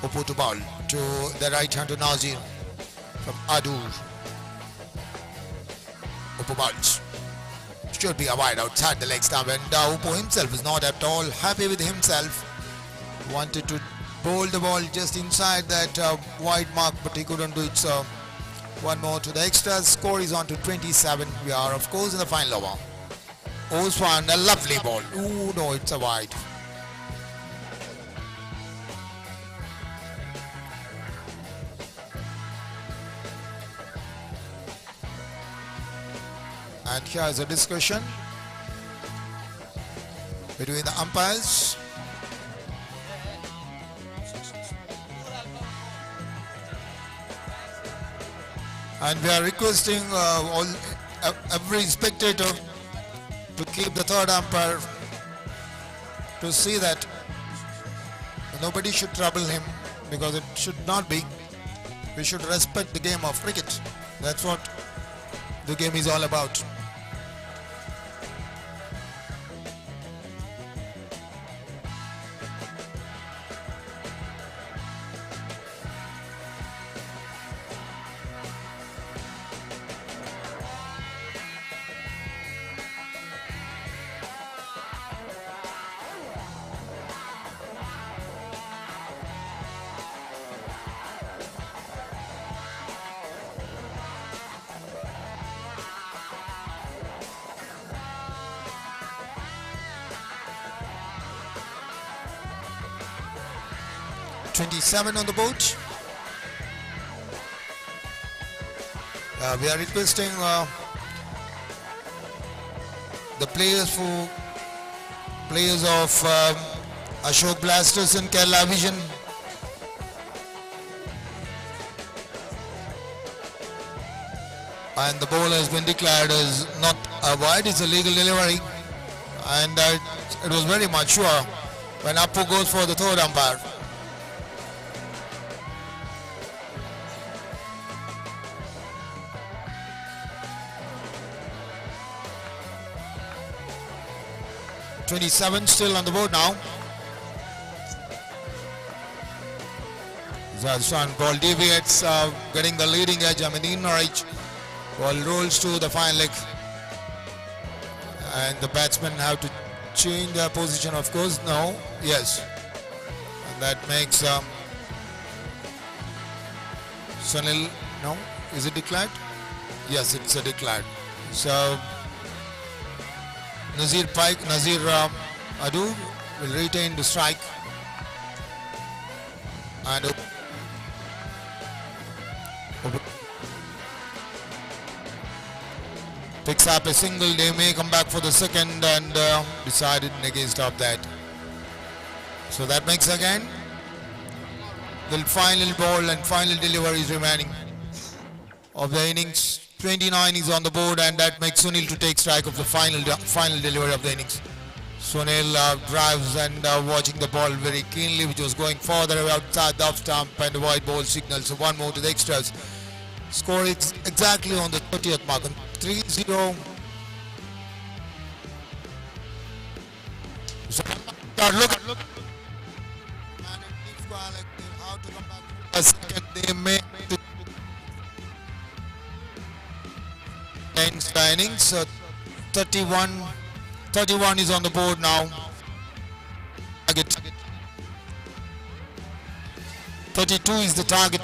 Uppu to bowl to the right hand to Nazir. from Adoor. Uppu bowls. Should be a wide outside the leg stump, and Uppu himself is not at all happy with himself. Wanted to bowl the ball just inside that wide mark, but he couldn't do it. So one more to the extras. Score is on to 27. We are of course in the final over. Oswan, a lovely ball. Ooh, no, it's a wide. And here is a discussion between the umpires. And we are requesting all every spectator to keep the third umpire to see that nobody should trouble him, because it should not be. We should respect the game of cricket. That's what the game is all about. 27 on the board. We are requesting the players for players of Ashok Blasters and Kerala Vision. And the ball has been declared as not a wide, it's a legal delivery. And it was very much sure when Appu goes for the third umpire. 27 still on the board now. Zadran ball deviates, getting the leading edge. I mean, the inner edge. Ball rolls to the fine leg, and the batsmen have to change their position, of course. No, yes, and that makes Sunil. No, is it declared? Yes, it's a declared. So Nazir Pike, Nazir Adu will retain the strike, and picks up a single. They may come back for the second, and decided against of that. So that makes again the final ball and final delivery is remaining of the innings. 29 is on the board, and that makes Sunil to take strike of the final delivery of the innings. Sunil drives and watching the ball very keenly, which was going further outside the off stump, and the wide ball signal. So one more to the extras. Score is exactly on the 30th mark, 3-0. So, look, look. And it needs to how to come back a second. They may ends the innings. 31 is on the board now. Target 32 is the target.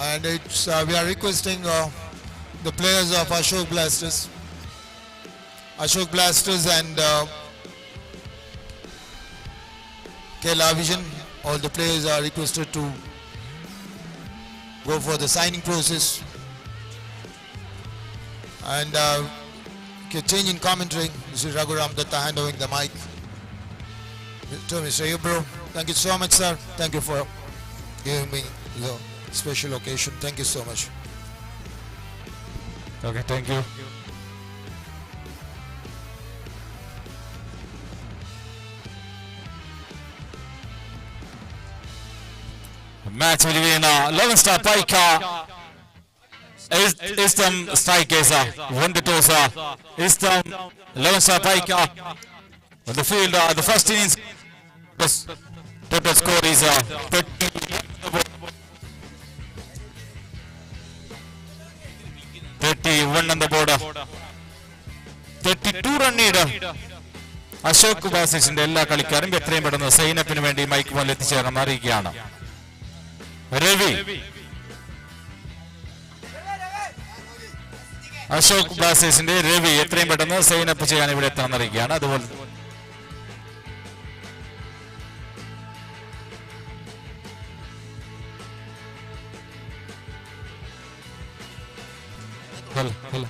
And it's we are requesting the players of Ashok Blasters and Kerala Vision. All the players are requested to go for the signing process. And change in commentary. This is Raghuram Datta handing the mic to Mr. Ibro. Thank you so much, sir. Thank you for giving me The special occasion. Thank you so much. Okay, thank you. Match between 11 Star Paika Eastern Strikers won the toss. Eastern 11 Star Paika on the field. The first innings, the total score is 31 on the board. 32 run lead. Ashok ബാസിസിന്റെ എല്ലാ കളിക്കാരും എത്രയും പെട്ടെന്ന് സൈനപ്പിന് വേണ്ടി mic മുന്നിൽ എത്തിച്ചേരണം അറിയിക്കുകയാണ്. രവി, അശോക് ബ്ലാസ്റ്റേഴ്സിന്റെ രവി എത്രയും പെട്ടെന്ന് സൈൻ അപ്പ് ചെയ്യാൻ ഇവിടെ എത്തണം അറിയിക്കുകയാണ്. അതുപോലെ ഹലോ ഹലോ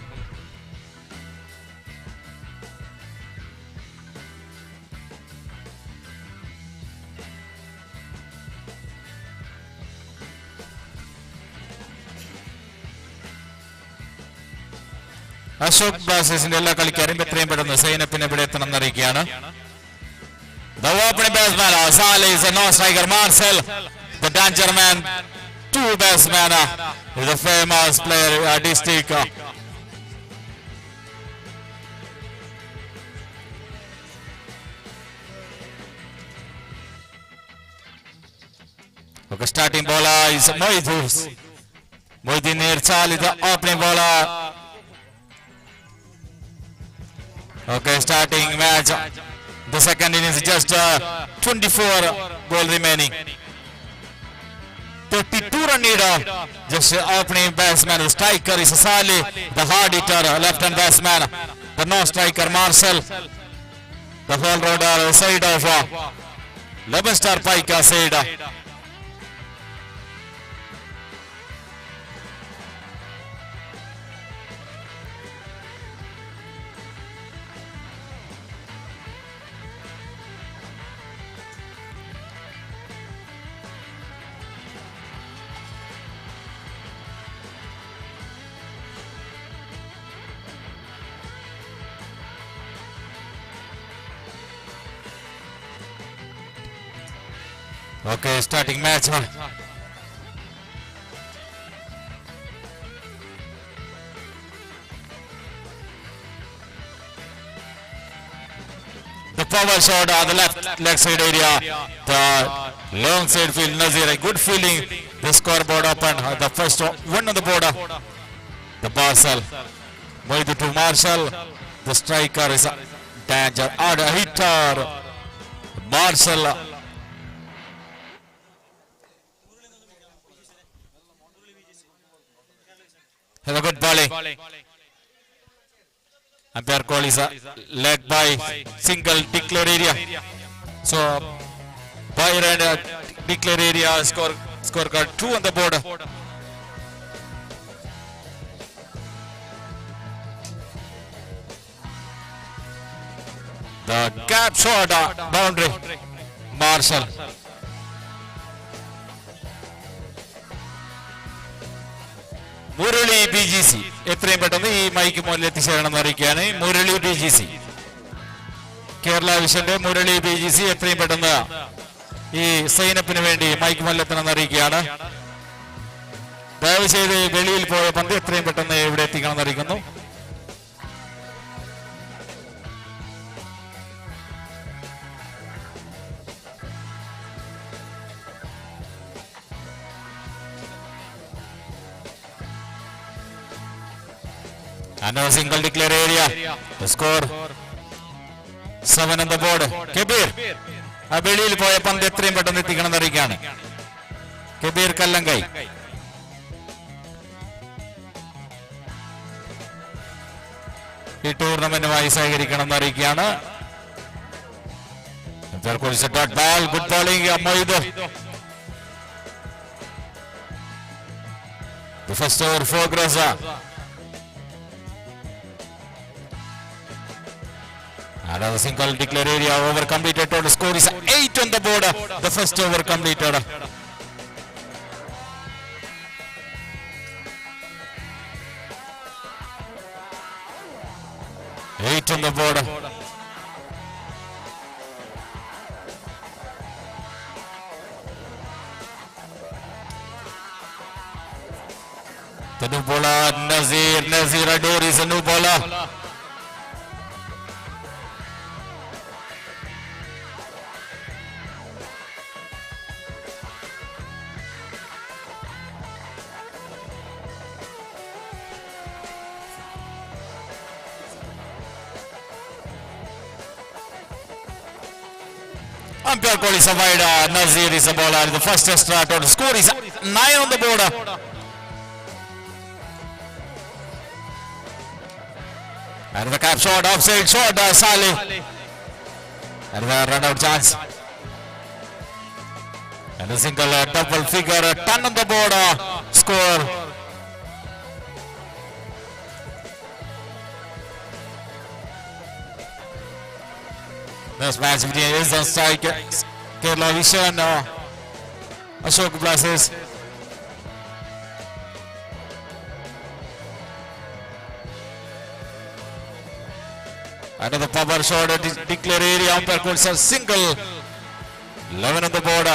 അശോക് ബ്ലാസ്റ്റേഴ്സിന്റെ എല്ലാ കളിക്കാരും എത്രയും പെട്ടെന്ന് സൈനപ്പിന് ഇവിടെ എത്തണം എന്നറിയിക്കുകയാണ്. The opening batsman, Saleh is a non-striker. Marcel, the danger man, two batsman, is a famous player, district. Okay, starting bowler is Moidu. Moideen Nerchal is the opening bowler. Okay, starting match. The second innings, just 24 ball remaining. 32 run leader. Just opening batsman, the striker is Sali, the hard hitter, left hand batsman. The no striker Marcel. The all rounder side of 11 Star Paika side. Okay, starting match. The power shot on the left leg side area. The long side field, Nazir, a good feeling. The scoreboard open. The first one on the board. The Marcel. Moidu to Marshall. The striker is a danger. A hitter. Marcel. Have a good bowling. Umpire call is a leg by single declare area. So by and declare area scorecard 2 on the board. The gap shot boundary. Marshall. Murali BGC എത്രയും പെട്ടെന്ന് ഈ mic മുന്നിൽ എത്തിച്ചേരണമെന്ന് അറിയിക്കുകയാണ്. മുരളി ബിജിസി, കേരള വിഷന്റെ മുരളി ബിജിസി എത്രയും പെട്ടെന്ന് ഈ സൈനപ്പിന് വേണ്ടി mic മുന്നിലെത്തണമെന്ന് അറിയിക്കുകയാണ്. ദയവ് ചെയ്ത് വെളിയിൽ പോയ പന്ത് എത്രയും പെട്ടെന്ന് ഇവിടെ എത്തിക്കണമെന്ന് അറിയിക്കുന്നു. Another single declare area. The score 7 on the board. Kabir, ആ വെളിയിൽ പോയ പന്ത് എത്രയും പെട്ടെന്ന് എത്തിക്കണം അറിയിക്കുകയാണ്. കബീർ കല്ലങ്കൈ. ഈ ടൂർണമെന്റുമായി സഹകരിക്കണം എന്ന് അറിയിക്കുകയാണ്. Dot ball, good bowling Moidu. The first over progress. Another single declare area over completed. Total score is 8 on the board. The first over completed. 8 on the board. The new bowler, Nazir Adoor is a new bowler. Umpire call is a wide. Nazir is a bowler. The first extra total score is 9 on the board. And the cap shot, offside shot, Salih. And the run out chance. And a single double figure, 10 on the board, score. This match between is on strike. Kerala Vision, Ashok Blasters. Another power shot, declare area, umpire calls a single. 11 on the board.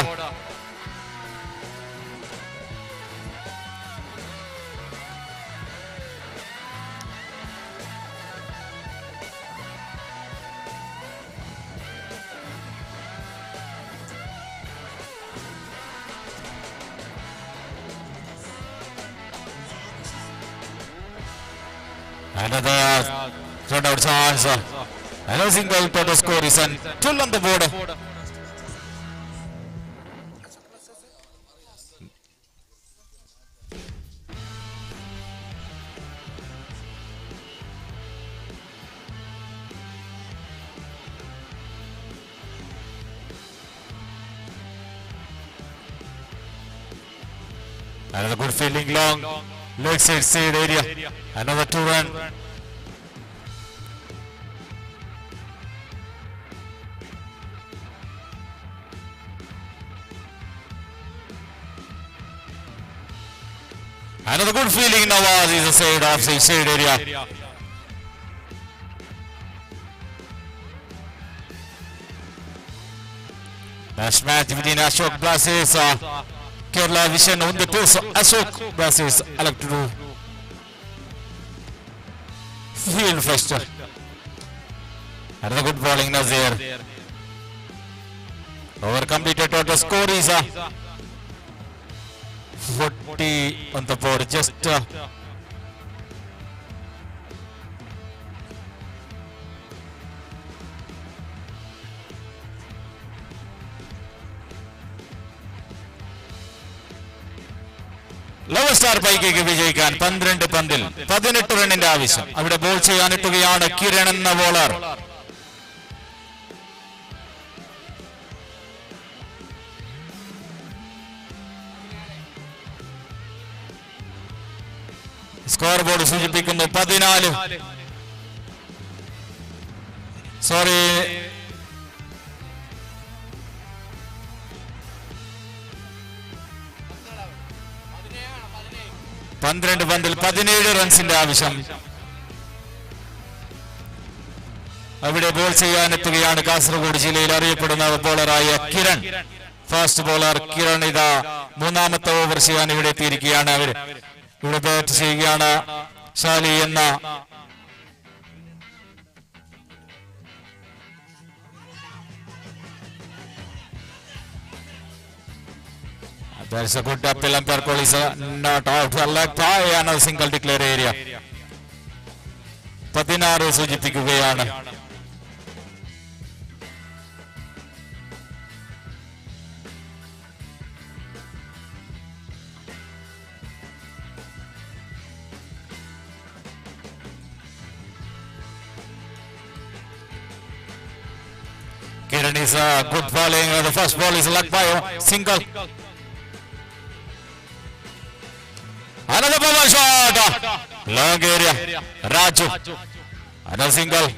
Another run out chance. Another single, total score is 12 on the board. Another good fielding long leg side area. Another 2 run. Another good fielding, Nawaz is a side off the side area. Last match between Ashok Blasters, Kerala Vision on the toss. Ashok Blasters elected to field first. Another good bowling, Nazir. Over completed, total score is 40 on the board. Just love star പൈക്കേക്ക് വിജയിക്കാൻ 12 പന്തിൽ 18 റണ്ണിന്റെ ആവശ്യം. അവിടെ ball ചെയ്യാനെത്തുകയാണ് Kiran എന്ന bowler. Score board സൂചിപ്പിക്കുന്നു 14. Sorry, 12 പന്തിൽ 17 റൺസിന്റെ ആവശ്യം. അവിടെ ball ചെയ്യാനെത്തുകയാണ് Kasaragod ജില്ലയിൽ അറിയപ്പെടുന്ന ബോളറായ കിരൺ. ഫാസ്റ്റ് ബോളർ കിരൺ ഇതാ മൂന്നാമത്തെ ഓവർ ചെയ്യാൻ ഇവിടെ എത്തിയിരിക്കുകയാണ്. അവർ ഇവിടെ ബാറ്റ് ചെയ്യുകയാണ് ഷാലി എന്ന There's a good appeal. Umpire call is not out. Leg bye, another single declare area. 16 സൂചിപ്പിക്കുകയാണ്. Kiran is a good bowling. The first ball is leg bye, single. Another power shot. Long area. Raju. Another single.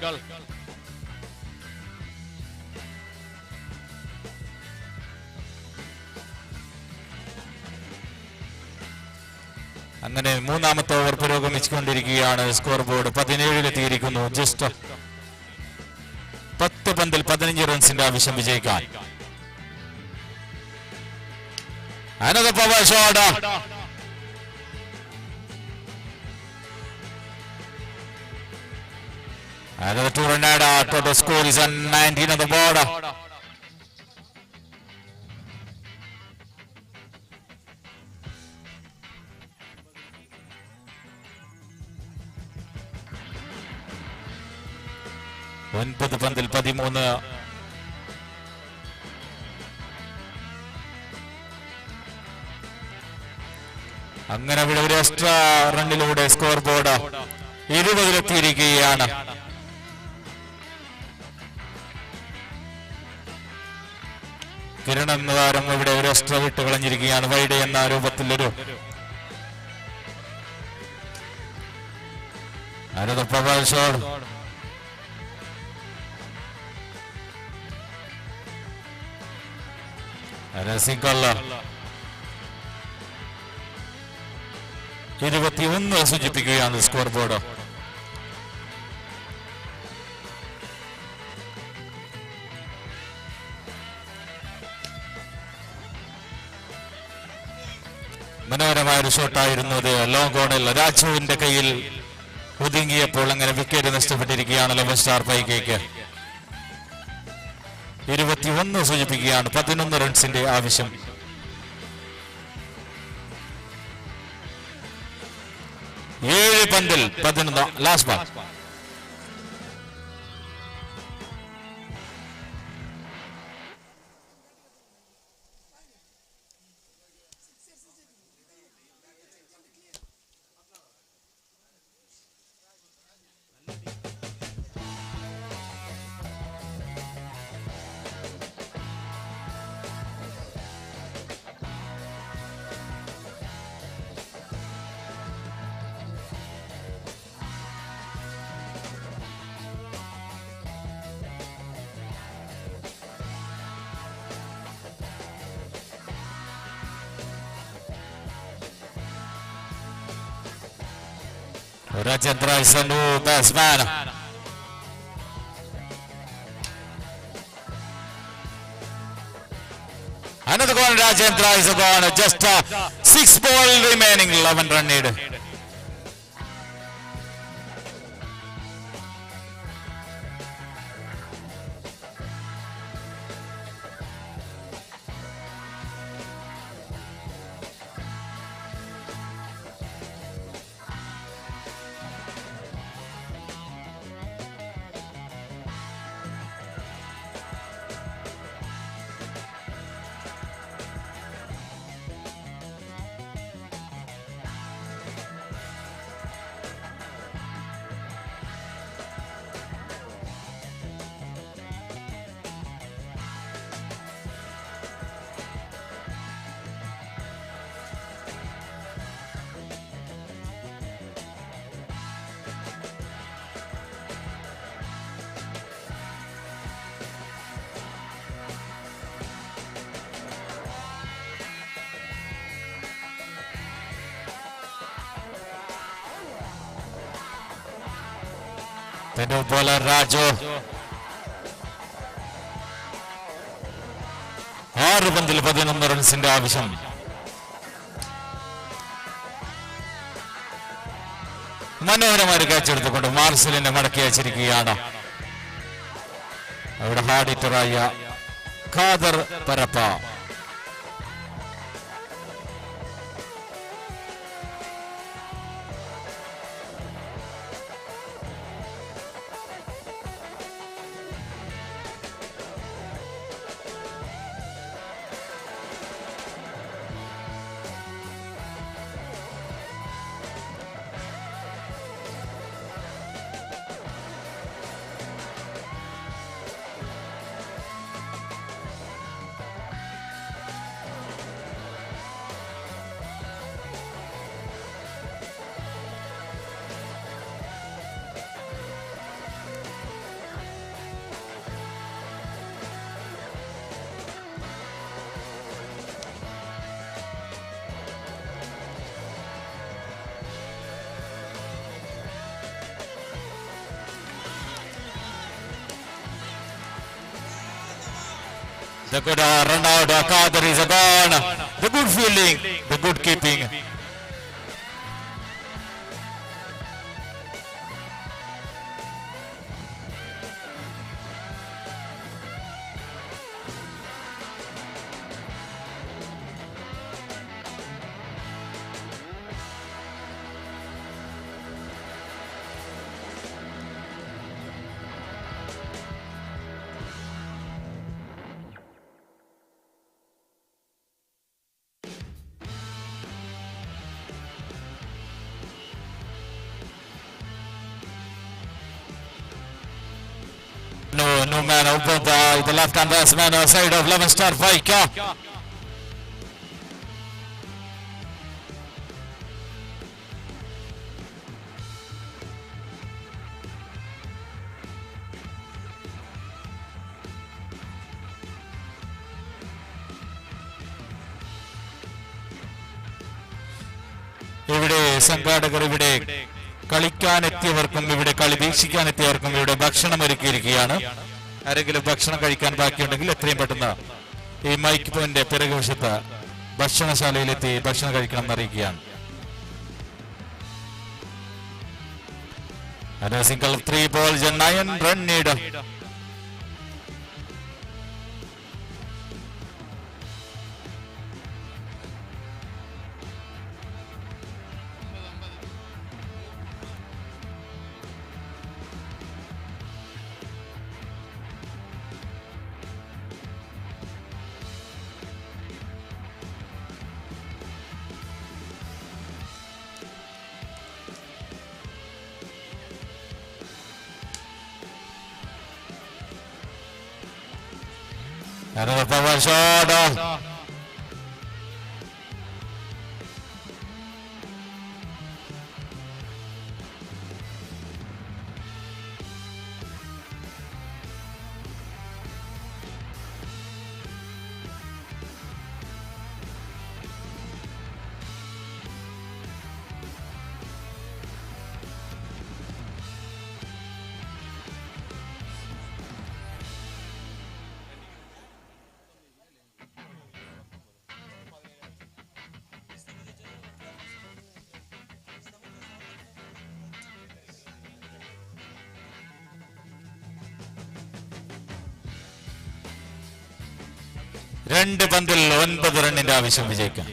അങ്ങനെ മൂന്നാമത്തെ over പുരോഗമിച്ചുകൊണ്ടിരിക്കുകയാണ്. Score board 17-ലെത്തിയിരിക്കുന്നു. Just 10 പന്തിൽ 15 റൺസിന്റെ ആവശ്യം വിജയിക്കാൻ. Another power shot. Another 2 run add. Total score is on 19 on the board. ഒൻപത് പന്തിൽ 13. അങ്ങനെ അവിടെ ഒരു എക്സ്ട്രാ റണ്ണിലൂടെ സ്കോർ ബോർഡ് 20-ലെത്തിയിരിക്കുകയാണ്. കിരൺ എന്ന താരം ഇവിടെ ഒരു എക്സ്ട്രാ വിട്ട് കളഞ്ഞിരിക്കുകയാണ്. വൈഡ് എന്ന രൂപത്തിലൊരു പവർ ഷോട്ട്. സിംഗിൾ. 21 സൂചിപ്പിക്കുകയാണ് സ്കോർ ബോർഡ്. മനോഹരമായ ഒരു ഷോട്ടായിരുന്നു അത്. ലോങ് ഓണിൽ രാജുവിന്റെ കയ്യിൽ ഒതുങ്ങിയപ്പോൾ അങ്ങനെ വിക്കറ്റ് നഷ്ടപ്പെട്ടിരിക്കുകയാണ് ലെവൻ സ്റ്റാർ പൈകേക്ക്. 21 സൂചിപ്പിക്കുകയാണ്, 11 റൺസിന്റെ ആവശ്യം. 7 പന്തിൽ 11. Last ball. Rajendra is a new batsman. Another one, Rajendra is gone. Just 6 ball remaining, 11 run need. The new bowler Raju. 6 പന്തിൽ 11 റൺസിന്റെ ആവശ്യം. മനോഹരമായ ക്യാച്ച് എടുത്തുകൊണ്ട് മാർസലിനെ മടക്കി അയച്ചിരിക്കുകയാണ്. അവിടെ ഹാർഡ് ഹിറ്ററായ Khader Parappa. The good run out, Kader is gone. The good fielding, the good keeping. No man open the left hand batsman side of 11 star Paika. ഇവിടെ സംഘാടകർ ഇവിടെ കളിക്കാനെത്തിയവർക്കും ഇവിടെ കളി വീക്ഷിക്കാനെത്തിയവർക്കും ഇവിടെ ഭക്ഷണം ഒരുക്കിയിരിക്കുകയാണ്. ആരെങ്കിലും ഭക്ഷണം കഴിക്കാൻ ബാക്കിയുണ്ടെങ്കിൽ എത്രയും പെട്ടെന്ന് ഈ മൈക്ക് പോയിന്റ് പിറകുവശത്ത് ഭക്ഷണശാലയിലെത്തി ഭക്ഷണം കഴിക്കണം എന്ന് അറിയിക്കുകയാണ്. Single 3 balls 9 run need. Another power shot. രണ്ട് പന്തിൽ 9 റണ്ണിന്റെ ആവശ്യം വിജയിക്കാൻ.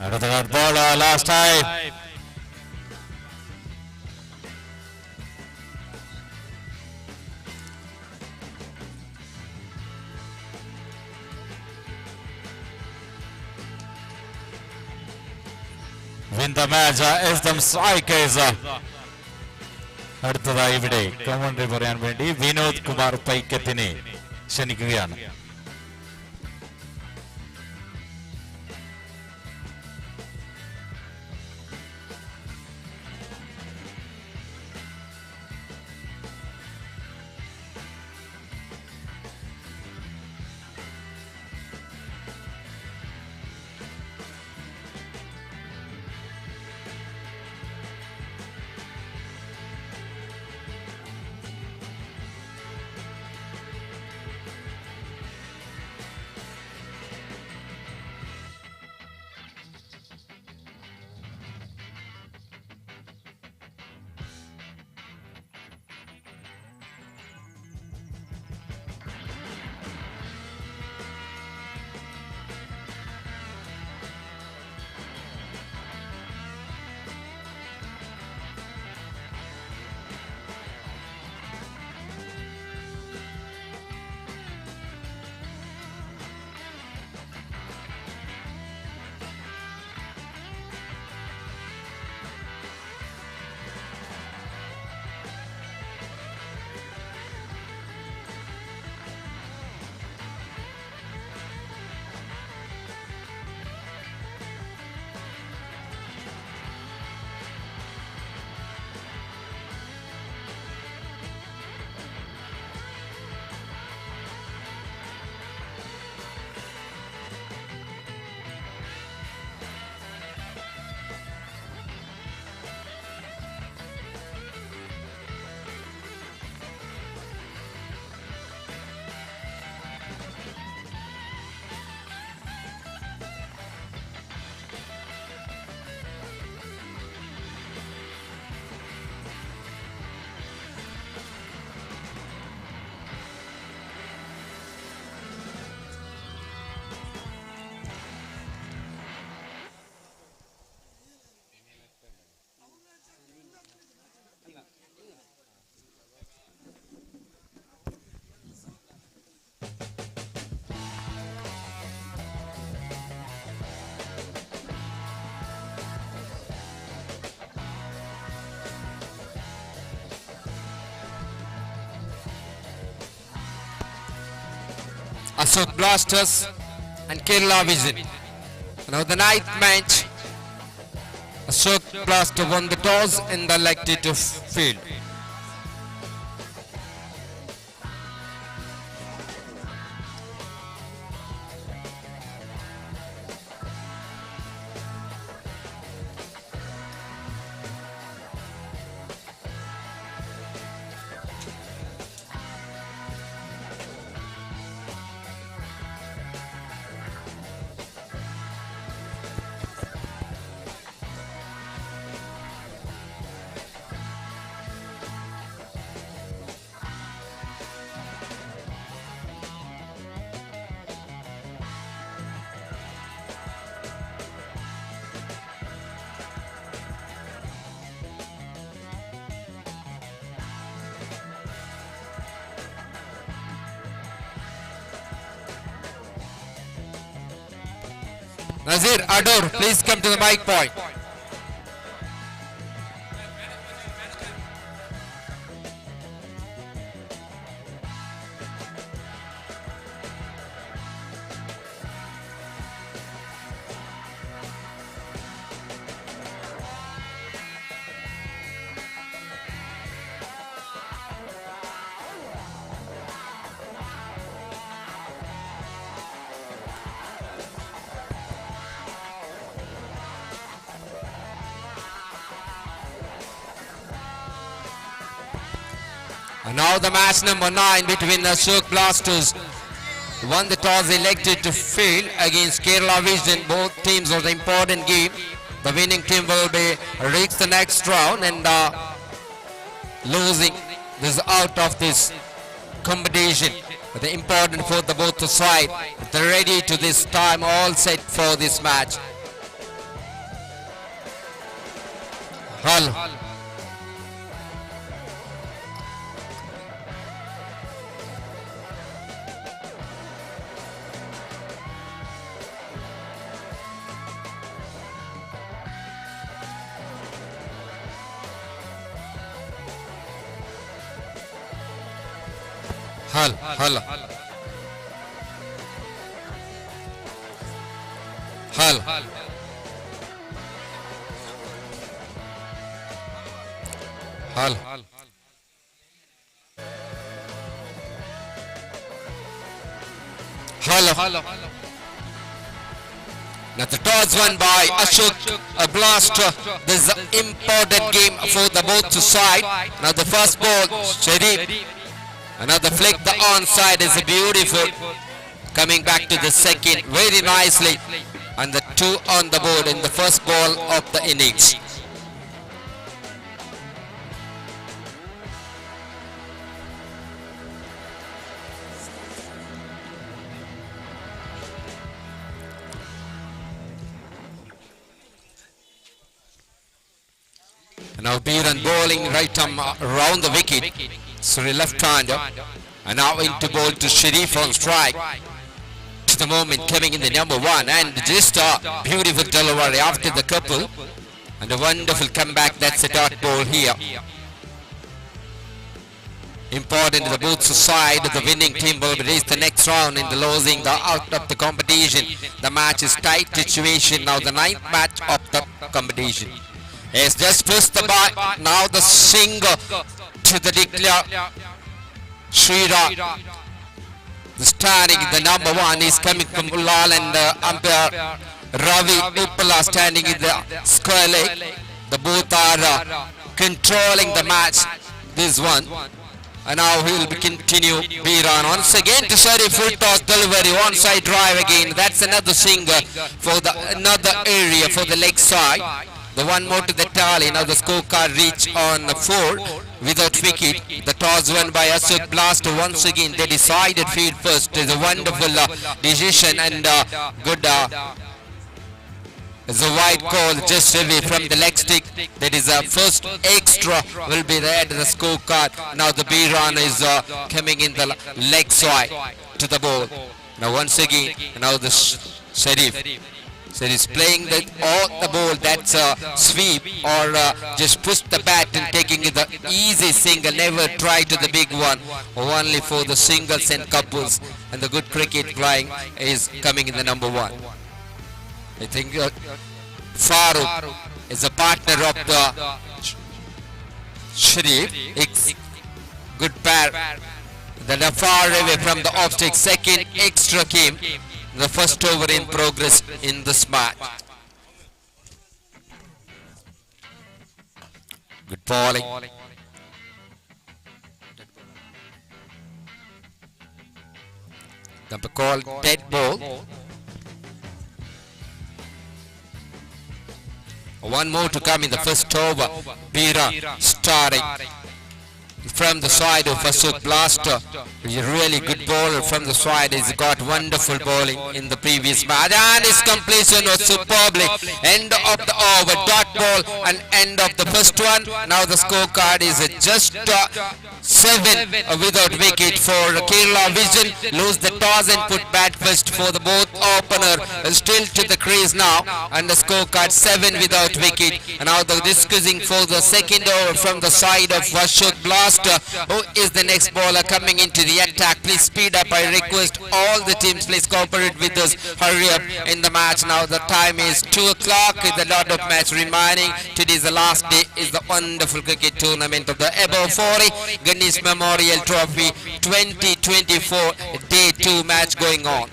അടുത്ത ball last time. Win the match is them strikers. അടുത്തതായി ഇവിടെ കമന്ററി പറയാൻ വേണ്ടി വിനോദ് കുമാർ പൈക്കത്തിനെ ക്ഷണിക്കുകയാണ്. Ashok Blasters and Kerala Vision. Now the ninth match, Ashok Blaster won the toss and elected to field. Nazir Ador, please come to the mic point. And now the match number 9 between the Ashok Blasters. Won the toss, elected to field against Kerala Vision. Both teams are the important game. The winning team will be reach the next round, and losing is out of this competition. But the important for the both side. They're ready to this time, all set for this match. Hull. Hull, Hull. Hull. Hull. Hull. Now the toss won by Ashok a Blaster. This is an important game for the both side. Now the first ball, Sharif. Another flick, the onside is beautiful. Coming back to the second very nicely. And the 2 on the board in the first ball of the innings. Now Beeran bowling right arm around the wicket. Sorry, left-hander. And now into ball to Sharif on strike. To the moment coming in the number 1, and just a beautiful delivery after the couple. And a wonderful comeback. That's a dot ball here. Important to the both side. The winning team will reach the next round in the losing the out of the competition. The match is tight situation now, the 9th match of the competition. Yes, just pushed the bar. Now the single to the declare Shrira. The standing the number 1 is coming from Ullal, and the umpire Ravi Uppala standing in the square leg. The both are controlling the match. This one. And now he will continue Beeran once again to Sharif, full toss delivery, onside drive again. That's another single for the another area for the leg side. The one more to the tally. Now the scorecard reach on 4 without wicket. The toss won by Ashok Blaster. Once again they decided field first. It's a wonderful decision and good. It's a wide call just away from the leg stick. That is a first extra will be there to the scorecard. Now the Beeran is coming in the leg side to the ball. Now once again, now the Sharif. So he's playing the all the ball, that's a sweep or just push the bat and taking the easy single, never try to the big one, only for the singles and couples, and the good cricket playing is coming in the number one. I think Farooq is a partner of the Sharif. It's good pair. Then are far away from the off stick. Second extra came. The first over in progress in this match. Good bowling. Number call dead ball. One more to come in the first over. Bira starting from the side of Ashok Blaster. A really good bowler from the side. He's got wonderful bowling in the previous match. And his completion was superbly. End of the over, dot ball and end of the first one. Now the scorecard is just 7 without wicket for Kerala Vision. Lose the toss and put bat first for the both opener. Still to the crease now, and the scorecard 7 without wicket. And now the discussing for the second over from the side of Ashok Blaster. Who is the next bowler coming into the attack? Please speed up. I request all the teams, please cooperate with us. Hurry up in the match. Now the time is 2 o'clock with a lot of match remaining. Today is the last day, is the wonderful cricket tournament of the Above 40 Ganesh Memorial Trophy 2024 day 2 match going on.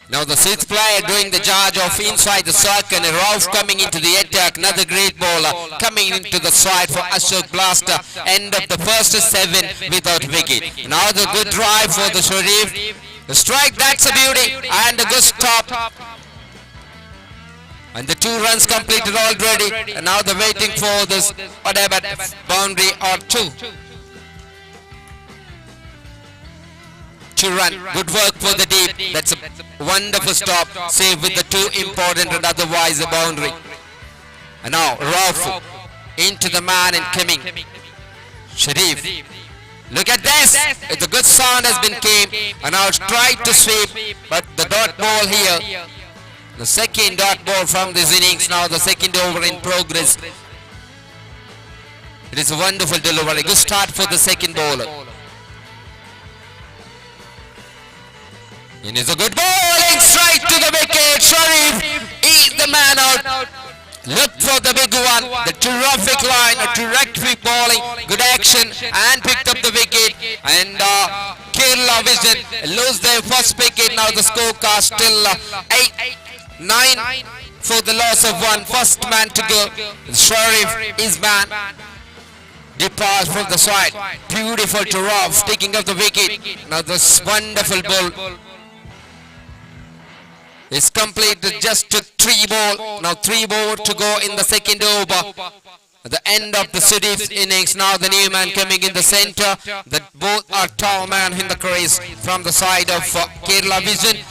Now the sixth player doing the charge of inside the circle, and Rauf coming into the attack. Another great bowler coming into the side for Ashok Blaster. End of the first 7 without wicket. Now the good drive for the Sharif. The strike, that's a beauty, and a good stop. And the 2 runs completed already. And now they're waiting for this whatever boundary or 2. To run. Good work for the deep. That's a wonderful stop. Save with the 2 important and otherwise a boundary. And now Rauf into the man and coming. Sharif. Look at this. The good sound has been came, and now tried to sweep, but the dot ball here. The second dot ball from this innings. Now the second over in progress. It is a wonderful delivery. Good start for the second bowler. And it's a good bowling straight to the wicket. Sharif is the man out. Look for the big one. The terrific line, a terrific bowling, good action, and picked up the wicket. And Kerala Vision lose their first wicket. Now the scorecard still 8-9 for the loss of 1. First man to go. Sharif is man. Departs from the side. Beautiful to Rauf, taking up the wicket. Now this wonderful ball is completed, just to 3 ball. Now 3 ball to go in the second over. At the end of the Sharif innings, now the new man coming in the center. The both are tall man in the crease from the side of Kerala Vision.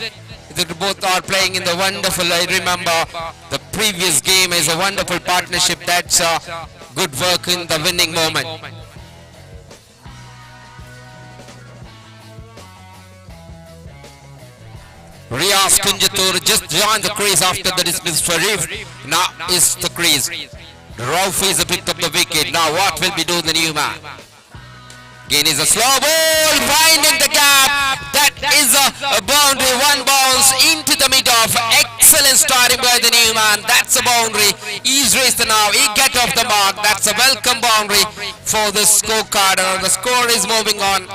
They both are playing in the wonderful, I remember the previous game is a wonderful partnership. That's good work in the winning moment. Riyaz Kunjatur just joined the crease after the dismiss. Sharif now is the crease. Rauf is picked up the wicket. Now what will be doing the new man? Again is a slow ball, finding the gap. That is a boundary. One bounce into the mid-off. Excellent starting by the new man. That's a boundary. He's raised now. He get off the mark. That's a welcome boundary for the scorecard. And the score is moving on.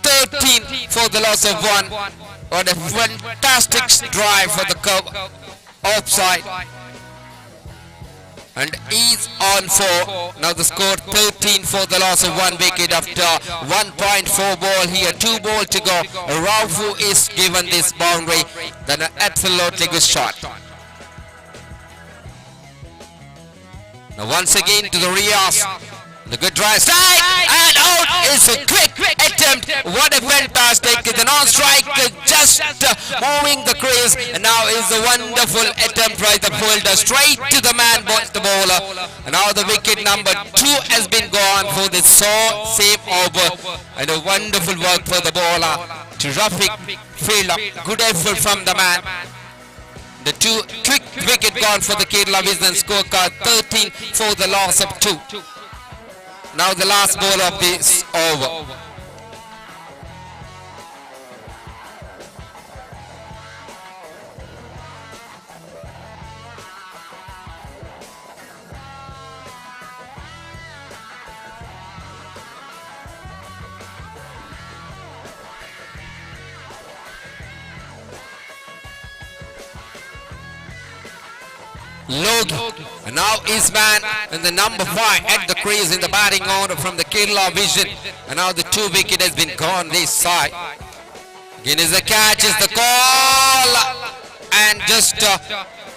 13 for the loss of 1. What a fantastic drive for the offside. And he's on 4. Now the score 13 for the loss of 1 wicket after 1.4 ball here. 2 ball to go. Raufu is given this boundary. Then an absolutely good shot. Now once again to the Riyaz. The good drive side and out is a quick attempt. What a fantastic! The non-strike just moving the crease, and now is a wonderful attempt by the fielder straight to the man, the bowler. And now the wicket number 2 has been gone for the so same over, and a wonderful work for the bowler. Terrific fielder, good effort from the man. The two quick wicket gone for the Kerala Vision, scorecard 13 for the loss of 2. Now the last ball of this over. Logi. And now Isman in the number 5 at the crease in the batting order from the Kerala Vision. And now the 2 wicket has been gone this side. Again is the catch, is the call. And just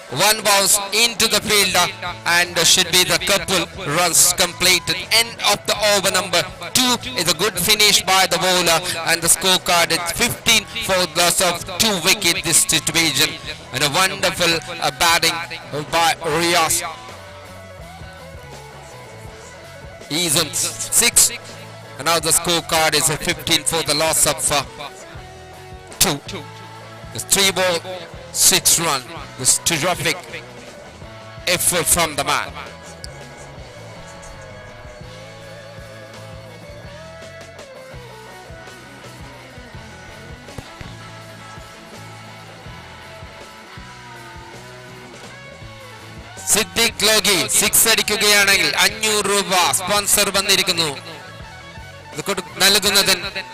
one bounce into the fielder, and should be the couple runs completed. End of the over number 2 is a good finish by the bowler, and the scorecard is 15 for the loss of 2 wicket this situation, and a wonderful batting by Riyas. He's on 6, and now the scorecard is a 15 for the loss of 2. It's 3 ball, 6 run. This terrific effort from the man. Siddique Logi six അടിക്കുകയാണെങ്കിൽ 500 രൂപ sponsor വന്നിരിക്കുന്നു. ഇത് നൽകുന്നതിന്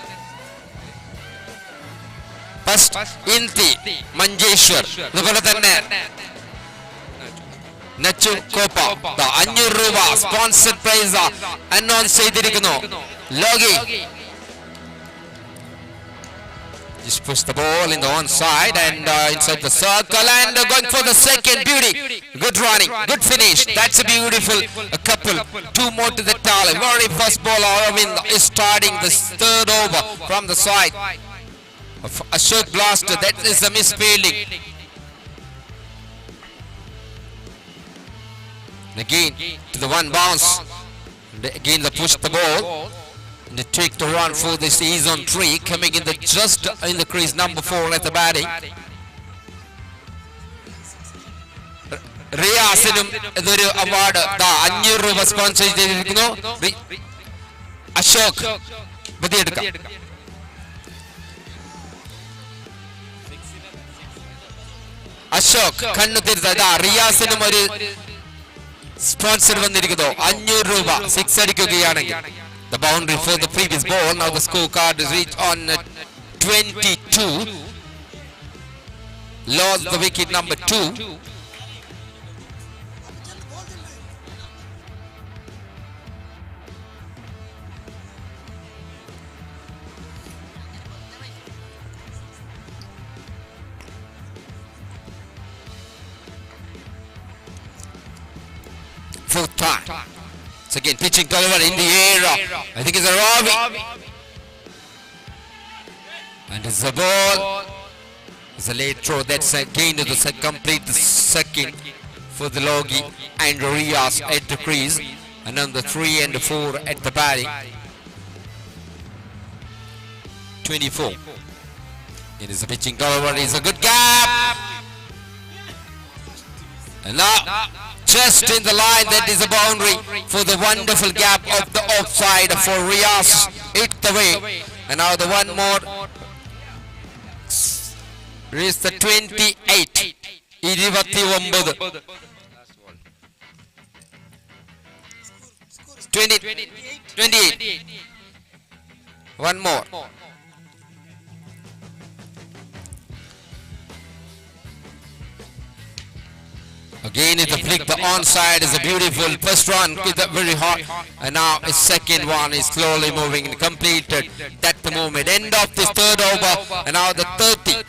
first ഇന്തി Manjeshwar, അതുപോലെ തന്നെ Nachu Copa. 500 രൂപ sponsor price announce ചെയ്തിരിക്കുന്നു. Logi just push the ball in the onside and inside the circle and going for the second beauty. Good running, good finish. That's a beautiful couple. Two more to the tally. Very first ball, Aravind is starting this third over from the side of Ashok Blaster. That is a misfielding. And again to the one bounce. And again the push the ball. And they take the run for this is on 3, coming in the just in the crease number 4 at the batting. റിയാസിനും ഇതൊരു award 500 രൂപ sponsor ചെയ്തിരിക്കുന്നു. അശോക് ബുദ്ധിയെടുക്കാം. അശോക് കണ്ണു തിരുത്ത. റിയാസിനും ഒരു sponsor വന്നിരിക്കുന്നു, 500 രൂപ six അടിക്കുകയാണെങ്കിൽ. The boundary for the previous ball. Now the scorecard is reached on 22. Lost the wicket number 2. Fourth time. So again, pitching delivery in the air. I think it's a Ravi. And it's a ball. It's a late throw. That's again to the complete the second for the Logi and Riyas at the crease. And on the 3 and the 4 at the batting. 24. It is a pitching delivery. It's a good gap. And now, just in the line, that is a boundary for the wonderful gap of the offside for Riyas. It the way. And now the one more is the 28. 29. 20, 28. One more. Again, it's a flick. The onside is a beautiful first run with a very hot, and now a second one is slowly moving and completed. That the moment. End of this third over, and now the 30.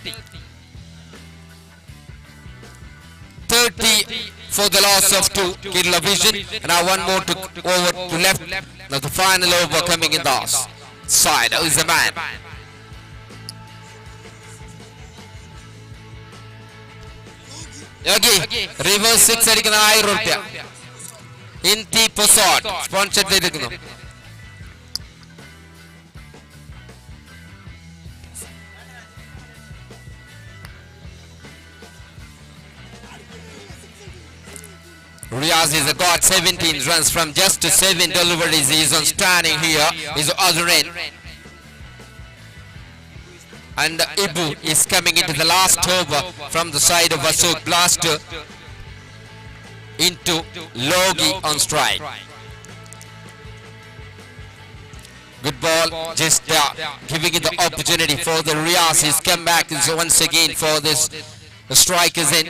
30 for the loss of 2 Kerala Vision, and now one more to over to left. Now the final over coming in the side. Who's the man? Yogi, reverse six അടിക്കുന്ന 1000 റുപ്യ ഇന്തി Posot sponsor ചെയ്തിരിക്കുന്നു. Riaz is got 17 runs from just 7 deliveries. He is on standing here. He's other end. And Ibu is coming into the last over from the side of Ashok Blaster into Logi on strike. Good ball, just giving it the opportunity for the Riaz. He's come back once again for this. The strike is in.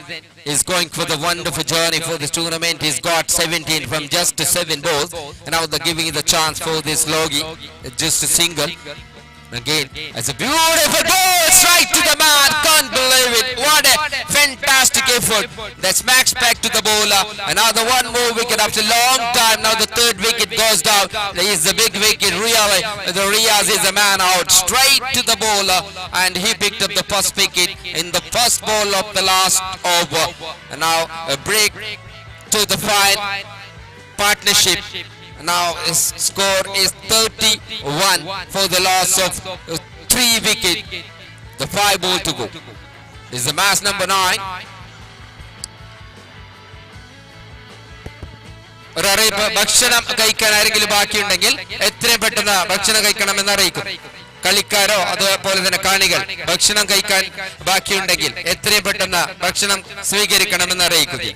He's going for the wonderful journey for this tournament. He's got 17 from just 7 balls. And now they're giving the chance for this Logi. Just a single. Again, it's a beautiful ball straight to the man. Can't believe it. What a fantastic effort. That smacks back to the bowler. Another one more wicket after a long time. Now the third wicket goes down. He's the big wicket. Really, the Riaz is a man out straight to the bowler, and he picked up the first wicket in the first ball of the last over. And now a break to the fine partnership. Now his score is 31 for the loss of 3 wicket. The 5 ball to go. Is the match number 9. ഒരറിയിപ്പ്, ഭക്ഷണം കഴിക്കാൻ ആരെങ്കിലും ബാക്കിയുണ്ടെങ്കിൽ എത്രയും പെട്ടെന്ന് ഭക്ഷണം കഴിക്കണമെന്ന് അറിയിക്കും. കളിക്കാരോ അതുപോലെ തന്നെ കാണികൾ ഭക്ഷണം കഴിക്കാൻ ബാക്കിയുണ്ടെങ്കിൽ എത്രയും പെട്ടെന്ന് ഭക്ഷണം സ്വീകരിക്കണമെന്ന് അറിയിക്കുക.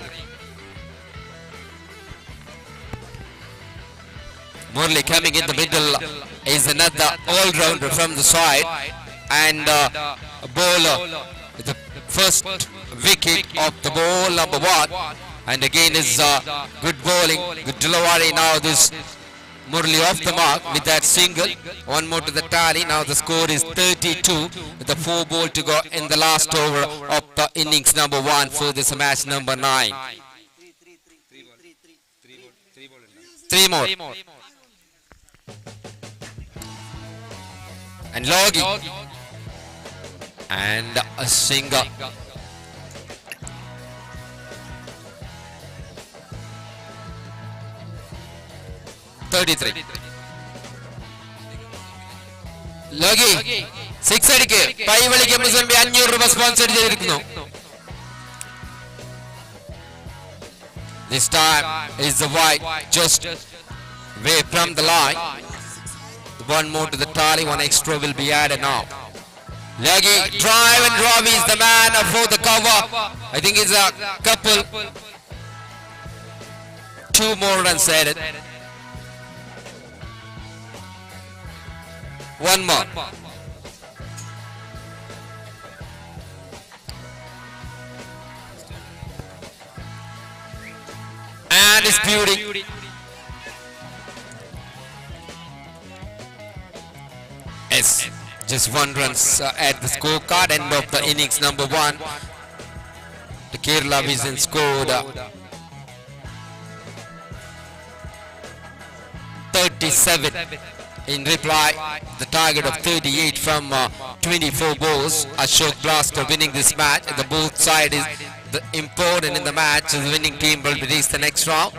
Murli coming in the middle is another all-rounder from the side and a bowler with the first wicket of the ball number 1, and again is good bowling, good delivery. Now this Murli off the mark with that single. One more to the tally. Now the score is 32 with the 4 ball to go in the last over of the innings number 1 for this match number 9. 3 more. And Logi and a single. 33. Logi six അടിക്ക്. പൈവളിക്ക് മുസംബി 500 രൂപ sponsor ചെയ്തിരിക്കുന്നു. This time is the white just way from the line. One more to the tally, one extra will be added now. Leggy drive, and Ravi is the man for the cover. I think it's a couple. 2 more runs added. One more. And it's beauty. Yes, just 1 run at the scorecard. End of the innings number 1. The Kerala Vision scored 37 in reply. The target of 38 from 24 balls. Ashok Blaster winning this match. The both side is the important in the match. The winning team will be reached the next round.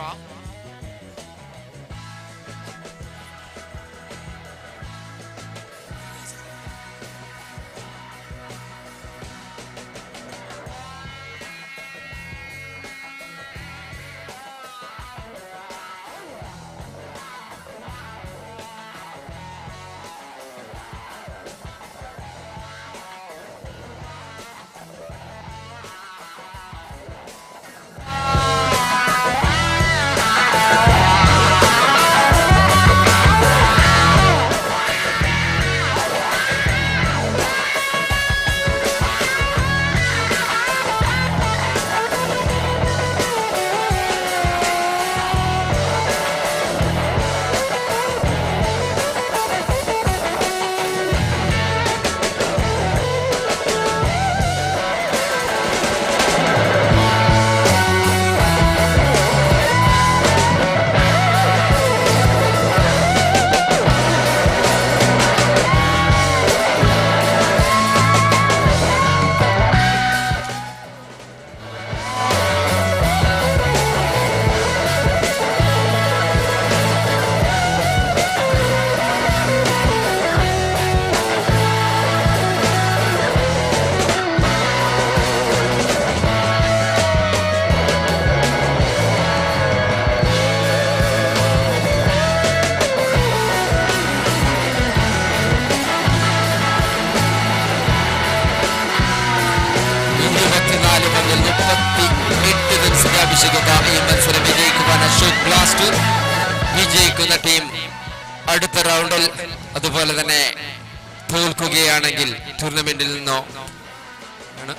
പ്രതീക്ഷിക്കുക ഈ മത്സരം വിജയിക്കുവാൻ Ashok blaster. വിജയിക്കുന്ന team അടുത്ത റൗണ്ടിൽ, അതുപോലെ തന്നെ തോൽക്കുകയാണെങ്കിൽ ടൂർണമെന്റിൽ നിന്നോ ആണ്.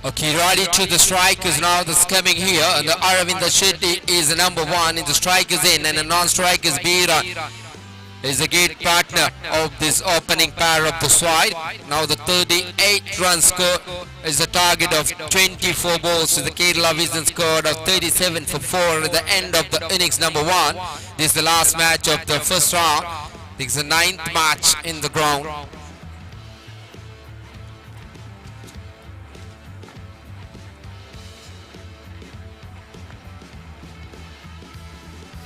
Okay, ready to the strikers now. That's coming here. And the Aravinda Shetty is the number one in the strikers in, and the non-strikers Beera is a great partner of this opening pair of the side. Now the 38 run score is the target of 24 balls to the Kerala Vision scored of 37 for 4 at the end of the innings number one. This is the last match of the first round. This is the ninth match in the ground.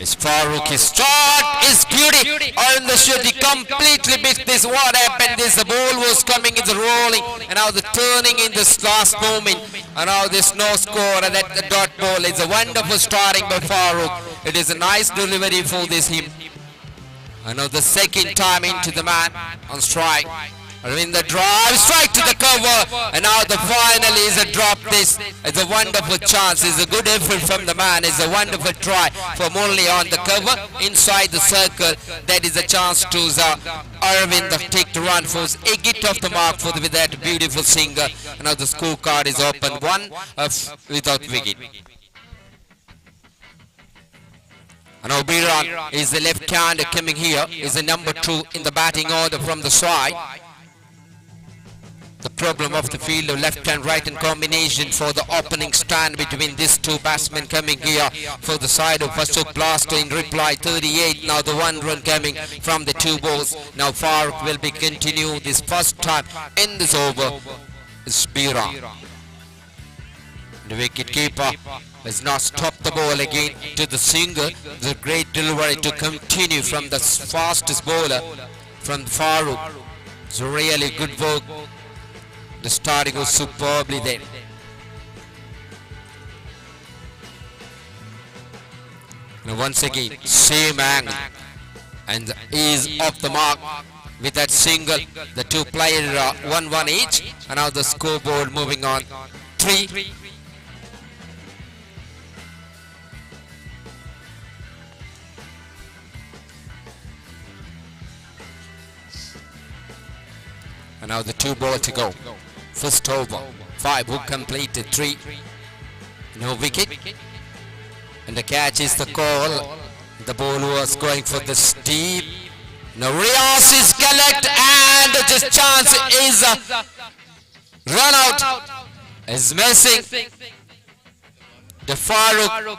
It's Farooq, his shot is beauty. On the shot, he completely missed this. What happened is the ball was coming, it's rolling, and now the turning in this last moment. And now this no score, and that the dot ball is a wonderful starting by Farooq. It is a nice delivery for this him. And now the second time into the man on strike. Arvinda drive straight to the cover, and now the final is a drop. This is a wonderful chance. It's a good effort from the man. It's a wonderful try from only on the cover inside the circle. That is a chance to the Arvind to take the run for a get off the mark for the, with that beautiful singer. And now the scorecard is open, one of without wicket. And now Biran is the left hander coming here, is the number 2 in the batting order from the side. The problem of the field of left and right and combination for the opening stand between these two batsmen coming here for the side of Ashok Blaster in reply 38. Now the one run coming from the two balls. Now Farooq will be continue this first time in this over. It's Biran. The wicket keeper has not stopped the ball again to the single. The great delivery to continue from the fastest bowler from Farooq. It's really good work. The starting was superbly there. Now once again, same angle, and is off the mark with that single. The two players are 1-1 each, and now the scoreboard moving on 3. And now the 2 ball to go. First over, 5 who completed 3. No wicket. And the catch is the call. The ball was going for the steep. Now Riaz is collect, and this chance is a run out. Is missing. The Farooq.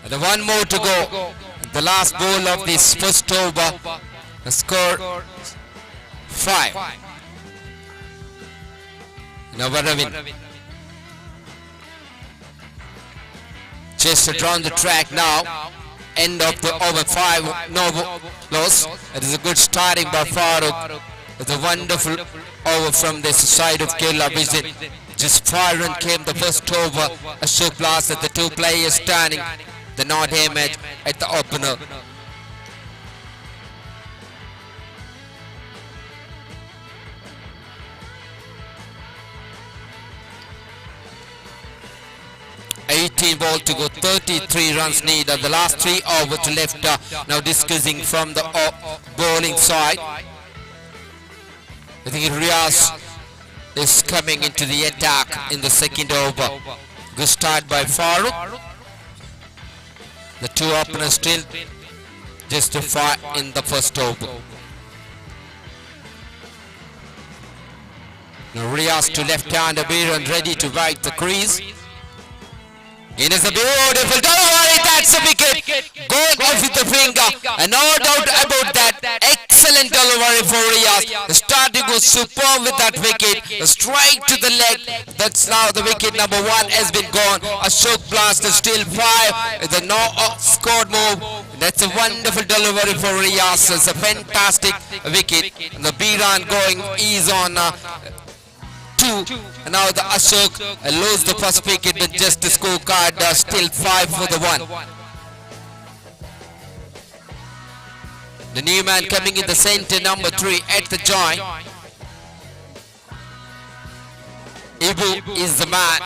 And the one more to go. The last ball of this first over. The score 5. Now Aravind. Just drawn the track now. End of the over 5, no loss. It is a good starting by Farooq. It's a wonderful over from this side of Kerala Vision. Just 5 run came the first over. Ashok Blast at the two players standing. The not image at the opener. 18 ball to go, 33 runs needed. The last 3 over to left. Now discussing from the bowling side. I think Riyaz is coming into the attack in the second over. Good start by Farooq. The two openers still just to five in the first over. Now Riyaz to left-hander Biran, ready to right the crease. It is a beautiful delivery. That's a wicket. Going off with the finger. And no doubt about that. Excellent delivery for Riyaz. The starting was superb with that wicket. A strike to the leg. That's now the wicket number one has been gone. Ashok Blast is still five. The no scored move. That's a wonderful delivery for Riyaz. It's a fantastic wicket. And the Biran going is on 2. And now the Ashok lose the first wicket with just the scorecard still 5 for the 1. The new man coming in the center, number 3 at the joint. Ibu is the man.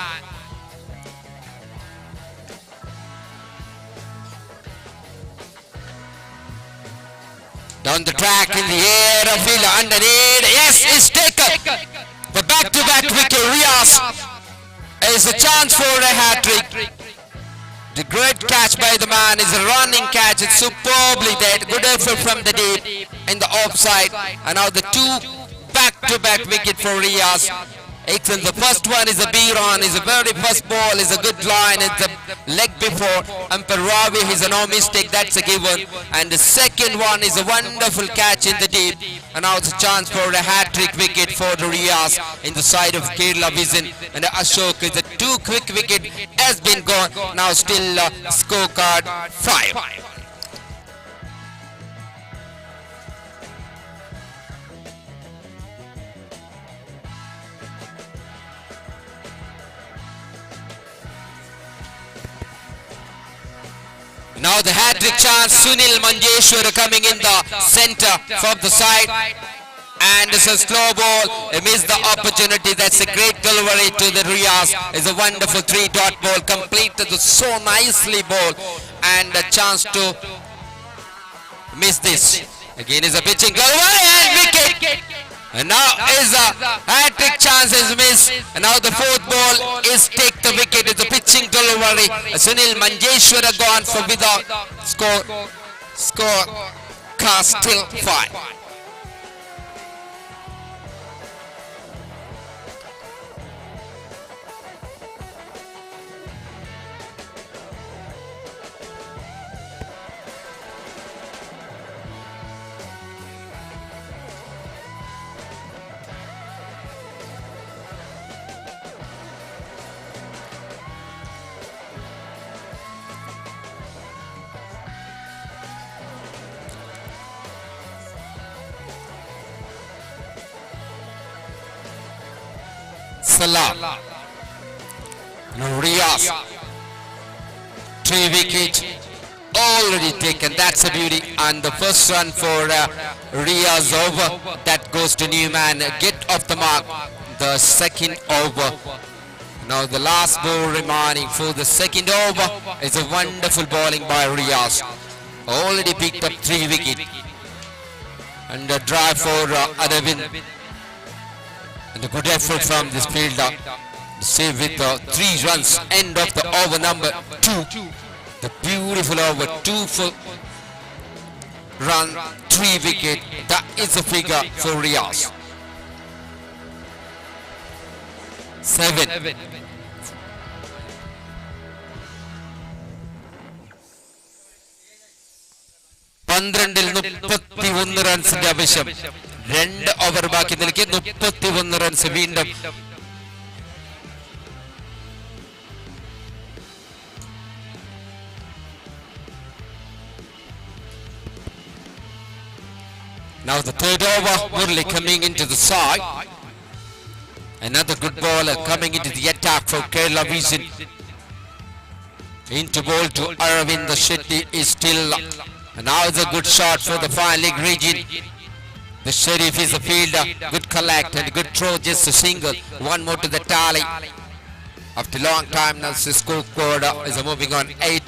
Down the track in the air, a fielder underneath. Yes, it's taken. The back-to-back wicket, Riyaz, is a chance for a hat-trick. The great catch by the man is a running catch. It's superbly dead. Good effort from the deep in the offside. And now the two back-to-back wicket for Riyaz. Excellent. The first one is a B-run. Is a very first ball. Is a good line. It's a leg before. Umpire Ravi is a no mistake. That's a given. And the second one is a wonderful catch in the deep. And now it's a chance for a hat-trick wicket for the Riyaz in the side of Kerala Vision. And Ashok is a two quick wicket has been gone. Now still scorecard 5. Now the hat-trick chance, Sunil Manjeshwar coming in the center from the side. And it's a slow ball. He missed the opportunity. That's a great delivery to the Riyaz. It's a wonderful 3-dot ball. Completed so nicely ball. And a chance to miss this. Again is a pitching delivery and wicket. And now is a hat-trick chance is missed. And now the fourth ball is take the wicket. It's a pitching delivery. Sunil Manjeshwara gone for without score. Score cast still 5. Salah. Riyaz. 3 wicket already taken. That's a beauty. And the first run for Riyaz over. That goes to Newman. Get off the mark. The second over. Now the last ball remaining for the second over is a wonderful bowling by Riyaz. Already picked up 3 wicket. And a drive for Aravind. And a good effort from this fielder. Save with the 3 runs. End of the over number 2. The beautiful over. 2 for run, 3 wicket. That is the figure for Riyaz. 7. പന്ത്രണ്ടിൽ 31 റൺസിന്റെ ആവശ്യം. 2 over ബാക്കി നിൽക്കെ 31 runs വീണ്ടും. Now the third over, Murli coming into the side. Another good bowler coming into the attack for Kerala Vision. Into ball to Aravind, the Shetty is still. And now it's a good shot for the fine leg region. The Sheriff is a fielder. Good collect and good throw, just a single. One more to the tally. After a long time now, the scorecard is moving on 8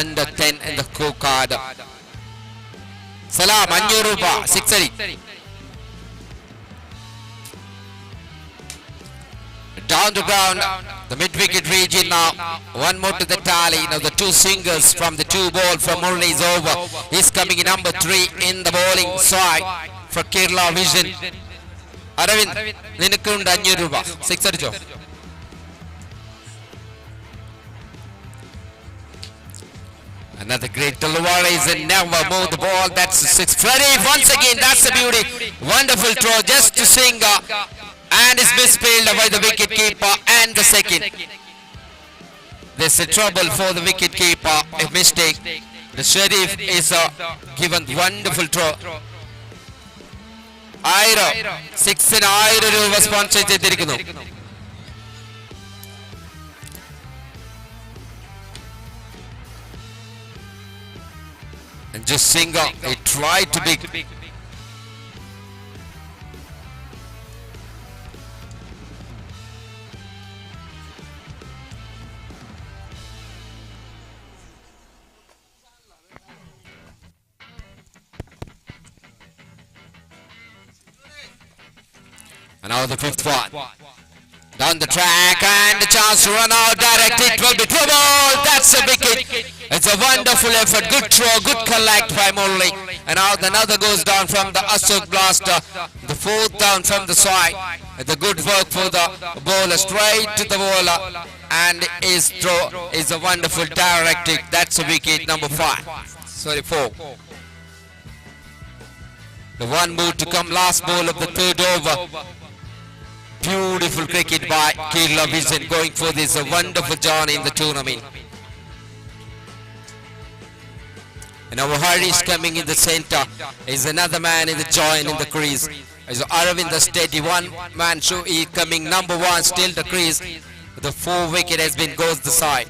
under 10 in the scorecard. Salam, 500 രൂപ, 6 അടി. Down the ground, the mid-wicket region now. One more to the tally. Now the two singles from the two ball from Murali is over. He's coming in number three in the bowling side for Kerala Vision. Aravind, നിനക്കുണ്ട് അഞ്ഞൂറ് രൂപ. Six അടിച്ചോ. Another great delivery is and never move the ball. That's a six. Freddie, once again, that's a beauty. Wonderful throw just to Singha. And is misfielded by the wicket keeper and the second. There's a trouble for the wicket keeper. A mistake. The Sharif is given wonderful throw. ആയിരം സിക്സിന് ആയിരം രൂപ sponsor ചെയ്തിരിക്കുന്നു. And just single, he tried to be. And now the fifth one. Down the track and the chance to run out direct. It will be trouble. That's a wicket. It's a wonderful effort. Good throw, good collect by Murali. And now the another goes down from the Ashok Blaster. The fourth down from the side. The good work for the bowler, straight to the bowler. And his throw is a wonderful direct kick. That's a wicket number five. Sorry, four. The one move to come, last ball of the third over. Beautiful cricket by Kerala Vision, going for this wonderful journey in the tournament. And our Harish coming in the center is another man in the join in the crease. Is Aravind the steady one man show, he coming number one still the crease. The four wicket has been goes the side.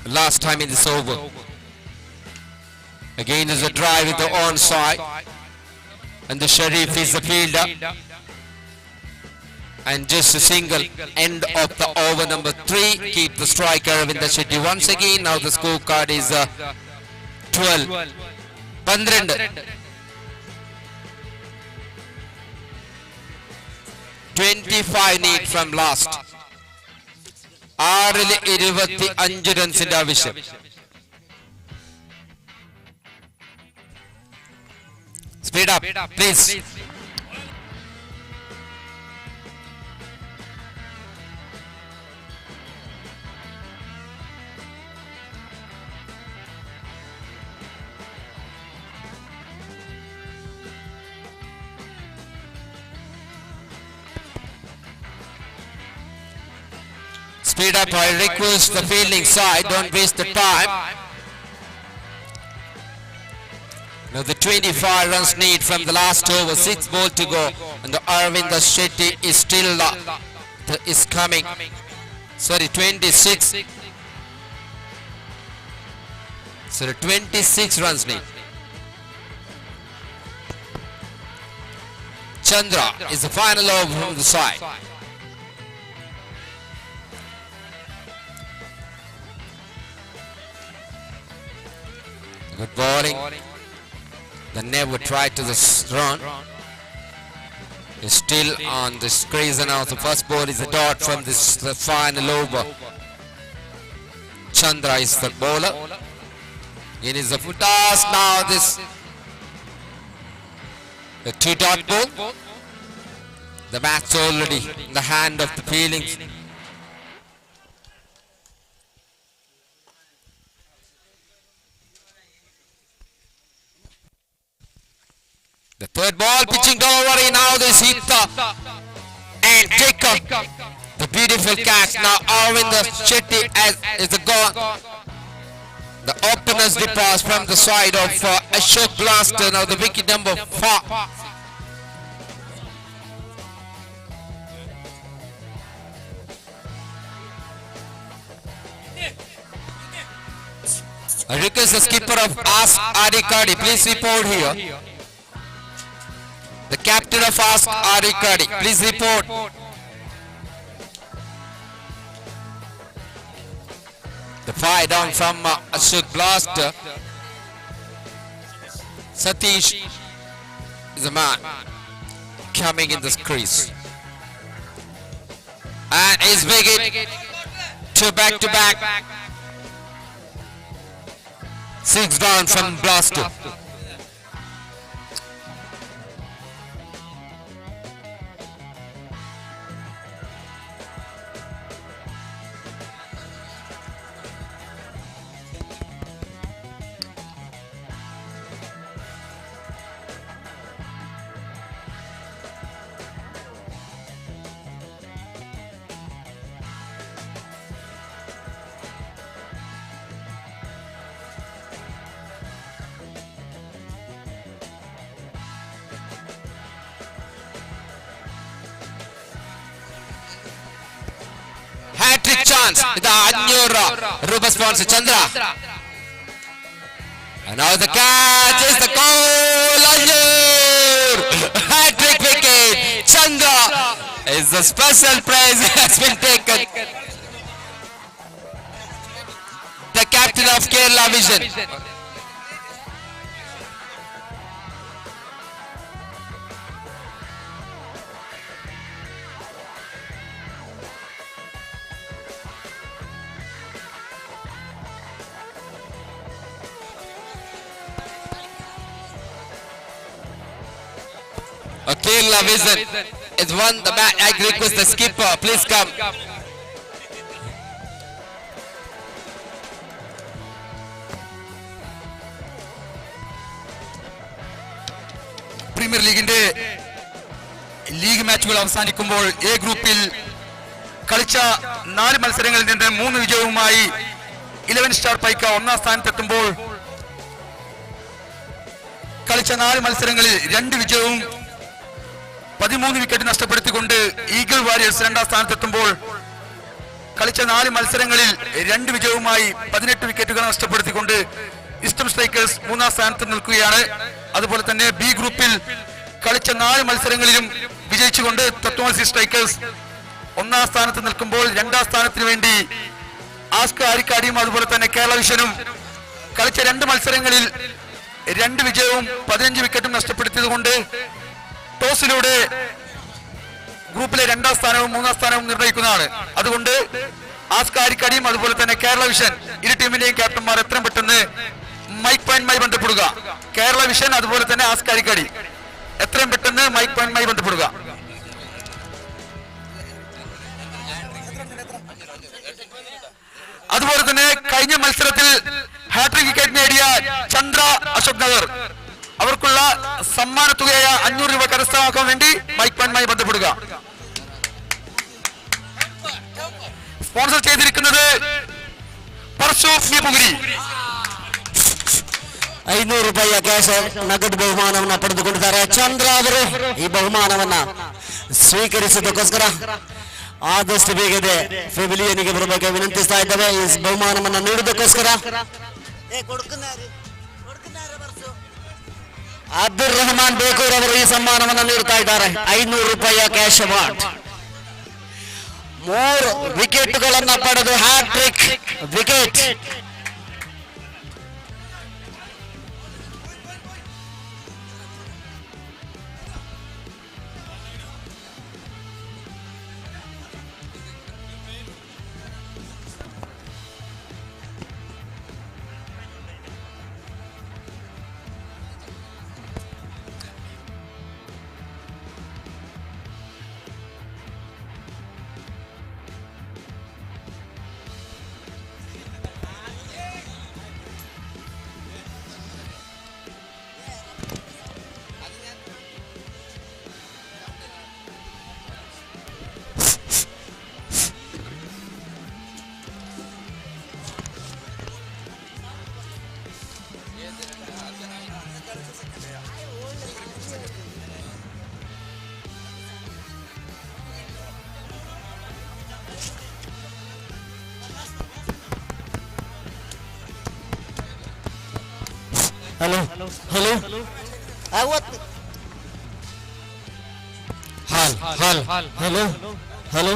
Last time in this over. Again there's a drive with the onside. And the Sharif is the fielder. And just a single end of the over number three. Keep the striker Aravinda Shetty once again. Now the scorecard is 12. 12. 25 need from last. ആറില് ഇരുപത്തി അഞ്ച് റൺസിന്റെ ആവശ്യം. Speed up, please. Speed up, I request the fielding side, don't waste the time. Now the 25 runs need from the last over, 6 ball to go, and the Arvind Shetty is still is coming. Sorry, 26. Sorry, 26 runs need. Chandra is the final over from the side. Good bowling. The never tried to the run. Is still on the crease, and now the first ball is a dot from this the final over. Chandra is the bowler. It is a full toss now. This the two dot ball. The match already in the hand of the feelings. The third ball, pitching delivery, now this hit the and take up the beautiful catch. Now Arvind Shetty as is the gone. The openers departs from the side of Ashok Blaster. Now the wicket number four. I request the skipper of Ask Arikadi, please report here. The captain of Ask Arikadi, please report. The fire down from Ashok Blaster. Satish is a man coming in this crease. And he's wicket to back to back. 6 down from Blaster. Hat-trick chance. The 500 Rupa sponsor Chandra. And now the catch is the goal. Anjur. Hat-trick wicket. Chandra is the special prize has been taken. The captain of Kerala Vision. Kerala Vision is won the match. I request the skipper, please come. Premier ലീഗിന്റെ league മാച്ചുകൾ അവസാനിക്കുമ്പോൾ A ഗ്രൂപ്പിൽ കളിച്ച 4 മത്സരങ്ങളിൽ നിന്ന് 3 വിജയവുമായി 11 star Paika ഒന്നാം സ്ഥാനത്തെത്തുമ്പോൾ കളിച്ച 4 മത്സരങ്ങളിൽ 2 വിജയവും 13 വിക്കറ്റ് നഷ്ടപ്പെടുത്തിക്കൊണ്ട് ഈഗിൾ വാരിയേഴ്സ് രണ്ടാം സ്ഥാനത്തെത്തുമ്പോൾ കളിച്ച 4 മത്സരങ്ങളിൽ 2 വിജയവുമായി 18 വിക്കറ്റുകൾ നഷ്ടപ്പെടുത്തിക്കൊണ്ട് ഈസ്റ്റേൺ സ്ട്രൈക്കേഴ്സ് മൂന്നാം സ്ഥാനത്ത് നിൽക്കുകയാണ്. അതുപോലെ തന്നെ ബി ഗ്രൂപ്പിൽ കളിച്ച 4 മത്സരങ്ങളിലും വിജയിച്ചുകൊണ്ട് തത്വമസി സ്ട്രൈക്കേഴ്സ് ഒന്നാം സ്ഥാനത്ത് നിൽക്കുമ്പോൾ രണ്ടാം സ്ഥാനത്തിന് വേണ്ടി ആസ്ക് ആരിക്കാടിയും അതുപോലെ തന്നെ കേരള വിഷനും കളിച്ച 2 മത്സരങ്ങളിൽ 2 വിജയവും 15 വിക്കറ്റും നഷ്ടപ്പെടുത്തിയത് കൊണ്ട് ടോസിലൂടെ ഗ്രൂപ്പിലെ രണ്ടാം സ്ഥാനവും മൂന്നാം സ്ഥാനവും നിർണ്ണയിക്കുന്നതാണ്. അതുകൊണ്ട് ആസ്ക് ആരിക്കാടിയും അതുപോലെ തന്നെ കേരള വിഷൻ ഇരു ടീമിന്റെയും ക്യാപ്റ്റന്മാർ എത്രയും പെട്ടെന്ന് മൈക്ക് പോയിന്റുമായി ബന്ധപ്പെടുക. കേരള വിഷൻ അതുപോലെ തന്നെ ആസ്ക് ആരിക്കാടി എത്രയും പെട്ടെന്ന് മൈക്ക് പോയിന്റുമായി ബന്ധപ്പെടുക. അതുപോലെ തന്നെ കഴിഞ്ഞ മത്സരത്തിൽ ഹാട്രിക് വിക്കറ്റ് നേടിയ ചന്ദ്ര അശോക് നഗർ അവർക്കുള്ള സമ്മാന തുകയായ 500 രൂപ കരസ്ഥമാക്കാൻ വേണ്ടി മൈക്ക് പോയിന്റുമായി ബന്ധപ്പെടുക. സ്പോൺസർ ചെയ്തിരിക്കുന്നത് ಪರಶು ಪುಗರಿ. 500 ರೂಪಾಯಿಯ ಕ್ಯಾಶ್ ನಗದು ಬಹುಮಾನವನ್ನ ಪಡೆದುಕೊಂಡಿದ್ದಾರೆ ಚಂದ್ರ ಅವರು. ಈ ಬಹುಮಾನವನ್ನ ಸ್ವೀಕರಿಸಿದ್ದಕ್ಕೋಸ್ಕರ ಆದಷ್ಟು ಬೇಗನೆ ಪೆವಿಲಿಯನ್ಗೆ ಬರಬೇಕು ವಿನಂತಿಸ್ತಾ ಇದ್ದೇವೆ. ಈ ಬಹುಮಾನವನ್ನ ನೀಡುವುದಕ್ಕೋಸ್ಕರ ಅಬ್ದುಲ್ ರೆಹಮಾನ್ ಬೇಕೂರ್ ಅವರು ಈ ಸಮ್ಮಾನವನ್ನ ನೀಡುತ್ತಾ ಇದ್ದಾರೆ. 500 ರೂಪಾಯಿಯ ಕ್ಯಾಶ್ ಅವಾರ್ಡ್. 3 ವಿಕೆಟ್ಗಳನ್ನ ಪಡೆದು hat trick wicket. Hello hello hall hall hello hello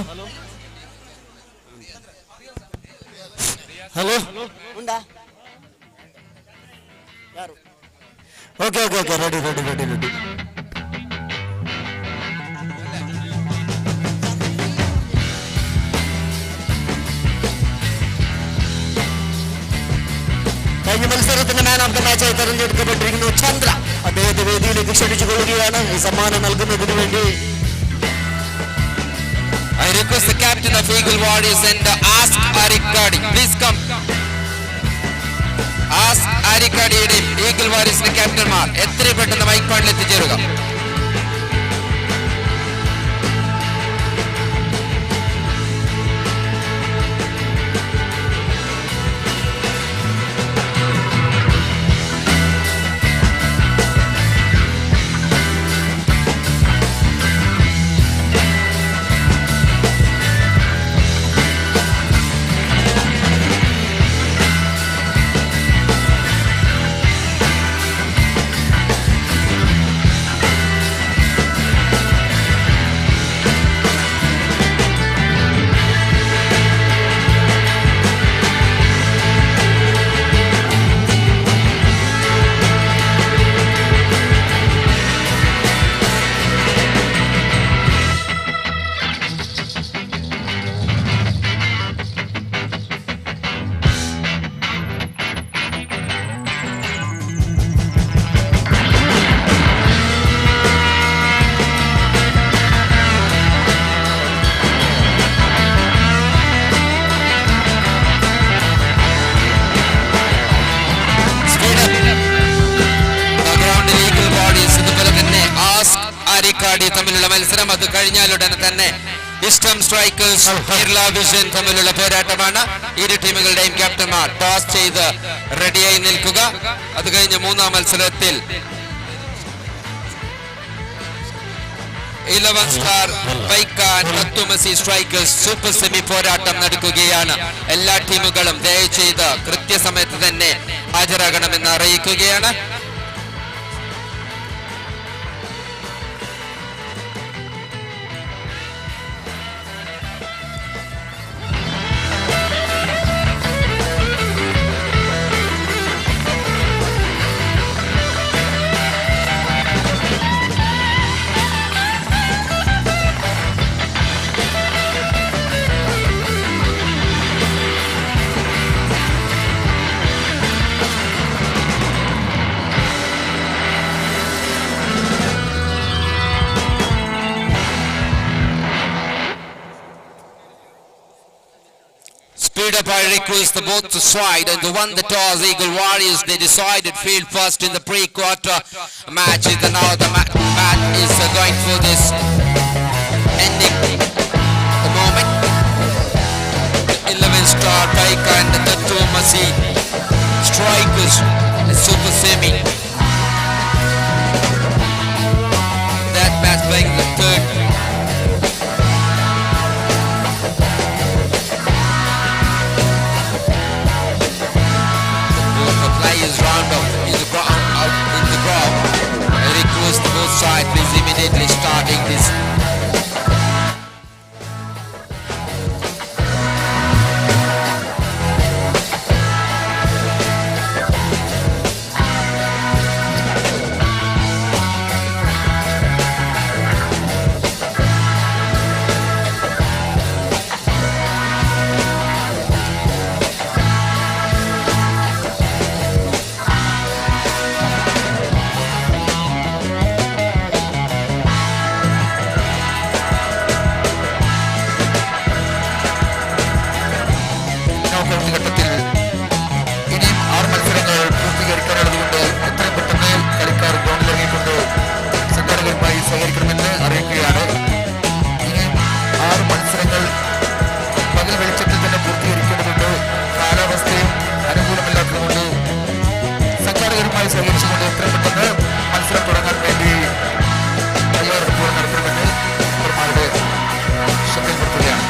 hello okay okay okay ready ready ready ready. കഴിഞ്ഞ മത്സരത്തിന്റെ മാൻ ഓഫ് the മാച്ചായി തെരഞ്ഞെടുക്കപ്പെട്ടിരിക്കുന്നു ചന്ദ്ര. അദ്ദേഹത്തെ വേദിയിലേക്ക് ക്ഷണിച്ചുകൊള്ളുകയാണ് ഈ സമ്മാനം നൽകുന്നതിന് വേണ്ടി. I request the captain of Eagle Warriors and ask Arikadi, please come. Ask ആരിക്കാടിയുടെയും eagle വാരിയേഴ്സിന്റെ ക്യാപ്റ്റന്മാർ എത്രയും പെട്ടെന്ന് മൈക്ക് പോയിന്റിൽ എത്തിച്ചേരുക. Speed up. ഗ്രൗണ്ടിൽ ഈഗിൾ വാരിയേഴ്സ്, അതുപോലെ തന്നെ ആസ്ക് ആരിക്കാടി തമ്മിലുള്ള മത്സരം. അത് കഴിഞ്ഞാലുടനെ തന്നെ ഇഷ്ടം സ്ട്രൈക്കേഴ്സ്, കേരള വിഷൻ തമ്മിലുള്ള പോരാട്ടമാണ്. ഇരു ടീമുകളുടെയും ക്യാപ്റ്റന്മാർ ടോസ് ചെയ്ത് റെഡിയായി നിൽക്കുക. അത് കഴിഞ്ഞ് മൂന്നാം മത്സരത്തിൽ ഇലവൻ സ്റ്റാർ ബൈക്കാൻ തത്വമസി സ്ട്രൈക്കേഴ്സ് സൂപ്പർ സെമി പോരാട്ടം നടക്കുകയാണ്. എല്ലാ ടീമുകളും ദയവ് ചെയ്ത് കൃത്യസമയത്ത് തന്നെ ഹാജരാകണമെന്ന് അറിയിക്കുകയാണ്. Speed up, I request the both side, and the one the toss, Eagle Warriors, they decided field first in the pre-quarter match. And now the match is going for this ending the moment. The 11 star Taika and the Tatumasi Strikers, the super semi. That match playing the third. Both the players round up in the ground, out in the ground. I request both sides, please immediately starting this. Knockout ഘട്ടത്തിൽ ഇനിയും ആറ് മത്സരങ്ങൾ പൂർത്തീകരിക്കാനുള്ളതുകൊണ്ട് എത്രയും പെട്ടെന്ന് കളിക്കാർ ഗ്രൗണ്ടിലിറങ്ങിക്കൊണ്ട് സംഘാടകരുമായി സഹകരിക്കണമെന്ന് അറിയിക്കുകയാണ്. ഇനിയും ആറ് മത്സരങ്ങൾ പകൽ വെളിച്ചത്തിൽ തന്നെ പൂർത്തീകരിക്കേണ്ടതുണ്ട്. കാലാവസ്ഥയും അനുകൂലമല്ലാത്തതുകൊണ്ട് സംഘാടകരുമായി സഹകരിച്ചുകൊണ്ട് എത്രയും പെട്ടെന്ന് മത്സരം തുടങ്ങാൻ വേണ്ടി തയ്യാറെടുപ്പുകൾ നടത്തണമെന്ന് മെമ്പർമാരുടെ ശ്രദ്ധയിൽപ്പെടുത്തുകയാണ്.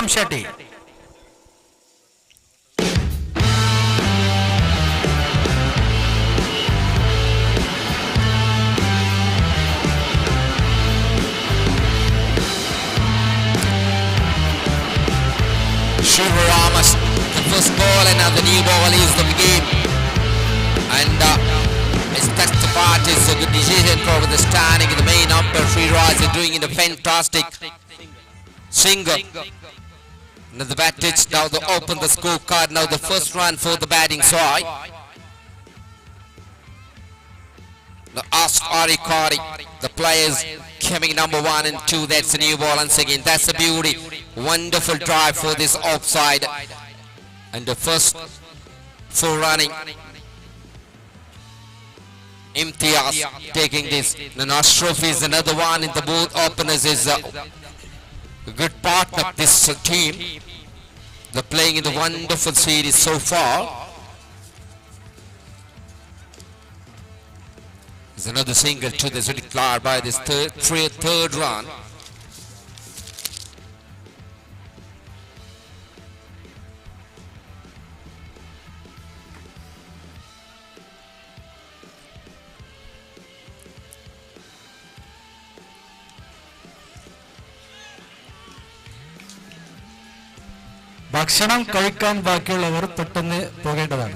Ram Shetty. Shivarama, the first ball, and now the new ball is the game. And it's that's the part is a good decision for the standing in the main umpire. Sri Raj is doing it a fantastic single. Now the bat now the open the scorecard. Now the first run for the batting side. The Ask Arikari, the players coming number 1 and 2. That's a new ball once again. That's a beauty. Wonderful drive for this offside. And the first four running. Imtiaz taking this. And Ashraf is another one in the both openers is a good part of this team. They're playing in the wonderful series so far. There's another single to this declared by this third run. ഭക്ഷണം കഴിക്കാൻ ബാക്കിയുള്ളവർ പെട്ടെന്ന് പോകേണ്ടതാണ്.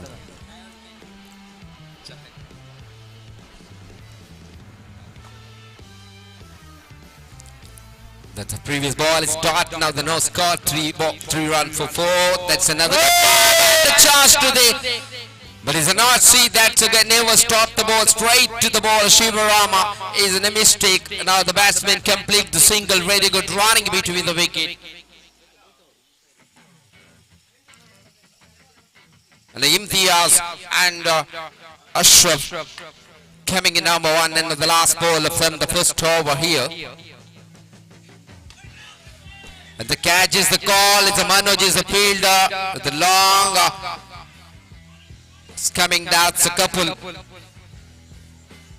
That's the previous ball is dot. Now the no score. 3 run for 4. That's another the chance to the, but it's not see that to get never stop the ball straight to the ball. Shivarama is in a mistake. Now the batsman complete the single. Very good running between the wicket. And the Imtiaz and Ashraf coming in number 1 and the last ball from the first over here. And the catch is the call. It's a Manoj is the fielder. The long it's coming down. It's a couple.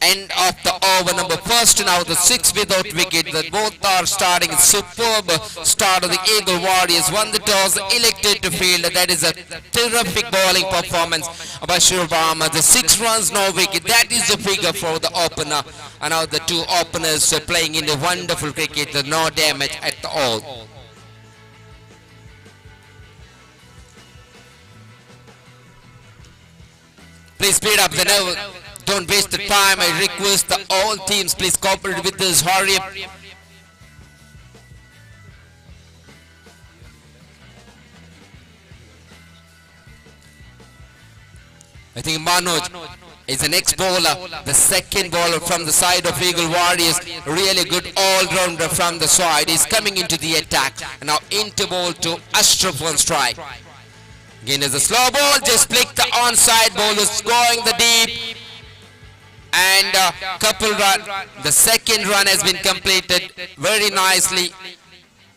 End of the over number first. Now the 6 without wicket. The both are starting superb start of the Eagle Warriors. Won the toss, elected to field. That is a terrific bowling performance by Shivarama. The 6 runs, no wicket. That is the figure for the opener. And now the 2 openers are playing in the wonderful cricket. The no damage at all. Please speed up the nerve. Don't waste the time. I request the all teams please cooperate with this. Hurry up. I think Manoj is the next bowler, the second bowler from the side of Eagle Warriors. Really good all-rounder from the side. He's coming into the attack. Now into ball to Ashraf on strike. Again, there's a slow ball, just flicked the onside ball, is going the deep. And couple run, the second run has been completed very nicely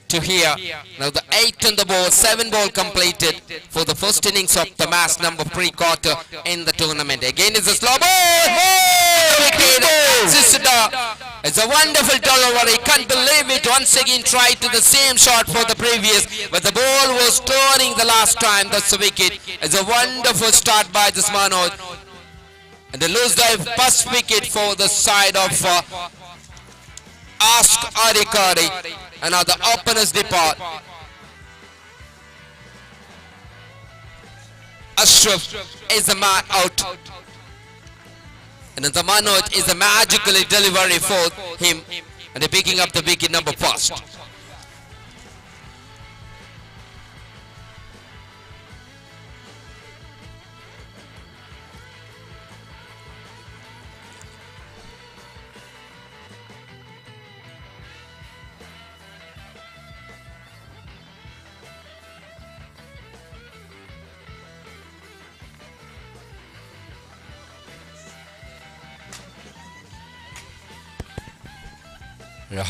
to here. Now the 8 on the ball, 7 ball completed for the first innings of the match number pre-quarter in the tournament. Again, it's a slow ball. Wicket. It's a wonderful delivery. Can't believe it. Once again tried to the same shot for the previous, but the ball was turning the last time. That's the wicket. It's a wonderful start by this Manoj. And they lose the first wicket for the side of Ask Adhikari. And now the openers depart. Ashraf is the man out. And the Manoj is a magical delivery for him. And they're picking up the wicket number first.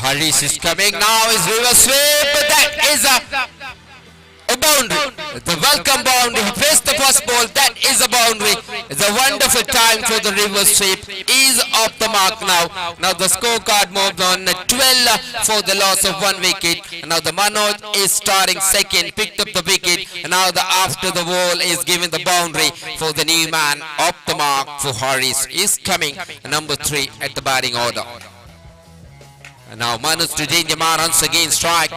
Harish is coming now, is reverse sweep, but that is a A boundary. The welcome boundary. He faced the first ball. That is a boundary. It's a wonderful time for the reverse sweep. Is off the mark now. Now the scorecard moves on 12 for the loss of one wicket. Now the Manoj is starting second, picked up the wicket. Now the after the wall is given the boundary for the new man off the mark for Harris is coming number 3 at the batting order. And now Manoj to danger man once again strike.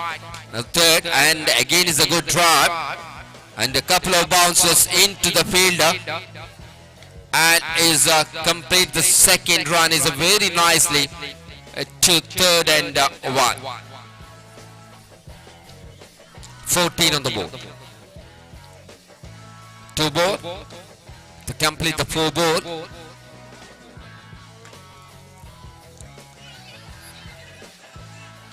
Now third, and again is a good drive. And a couple of bounces into the fielder. And is complete the second run is a very nicely to third and one. 14 on the board. 2 ball to complete the 4 ball.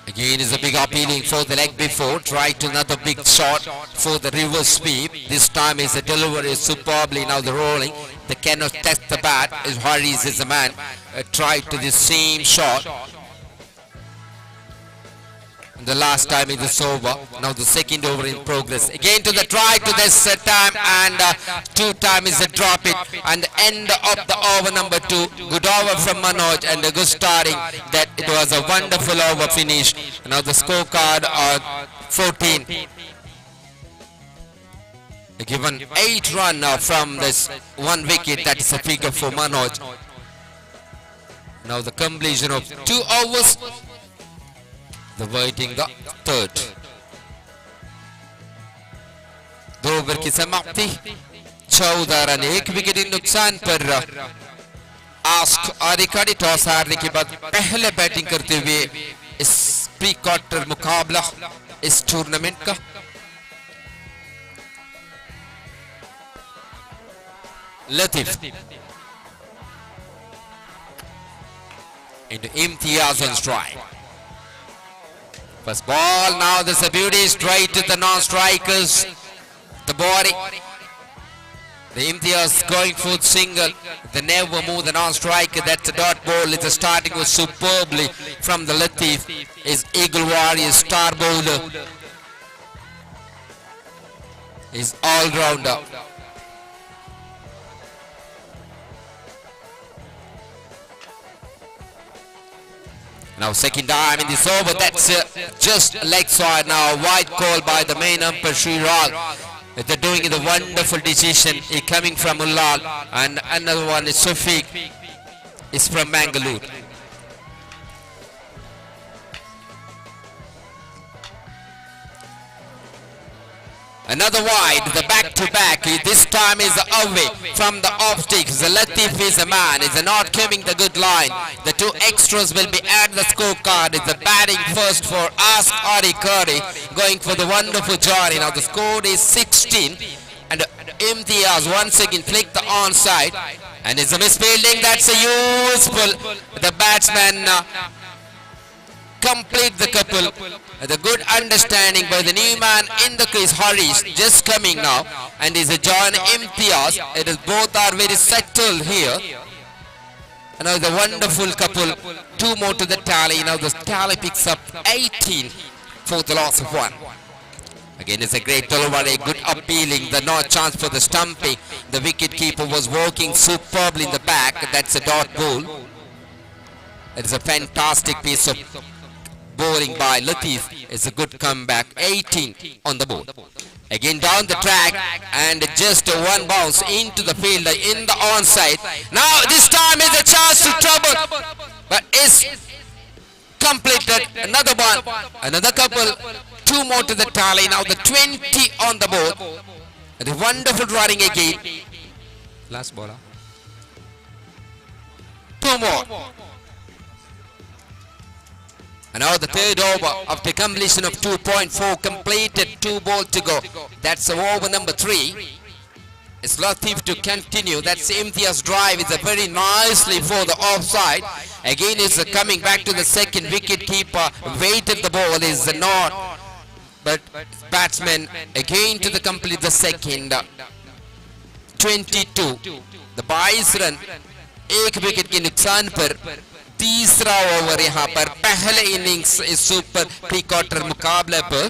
Again is a big appealing for the leg before. Try to another big shot for the reverse sweep. This time is a delivery superbly. Now the rolling. They cannot test the bat. Is Harris is the man. Tried to the same shot. The last time it is over. Now the second over in progress. Again to the try to this time, and two time is a drop it, and the end of the over number 2. Good over from Manoj and a good starting. That it was a wonderful over finish. Now the scorecard are 14. Given 8 run now from this 1 wicket. That is a figure for Manoj. Now the completion of 2 overs. The waiting the third. 2 over की समाप्ति, 14 run 1 wicket के नुकसान पर। Ask आरिकाड़ी toss हारने के बाद पहले batting करते हुए इस प्री क्वार्टर मुकाबला इस टूर्नामेंट का। Latif into Imtiaz on strike. First ball, now there's a beauty straight to the non-strikers. The body. The Imtiaz going for single. They never move the non-striker. That's a dot ball. It's a starting was superbly from the Latif. Is Eagle Warriors star bowler. Is all-rounder. Now second time in this over, that's just leg side now. White call by the main umpire Sri Rag. They're doing the wonderful decision. He coming from Ullal, and another one is Sufik is from Mangalore. Another wide, the back to back. This time is away from the off stick. The Latif is a man, is not giving the good line. The 2 extras will be at the scorecard. It's the batting first for Ask Arikari, going for the wonderful journey. Now the score is 16, and Imtiaz once again flick the onside, and it's a misfielding. That's a useful. The batsman complete the couple. The good understanding by the new man in the crease, Harish, just coming now, and is a John Imtiaz. It is both are very settled here. And now the wonderful couple, 2 more to the tally. Now the tally picks up 18 for the loss of 1. Again, it's a great delivery, good appealing, the no chance for the stumping. The wicket keeper was working superbly in the back. That's a dot ball. It's a fantastic piece of bowling by Latif. It's a good comeback. 18 on the board. Again down the track and just one bounce into the field in the onside. Now this time is a chance to trouble, but it's completed. Another one, another couple, 2 more to the tally. Now the 20 on the board. And a wonderful running again. Last ball. 2 more. And now the third over after completion of 2.4 completed, 2 ball to go. That's over number 3. It's Latif to continue. That's Imtiaz drive. It's a very nicely for the offside. Again, it's coming back to the second wicket keeper. Waited the ball is not. But batsman again to the complete the second. 22. The 22 run. 1 wicket के नुकसान पर तीसरा over यहां पर पहले innings इस super pre quarter मुकाबले पर।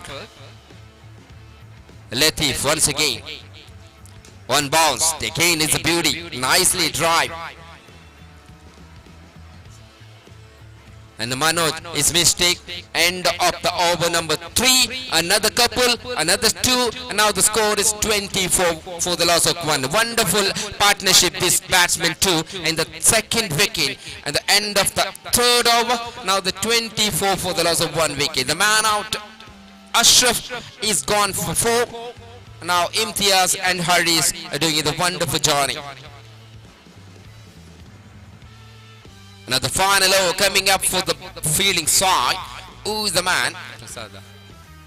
Latif once again. One bounce. Again is a beauty. Nicely drive. And the Manoj is mistake. End of the over number 3. Another couple, another 2. And now the score is 24 for the loss of 1. Wonderful partnership this batsman 2 in the second wicket. And the end of the third over. Now the 24 for the loss of 1 wicket. The man out, Ashraf, is gone for 4. Now Imtiaz and Haris are doing the wonderful journey. Now the final over coming up for the fielding side. Who is the man?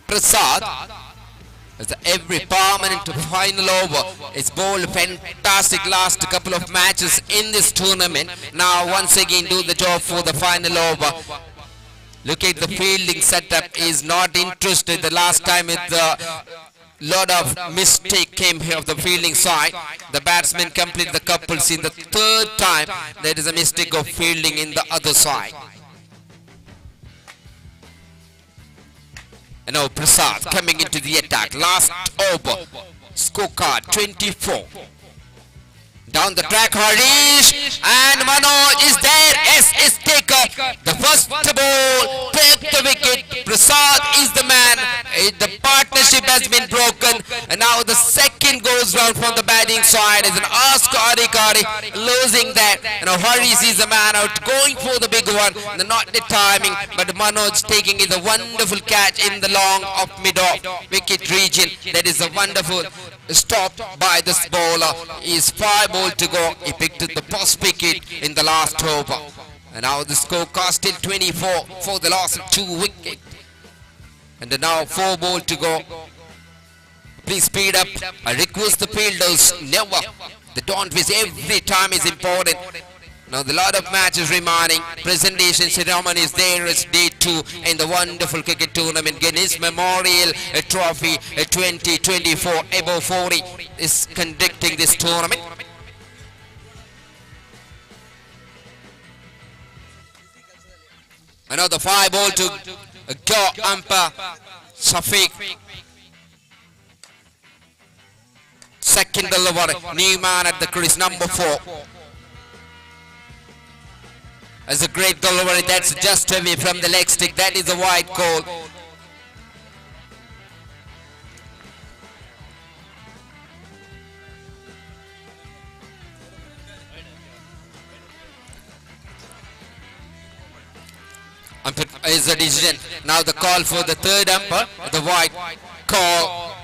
Prasad. As every permanent final over. It's bowled fantastic last couple of matches in this tournament. Now once again do the job for the final over. Look at the fielding setup is not interested. The last time with the lot of mistake came here of the fielding side. The batsman complete the couples in the third time. There is a mistake of fielding in the other side. And now Prasad coming into the attack. Last over. Scorecard 24. Down the track, Harish and Manoj is there. S is taker. The first ball, take the wicket. Prasad is the man. The partnership has been broken. And now the second goes round from the batting side. Is an Oscar Adhikari losing that. And now Harish is the man out going for the big one. Not the timing, but Manoj taking is a wonderful catch in the long of mid-off wicket region. That is a wonderful stop by this bowler. Is 5 ball to go. He picked up the first wicket in the last over. And now the scorecard still 24 for the loss of 2 wickets. And now 4 ball to go. Please speed up. I request the fielders never. The don't miss every time is important. Now the lot of matches remaining. Presentation ceremony is there. It's day 2 in the wonderful cricket tournament. Guinness Memorial Trophy 2024 above 40 is conducting this tournament. Another 5 ball to go. Ampa Shafiq. Second delivery. New man at the crease, number 4. As a great delivery, that's just away from the leg stick. That is a wide call. Umpire is the decision. Now the call for the third umpire, the white call.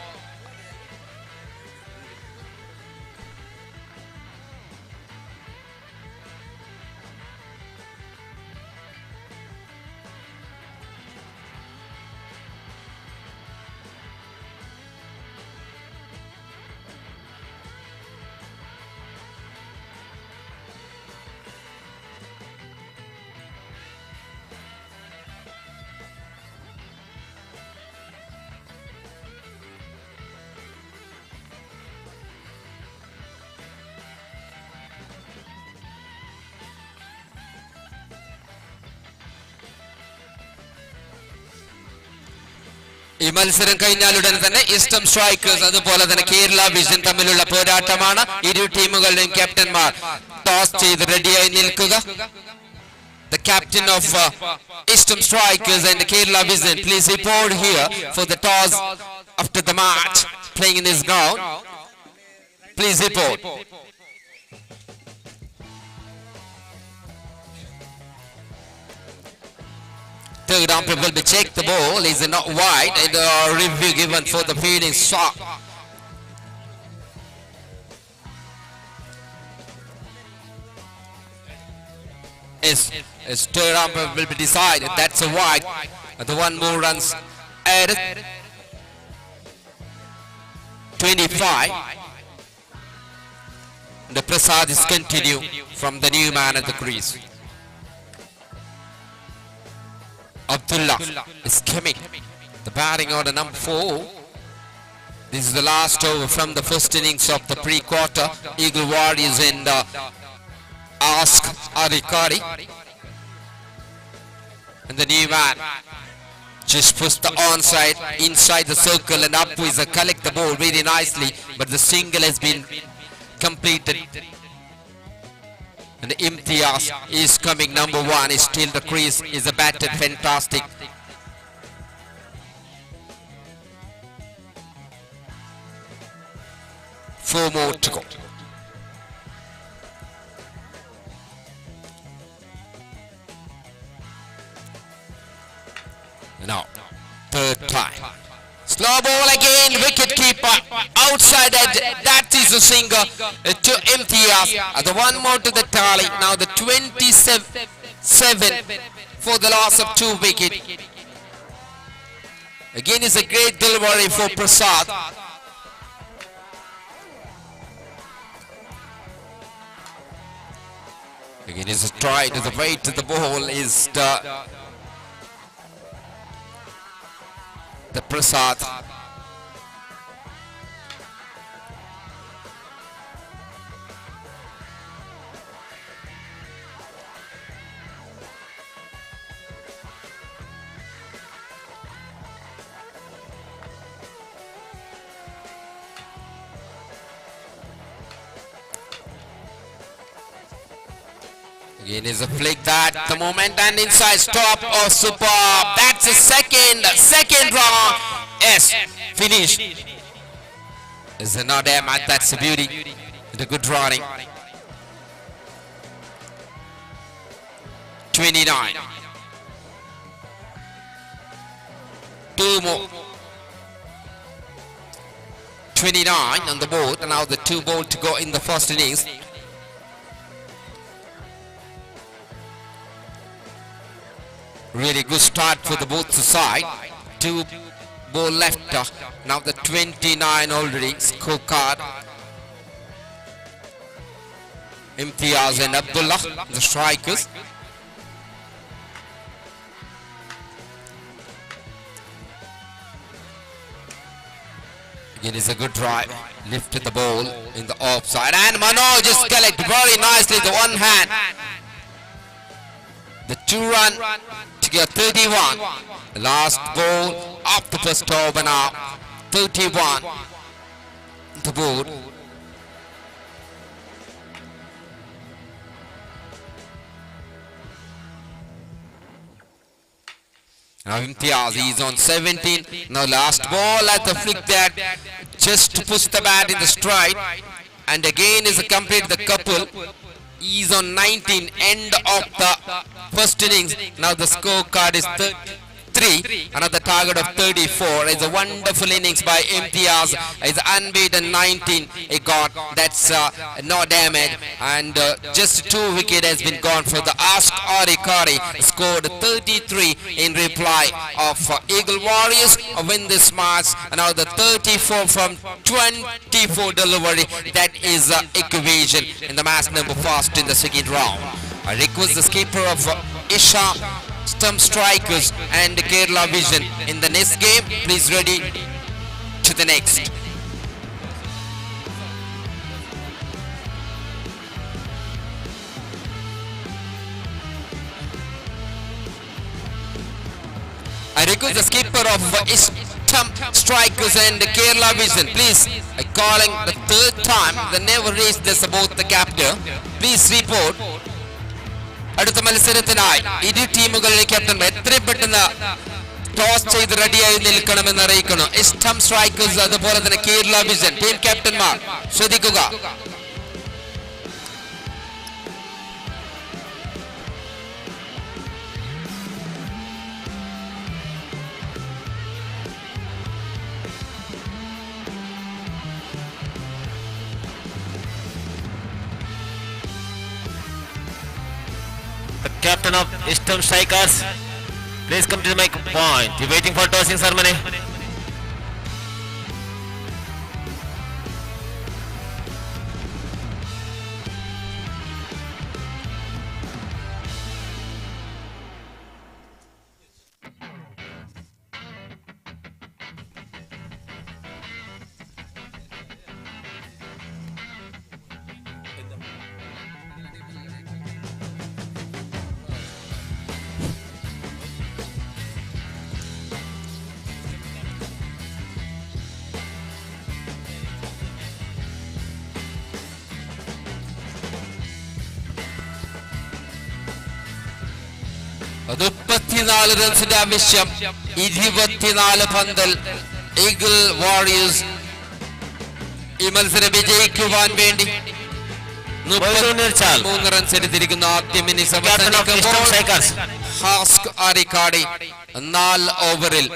ഈ മത്സരം കഴിഞ്ഞാൽ ഉടൻ തന്നെ ഈസ്റ്റം strikers അതുപോലെ തന്നെ Kerala vision തമ്മിലുള്ള പോരാട്ടമാണ്. ഇരു ടീമുകളുടെയും ക്യാപ്റ്റന്മാർ ടോസ് ചെയ്ത് റെഡിയായി നിൽക്കുക. The captain of Eastern Strikers and the Kerala Vision, please report here for the toss after the match playing in this ground. Please report. Third umpire will be check the ball. Is not wide and the review given for the fielding shot. Is third umpire will be decided. That's a wide. The one more runs added. 25. The Prasad is continue from the new man at the crease. Abdullah is coming. The batting order number 4. This is the last over from the first innings of the pre-quarter. Eagle Warriors and Ask Adhikari. And the new man Just push the onside inside the circle, and Appu is a collect the ball really nicely, but the single has been completed. And Imtiyaz is coming number 1, is still the crease, is a batted fantastic. 4 more to go. Now, third time. Slow ball again, wicket keeper outside edge. That is a single to Imtiyaz. The one more to the tally. Now the 27 for the loss of 2 wicket. Again is a great delivery for Prasad. Again is a try to the weight of the ball is the Prasad. Again is a flick that the moment and inside stop. Oh, superb. That's a second round. Yes, finish. Is not there, man. That's a beauty. The good running. 29. 2 more. 29 on the board, and now the 2 ball to go in the first innings. Really good start for the both side. 2 ball left. Now the 29 already scorecard. Imtiaz and Abdullah, the strikers. Again is a good drive. Lifted the ball in the offside, and Manoj is collect very nicely the one hand. The 2 run to get 31. The last ball of the first over now. 31. The board. Now Imtiaz is on 17. Now last ball at the flick that just to push the bat in the stride. And again is a complete the couple. He's on 19, end of the first innings. Now the scorecard is 33, another target of 34. It's a wonderful innings by Imtiaz. It's unbeaten 19. He got that's no damage, and just 2 wicket has been gone for the Ask Adhikari. Scored 33 in reply of Eagle Warriors win this match. And now the 34 from 24 delivery. That is equation in the match number first in the second round. I request the skipper of Isha Stump Strikers and Kerala Vision in the next game. Please ready to the next. I request the skipper of Stump Strikers and Kerala Vision, please, I calling the third time, they never reached this about the captain. Please report. അടുത്ത മത്സരത്തിനായി ഇരു ടീമുകളുടെ captain എത്രയും പെട്ടെന്ന് toss ചെയ്ത് റെഡിയായി നിൽക്കണമെന്ന് അറിയിക്കുന്നു. ഇഷ്ടം സ്ട്രൈക്കേഴ്സ് അതുപോലെ തന്നെ കേരള വിഷൻ ടീം ക്യാപ്റ്റന്മാർ ശ്രദ്ധിക്കുക. The captain of Eastern Strikers, please come to the mic point. You're waiting for tossing ceremony. 34 റൺസിന്റെ ആവശ്യം 24 പന്തിൽ. ഈഗിൾ വാറിയേഴ്സ് ഈ മത്സരം വിജയിക്കുവാൻ വേണ്ടി 3 റൺസ് എടുത്തിരിക്കുന്നു. ആദ്യം innings Captain of Eastern Strikers. Ask Arikkady 4 ഓവറിൽ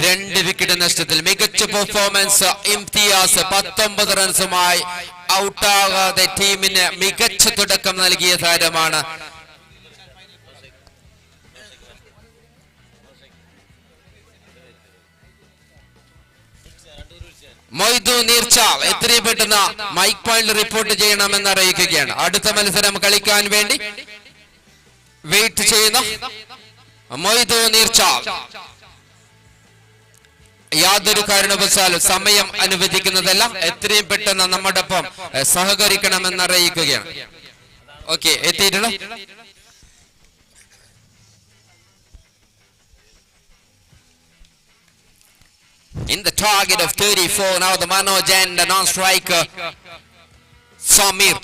2 വിക്കറ്റ് നഷ്ടത്തിൽ മികച്ച പെർഫോമൻസ്. ഇംതിയാസ് 19 റൺസുമായി ഔട്ടാകാതെ ടീമിന് മികച്ച തുടക്കം നൽകിയ താരമാണ്. മൊയ്തു നീർച്ചാൽ എത്രയും പെട്ടെന്ന് മൈക്ക് പോയിന്റ് റിപ്പോർട്ട് ചെയ്യണമെന്ന് അറിയിക്കുകയാണ്. അടുത്ത മത്സരം കളിക്കാൻ വേണ്ടി വെയിറ്റ് ചെയ്യുന്ന മൊയ്തു നീർച്ചാൽ യാതൊരു കാരണവശാലും സമയം അനുവദിക്കുന്നതല്ല. എത്രയും പെട്ടെന്ന് നമ്മുടെ ഒപ്പം സഹകരിക്കണമെന്ന് അറിയിക്കുകയാണ്. Okay, എത്തിയിട്ടുണ്ടോ? In the target of 34 now, the Manoj and the non-striker Samir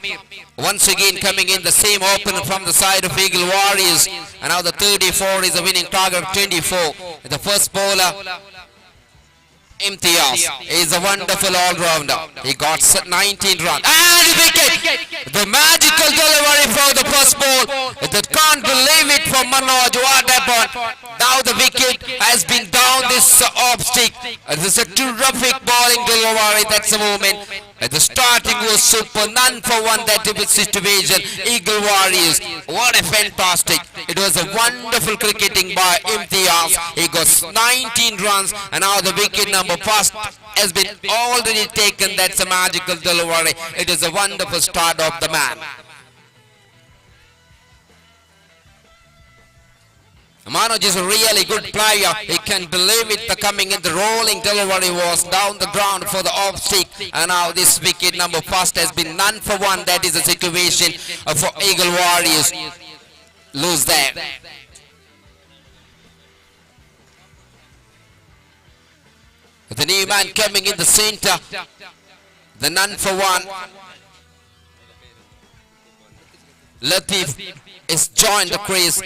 once again coming in, the same opener from the side of Eagle Warriors, and now the 34 is a winning target of 24. The first bowler Imtiaz is a wonderful all-rounder. He got 19 runs and wicket. The magical delivery for the first ball. They can't believe it for Manoj. What happened? Now the wicket has been down this off stick. This is a terrific bowling delivery. That's the moment. The starting was super. None for one that situation. Eagle Warriors. What a fantastic. It was a wonderful cricketing by Imtiaz. He got 19 runs and now the wicket number first has been already taken. That's a magical delivery. It is a wonderful start of the man. Manoj is a really good player. He can believe it. The coming in the rolling delivery was down the ground for the off stick. And now this wicket number first has been none for one. That is the situation for Eagle Warriors. Lose there. The new man coming in the center. The none for one. Latif is joined the crease.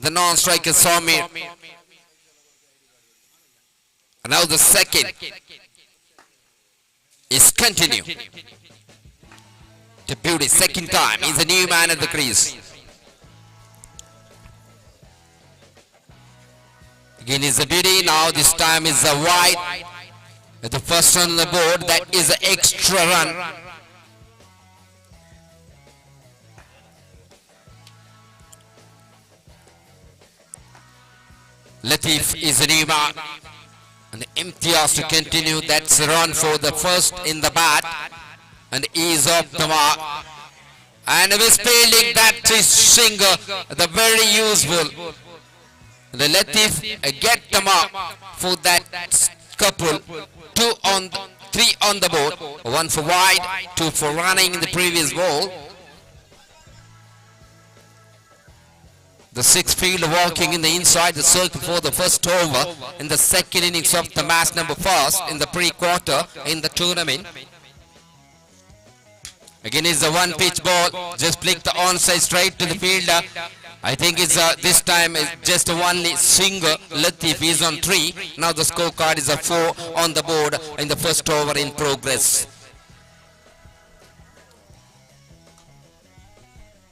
The non-striker Samir. And now the second is continue to beauty. Second time, he's a new man at the crease. Again is a beauty. Now this time is a wide. The first run on the board, that is an extra run. Latif is a new man. And Imtiaz to continue. That's a run for the first in the bat. And is off the mark. And with fielding, that is single, the very useful. The Latif get the mark for that couple. 2 on 3 on the board. 1 for wide, 2 for running in the previous ball. The sixth fielder walking in the inside the circle for the first over in the second innings of the match number first in the pre-quarter in the tournament. Again is the one pitch ball, just flick the onside straight to the fielder. I think it's this time is just only single. Latif is on 3. Now the scorecard is a 4 on the board in the first over in progress.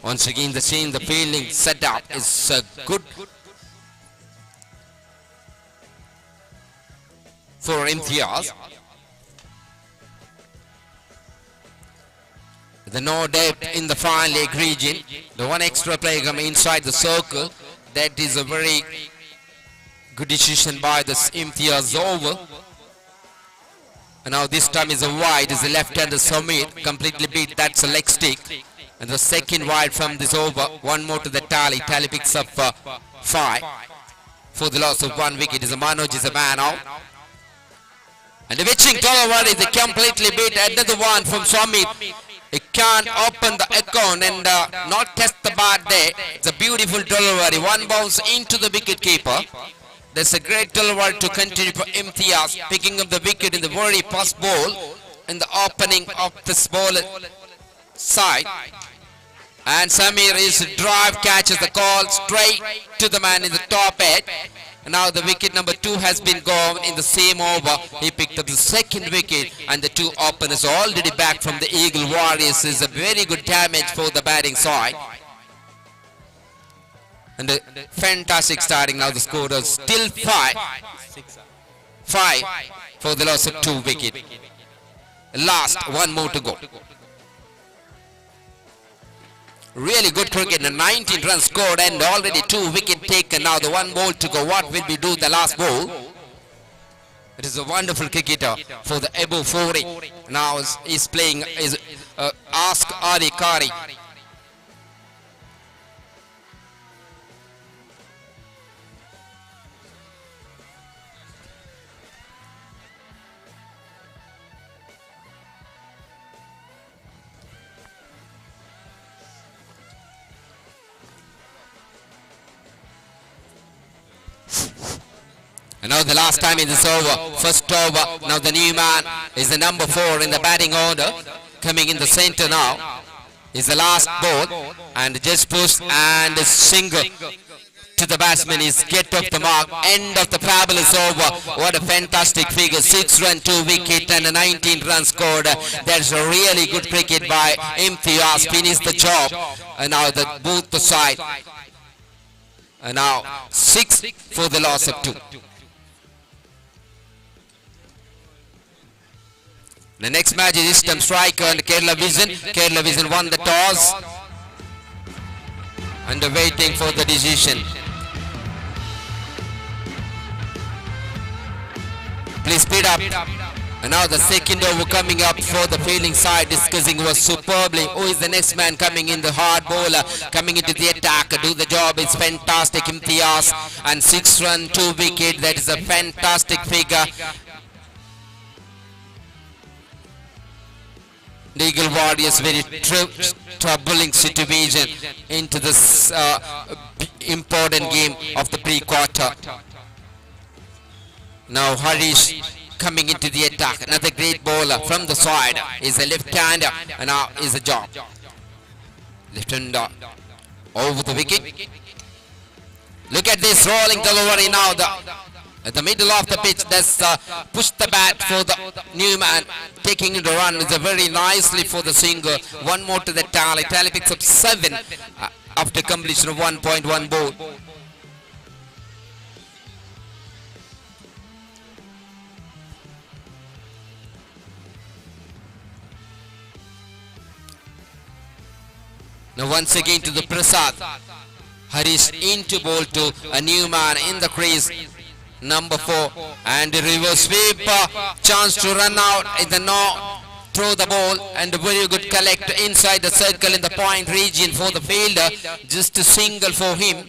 Once again the same, the fielding setup is good for Imtiaz. The no depth in the fine leg region. The one extra player come inside the circle. That is a very good decision by the Imtiaz over. And now this time is a wide, is a left-hander Samir, completely beat, that's a leg stick. And the second wide from this over, one more to the tally. Tally picks up 5 for the loss of 1 wicket. Is a Manoj is a man out. And the witching delivery, they completely beat another one from Samir. He can't open the account and not test the bat there. It's a beautiful delivery. One bounce into the wicket keeper. That's a great delivery to continue for Imtiaz, picking up the wicket in the very first ball in the opening of this ball side. And Samir is drive, catches the call straight to the man in the top edge. Now the wicket number 2 has been gone in the same over. He picked up the second wicket, and the two openers already back from the Eagle Warriors is a very good damage for the batting side. And a fantastic starting now. The score is still 5. 5 for the loss of 2 wicket. Last one more to go. Really good cricket, and 19 runs scored and already 2 wicket taken. Now the one ball to go. What will we do the last ball? It is a wonderful cricketer for the above 40. Now is playing is Ask Ali Kari. And now the last time in this over, first over, now the new man is the number 4 in the batting order, coming in the center now, is the last ball, and just push and a single to the batsman is get off the mark. End of the fabulous over. What a fantastic figure. 6 run, 2 wicket and a 19 run scored. That's a really good cricket by Imtiaz. Finish the job. And now the both the side. And now 6 for the loss of 2. The next match is Eastern Striker and Kerala Vision. Kerala Vision won the toss and are waiting for the decision. Please speed up. And now the second over coming up for the fielding side, discussing was superbly. Who is the next man coming in? The hard bowler coming into the attack. Do the job. It's fantastic. Imtiaz and 6 run, 2 wicket. That is a fantastic figure. The Eagle Warriors very troubling situation into this important game of the pre-quarter. Now Harish coming into the attack. Another great bowler from the side is a left-hander, and now is a job. Left-hander over the wicket. Look at this rolling delivery now. At the middle of the pitch, that's push the bat for the new man, taking the run. It's a very nicely for the single. One more to the tally. Tally picks up 7 after completion of 1.1 ball. Now once again to the Prasad. Harish into ball to a new man in the crease. Number 4, and the reverse sweep, chance to run out in the no, throw the ball, and a very good collect inside the circle in the point region for the fielder, just a single for him.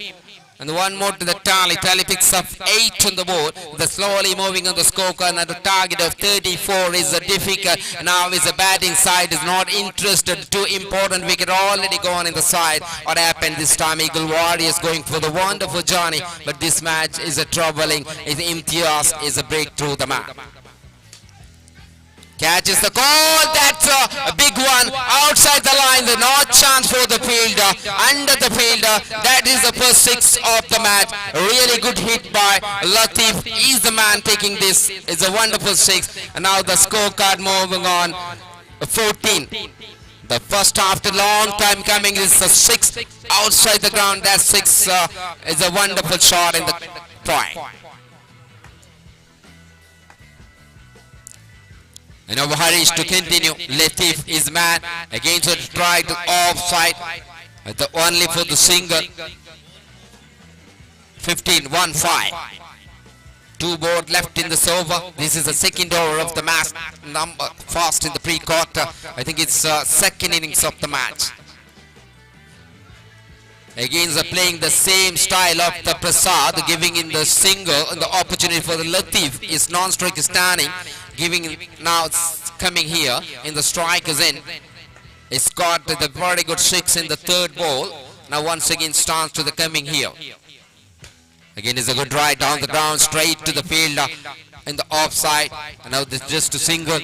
And one more to the tally. Tally picks up 8 on the board. The slowly moving on the scorecard, and the target of 34 is a difficult. Now is the batting side is not interested. Two important wicket already gone in the side. What happened this time? Eagle Warriors going for the wonderful journey, but this match is a troubling. Is Imtiaz is a breakthrough the man. Catches the call, that's a big one outside the line, the no chance for the fielder, under the fielder. That is the first 6 of the match. Really good hit by Latif. He's the man taking this. It's a wonderful 6. And now the scorecard moving on 14. The first after long time coming is a 6 outside the ground. That 6 is a wonderful shot in the point. And over Harish to continue. Latif is man. Again to try to offside. The only for the single. 15-1-5. 2 board left in this over. This is the second over of the match. Number fast in the pre-quarter. I think it's second innings of the match. Again, they're playing the same style of the Prasad, giving in the single and the opportunity for the Latif is non-strike standing, giving now it's coming here in the strike is in. It's got the very good 6 in the third ball. Now once again starts to the coming here. Again is a good drive down the ground straight to the fielder in the offside. And now this just a single.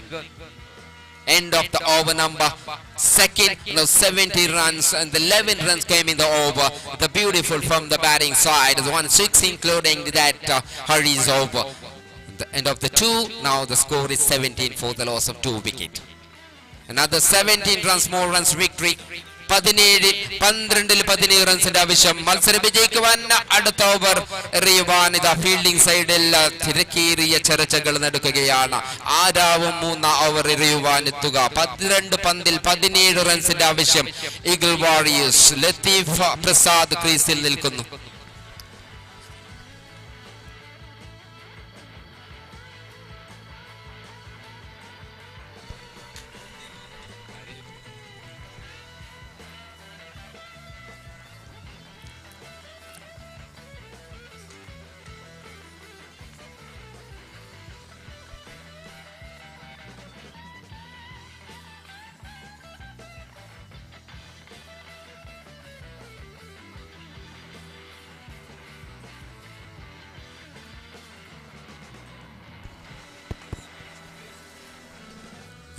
End of the over number second. Now 70 runs and the 11 runs came in the over. The beautiful from the batting side. The 1-6 including that Hurries over. The end of the two. Now the score is 17 for the loss of 2 wicket. Another 17 runs more runs victory. 17, 12-ൽ 17 റൺസിന്റെ ആവശ്യം മത്സരം വിജയിക്കുവാൻ. അടുത്ത over എറിയുവാൻ ഇതാ fielding സൈഡിൽ തിരക്കേറിയ ചർച്ചകൾ നടക്കുകയാണ്. ആരാവും മൂന്നാം over എറിയുവാൻ എത്തുക? 12 പന്തിൽ 17 റൺസിന്റെ ആവശ്യം. ഈഗിൾ വാറിയേഴ്സ് ലത്തീഫ് പ്രസാദ് ക്രീസിൽ നിൽക്കുന്നു.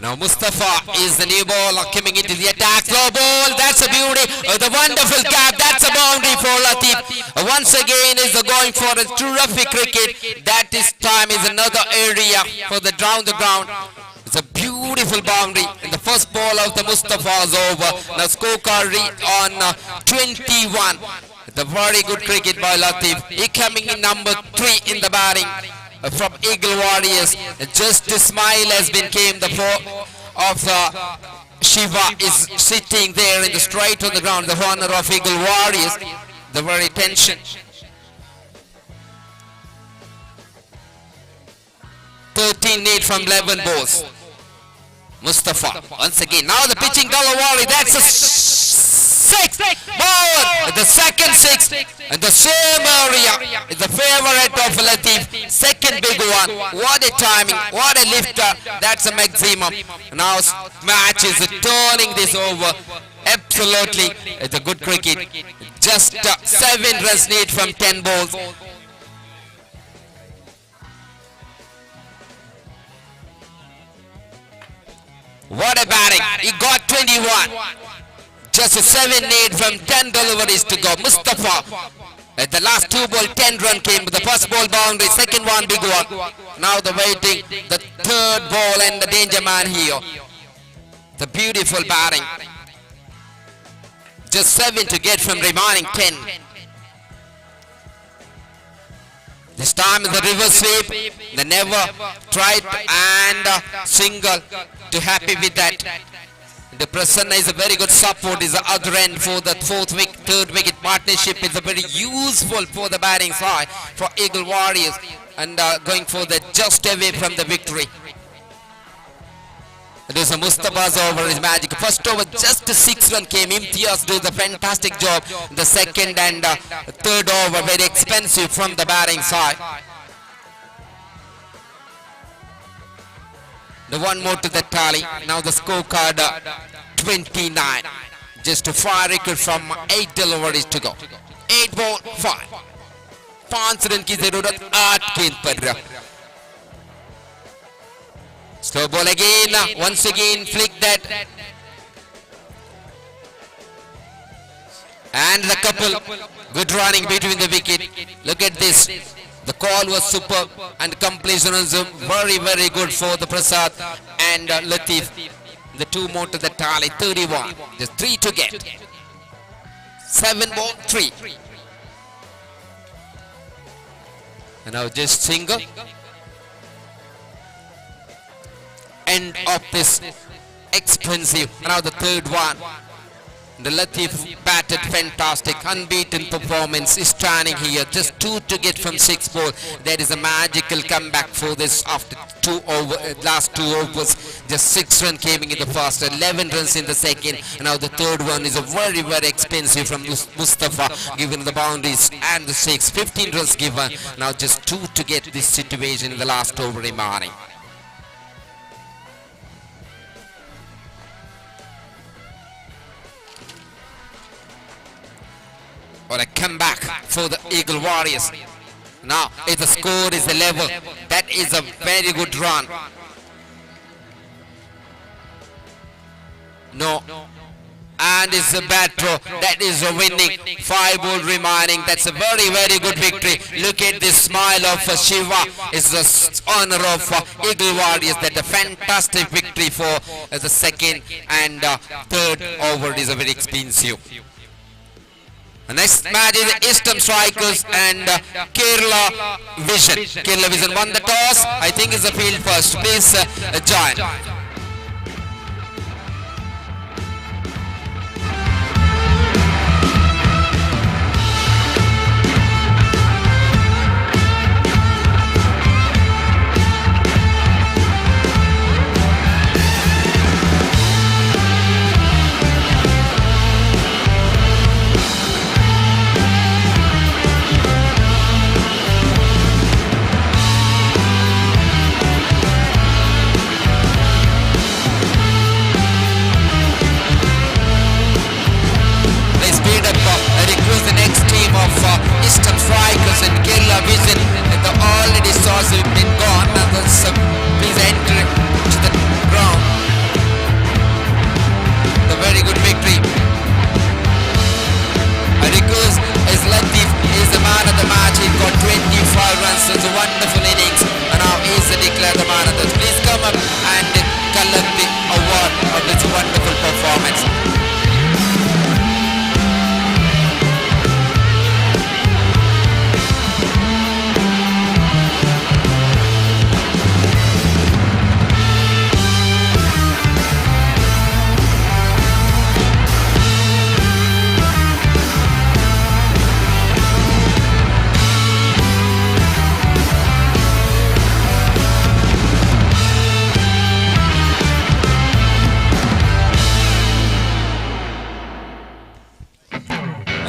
Now Mustafa is the new ball coming into the attack. Slow ball, that's a beauty. The wonderful gap, that's a boundary for Latif. Once again is going for a terrific cricket. That is time is another area for the down the ground. It's a beautiful boundary. In the first ball of the Mustafa's over. Now scorecard read on 21. The very good cricket by Latif. He coming in number 3 in the batting from Eagle Warriors. Just a smile has been came. The four of Shiva is sitting there in the straight on the ground. The honor of Eagle Warriors. The very tension. 13 need from 11 balls. Mustafa once again. Now the pitching Dalawari. That's a six ball. The second six and the same area is the favorite of Latif. Second big one. What a timing. What a lifter. That's a maximum. Now match is turning this over. Absolutely, it's a good cricket. Just 7 runs need from 10 balls. What a batting. He got 21. Just a 7 need from 10 deliveries to go. Mustafa at the last 2 ball 10 run came. The first ball boundary, second one big one. Now the waiting, the third ball and the danger man here. The beautiful batting. Just 7 to get from remaining 10. This time the reverse sweep. They never tried and single to happy with that. The Prasanna is a very good support is the other end for the fourth wicket, third wicket partnership is a very useful for the batting side for Eagle Warriors and going for the just away from the victory. It is a Mustafa's over is magic. First over just a 6 run came. Imtiaz does a fantastic job. The second and third over very expensive from the batting side. The one more to the tally. Now the scorecard 29. Just a 5 record from 8 deliveries to go. 8 ball 5. 5 run की जरूरत 8 गेंद पर. Slow ball again. Once again flick that. And the couple good running between the wicket. Look at this. The call was superb and completion was very, very good for the Prasad and Latif. The two more to the tally, 31. Just 3 to get. 7 ball, 3. And now just single. End of this expensive. Now the third one. The Latif batted fantastic, unbeaten performance is standing here. Just 2 to get from 6 ball. There is a magical comeback for this after two over, last 2 overs. Just 6 run came in the first, 11 runs in the second. And now the third one is a very, very expensive from Mustafa, given the boundaries and the 6, 15 runs given. Now just 2 to get this situation in the last over remaining. What a comeback for the Eagle Warriors. Now, if the score is the level, that is a very good run. No. And it's a bad throw. That is a winning. 5 ball remaining. That's a very, very good victory. Look at this smile of Shiva. It's the honor of Eagle Warriors. That a fantastic victory for the second and third over is a very expensive. The next match is Eastern Strikers and Kerala Vision. Kerala Vision won the toss. I think it's the field first. Please join. They speed up. Request the next team of Eastern Strikers and Kerala Vision. And the already source have been gone. Now please enter to the ground. The very good victory. Request is Latif is the man of the match. He got 25 runs. It's a wonderful innings. And now he is declared the man of the match. Please come up and collect the award of this wonderful performance.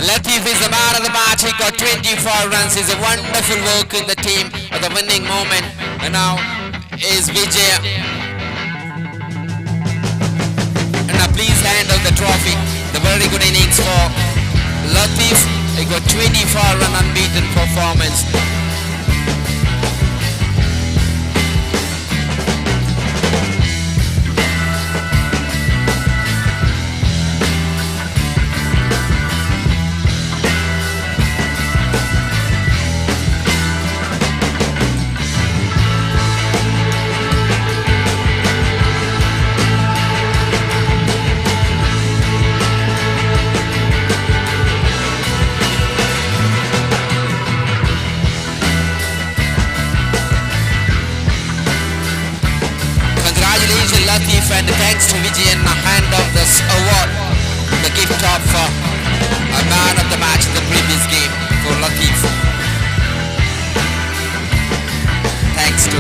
Latif is the man of the match. He got 25 runs. He's a wonderful work in the team at the winning moment. And now is Vijay. And now please handle the trophy. The very good innings for Latif. He got 25 run unbeaten performance. Congratulations Latif, and thanks to Vijay and hand of this award, the gift of a man of the match in the previous game for Latif. Thanks to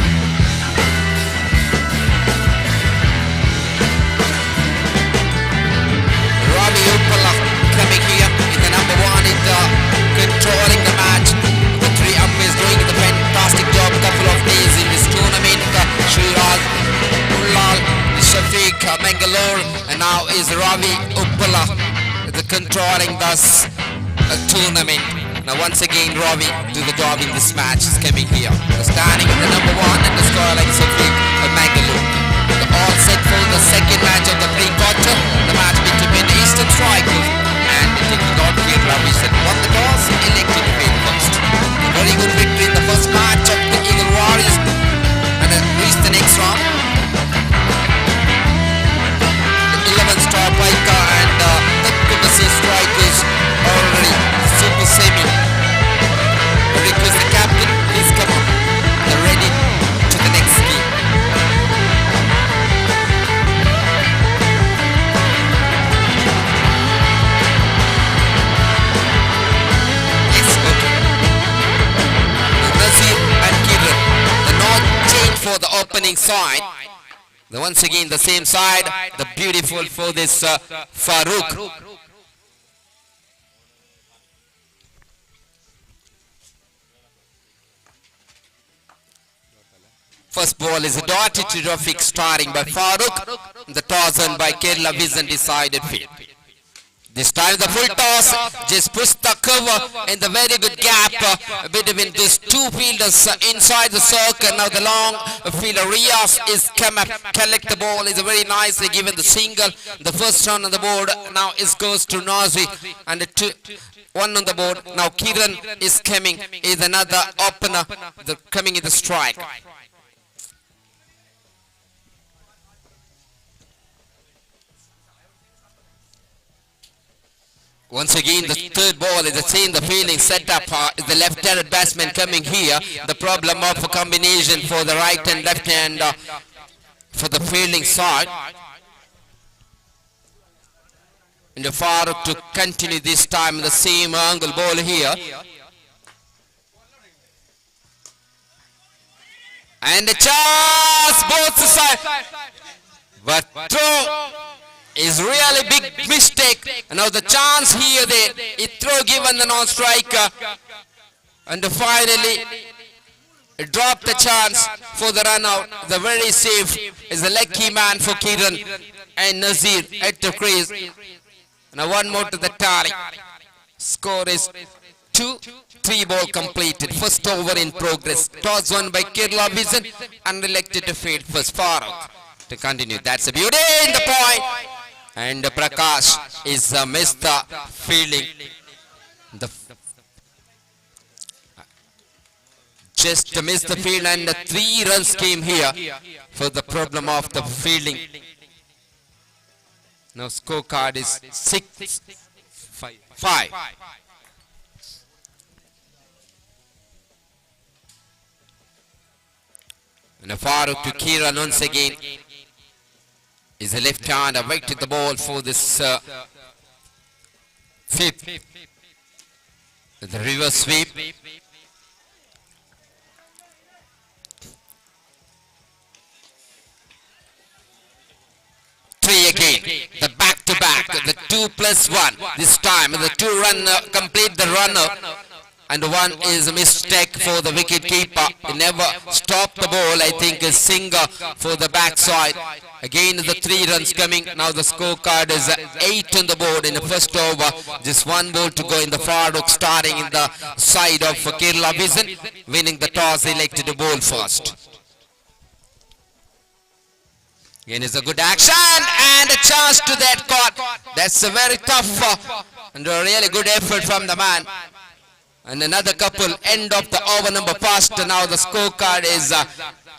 Ravi Uppala coming here in the number one in the controlling the match. The three umpires doing the fantastic job couple of days in this tournament. Sriraj Ullal, Shafiq Mangalore, and now is Ravi Uppala the controlling this tournament. Now once again Ravi do the job in this match is coming here. Standing in the number one and the score like Shafiq Mangalore. The all set for the second match of the pre-quarter. The match between the Eastern Strikers and taking on Kerala Vision. Won the toss, elected to field first. A very good victory in the first match of the Eagle Warriors and reached the next round. The 11 star Paika and the Kumasi Strikers already super semi. Request the captain, please come up. They're ready to the next game. Yes, okay. Nazir and Kiran, the not change for the opening side. The once again the same side, the beautiful for this Farouk. First ball is a dotted to Rafiq, starting by Farouk. The toss on by Kerala Vision decided field. This time the full toss just puts the cover in the very good gap between these two fielders inside the circle. Now the long fielder Riaz is come up, collect the ball, is very nicely given the single. The first run on the board now is goes to Nazi, and the 2-1 on the board. Now Kiran is coming, is another opener, the coming in the strike. Once again, the third ball is the same, the fielding setup is the left-handed batsman coming here. The problem of a combination for the right and left hand for the fielding side. And the Farooq to continue this time the same angle ball here. And the chance, both sides. But throw is really big mistake. Now the chance here, they it throw given the non-striker, and finally dropped the chance for the run out. The very safe is the lucky man for Kiran and Nazir at the crease. Now one more to the tally. Score is 2-3 ball completed. First over in progress. Toss won by Kerala Vision and elected to field first. Farooq to continue. That's a beauty in the point. And Prakash is missed the fielding. The just missed the field, and the 3 runs came here for the problem of the fielding. Now scorecard is 6-5. And Farooq to Kiran once again. Is a left hand awaited the ball for this fifth. The reverse sweep. Three again. The back to back. The 2+1. This time the 2 run complete the runner. And one is a mistake for the wicket keeper. He never stopped the ball. I think a single for the backside. Again the 3 runs coming. Now the scorecard is 8 on the board in the first over. Just 1 ball to go in the Farooq, starting in the side of Kerala Vision. Winning the toss, elected to bowl first. Again is a good action and a chance to that caught. That's a very tough and a really good effort from the man. And another couple, end of the over number first. Now the scorecard is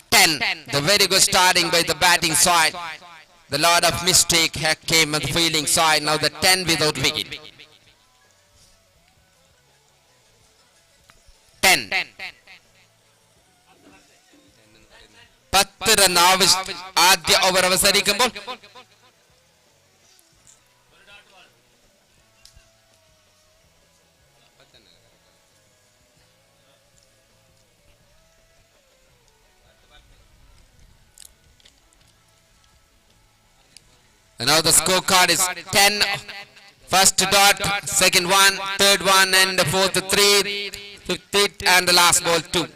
10. The very good starting by the batting side. The lot of mistake came on the fielding side. Now the 10 without wicket. 10. 10 run ആദ്യ over അവസാനിക്കുമ്പോൾ. And now the scorecard is 10. First dot, second one, third one, and the fourth 3, fifth, and the last ball 2.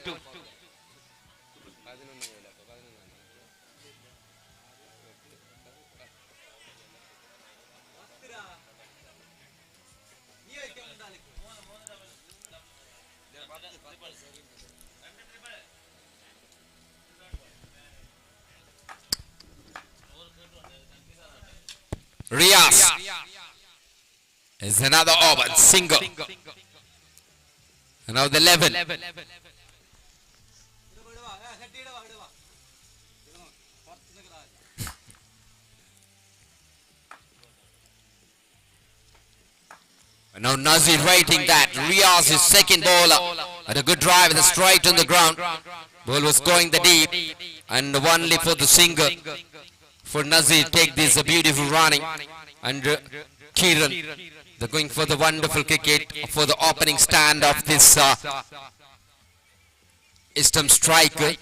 Riaz is another over, single. And now the 11. And now Nazir waiting that. Riaz is second bowler. And a good drive with a straight on the ground. Ball was going the deep. And only for the single. For Nazir, take this a beautiful running. And Kiran, they're going for the wonderful cricket for the opening stand of this Eastern striker.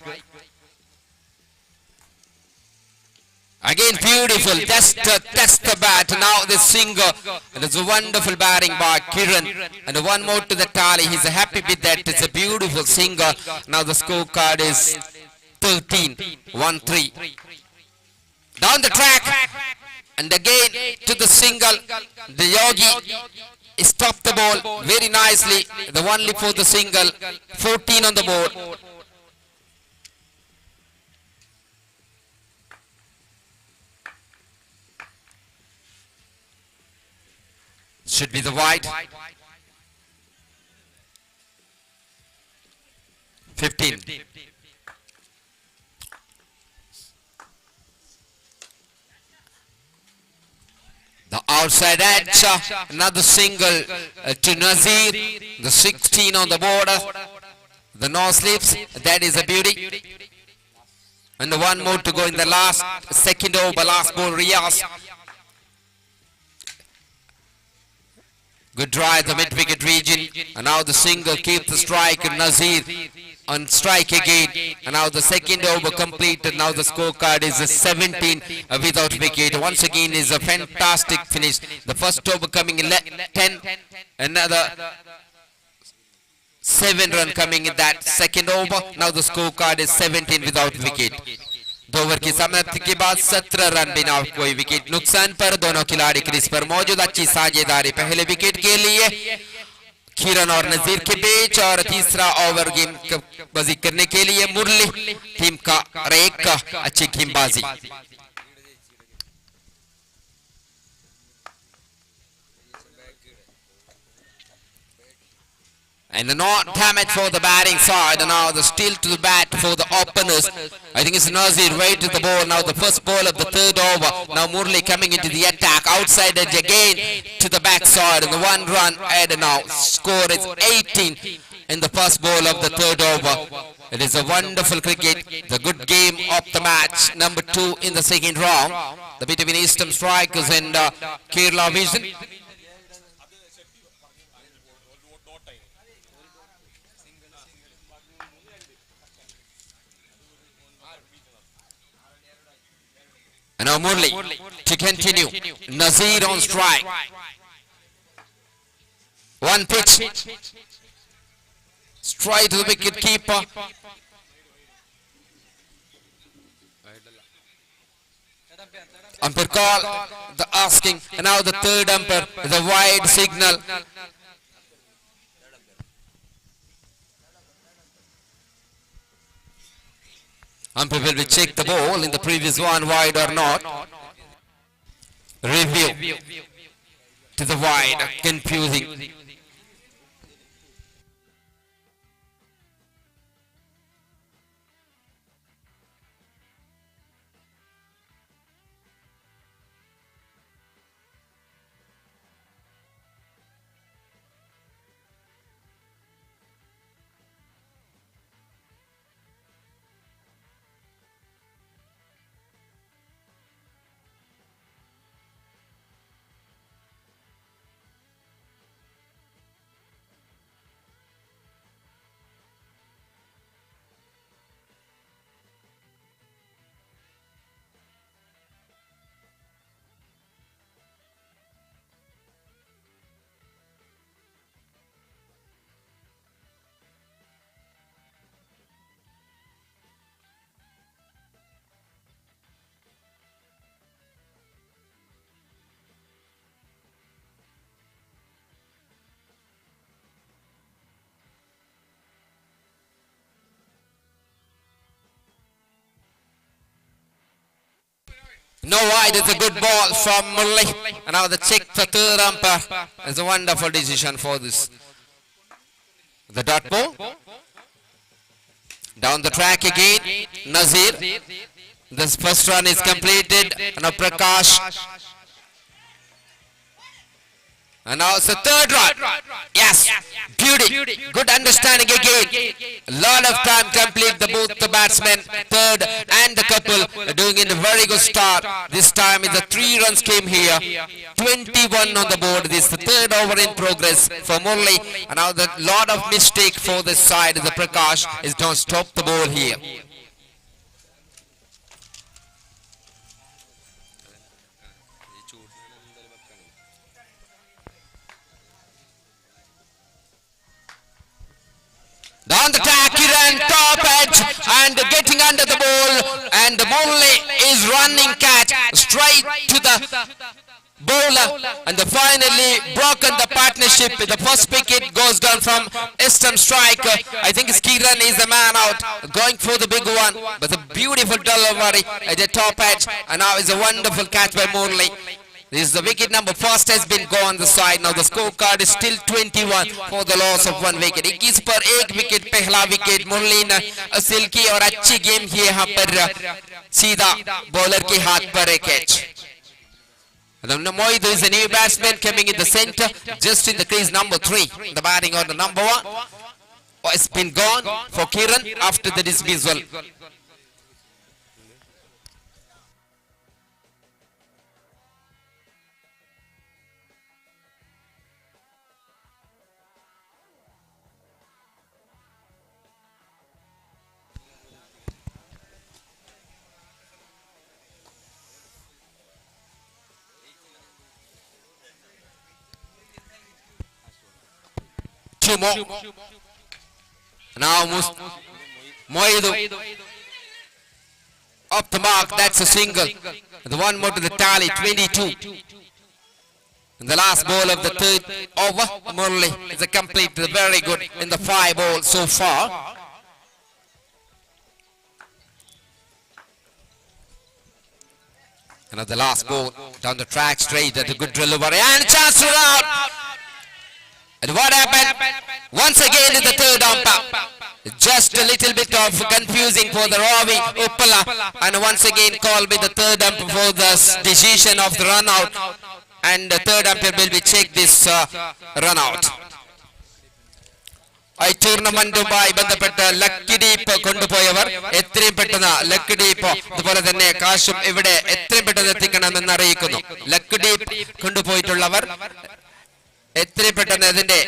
Again beautiful, just test the bat. Now the single, and it's a wonderful batting by Kiran. And one more to the tally. He's happy with that. It's a beautiful single. Now the scorecard is 13, 1-3. Down the track. And again to the single, the Yogi stopped the ball very nicely. The only for the single, 14 on the board. Should be the wide. 15. The outside edge, another single to Nazir. The 16 on the board. The no slips, that is a beauty. And the one more to go in the last second over, last ball, Riyaz. Good drive, the mid-wicket region. And now the single keeps the strike, and Nazir on strike again. And now the second over completed. Now the scorecard is a 17 without wicket. Once again is a fantastic finish. The first over coming in 10. Another 7 run coming in that second over. Now the scorecard is 17 without wicket. दो over की समाप्ति के बाद 17 run बिना कोई wicket नुकसान पर। दोनों खिलाड़ी क्रीज पर मौजूद। अच्छी साझेदारी पहले विकेट के लिए किरण और नजीर के बीच और तीसरा ओवर गेम बाजी करने के लिए मुरली टीम का रेक अच्छी गेंदबाजी। And not damage for the batting side. And now the steal to the bat for the openers. I think it's Nazir right to the ball. Now the first ball of the third over. Now Murli coming into the attack. Outside edge again to the backside. And the one run added now. Score is 18 in the first ball of the third over. It is a wonderful cricket. The good game of the match. Number 2 in the second round. The between Eastern Strikers and Kerala Vision. And now Murli to continue. Nazir on strike. One pitch. Straight to the wicket keeper. Umpire call, the asking, and now the third umpire, the wide signal. Umpire will be check the ball in the previous one, wide or not. Review to the wide, confusing. No wide, it's a good ball from Murli. And now the check for third umpire. It's a wonderful decision for this. The dot ball. Down the track again, Nazir. This first run is completed. And now Prakash. And now it's the third run. Yes, beauty. Good understanding again. A lot of time complete the both the batsmen, third and the couple, doing in a very good start. This time is the 3 runs came here. 21 on the board. This is the third over in progress for Murli. And now the lot of mistake for this side. The Prakash is don't stop the ball here. Down the track, Kiran, top edge, and getting under the ball, and Murli is running catch straight to the bowler and the finally broken the partnership. The first wicket goes down from Eastern Striker. I think Kiran is the man out, going for the big one, but a beautiful delivery at the top edge, and now is a wonderful catch by Murli. This is the wicket number first has been gone the side. Now the scorecard is still 21 for the loss of one wicket. 21 पर एक wicket. पहला wicket मुरली ने silkie और अच्छी game की यहाँ पर, सीधा बॉलर के हाथ पर एक catch. Moidu is a new batsman coming in the center, just in the crease number 3, the batting order number 1. Oh, it's been gone for Kiran after the dismissal. Two more. Now Moidu up the mark. That's a single. The one more to the tally, 22. And the last ball of the third over, Murli is a complete, very good in the five balls so far. And the last ball down the track straight at a good delivery and chance to run out. And what happened? Once again in the third umpire. Just a little bit of confusing for the Ravi Uppala, and once again called with the third umpire for the decision of the run out, and the third umpire will be check this run out. ഈ ടൂർണമെന്റുമായി ബന്ധപ്പെട്ട് lucky dip കൊണ്ടുപോയവർ എത്രയും പെട്ടെന്ന് lucky dip, അതുപോലെ തന്നെ കാശും ഇവിടെ എത്രയും പെട്ടെന്ന് എത്തിക്കണമെന്ന് അറിയിക്കുന്നു. ലക്കി ഡിപ്പ് കൊണ്ടുപോയിട്ടുള്ളവർ എത്രയും പെട്ടെന്ന് ഇതിന്റെ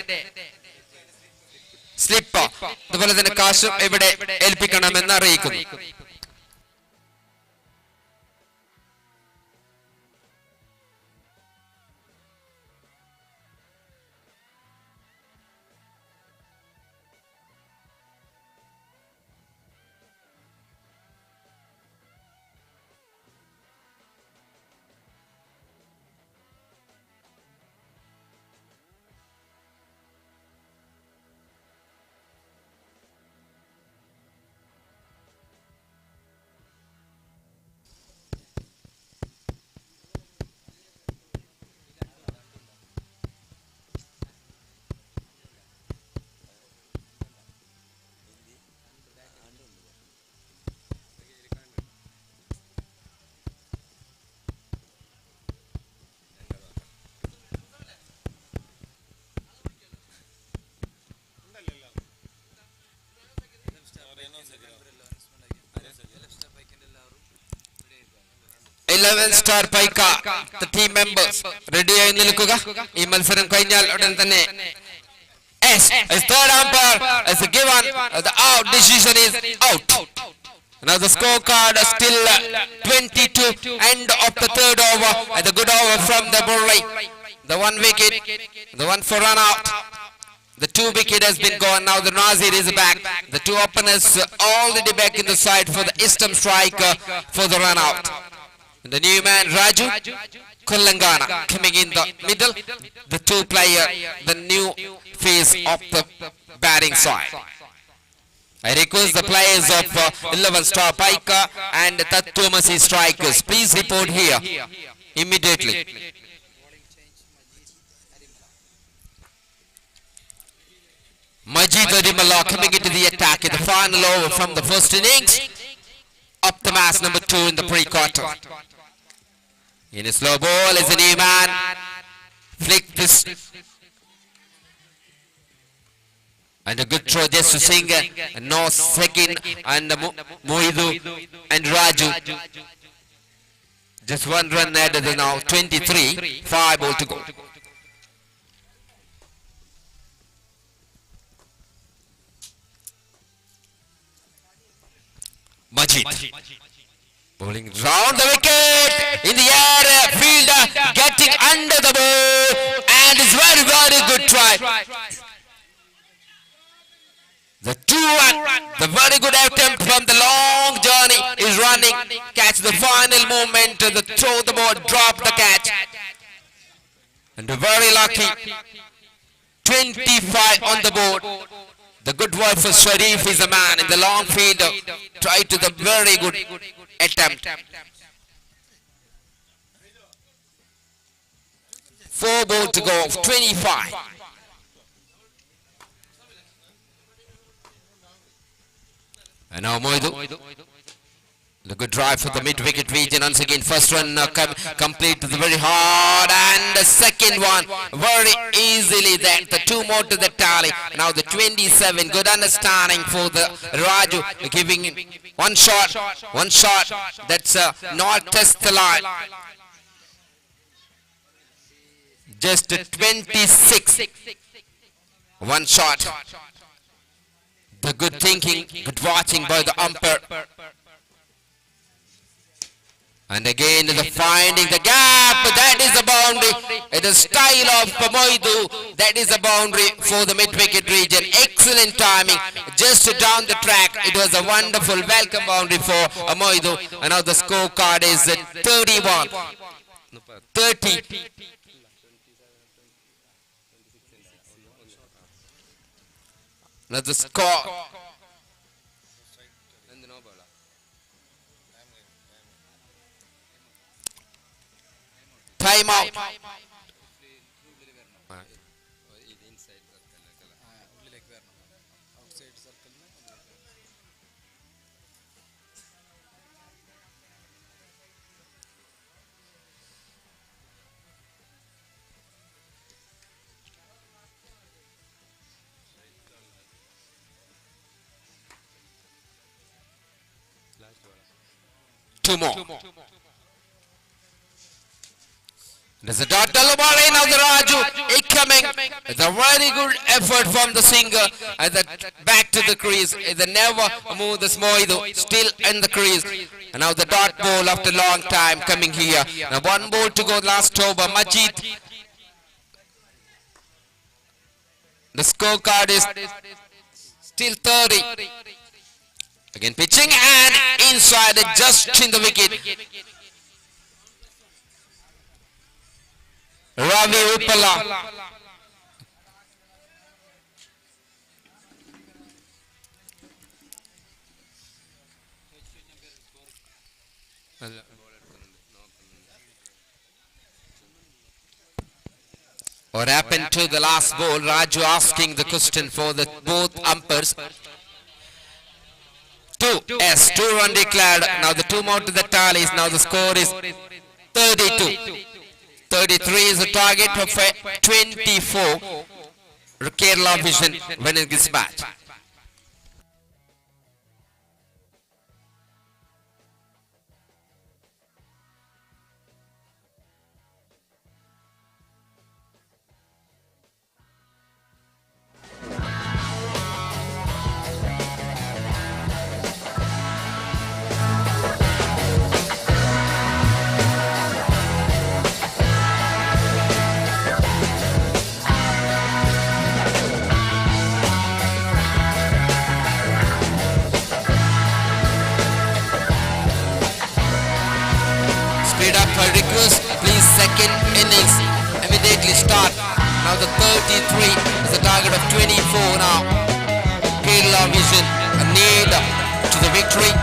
സ്ലിപ്പ്, അതുപോലെ തന്നെ കാശും ഇവിടെ ഏൽപ്പിക്കണമെന്ന് അറിയിക്കുന്നു. 11 star Paika team members റെഡിയായി നിൽക്കുക. ഈ മത്സരം കഴിഞ്ഞാൽ ഉടൻ തന്നെ. Yes, as third umpire has given the out decision is out. Now the scorecard is still 22, end of the third over, and the good over from the Murli. The one wicket, the one for run out. The two wicket has been gone. Now the Nazir is back. The two openers already back in the side for the Eastern striker for the run out. And the new man Raju Kulangana coming in the middle. The two player, the new face of the batting side. I request the players of 11 star Paika and Tattvamasi strikers, please report here immediately. Majid Arimala coming into the attack in the final over from the first innings. Up the mass number 2 in the pre-quarter. In a slow ball is a new man. Flick this. And a good throw just to Singh. And no second. And Moidu and Raju. Just one run added now. 23. 5 ball to go. Majid. Bowling round the wicket. In the air. Fielder getting under the ball. And it's very, very good try. The 2-run, the very good attempt from the long journey is running. Catch. catch. The final moment, the throw the ball, drop the catch. And very lucky. 25 on the board. The good work for Sharif is the man in the long field. Tried to the very good attempt. 4 ball to go, 25. And now Moidu. The good drive for the mid-wicket region. Once again, first run complete the very hard, and the second one very easily there. The 2 more to the tally. Now the 27. Good understanding for the Raju, giving one shot. One shot. That's not test the line. Just 26. One shot. The good thinking, good watching by the umpire. And again the finding the gap, that is a boundary. It is style of Moidu, that is a boundary for the mid-wicket region. Excellent timing, just down the track. It was a wonderful welcome boundary for Moidu. And now the scorecard is 31, 30. Now the score. Time out. Two more. There's a dot ball in of the Raju incoming. It's a very good effort from the singer. And the back to the crease. They never move the Moidu. Still in the crease. And now the dot ball after long time coming here. Now 1 ball to go last over. Majid. The scorecard is still 30. Again pitching and inside just in the wicket. Ravi Uppala. What happened to the last ball? Raju asking the question for the both umpires. 2, yes, 2 run declared. Now the 2 more to the tallies. Now the score is 32. 33 is the target of 24. Kerala Vision winning this match. Second innings immediately start. Now the 33 is the target of 24 now. Kerala Vision a need to the victory.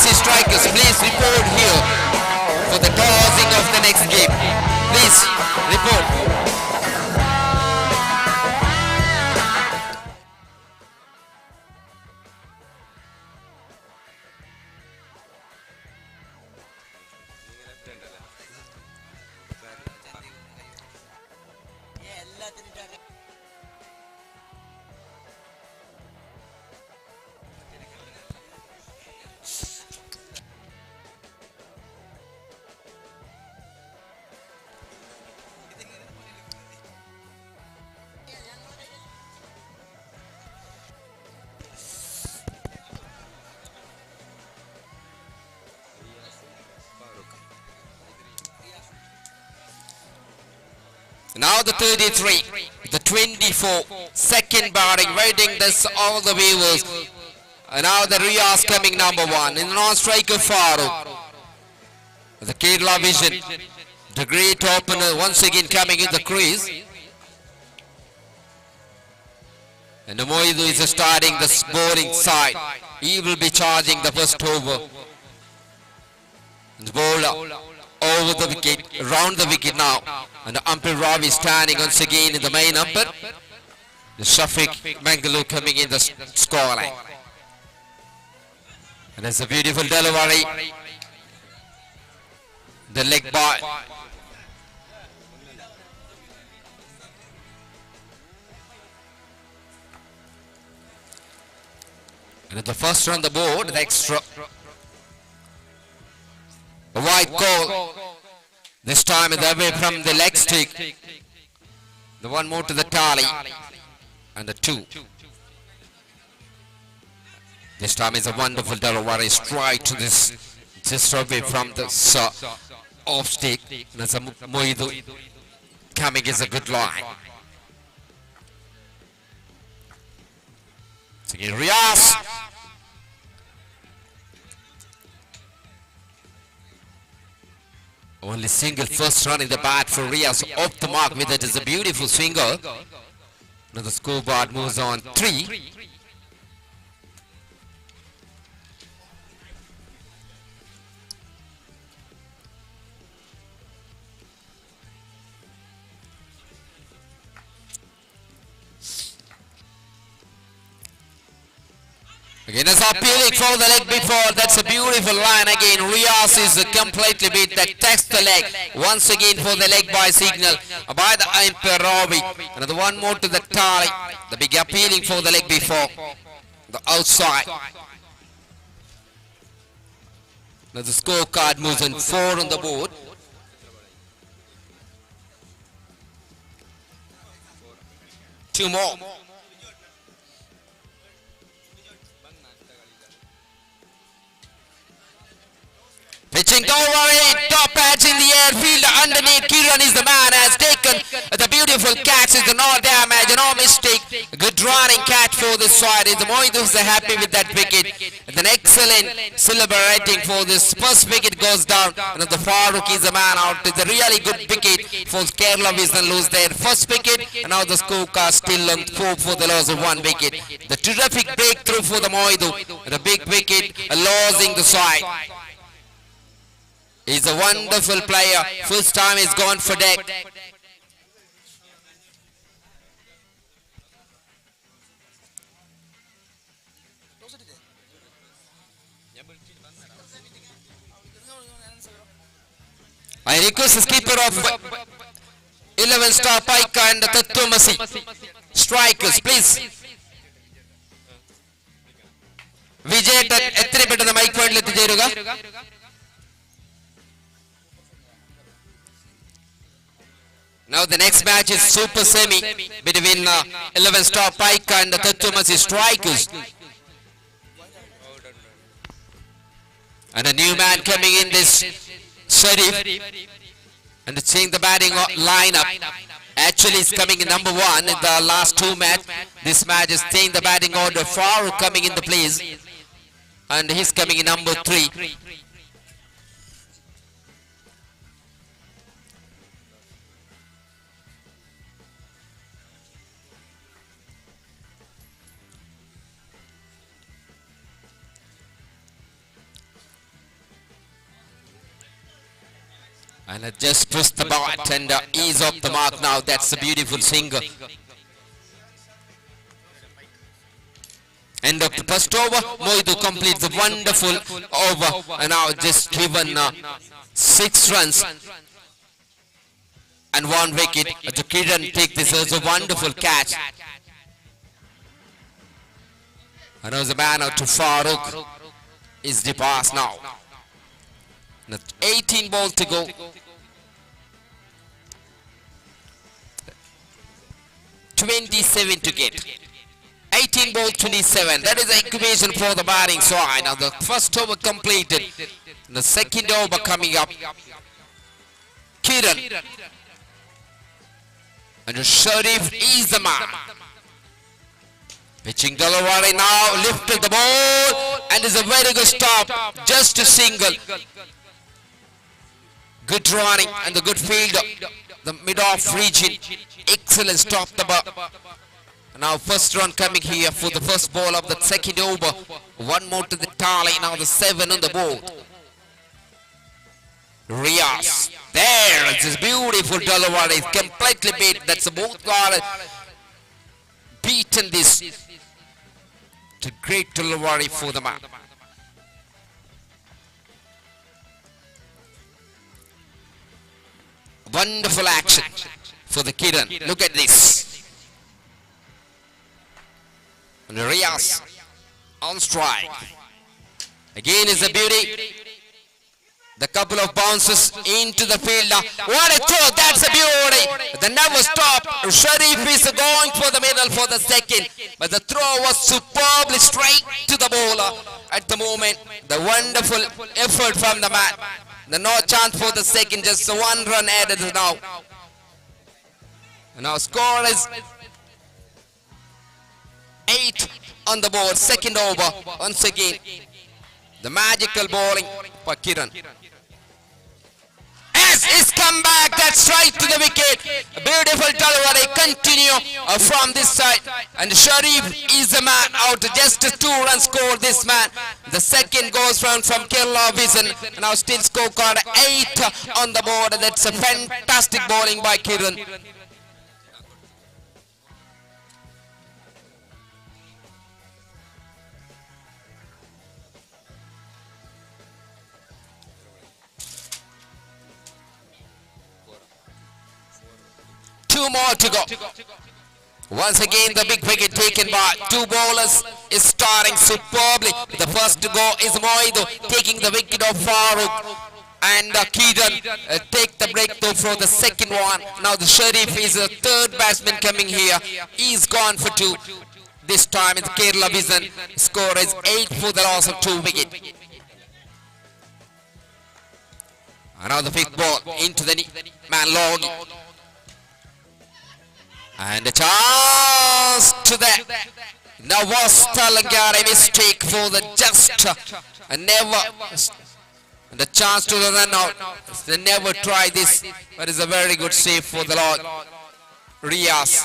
Strikers, please report here for the tossing of the next game. Please report. Now the 33, the 24, second batting, waiting this all the viewers. And now the Riyas coming number one in the non-striker Farooq. The Kerala Vision, the great opener once again coming in the crease. And Moidu is starting the bowling side. He will be charging the first over. And the bowler over the wicket, round the wicket now. And the umpire Ravi standing once again in the main umpire. The Shafiq Mangalore coming in the scoreline. And it's a beautiful delivery. The leg by. And at the first run the board, the extra. A wide call. This time it's away from the leg stick. The one more to the tally. And the two. This time is a wonderful delivery straight to this, just away from the off stick. And it's a Moidu coming is a good line. Riyas. Only single first run in the bat for Riyas, off the mark with it is a beautiful single. Now the scoreboard moves on 3. Again, it's appealing for the leg before. That's a beautiful line again. Riyas is completely beat that takes the leg. Once again for the leg by signal by the umpire Ravi. Another one more to the tally. The big appealing for the leg before. The outside. Now the scorecard moves on 4 on the board. 2 more. Pitching, don't worry, top edge in the air, fielder underneath, Kiran is the man, has taken the beautiful catch, is no damage, no mistake, good running catch for this side, is Moidu is happy with that wicket, and an excellent celebrating for this first wicket goes down, and the Farooq is the man out, it's a really good wicket for Kerala Vision, lose their first wicket, and now the scorecard still on 4 for the loss of 1 wicket. The terrific breakthrough for the Moidu, and a big wicket, losing the side. He's a wonderful player. First time he's gone for deck. I request the skipper of 11 star Paika and the Tattvamasi strikers, please. വിജയേട്ടൻ എത്രയും പെട്ടെന്ന് mic പോയിന്റിൽ എത്തിച്ചേരുക. Now the next match is Super Semi between 11 star Paika and the Tattvamasi strikers. And a new man coming in this Sharif, and seeing the batting lineup. Actually is coming in number 1 in the last 2 match. This match is staying the batting order. Farooq coming in the place, and he's coming in number 3. And it just pushed the bat and ease off the mark now. That's a beautiful single. End of the first over. Moidu completes the wonderful over and now just given 6 runs and 1 wicket. The Kiran take this as a wonderful catch. And now the man out to Farooq is the pass now. 18 balls to go. 27 to get. 18 ball 27. That is the equation for the batting side. Now the first over completed. The second over coming up. Kiran. And Sharif is the man. Pitching delivery now, lifted the ball and is a very good stop. Just a single. Good running and the good field. The mid-off region. Excellent stop the ball. Now first run coming here for the first ball of the second over. One more to the tally. Now the 7 on the board. Riaz. There, it's a beautiful delivery. Completely beat. That's a both guard beaten this to great delivery for the man. Wonderful action for the Kiran. Look at this. And Riaz on strike. Again is a beauty. The couple of bounces into the field. What a throw! That's a beauty. The never stop. Sharif is going for the middle for the second. But the throw was superbly straight to the bowler at the moment. The wonderful effort from the man. The no chance for the second. Just one run added now. Now score is 8 on the board. Second over. Once again, the magical bowling for Kiran. Yes, it's come back. That's right to the wicket. A beautiful delivery. Continue from this side. And Sharif is the man out. Just a 2-run score this man. The second goes from Kerala Vision. Now still scorecard 8 on the board. That's a fantastic bowling by Kiran. Two more to go. Once again, the big wicket taken by two bowlers is starting superbly. The first to go is Moidu, taking the wicket of Farooq. And Kiran take the breakthrough for the second one. Now the Sharif is the third batsman coming here. He's gone for 2. This time it's Kerala Vision. Score is 8 for the loss of 2 wicket. Another fifth ball into the man Logi. And a chance to the Nawaz Talangari mistake for the just and never and the chance to the run out. They never try this, but it's a very good save for the Lord Riaz.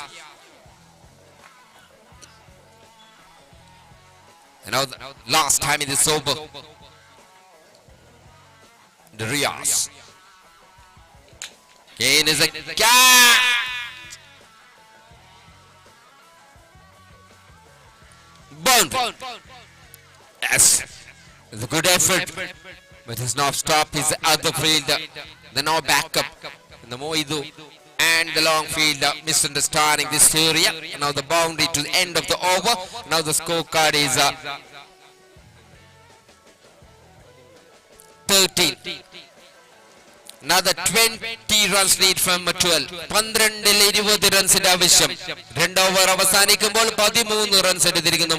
And now the last time in this over, the Riaz. Again is a catch. Boundary. Yes, it's a good effort, but it's not stopped. His other fielder, the now backup, the Moidu and the long fielder misunderstanding this area. Now the boundary to the end of the over. Now the scorecard is 13. Another 20 runs lead from 12. 12-ൽ 20 റൺസിന്റെ ആവശ്യം. 2 over അവസാനിക്കുമ്പോൾ 13 runs എടുത്തിരിക്കുന്നു.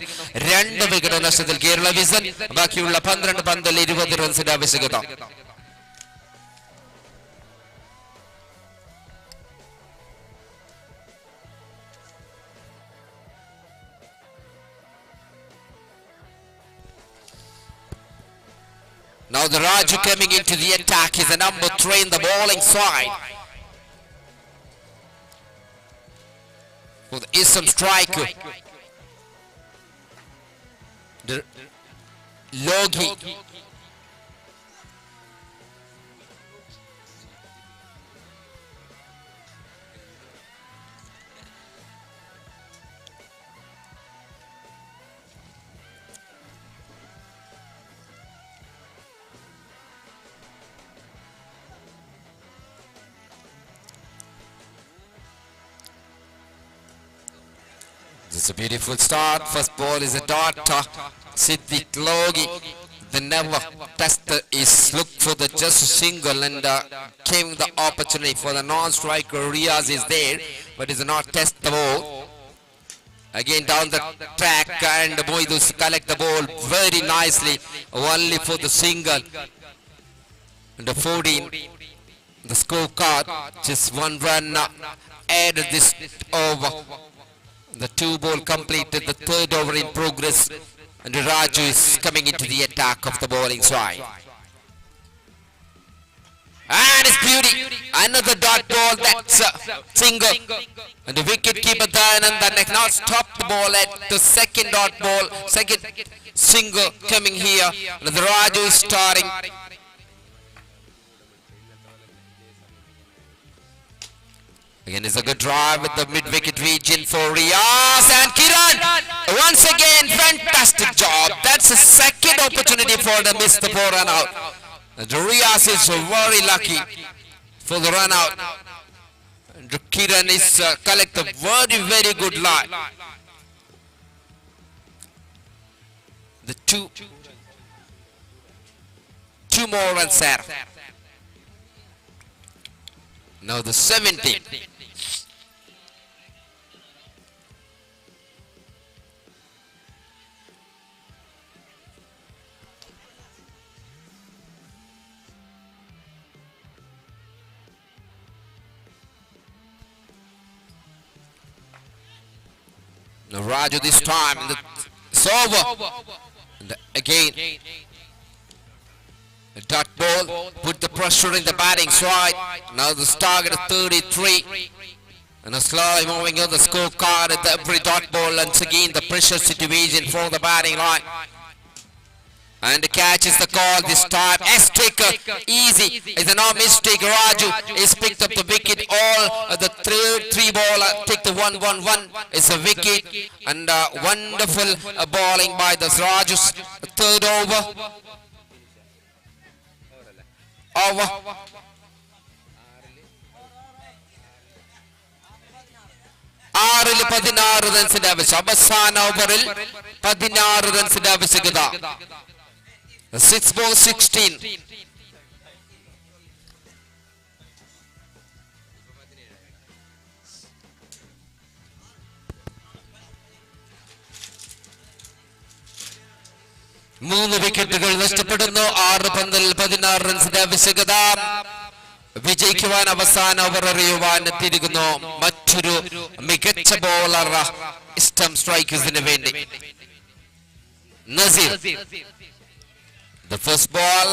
2 wicket നഷ്ടത്തിൽ കേരള വിസൻ. ബാക്കിയുള്ള 12 പന്തിൽ 20 റൺസിന്റെ ആവശ്യകത. Now the Raju coming into the attack is the number 3 in the bowling side. For the Isam striker. The Logi. It's a beautiful start. First ball is a dot. Siddiq Logi, the never tester is look for the just single and came the opportunity for the non-striker. Riaz is there, but is not test the ball. Again down the track and Moidus collect the ball very nicely, only for the single. And the 14. The scorecard, just 1 run added this over. The 2 ball completed, the third over in progress, and Raju is coming into the attack of the bowling side. And it's beauty. Another dot ball, that's a single. And the wicket keeper Dayananda cannot stop the ball at the second dot ball, second single coming here. And the Raju is starting. Again, it's a good drive with the mid-wicket region for Riyaz and Kiran. Once again, fantastic job. That's a second opportunity for the miss the 4 run out. And Riyaz is very lucky for the run out. And Kiran is collect a very, very good line. The two more runs there. Now the 17. Now Raju this time, it's over. And again, a dot ball, put the pressure in the batting side. Now the target is 33. And a slowly moving on the scorecard at every dot ball. Once again, the pressure situation for the batting line. And the catch is the call this time. S-taker, easy. It's a no mistake. Raju is picked up the wicket. All the three ball take the 1-1-1. It's a wicket. And wonderful bowling by the Raju's third over. Over. ആറിൽ 16 റൺസിന്റെ ആവശ്യം. അവസാന ഓവറിൽ 16 റൺസിന്റെ ആവശ്യകത. 6 ball 16. 3 വിക്കറ്റുകൾ നഷ്ടപ്പെടുന്നു. 6 പന്തിൽ 16 റൺസിന്റെ ആവശ്യകത. വിജയിക്കുവാൻ അവസാന ഓവർ എറിയുവാൻ എത്തിയിരിക്കുന്നു മറ്റൊരു മികച്ച ബോളർ ഇഷ്ടം സ്ട്രൈക്കേഴ്സിന് വേണ്ടി Naseer. The first ball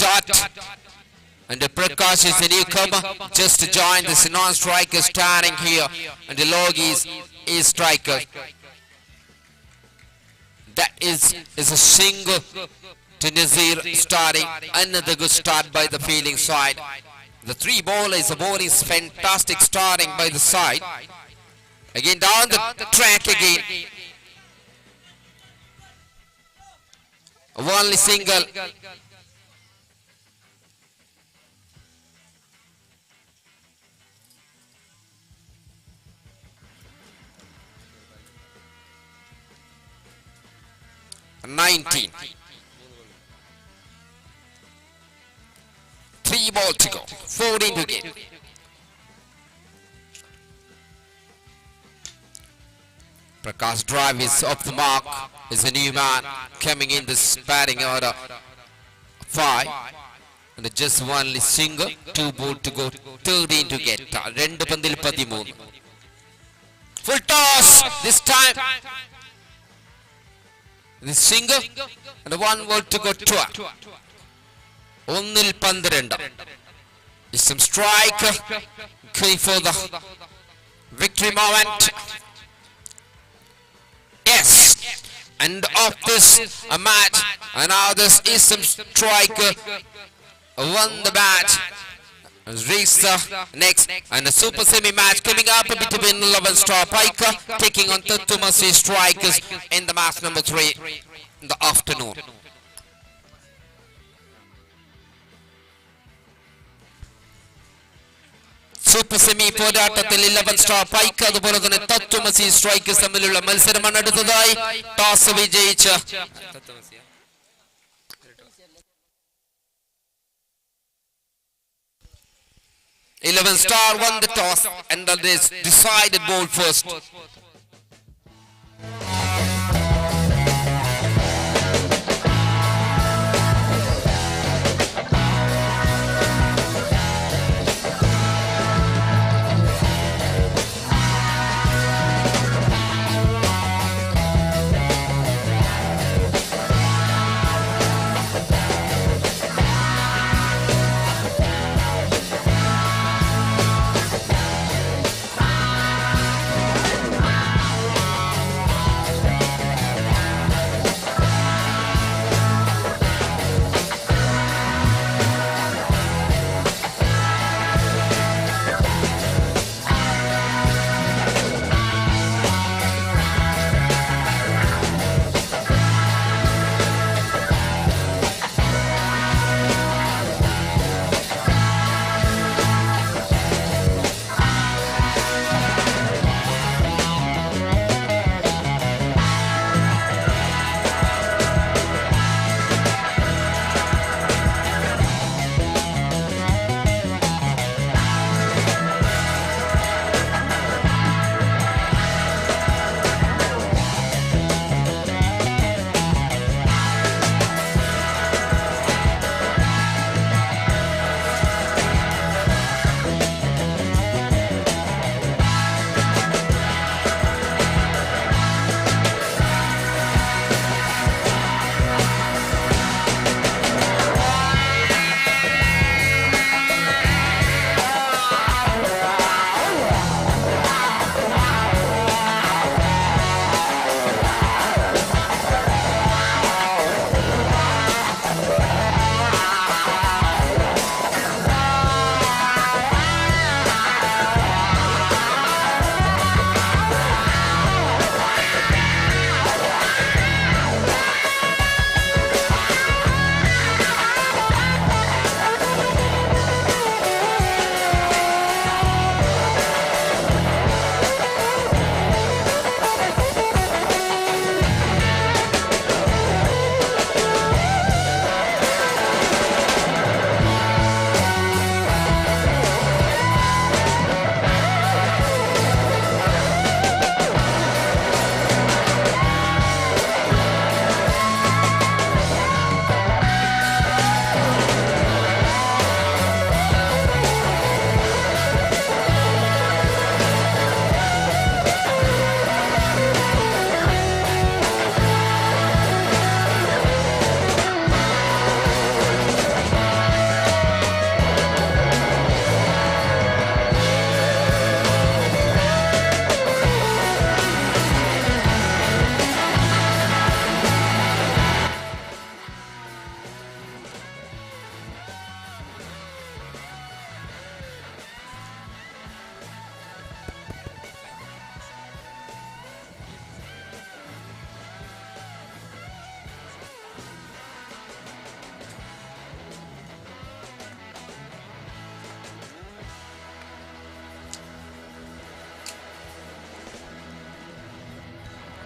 dot, and the Prakash is a newcomer, just to join this non-striker standing here, and the Logis is striker. That is a single to Nazir, starting another good start by the fielding side. The 3 ballers, the ball is fantastic starting by the side. Again down the track again. Only single. 19. 3 ball to go. 14 to get. Prakash drive is off the mark. Is a new man coming in this batting order. 5. And just only single. 2 ball to go. 13 to get. 2 പന്തിൽ 13. Full toss this time. The single and 1 ball to go. 12. 1 12. Some strike going for the victory moment. Yes, and of this a match, and now this is some striker won the match. Reached the next, and the super semi match coming up between 11 Star Piker taking on Tatumasi Strikers in the match number 3 in the afternoon. Super semi പോരാട്ടത്തിൽ 11 star പൈക്ക് അതുപോലെ തന്നെ തത്വമസി strikers തമ്മിലുള്ള മത്സരമാണ് അടുത്തതായി. Toss വിജയിച്ച് 11 Star won the toss and they decided ball first.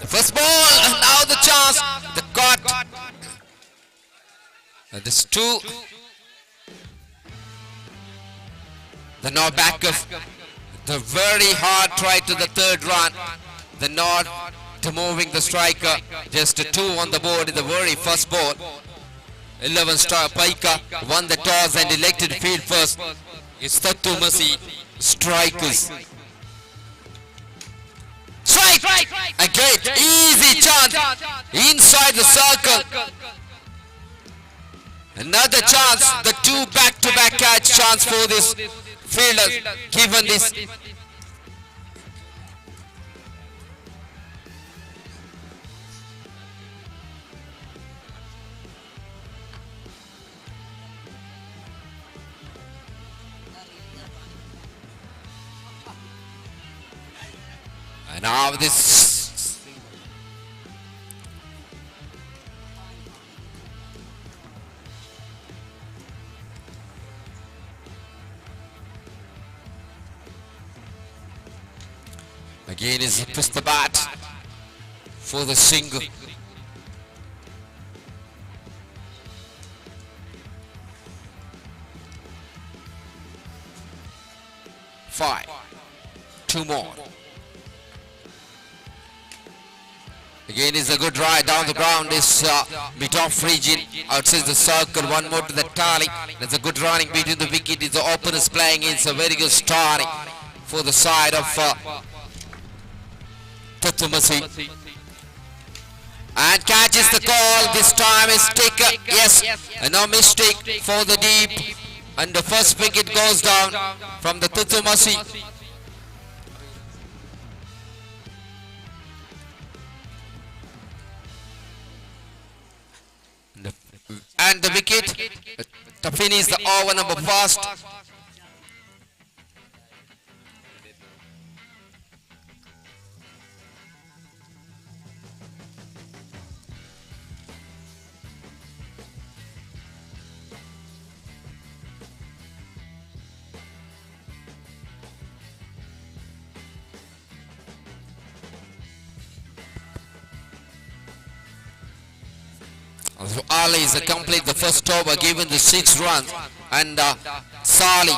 The first ball, and now the chance, the caught. This two. The now back of the very hard try to the third run. The not to moving the striker. Just a two on the board in the very first ball. 11 star Paika won the toss and elected field first. It's Tattumasi strikers. Strike! Again, easy chance inside the circle. Another chance, the two back-to-back catch chance for this fielder given this. And now this again is push the bat for the single. Five. Two more. Again is a good ride down the ground. Is mid-off region outside the circle. One more to the tally. That's a good running between the wicket. Is the openers playing. It's a very good starting for the side of Tattumasi. And catches the call. This time is taken. Yes, no mistake for the deep. And the first wicket goes down from the Tattumasi. And the wicket to finish the over number first. Ali is complete the first over given the 6 runs, and Sali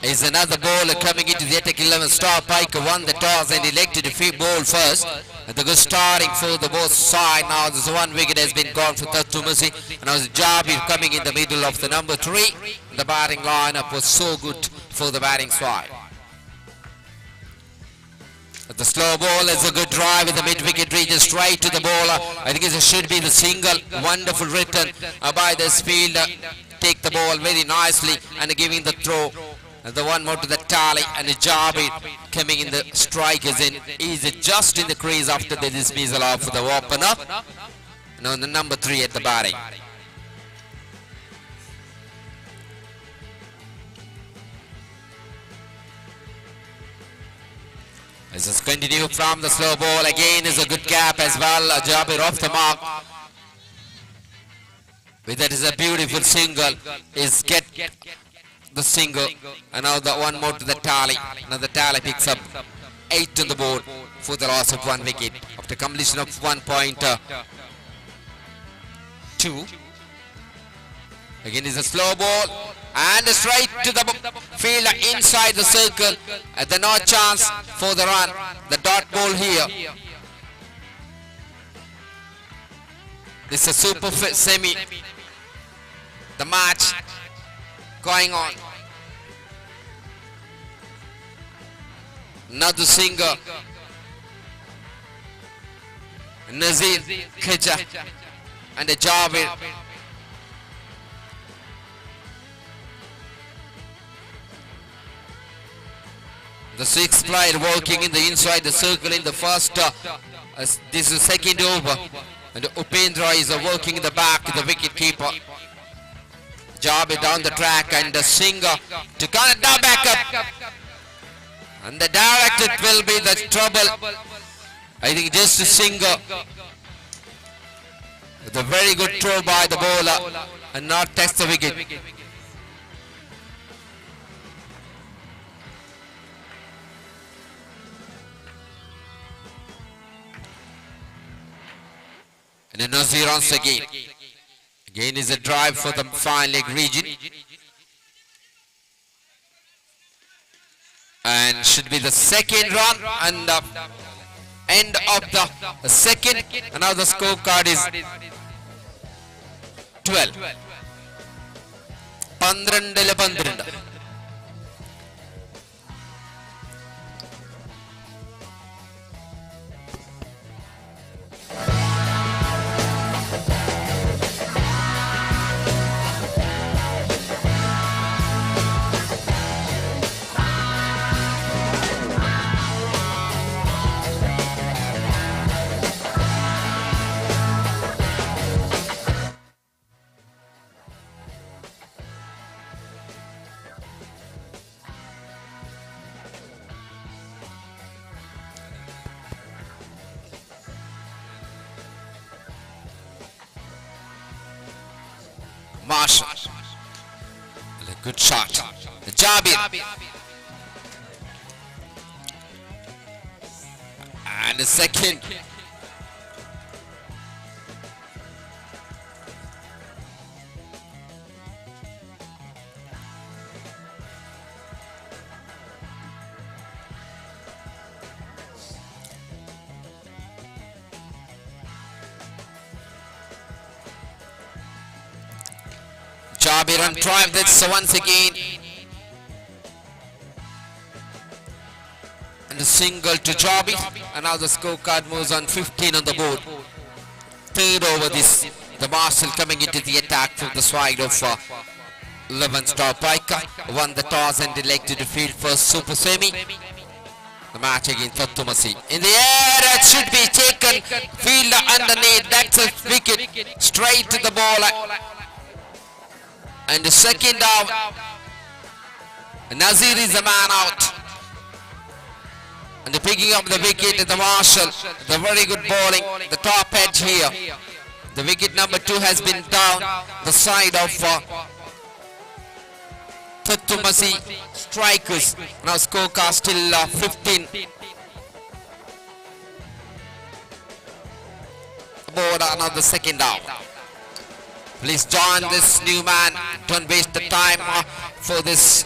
is another bowler coming into the attack. 11 star Pike won the toss and elected to field ball first. And the good starting for the both side. Now this one wicket has been gone for Tattumasi, and now Jabir coming in the middle of the number 3. The batting lineup was so good for the batting side. The slow ball is a good drive in the mid-wicket region straight to the bowler. I think it should be the single. Wonderful return by this fielder. Take the ball very nicely and giving the throw. And the one more to the tally, and Jabir coming in the strike is in. Is just in the crease after the dismissal of the opener. Now the number 3 at the batting. As it's continue from the slow ball, again is a good gap as well. Jabir off the mark. With that is a beautiful single. Is get the single, and now the one more to the tally. Now the tally picks up 8 on the board for the loss of 1 wicket after completion of 1.2. Again is a slow ball and straight to the fielder inside the circle. At the no chance for the run. The dot ball here. This is a super semi. The match going on. Another singer, Nazir Khaja and the Jabir. The sixth player working in the inside the circle in the first. This is second over, and Upendra is working in the back, the wicket keeper. Jabir down the track and the singer to cut it now back up. And the direct it will be the trouble. I think just a singer. The very good throw by the bowler and not test the wicket. And Nazir once again. Again is a drive for the fine leg region. And should be the second run and the end of the second. And now the scorecard is 12. 12-ല് 12. Marshall. A good shot. Jabir. And a second. Jabir on drive this once again. And a single to Jabir. And now the scorecard moves on 15 on the board. Third over this. The Marshall coming into the attack from the side of 11 Star Paika. Won the toss and elected to field first super semi. The match against Tatumasi. In the air, it should be taken. Fielder underneath. That's a wicket. Straight to the ball. And the second out. Nazir is the man out. And the picking up the wicket, the Marshall. The very good bowling. The top edge here. The wicket number 2 has been down the side of Tatumasi strikers. Now scorecard still 15. Board another second out. Please join this new man. Don't waste the time for this.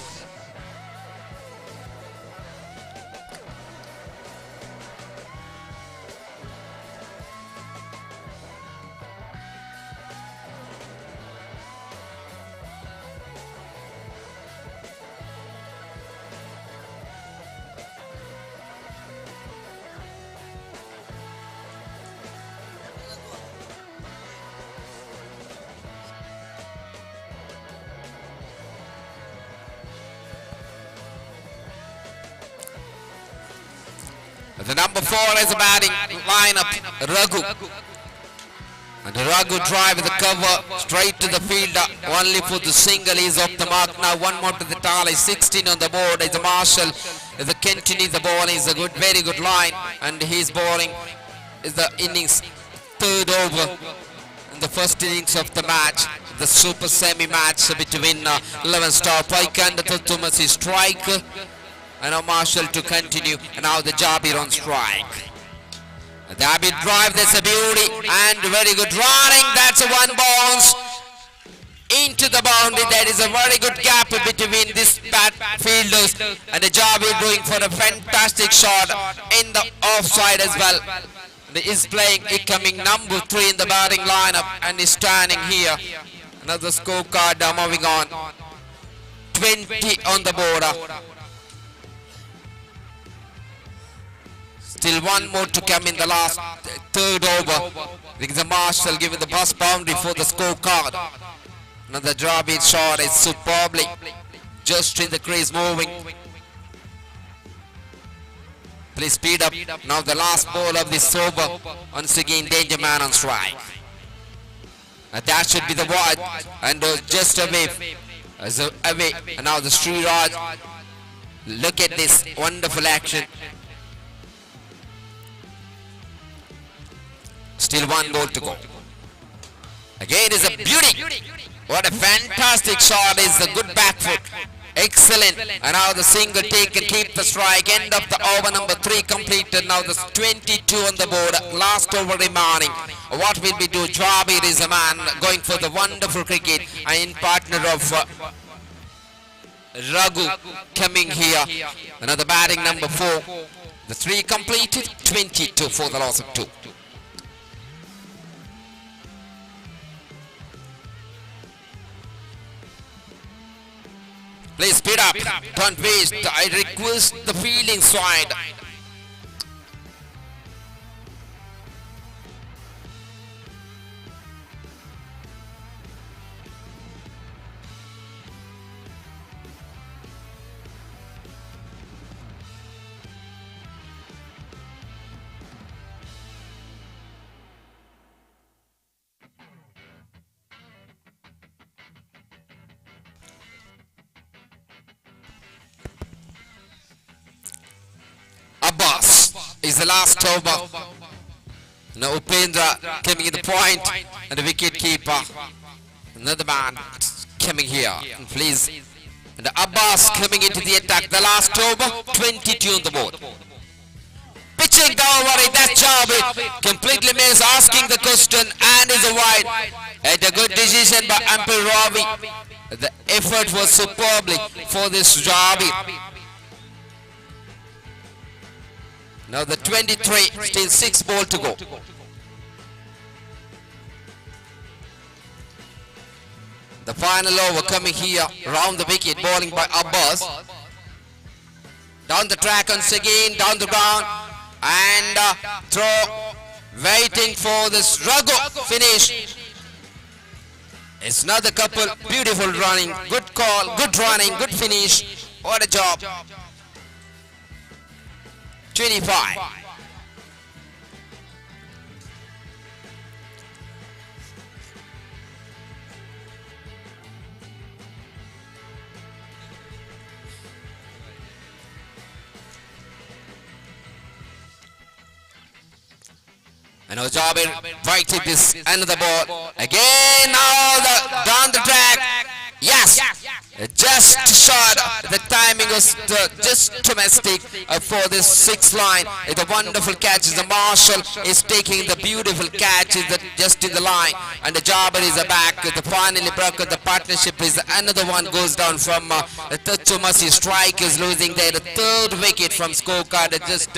The number 4 is a batting lineup, Raghu. And Raghu drive the cover straight to the fielder, only for the single. Is off the mark now. One more to the tally, 16 on the board. Is Marshall. The continue the ball is a good, very good line, and he's bowling is the innings third over in the first innings of the match, the super semi match between 11 Star Paika and the Tatumasi strike. And now Marshall to continue, and now the Jabir on strike. The Jabir drive, that's a beauty, and very good running. That's a one bounce into the boundary. There is a very good gap between this bat fielders, and the Jabir doing for a fantastic shot in the offside as well. And he is playing, coming number 3 in the batting lineup, and is standing here. Another scorecard moving on. 20 on the border. Still one more to come in the last third over. The Marshall giving the first boundary for the scorecard. Another Dravid shot is superbly just in the crease moving. Please speed up. Now the last ball of this over. Once again, danger man on strike. Now that should be the wide and just away. As away. And now the Sri Raj. Look at this wonderful action. Still one ball to go. Again is a beauty. What a fantastic shot is a good back foot. Excellent. And now the single take and keep the strike. End of the over number 3 completed. Now the 22 on the board. Last over remaining. What will we do? Jabir is a man going for the wonderful cricket and in partner of Raghu coming here. Another batting number 4. The 3 completed. 22 for the loss of 2. Please speed up. Don't waste. I request the fielding side. Abbas is the last over. Now Upendra coming in the point and the wicket keeper. Another man coming here. And please. And Abbas coming into the attack. The last over, 22 on the board. Pitching, don't worry, that's Jabir. Completely miss, asking the question and is a wide. And a good decision by Ampel Ravi. The effort was superbly for this Jabir. Now the 23, still 6 ball to go. The final over coming here round the wicket, bowling by Abbas. Down the track once again, down the ground, and throw, waiting for this Raghu finish. It's another couple, beautiful running, good call, good running, good finish. What a job. 25. And now Jabir fighting this another ball. Again now the down the track. Yes, just short. The timing was just domestic for this sixth line. It's a wonderful catch. The Marshall is taking the beautiful catch is just in the line, and the Jabir is back. The finally broke the partnership is another one goes down from the Tatsumasi. Strike is losing there the third wicket from scorecard. Just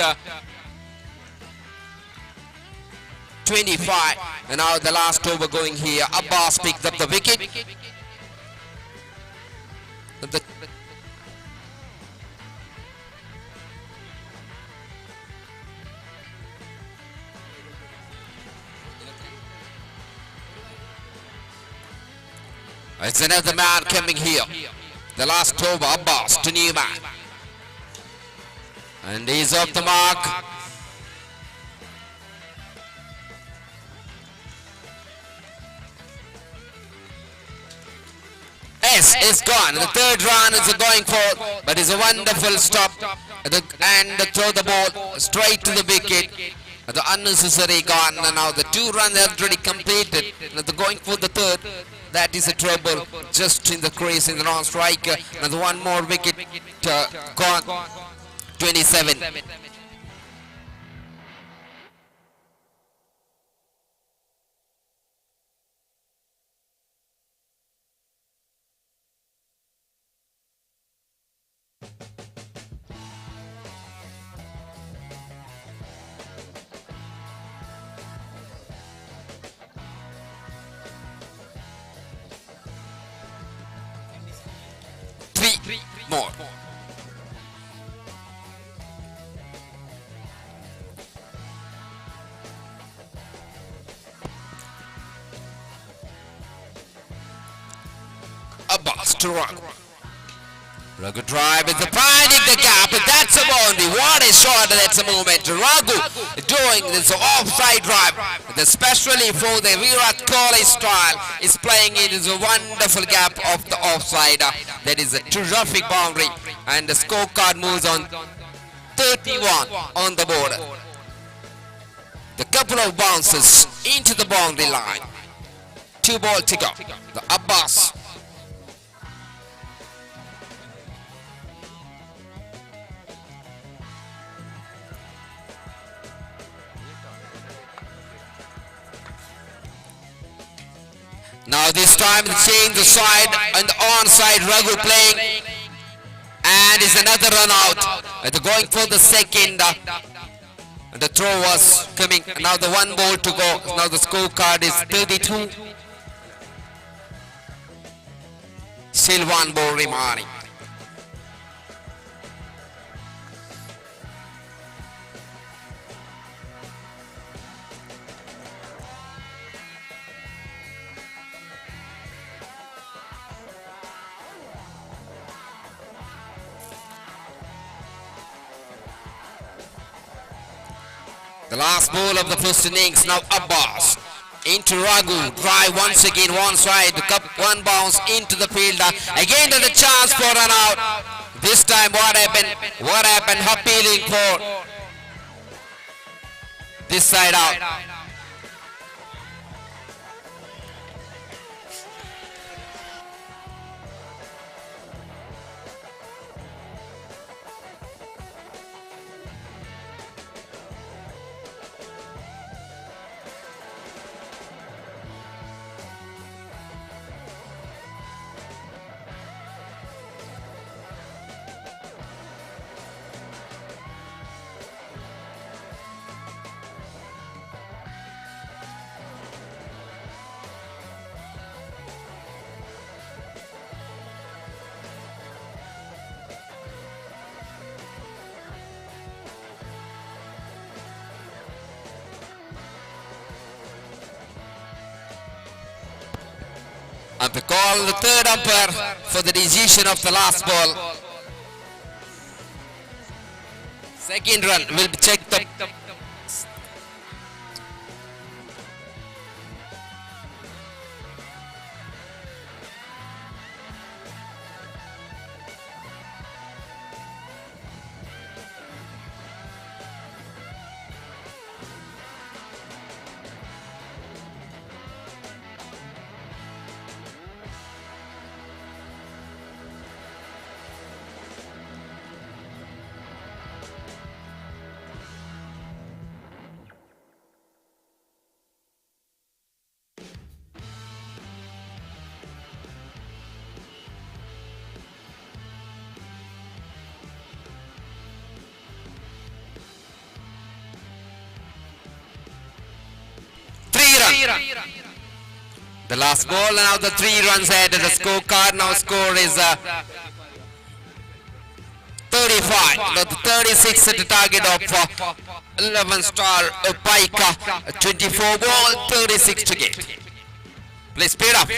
25, and now the last over going here. Abbas picked up the wicket. The It's another man coming here. The last over, Abbas to new man. And he's off the mark. S is gone. The third run is going for, but it's a wonderful stop and throw the ball straight to the wicket. The unnecessary gone. And now the 2 runs already completed. Now they're going for the third. That is a trouble. Just in the crease in the non-striker. Now the one more wicket gone. 27. Three more. Abbas to Raghu. Raghu drive is finding the gap, but that's a boundary. What a shot, that's a moment. Raghu doing this offside drive, especially for the Virat Kohli style, is playing it is a wonderful gap of the offside. That is a terrific boundary, and the scorecard moves on 31 on the board. The couple of bounces into the boundary line. 2 ball to go. The Abbas. Now this time the change the side and the onside Raghu playing, and is another run out. And they're going for the second. And the throw was coming. Now the one ball to go. Now the scorecard is 32. Still one ball remaining. The last ball of the first innings. Now Abbas into Raghu. Drive once again one side. The cup one bounce into the fielder. Again there's a chance for run out. This time what happened? What happened? Appealing for this side out. And to call the third umpire for the decision of the last ball. Second run will check the 3 run. The last ball, now the 3 runs ahead. The scorecard now score is 35. Now the 36 at the target of 11 star Paika. 24 ball, 36 to get. Please speed up.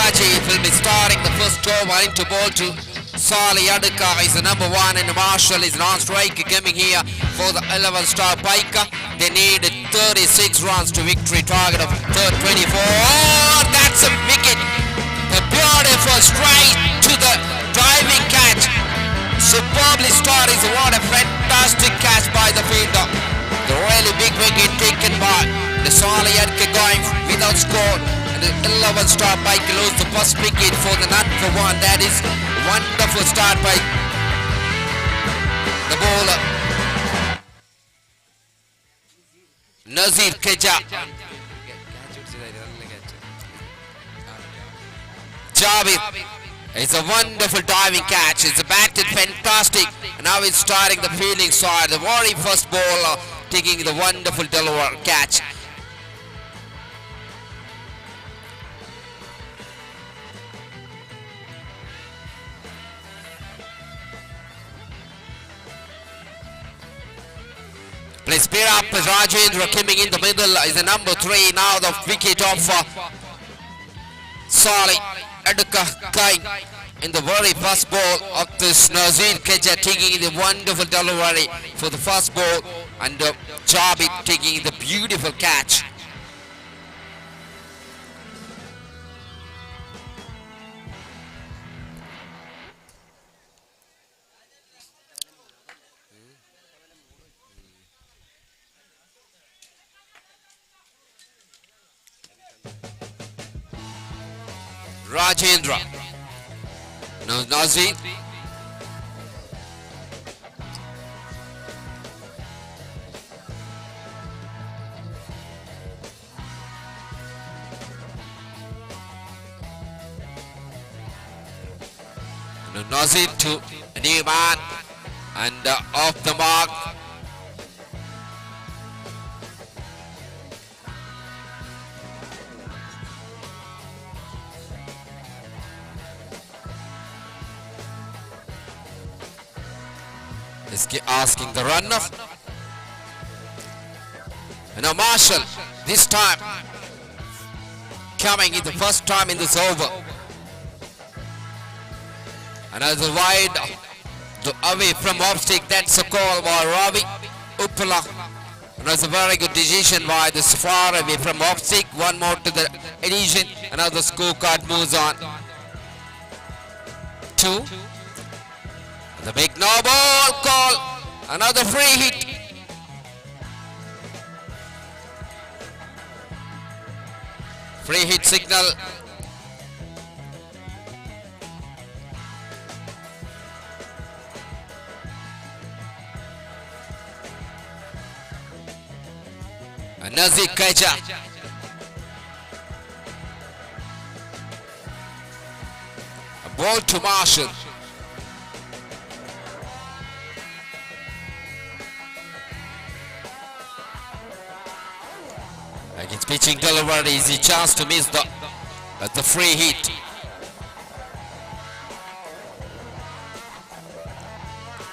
Raji will be starting the first over into ball to Sali Adka is the number one, and Marshall is non-strike coming here for the 11 star Paika. They need 36 runs to victory target of 24. Oh, that's a wicket. The beautiful strike to the diving catch. Superbly started. What a fantastic catch by the fielder. The really big wicket taken by the Sali Adka going without score. And the 11 star Paika lose the first wicket for the none for one. That is wonderful start by the bowler. Nazir Keja. Javed. It's a wonderful diving catch. It's batted fantastic. Now it's starting the fielding side. The very first ball taking the wonderful Delaware catch. Play speed up as Rajendra coming in the middle is the number 3. Now the wicket of Sali Aduka Kai in the very first ball of this Nazir Keja taking the wonderful delivery for the first ball, and Jabid taking the beautiful catch. Rajendra. Now Nazir. Now Nazir to man and off the mark. Is asking the runner. And now Marshall, this time coming in the first time in this over. Another wide away from off stick. That's a call by Ravi Uppala. And that's a very good decision by this far away from off stick. One more to the addition. Another scorecard moves on. 2. The big no ball call. Another free hit. Free hit signal. Nazir Kaja. A ball to Marshall. Against pitching delivery, easy chance to miss the free hit.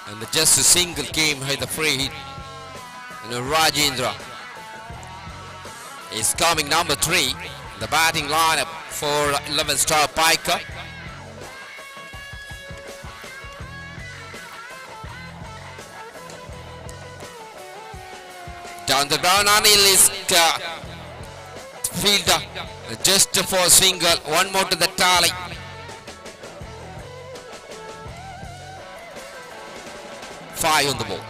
And just a single came with the free hit. And Rajendra is coming number 3 in the batting lineup for 11 star Piker. Down the ground, Anil is fielder just for single. One more to the tally. 5 on the ball.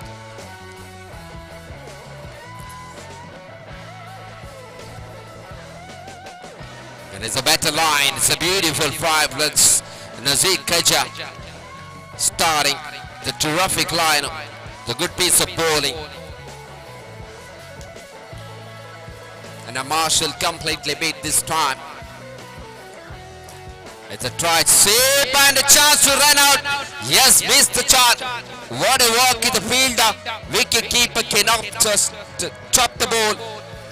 And it's a better line. It's a beautiful 5. Let's Nazir Kaja starting the terrific line, the good piece of bowling. And a Marshall completely beat this time. It's a try save and a chance to run out. Yes, missed the shot. What a work in the fielder. Wicket keeper cannot just chop the ball.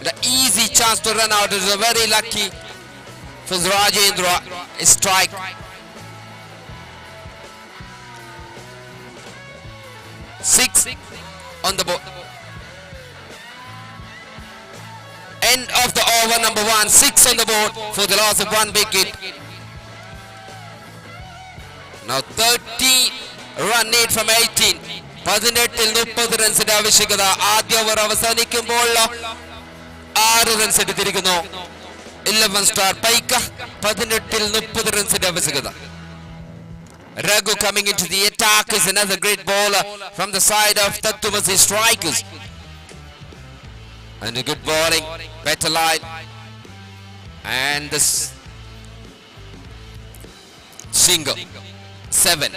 The easy chance to run out is a very lucky for Rajendra. A strike. 6 on the board. End of the over number 1. 6 on the board for the loss of 1 wicket. Now 30 run need from 18. പതിനെട്ടിൽ മുപ്പത് റൺസിന്റെ ആവശ്യകത. ആദ്യ over അവസാനിക്കുമ്പോൾ ആറ് runs എടുത്തിരിക്കുന്നു Eleven star Paika. പതിനെട്ടിൽ മുപ്പത് റൺസിന്റെ ആവശ്യകത. Raghu coming into the attack is another great bowler from the side of Tattvamasi Strikers. And a good bowling, better line. And this single, 7.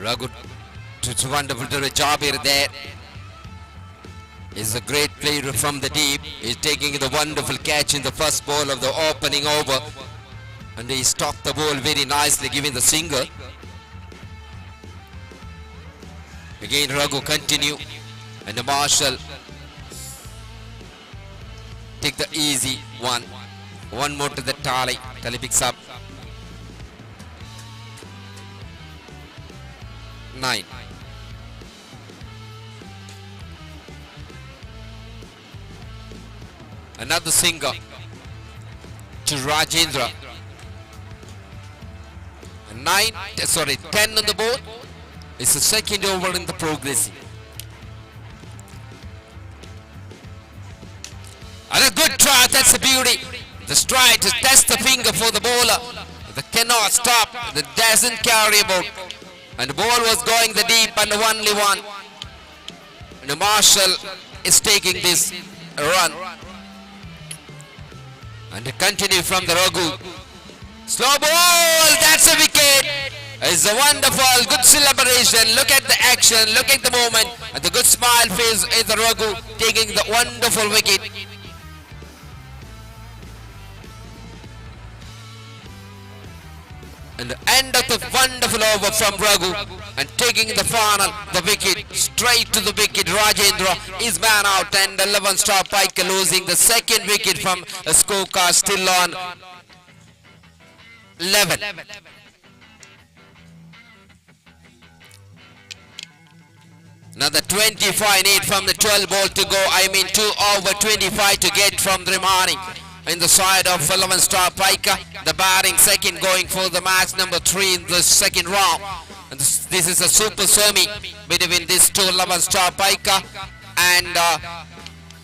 Raghu, it's wonderful to Jabir there. Is a great player from the deep. He's taking the wonderful catch in the first ball of the opening over. And he stopped the ball very nicely, giving the single. Again Raghu continue. And the Marshall take the easy one. One more to the tally. Tally picks up 9. Another single to Rajendra. 9, sorry, 10 on the board. It's the second over in the progressing. And a good try, that's a beauty. The stride to test the finger for the bowler. The cannot stop, the doesn't carry about. And the ball was going the deep and the only one. And Marshall is taking this run. And to continue from the Raghu. Slow ball, that's a wicket. It's a wonderful, good celebration. Look at the action, look at the moment. And the good smile face is the Raghu taking the wonderful wicket. And the end of the wonderful over from Raghu and taking the final, the wicket, straight to the wicket. Rajendra is man out and 11 star Pike losing the second wicket from a scorecard still on 11. Another 25 need from the 12 ball to go. I mean 2 over 25 to get from the remaining. In the side of 11 star Paika, the batting second going for the match number 3 in the second round. And this is a super semi between these two, 11 star Paika and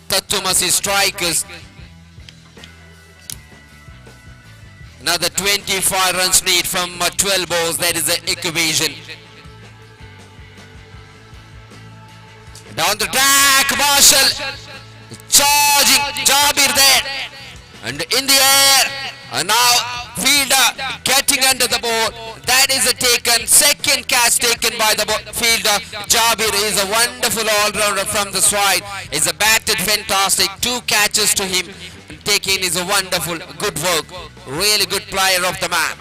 Tattvamasi Strikers. Another 25 runs need from 12 balls. That is the equation. Down the track, Marshall charging Jabir there. And in the air, and now fielder getting under the ball. That is a taken, second catch taken by the fielder. Jabir is a wonderful all-rounder from the side. Is a batted fantastic, 2 catches to him. And taking is a wonderful, good work. Really good player of the man.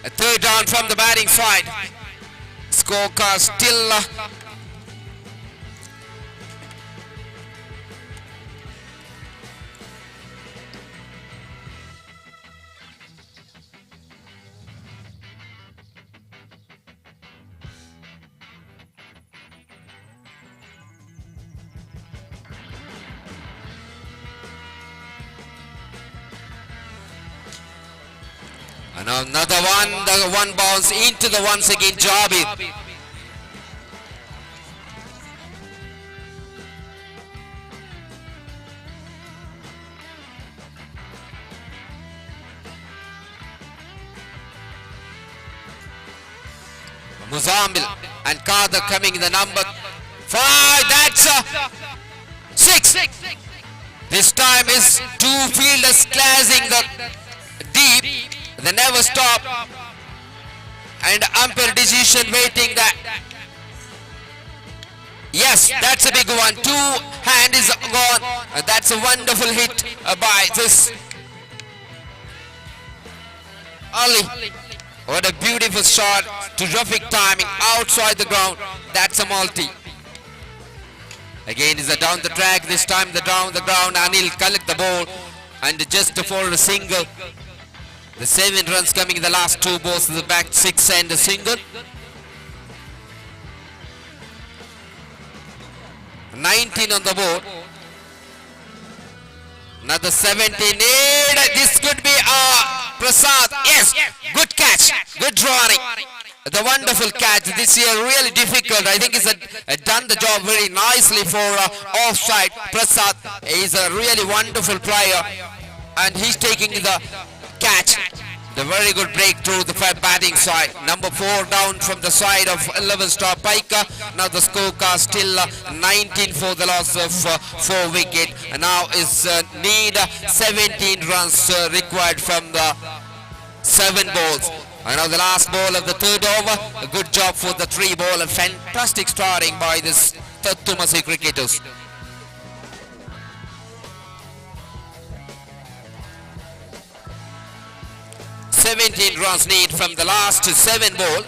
A third down from the batting side. Scorecard still and another one, the one bounce into the once again Jabir. Muzamil and Kader coming in the number 5. That's a 6. This time is 2 fielders clashing the deep. They never stop. And umpire decision waiting that. Yes, that's a big one. 2 hand is gone. And that's a wonderful hit by this Ali. What a beautiful shot. Terrific timing outside the ground. That's a multi. Again is a down the track. This time the down the ground. Anil collect the ball and just for a single. The 7 runs coming in the last 2 balls to the back, 6 and a single. 19 on the board. Another 17 need. This could be Prasad. Yes, good catch, good drawing. The wonderful catch this year, really difficult. I think he's done the job very nicely for offside. Prasad is a really wonderful player, and he's taking the catch. The very good breakthrough, the batting side. Number 4 down from the side of 11 star Paika. Now the scorecard still 19 for the loss of 4 wicket. And now is need 17 runs required from the 7 balls. And now the last ball of the third over. A good job for the 3 ball. A fantastic starting by this Tattvamasi cricketers. 17 runs need from the last 7 ball,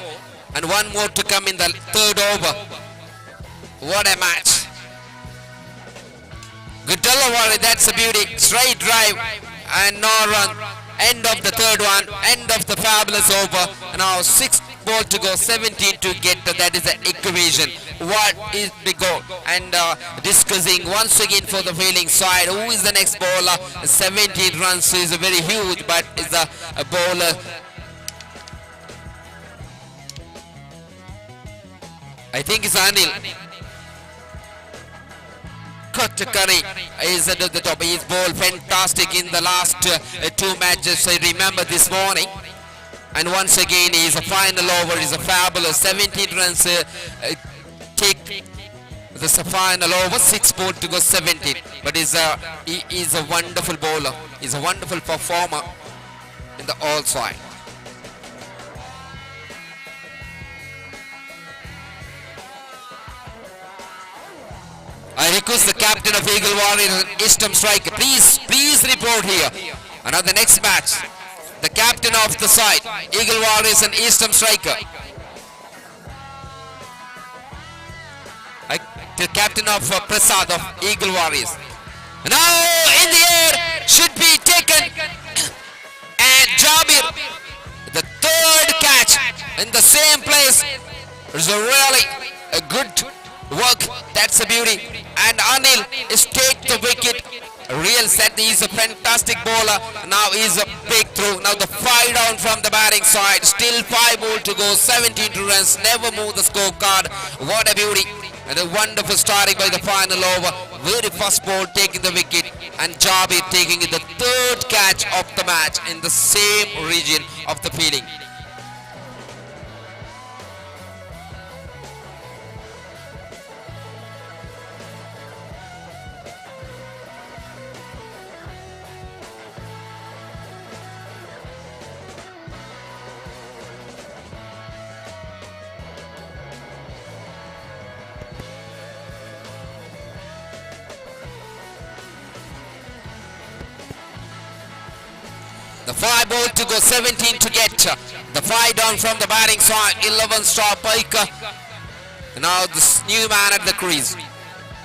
and 1 more to come in the third over. What a match. Good delivery, that's a beauty. Straight drive and no run. End of the third one, end of the fabulous over. Now 6 ball to go, 17 to get. That is the equation. What is the goal? And discussing once again for the failing side, who is the next bowler? 17 runs is very huge, but is a bowler. I think it's Anil. Kottakari is at the top. His ball fantastic in the last 2 matches. I remember this morning. And once again, he's a final over. Is a fabulous 17 runs. Take this final over, 6 ball to go, 17. But he is a wonderful bowler. He's a wonderful performer in the all side. I request the captain of Eagle Warriors, Eastern Striker, please report here. Another next match. The captain of the side, Eagle Warriors and Eastern Striker. The captain of Prasad of Eagle Warriors. Now in the air, should be taken. And Jabir, the third catch in the same place. It's a really a good work. That's a beauty. And Anil is take the wicket. Real set. He's a fantastic bowler. Now he's a breakthrough. Now the 5 down from the batting side. Still 5 ball to go. 17 runs. Never move the scorecard. What a beauty. And a wonderful starting by the final over. Very first ball taking the wicket. And Jabir taking the third catch of the match in the same region of the fielding. The 5 ball to go, 17 to get. The 5 down from the batting side, 11 star Paika. Now this new man at the crease.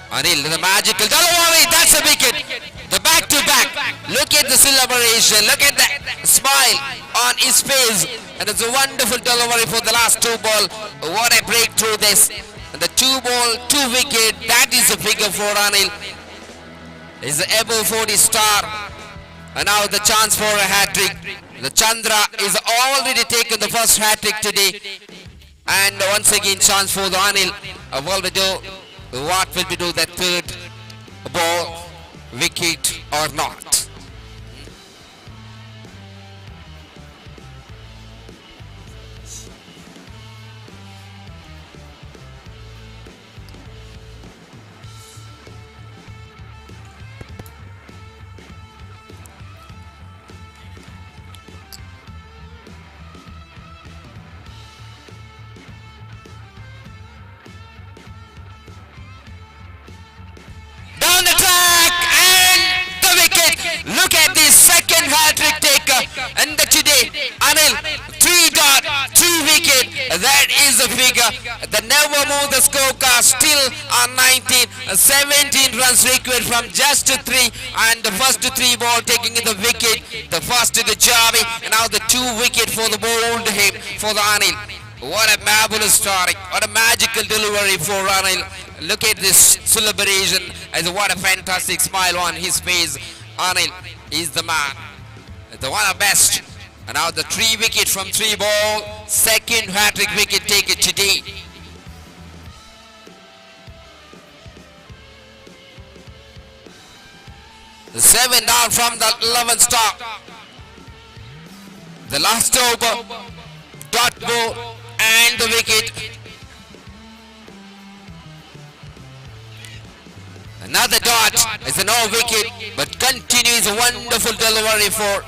Anil, the magical delivery, that's a wicket. The back to back. Look at the celebration, look at the smile on his face. And it's a wonderful delivery for the last 2 ball. What a breakthrough this. And the 2 ball, 2 wicket, that is a figure for Anil. He's the above 40 star. And now the chance for a hat-trick. The Chandra is already taken the first hat-trick today. And once again chance for the Anil. What will we do? What will we do that third ball? Wicket or not? Down the track and the wicket. Look at this second hat-trick taker. And the today, Anil, 3 dot, 2 wicket. That is the figure. The never move the scorecard. Still on 19. 17 runs required from just 3, and the first 3 ball taking in the wicket. The first to the Javi, and now the 2 wicket for the bowled him for the Anil. What a marvelous start. What a magical delivery for Anil. Look at this celebration. As what a fantastic smile on his face. Anil is the man. The one of best. And now the 3 wicket from 3 ball. Second hat-trick wicket taken today. The 7 down from the 11th star. The last over. Dot ball and the wicket. Another dot. It's a no wicket, but continues a wonderful delivery for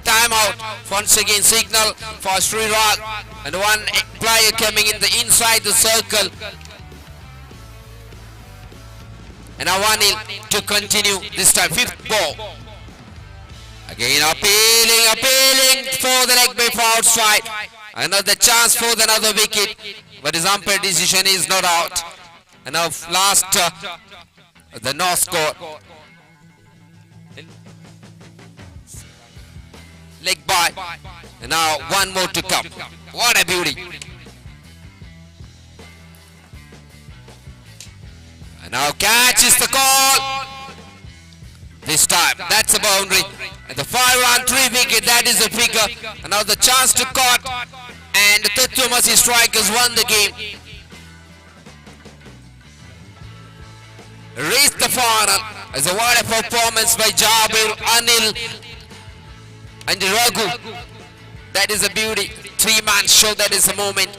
timeout. Once again signal for Sri Rag, and one player coming in the inside the circle. And now 1-0 to continue this time. 5th ball. Again appealing for the leg before outside. Another chance for another wicket, but his umpire decision is not out. And now last the no score. Leg by. And now one more to come. What a beauty. And now catches the call. This time, that's a boundary. And the 5-run, 3 wicket, that is a figure. And now the chance to caught. And the Tattvamasi Strikers won the game. Reached the final. As a what a performance by Jabir, Anil and Raghu. That is a beauty. 3-man show, that is a moment.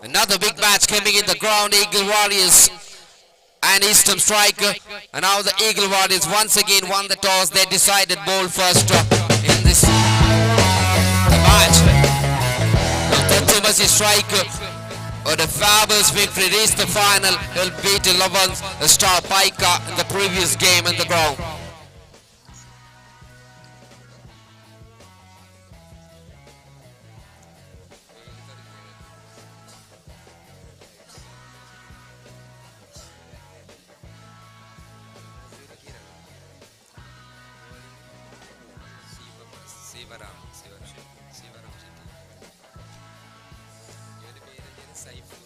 Another big match coming in the ground, Eagle Warriors and Eastern Striker. And now the Eagle Warriors once again won the toss. They decided bowl first in this match. Tattvamasi Striker or the Fabulous victory reached the final. He'll beat 11 star Paika in the previous game in the ground. Sivaram Shetty. ഇവന്റെ പേര് Saifu.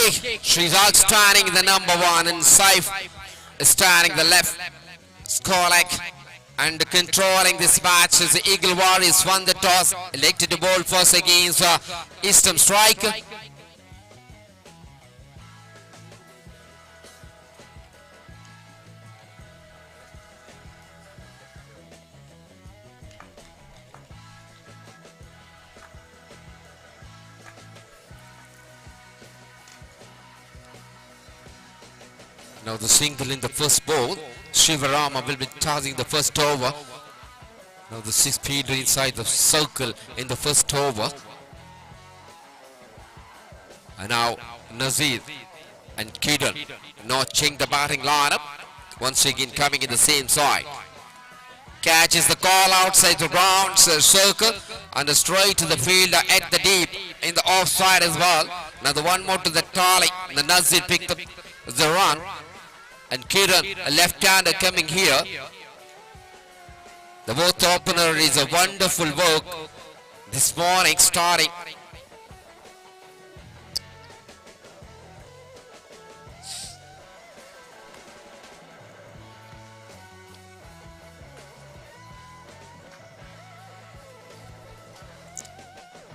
Okay, Srizal starting the number one and Saif starting the left. Skolek and controlling this match as the Eagle Warriors won the toss, elected to bowl first against Eastern Strike. Now the single in the first ball. Shivarama will be charging the first over. Now the sixth fielder inside the circle in the first over. And now Nazir and Kiran notching the batting lineup. Once again coming in the same side. Catches the call outside the round circle and straight to the fielder at the deep in the offside as well. Now the one more to the tally. The Nazir picked up the run. And Kiran, a left-hander coming here. The both opener is a wonderful work this morning starting.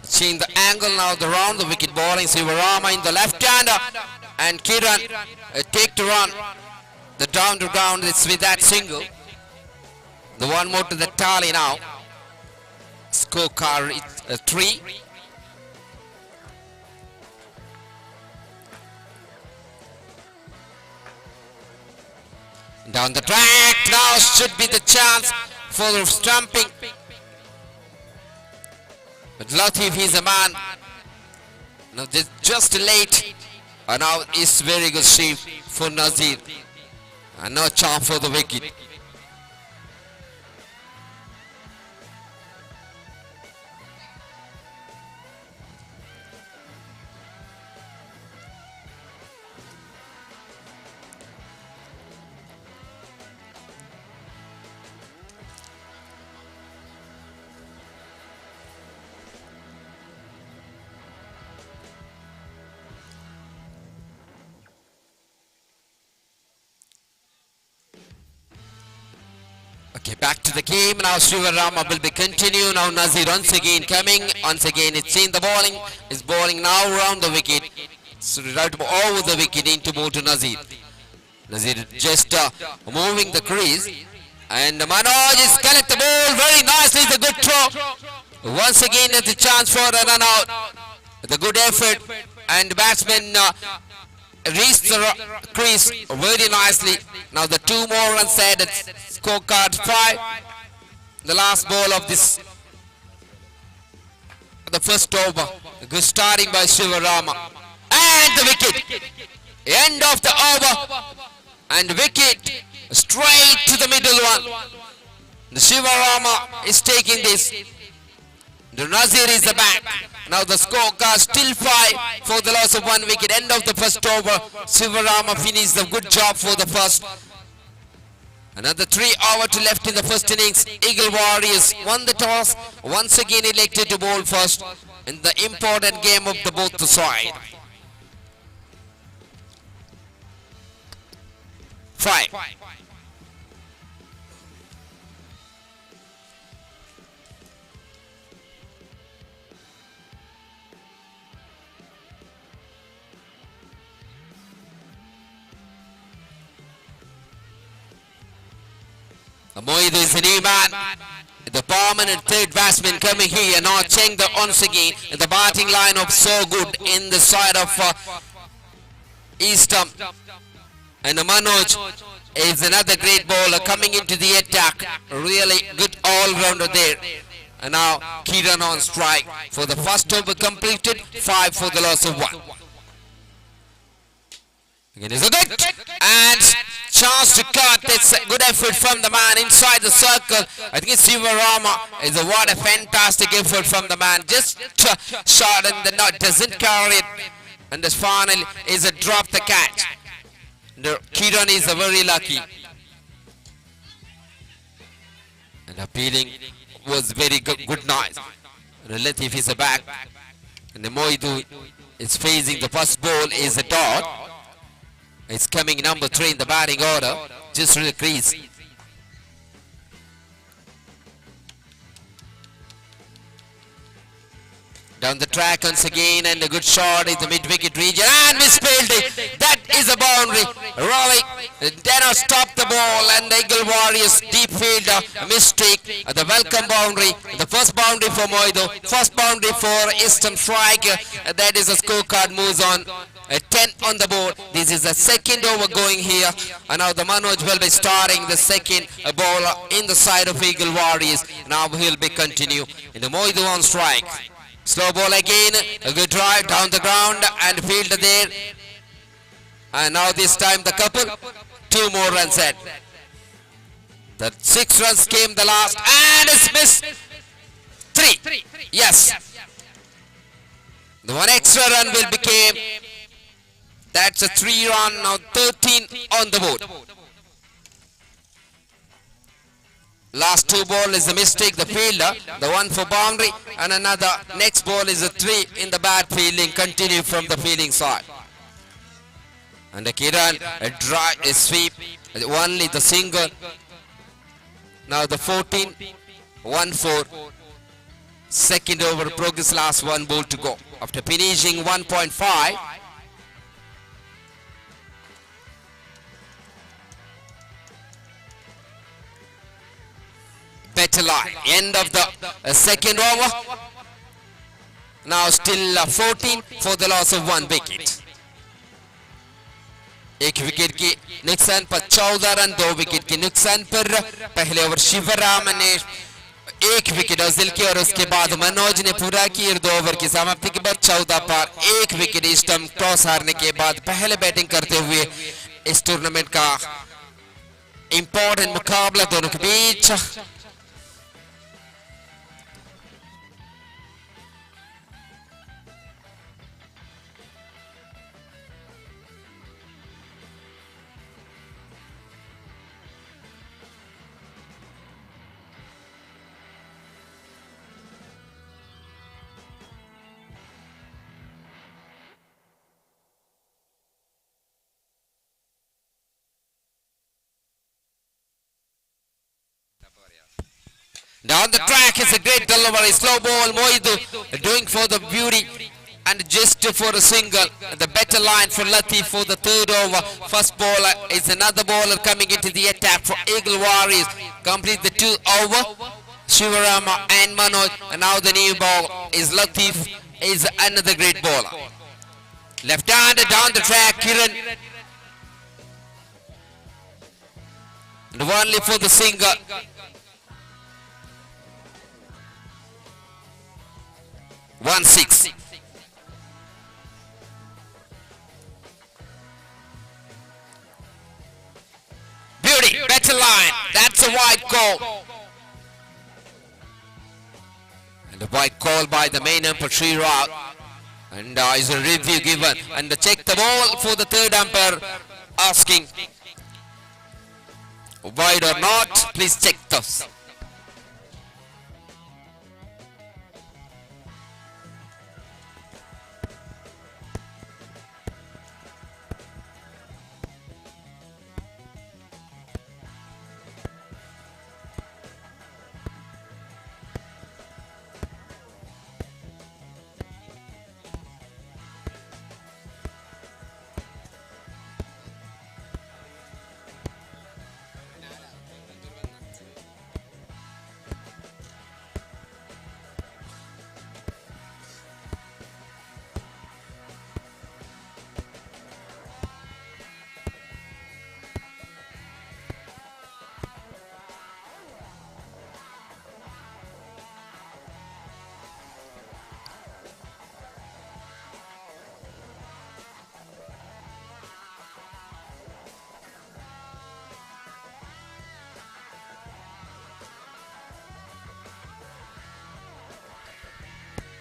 Seeing the angle now, the round the wicket bowling, Sivarama in the left-hander and Kiran take to run. The down to ground is with that single. The one more to the tally now. Scorecard is 3. Down the track now should be the chance for the stumping. But Latif is a man. Now this just late. And now it's very good shape for Nazir. And no chance for the wicket. Okay, back to the game now. Shivarama will be continue now. Nazir once again coming. Once again, it's in the bowling. It's bowling now round the wicket. So right over the wicket into move to Nazir. Nazir just moving the crease. And Manoj is collect the ball very nicely. It's a good throw. Once again, it's a chance for a run out. The good effort and batsman reached the crease very nicely. Now the two more runs added. Scorecard 5. The last ball of this, the first over. Good starting by Shivarama. And the wicket. End of the over. And wicket straight to the middle one. The Shivarama is taking this. The Nazir is the back. Now the scorecard still 5 for the loss of 1 wicket. End of the first over. Shivarama finished the good job for the first. Another 3 over to left in the first innings. Eagle Warriors won the toss. Once again elected to bowl first in the important game of the both the side. 5. Moidu is a new man. The permanent third batsman coming here. Now Cheng the once again. The batting lineup so good in the side of Eastham. And Manoj is another great bowler coming into the attack. Really good all-rounder there. And now Kiran on strike for the first over completed. 5 for the loss of 1. Again is a good and chance to cut. It's a good effort from the man inside the circle. I think it's Sivarama. Is a what a fantastic effort from the man. Just shot and the knot doesn't carry it. And this final is a drop the catch. The Kiran is a very lucky. And appealing was very good, good nice. Latif is a back. And the Moidu It's facing the first ball is a dot. It's coming number 3 in the batting order. Just through the crease. Down the track once again, and a good shot in the mid-wicket region, and misfield it. That is a boundary. Raleigh did stop the ball, and the Eagle Warriors deep fielder mistake. The welcome boundary, the first boundary for Moidu, first boundary for Eastern Strike. That is a scorecard moves on. 10 on the board. This is the second over going here, and now the Manoj will be starting the second ball in the side of Eagle Warriors. Now he'll be continue in the Moidu on strike. Slow ball again, a good drive down the ground and field there. And now this time the couple, 2 more runs at. The 6 runs came the last, and it's missed. 3. Yes. The 1 extra run will became. That's a 3 run now, 13 on the board. Last 2 ball is a mistake, the fielder, the 1 for boundary, and another next ball is a 3 in the bad fielding, continue from the fielding side. And the Kiran, a dry, a sweep, only the single. Now the 14, 1-4, second over progress, last 1 ball to go. After finishing 1.5, better line. End of the second over. Now still 14 for the loss of 1 wicket. 1 wicket के नुकसान पर 14 run, 2 wicket के नुकसान पर। पहले over Shivram ने 1 wicket हासिल की और उसके बाद मनोज ने पूरा की और 2 ओवर की समाप्ति के बाद 14 पर 1 विकेट। इस टॉस हारने के बाद पहले बैटिंग करते हुए इस टूर्नामेंट का इंपॉर्टेंट मुकाबला दोनों के बीच। Down the track is a great delivery. Slow ball, Moidu doing for the beauty and just for a single. The better line for Latif for the third over. First ball is another bowler coming into the attack for Eagle Warriors. Complete the 2 over. Shivarama and Manoj. And now the new ball is Latif, is another great bowler. Left hand down the track, Kiran. And only for the single. 1-6. Beauty, better line. That's a wide call. And a wide call by the main umpire, Sri Rao. And is a review given. And the check the ball for the third umpire asking wide or not. Please check this.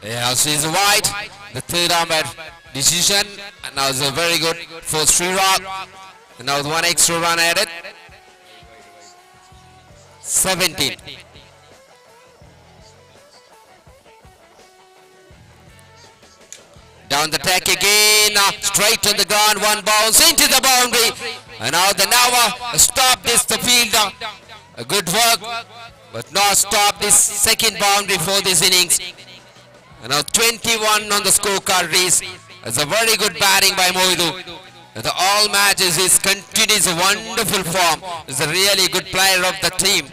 Yeah, she's wide. The third umpire decision. And now it's a very good for Sri Rock. And now one extra run added. 17. Down Down the track again, straight on the ground, one bounce into the boundary. And now the Nava stop this, the fielder. A good work, but not stop this second boundary for this innings. And now 21 on the scorecard race. It's a very good batting by Moidu. The all matches is continues a wonderful form. He's a really good player of the team.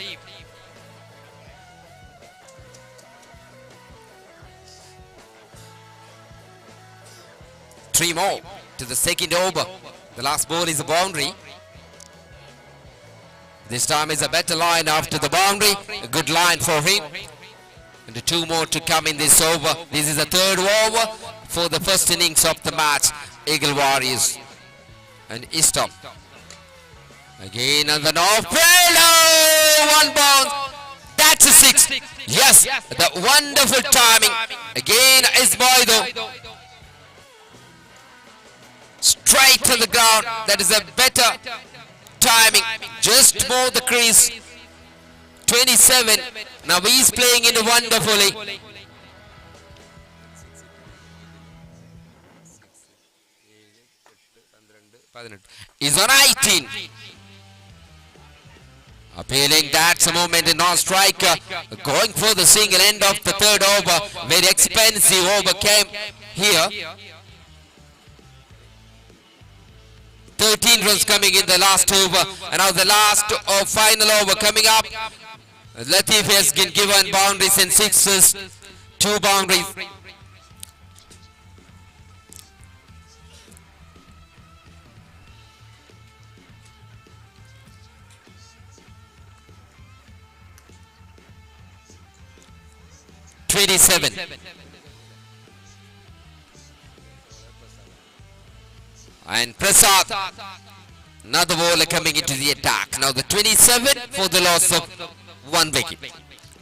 Three more to the second over. The last ball is a boundary. This time is a better line after the boundary. A good line for him. And the two more to come in this over. This is the third over for the first innings of the match. Eagle Warriors and Eastham. Again on the north field. Oh, one bounce. That's a six. Yes, the wonderful timing. Again is Moido. Straight to the ground. That is a better timing. Just move the crease. 27. Now he's playing in wonderfully. He's on 18. Appealing that's a moment in non-striker. Going for the single end of the third over. Very expensive over came here. 13 runs coming in the last over. And now the last final over coming up. Latif has been given boundaries and sixes. Two boundaries. 27. And Prasad, another bowler coming into the attack. Now the 27 for the loss of one wicket.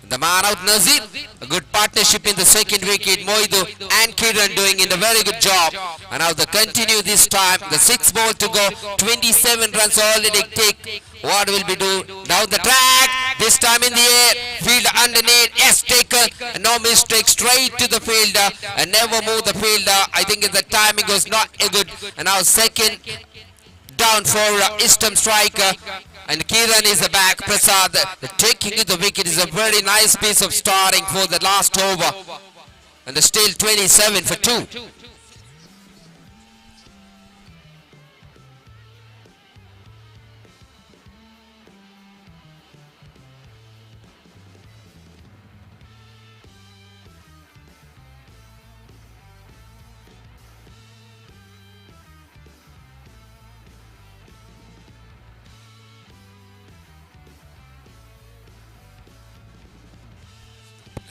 The man out Nazir, a good partnership in the second wicket. Moidu and Kiran doing in a very good job. And now they continue this time. The sixth ball to go. 27 runs already take. What will be do? Down the track. This time in the air. Fielder underneath. Yes, taken. No mistake. Straight to the fielder. And never move the fielder. I think the timing was not a good. And now second down for Eastern striker. And Kiran is the back. Prasad taking the wicket is a very nice piece of starting for the last over. And still 27 for 2.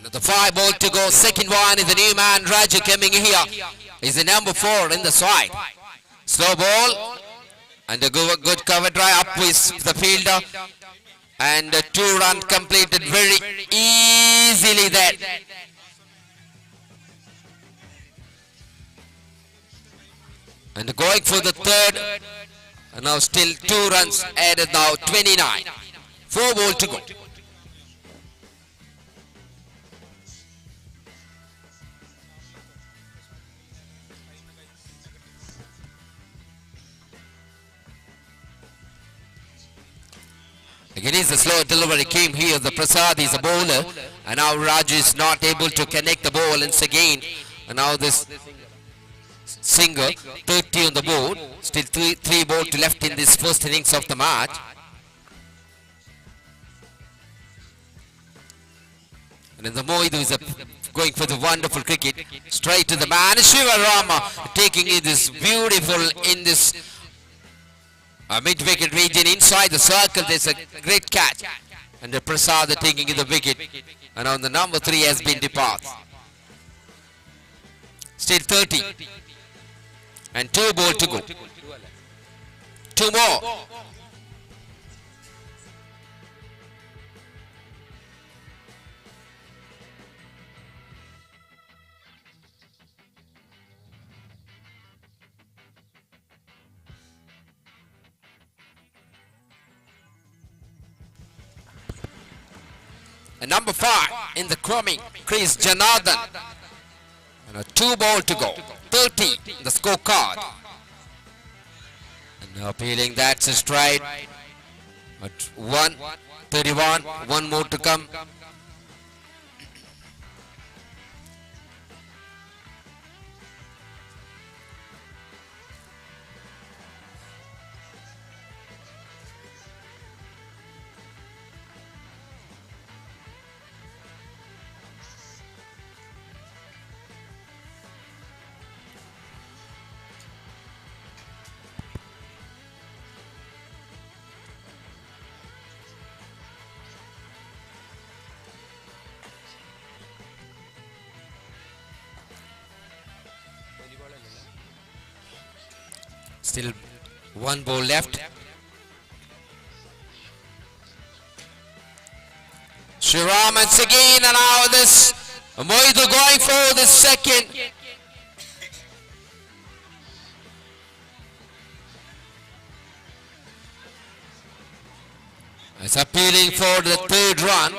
The 5 ball to go. Second one is the new man Raju coming here. He's the number 4 in the side. Slow ball and a good, good cover drive up with the fielder. And a 2 run completed very easily there. And going for the third. And now still 2 runs added now, 29. 4 ball to go. Again, is the slow delivery came here. The Prasad is a bowler, and now Raju is not able to connect the ball once again. And now this single, 30 on the board, still three ball to left in this first innings of the match. And then the Moidu is going for the wonderful cricket, straight to the man. Shiva Rama taking it this beautiful in this mid-wicket region inside the circle. There's a great catch. And the Prasad taking the wicket. And on the number 3 has been departed. Still 30. And 2 ball to go. 2 more. And number 5 in the coming, Chris Janardhan. And a 2 ball to go. 30 the scorecard. And appealing, that's a stride. At 131, one more to come. Still one ball left. Shriram once again, and now this Moidu going for the second. It's appealing for the third run.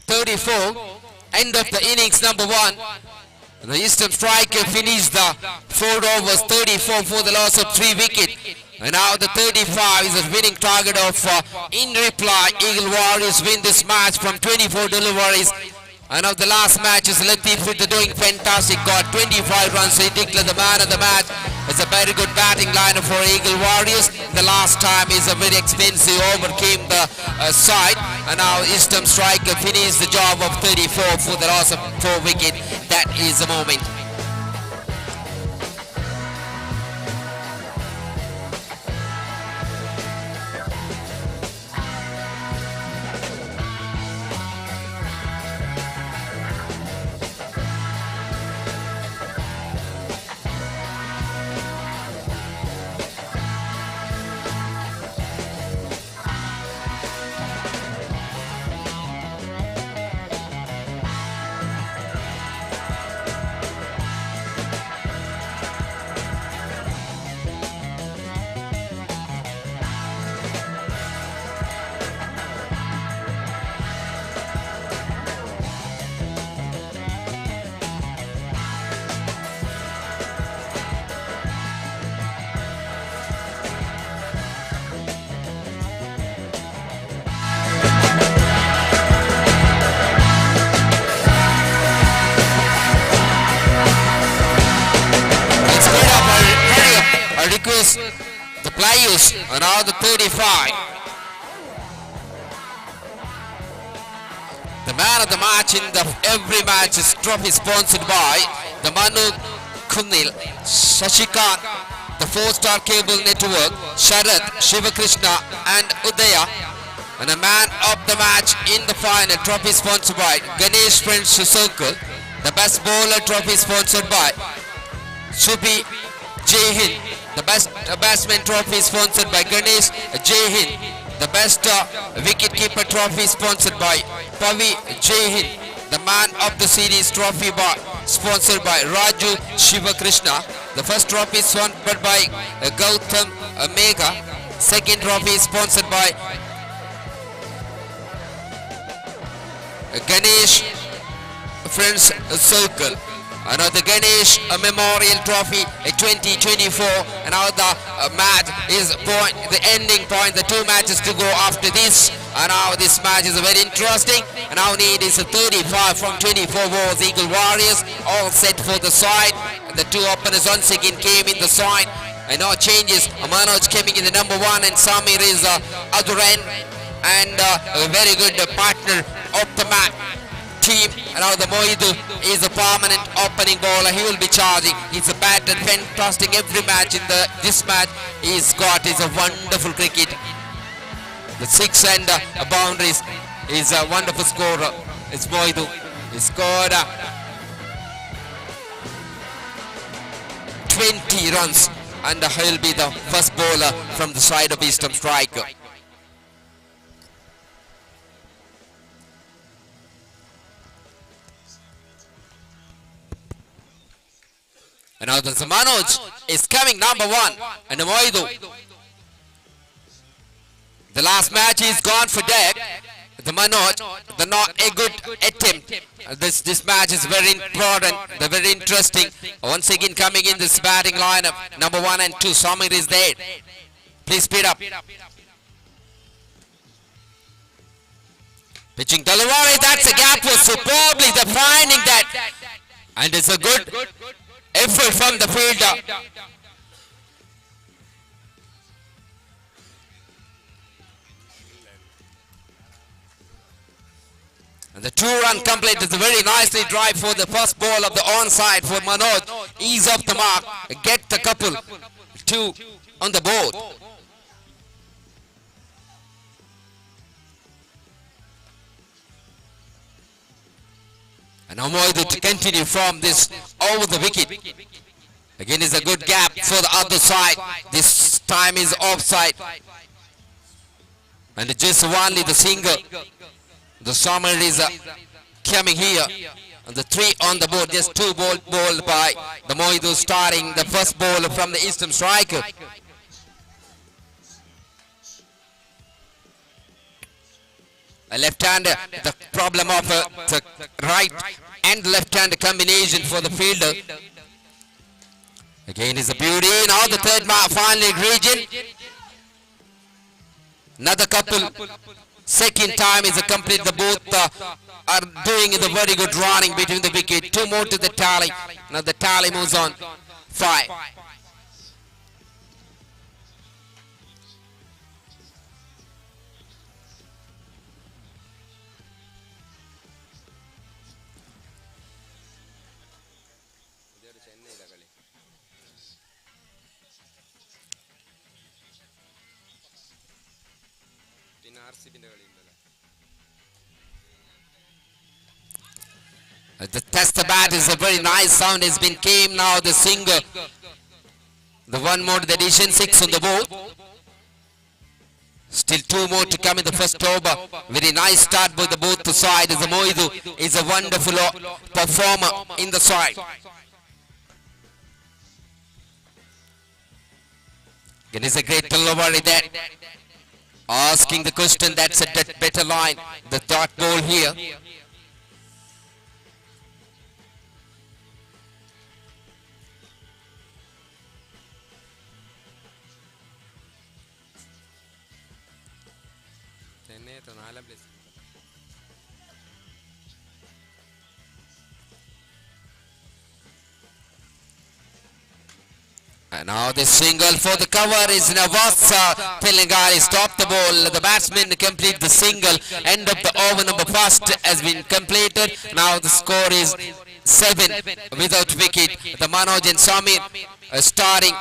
34, end of the innings number 1. The Eastern striker finished the 4 overs 34 for the loss of 3 wicket. And now the 35 is the winning target of in reply. Eagle Warriors win this match from 24 deliveries. And of the last match is Latif with the doing fantastic, got 25 runs. He declared the man of the match. It's a very good batting lineup for Eagle Warriors. The last time is a very expensive over came the side. And now Eastern striker finished the job of 34 for the loss of 4 wicket. That is the moment. Let's get up, hurry up. I request the players and all the 35. The man of the match in the every match is trophy sponsored by the Manu Kunil, Shashikant, the 4-star cable network, Sharat, Shivakrishna and Udaya. And the man of the match in the final trophy sponsored by Ganesh Friends Circle. The best bowler trophy sponsored by Subi Jai Hind. The best batsman trophy sponsored by Ganesh Jai Hind. The best wicket keeper trophy sponsored by Pavi Jai Hind. The man of the series trophy sponsored by Raju Shiva Krishna. The first trophy sponsored by Gautam Mega. Second trophy sponsored by Ganesh Friends Circle. Another Ganesh Memorial Trophy 2024, and now the match is point, the ending point, the 2 matches to go after this. And now this match is very interesting. And now need is a 35 from 24 balls. Eagle Warriors all set for the side. And the 2 openers once again came in the side. And now changes. Manoj coming in the number 1 and Samir is other end. And a very good partner of the match team. And now the Moidu is a permanent opening bowler. He will be charging. He's a bat and fantastic every match in the this match. He's got is a wonderful cricket. The 6 and boundaries is a wonderful scorer. It's Moidu. He scored 20 runs, and he'll be the first bowler from the side of Eastern Striker. And now the Manoj is coming number one. And Moidu. The last match is gone for deck. The Manoj, the not a good attempt. This match is very important, the very interesting. Once again coming in this batting lineup, number 1 and 2, Samir is there. Please speed up. Pitching delivery, that's a gap was superbly defining that. And it's a good effort from the fielder. And the 2-run complete is a very nicely drive for the first ball of the onside for Manoj. Ease off the mark, get the couple, 2 on the board. And Moidu to continue from this over the wicket. Again is a good gap for the other side. This time is offside. And just only the single. The Samir is coming here. And the 3 on the board, just 2 ball by the Moidu starting the first ball from the Eastern striker. A left-hander, the problem of the right and left-hand combination for the fielder. Again is a beauty. Now the third mark finally region. Another couple. Second time is a complete. The both are doing the very good running between the wicket. 2 more to the tally. Now the tally moves on. 5. The test the bat is a very nice sound has been came now the singer. The one more to the addition, 6 on the board. Still 2 more to come in the first over. Very nice start by the both the side. The Moidu is a wonderful performer in the side. Again is a great delivery there. Asking the question, that's a better line. The dot ball here. And now the single for the cover is Navasa Telangari. Stop the ball. The batsman complete the single. End of the over number first has been completed. Now the score is 7 without wicket. The Manoj and Samir starting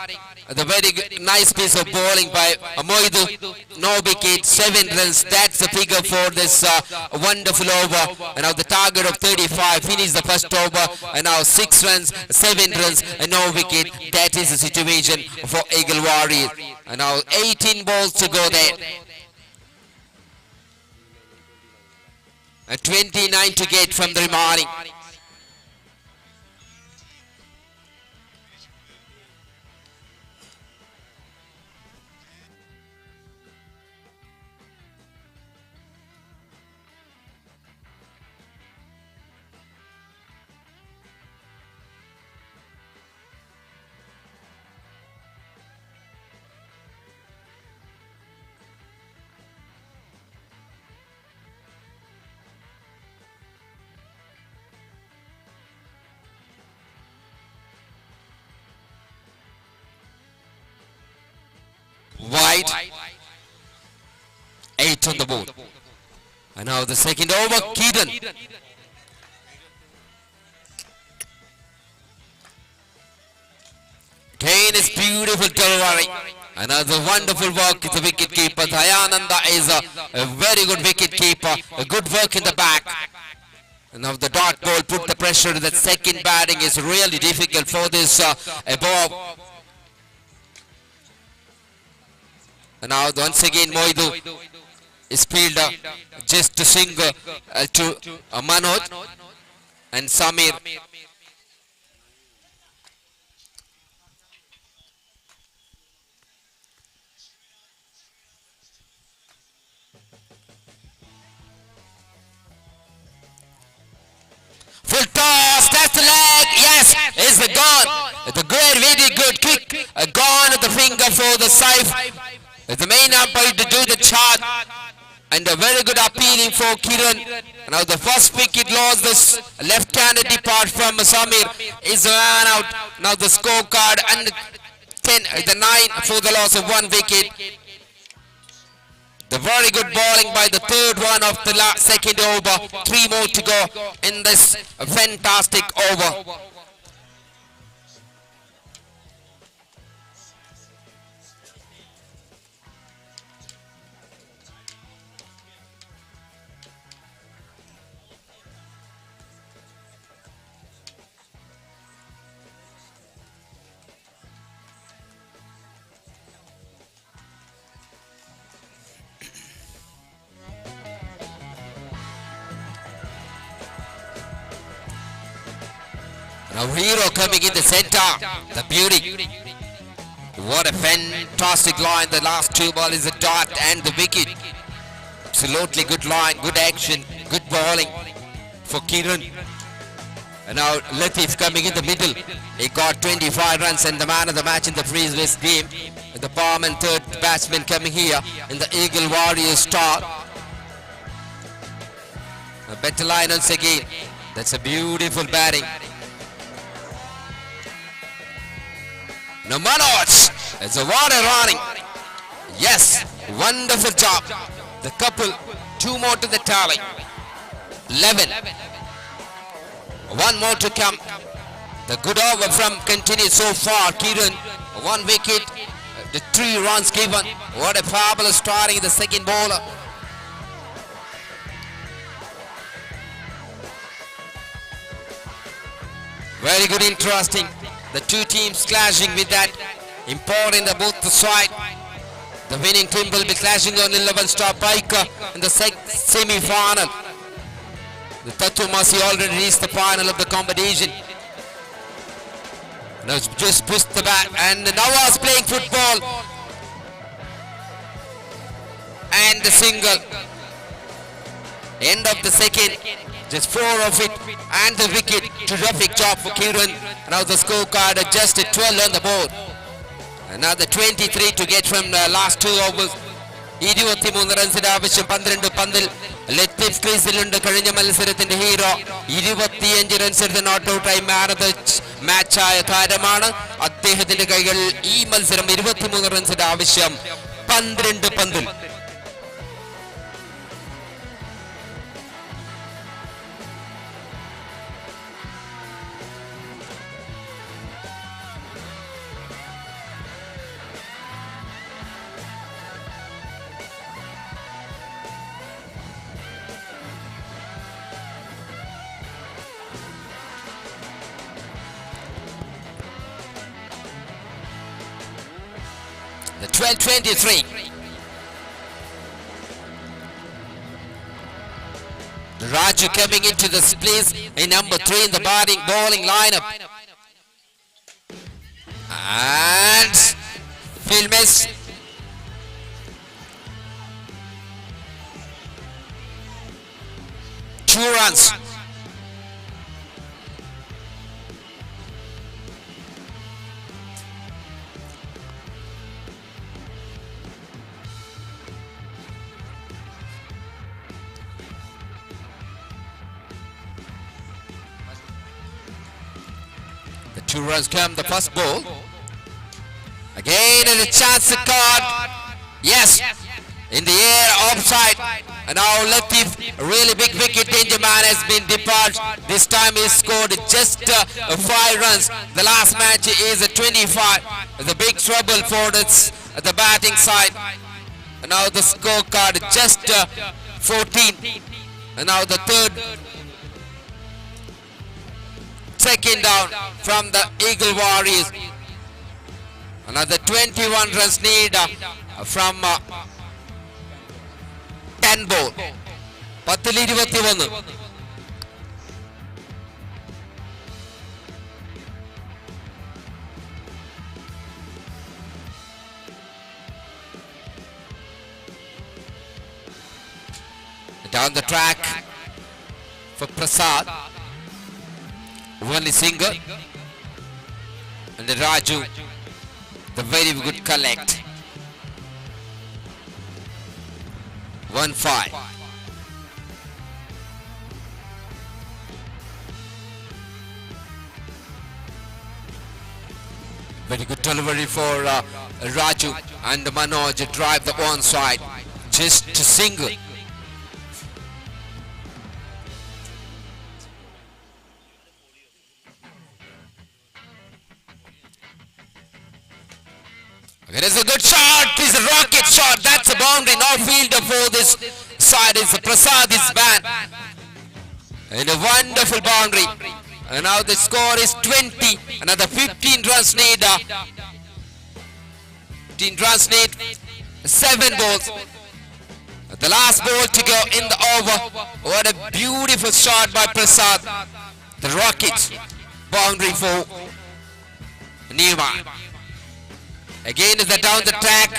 the very good, nice piece of bowling by Moidu. No wicket, 7 runs. That's the figure for this wonderful over. And now the target of 35 finish the first over. And now 6 runs, 7 runs, and no wicket. That is the situation for Eagle Warriors. And now 18 balls to go there. And 29 to get from the remaining. Wide, 8 on the board. And now the second over, Keaton. Again is beautiful delivery. Another wonderful work is the wicket keeper. Dayananda is a very good wicket keeper. A good work in the back. And now the dot ball put the pressure to that second batting is really difficult for this above. And now once again Moidu is fielder just to single to Manoj and Samir. Very good kick. Gone at the finger for the Saif. The main umpire to do the chart. And a very good appealing for Kiran. Now the first wicket lost, this left-handed depart from Samir is man out. Now the scorecard and 10, the 9 for the loss of one wicket. The very good bowling by the third one of the last second over. Three more to go in this fantastic over. Now Hero coming in the center. The beauty. What a fantastic line. The last two ball is a dot and the wicket. Absolutely good line, good action, good bowling for Kiran. And now Latif coming in the middle. He got 25 runs and the man of the match in the previous game. The palm and third batsman coming here in the Eagle Warriors star. A better line once again. That's a beautiful batting. Now Manoj, it's a water running. Yes, wonderful job. The couple, two more to the tally. 11. One more to come. The good over from continues so far. Kiran, one wicket, the three runs given. What a fabulous starting the second bowler. Very good, interesting. The two teams clashing with that important the both the side. The winning team will be clashing on 11 star Biker in the semi-final. The Tatumasi already reached the final of the competition. Now just pushed the bat and Nawaz playing football. And the single. End of the second. Just four of it and the wicket. Terrific job for Kiran. Now the scorecard adjusted 12 on the board. Another 23 to get from the last two overs. 23 റൺസിന്റെ ആവശ്യം 12 പന്തിൽ. ലത്തീഫ് ക്രീസിലുണ്ട്. കഴിഞ്ഞ മത്സരത്തിന്റെ hero 25 runs എടുത്ത് not ഔട്ടായി മാൻ of the മാച്ചായ താരമാണ്. അദ്ദേഹത്തിന്റെ കൈകളിൽ ഈ മത്സരം. 23 റൺസിന്റെ ആവശ്യം 12 പന്തിൽ. The 12-23. Raju coming into this place in number 3 in the bowling lineup. And field miss. Two runs. The two runs come, the first ball. Again, and a chance to card. Yes, in the air, offside. And now Latif, really big wicket danger man has been departed. This time he scored just 5 runs. The last match is a 25. The big trouble for the batting side. And now the scorecard just 14. And now the third second down from the Eagle Warriors. Another 21 runs need from 10 ball. 10-ൽ 21. Down the track for Prasad. Only single. And the Raju, the very good collect. 1-5. Very good delivery for Raju and Manoj drive the onside. Just to single. It is a good shot. It's a rocket shot. That's a boundary. No fielder for this side. It's Prasad is man. And a wonderful boundary. And now the score is 20. Another 15 runs need. 15 runs need. 7 balls. The last ball to go in the over. What a beautiful shot by Prasad. The rocket boundary for Newman. Again is the down the track.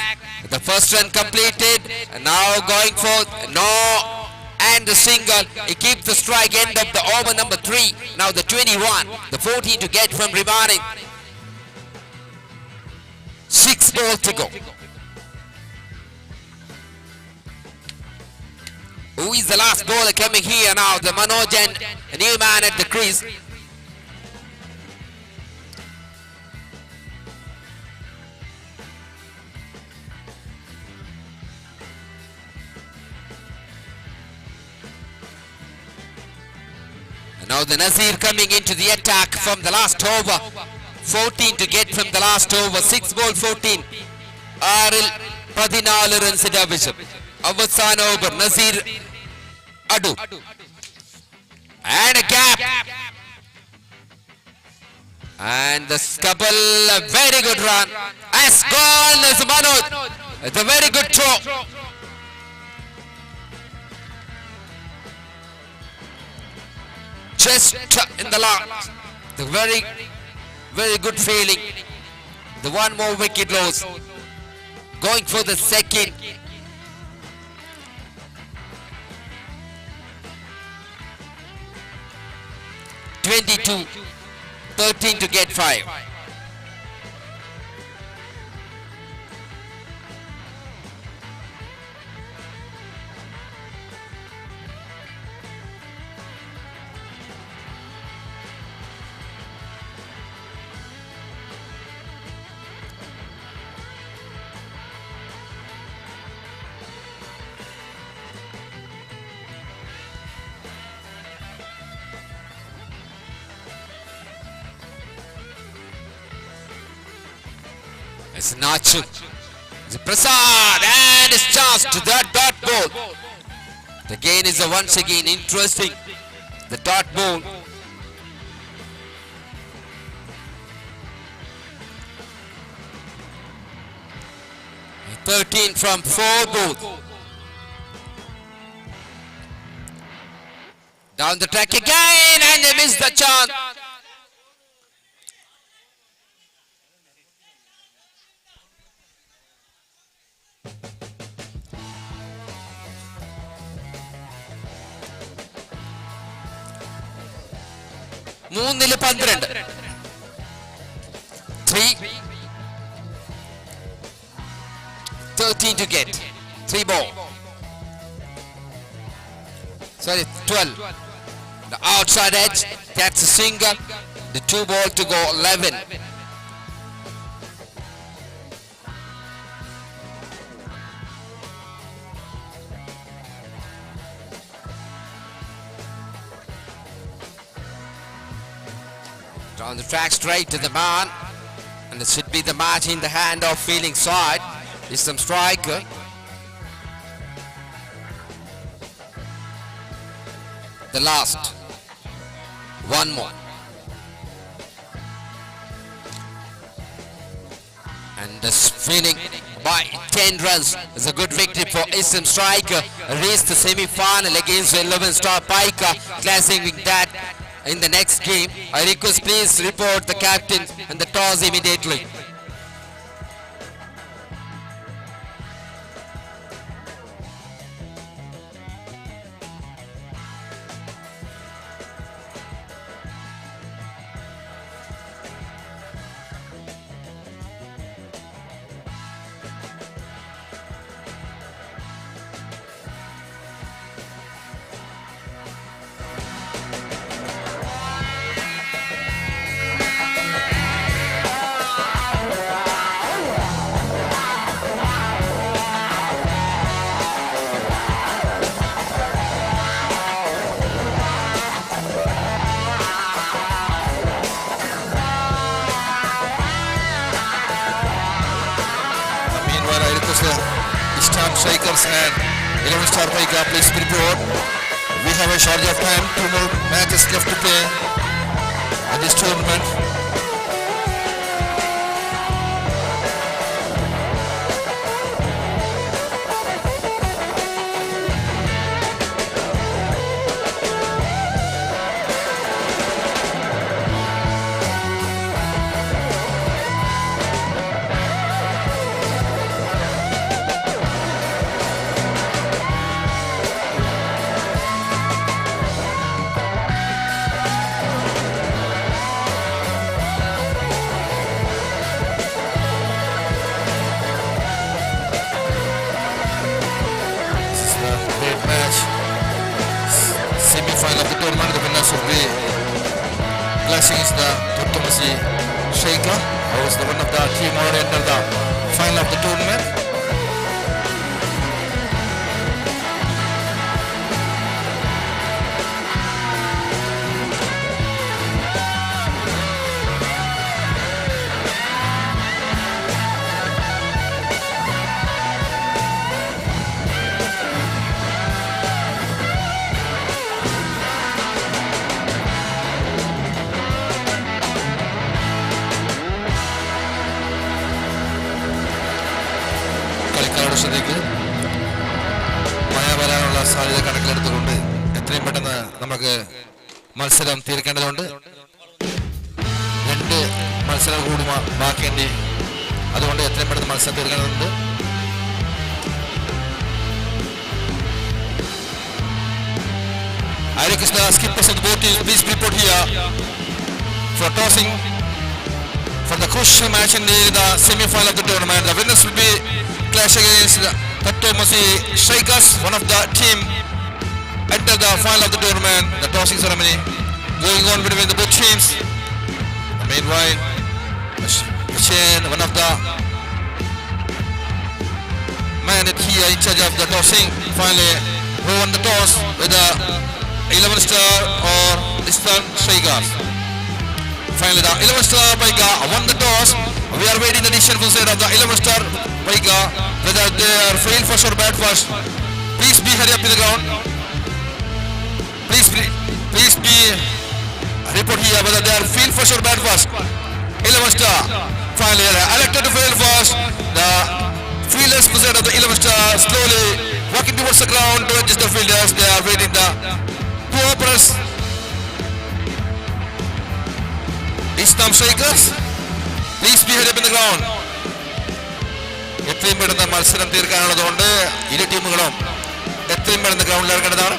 The first run completed. And now going for no and the single. He keeps the strike end of the over number 3. Now the 21. The 14 to get from remaining. 6 balls to go. Who is the last bowler coming here now? The Manoj and a new man at the crease. And now the Nazir coming into the attack from the last over. 14 to get from the last over. 6 ball 14. ആറിൽ 14 റൺസിന്റെ ആവശ്യം. അവസാന over Naseer Adoor. And a gap. And the couple, a very good run. Has gone as Manoj. It's a very good throw. Just in the last. The very, very good feeling. The one more wicket loss. Going for the second. 22, 13 to get 5. It's Nachu. It's Prasad and it's chance to that dot ball. The gain is once again interesting. The dot ball. 13 from 4 balls. Down the track again and they miss the chance. മൂന്നില് 12. 3 13 to get. 3 ball. Sorry, 12. The outside edge, that's a single. The 2 ball to go, 11. Down the track straight to the man, and it should be the match in the hand of fielding side. Is some striker. The last one more, and this winning by 10 runs is a good victory for Eastern Striker. Reached the semi-final against the 11 star Paika, clashing with that in the next game. I request please report the captain and the toss immediately. Strikers and 11 Star Paika, please report. We have a shortage of time, two more matches left to play in this tournament. This is the great match. Semi-final of the tournament. The winners will be clashing is the Thottumasi Sheikha, who is the one of the team already entered the final of the tournament. കളിക്കാരുടെ ശ്രദ്ധയ്ക്ക്, മഴ വരാനുള്ള സാധ്യത കണക്കിലെടുത്തുകൊണ്ട് എത്രയും പെട്ടെന്ന് നമുക്ക് മത്സരം തീർക്കേണ്ടതുണ്ട്. രണ്ട് മത്സരം കൂടി ബാക്കിയുണ്ട്. അതുകൊണ്ട് എത്രയും പെട്ടെന്ന് മത്സരം തീർക്കേണ്ടതുണ്ട്. Hare Krishna, skippers of the both teams, please report here for tossing for the crucial match in the semi-final of the tournament. The winners will be clash against the Thottumasi Strikers, one of the team enter the final of the tournament. The tossing ceremony going on between the both teams. Meanwhile, Chen, one of the man here in charge of the tossing, finally who won the toss with the 11 star or Eastern Strikers. Finally, the 11 star Paika won the toss. We are waiting the decision from the side of the 11 star Paika whether they are fail first or bat first. Please be hurry up in the ground. Please be report here whether they are field first or bat first. 11 star. Finally, elected to field first. The fielders from the side of the 11 star slowly walking towards the ground to register fielders. They are waiting the two openers. Eastern Strikers, please be hurry up in the ground. എത്രയും പെട്ടെന്ന് മത്സരം തീർക്കാനുള്ളതുകൊണ്ട് ഇരു ടീമുകളും എത്രയും പെട്ടെന്ന് ഗ്രൗണ്ടിൽ ഇറങ്ങേണ്ടതാണ്.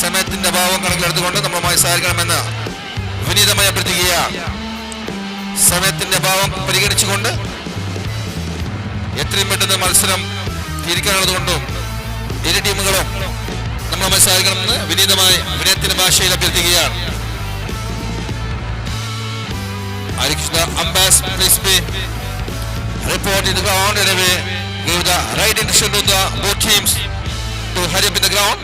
സമയത്തിന്റെ അഭാവം കണക്കിലെടുത്തുകൊണ്ട് നമ്മളുമായി സഹകരിക്കണമെന്ന് വിനീതമായി അഭ്യർത്ഥിക്കുകയാണ്. സമയത്തിന്റെ അഭാവം പരിഗണിച്ചുകൊണ്ട് എത്രയും പെട്ടെന്ന് മത്സരം തീർക്കാനുള്ളതുകൊണ്ടും ഇരു ടീമുകളും നമ്മളുമായി സഹകരിക്കണമെന്ന് വിനീതമായി വിനയത്തിന്റെ ഭാഷയിൽ അഭ്യർത്ഥിക്കുകയാണ്. Harikrishna umpires, please be report in the ground. Anyway, give the right instruction to the both teams to hurry up in the ground.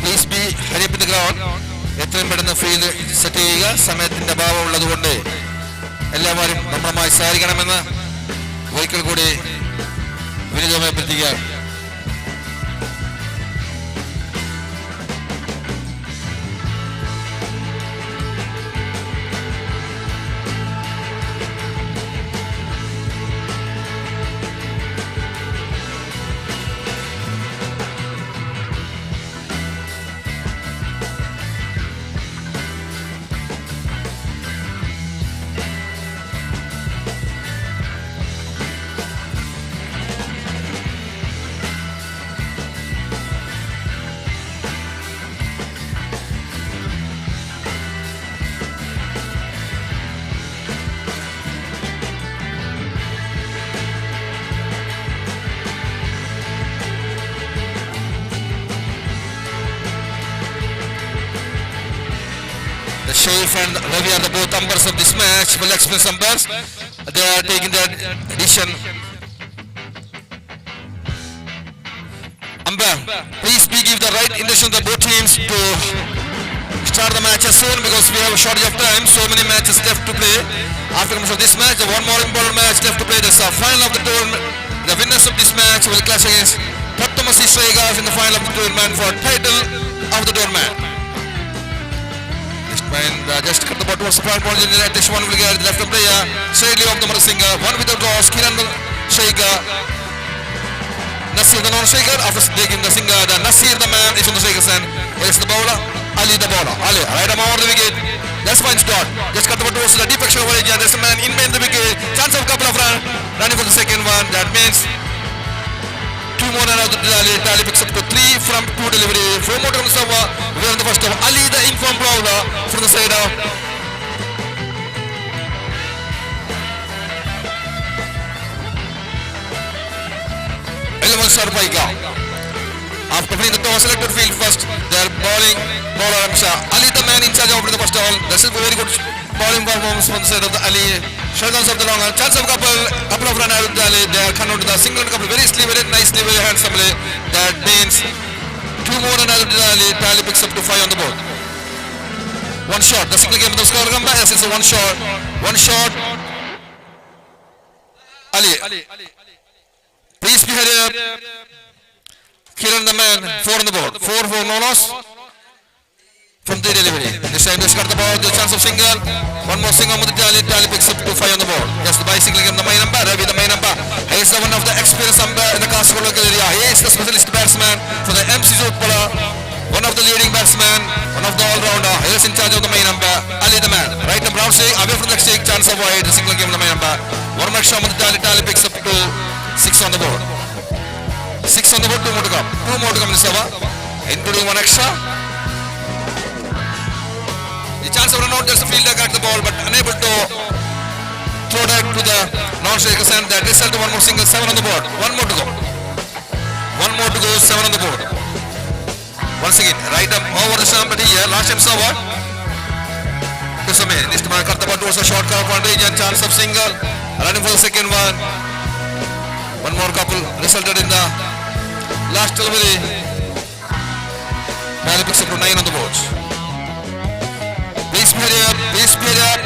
Please be hurry up in the ground. എത്രയും പെട്ടെന്ന് ഫീൽഡ് സെറ്റ് ചെയ്യുക. സമയത്തിന്റെ അഭാവം ഉള്ളതുകൊണ്ട് എല്ലാവരും നമ്മളുമായി സഹകരിക്കണമെന്ന് ഒരിക്കൽ കൂടി വിനീതമായി അഭ്യർത്ഥിക്കുക. Shaif and Ravi are the both umpires of this match, well experienced umpires. They are taking their decision. Umpire, please be give the right intention to both teams to start the matches soon, because we have a shortage of time. So many matches left to play. After completion of this match, the one more important match left to play. That's the final of the tournament. The winners of this match will clash against Tattvamasi Strikers in the final of the tournament for title of the tournament. This man just cut the ball towards the front point. This one will get the left player. Straightly off the Singer. One without loss. Kiran the Shaker. Nasir the non-shaker. After taking the singer, the Nasir the man is on the shaker's hand. Here's the bowler. Ali the bowler. Ali right arm over the wicket. That's fine shot. Just cut the ball towards the deep action over here. There's a man in behind the wicket. Chance of couple of run. Running for the second one. That means two more run out of the tally. Tally picks up to three from two delivery. Four more runs over. We are in the first of Ali the informed bowler from the side of 11 star Paika. After winning the toss, selected field first. They are bowling bowler Amsha. Ali the man in charge of the first ball. This is very good bowling performance from the side of the Ali. Shutdowns of the long run. Chance of couple of run out of the Ali. They are converted the single and couple very easily, very nicely, very handsomely. That means two more run out of the Ali. Tally picks up to five on the board. One shot. The single game of the score come back. Yes, it's a one shot. One shot. Ali. Please be hurry up. Kiran the man, four on the board. 4-4, no loss. From the delivery. This time they got the ball, the chance of single. One more single with the tally. Tally picks up to five on the board. Yes, the bicycle game, the main number, Ravi the main number. He is the one of the experienced number in the Kasaragod local area. He is the specialist batsman for the MC Utpala. One of the leading batsmen, one of the all-rounder. He is in charge of the main number, Ali the man. Right the brown stick, away from the stick, chance of wide, the single game the main number. One more shot with the tally, tally picks up to six on the board. Six on the board, two more to come. Two more to come in this over, including one extra. The chance of run out, there's a fielder got the ball, but unable to throw that to the non-striker's hand. That result one more single, seven on the board. One more to go. One more to go, seven on the board. Once again, right up over the stump here. Last time saw what? To Samir. This time cut the ball towards a short cover advantage and chance of single. Running for the second one. One more couple resulted in the last delivery. Tally picks up to nine on the board. Please hurry up. Please hurry up.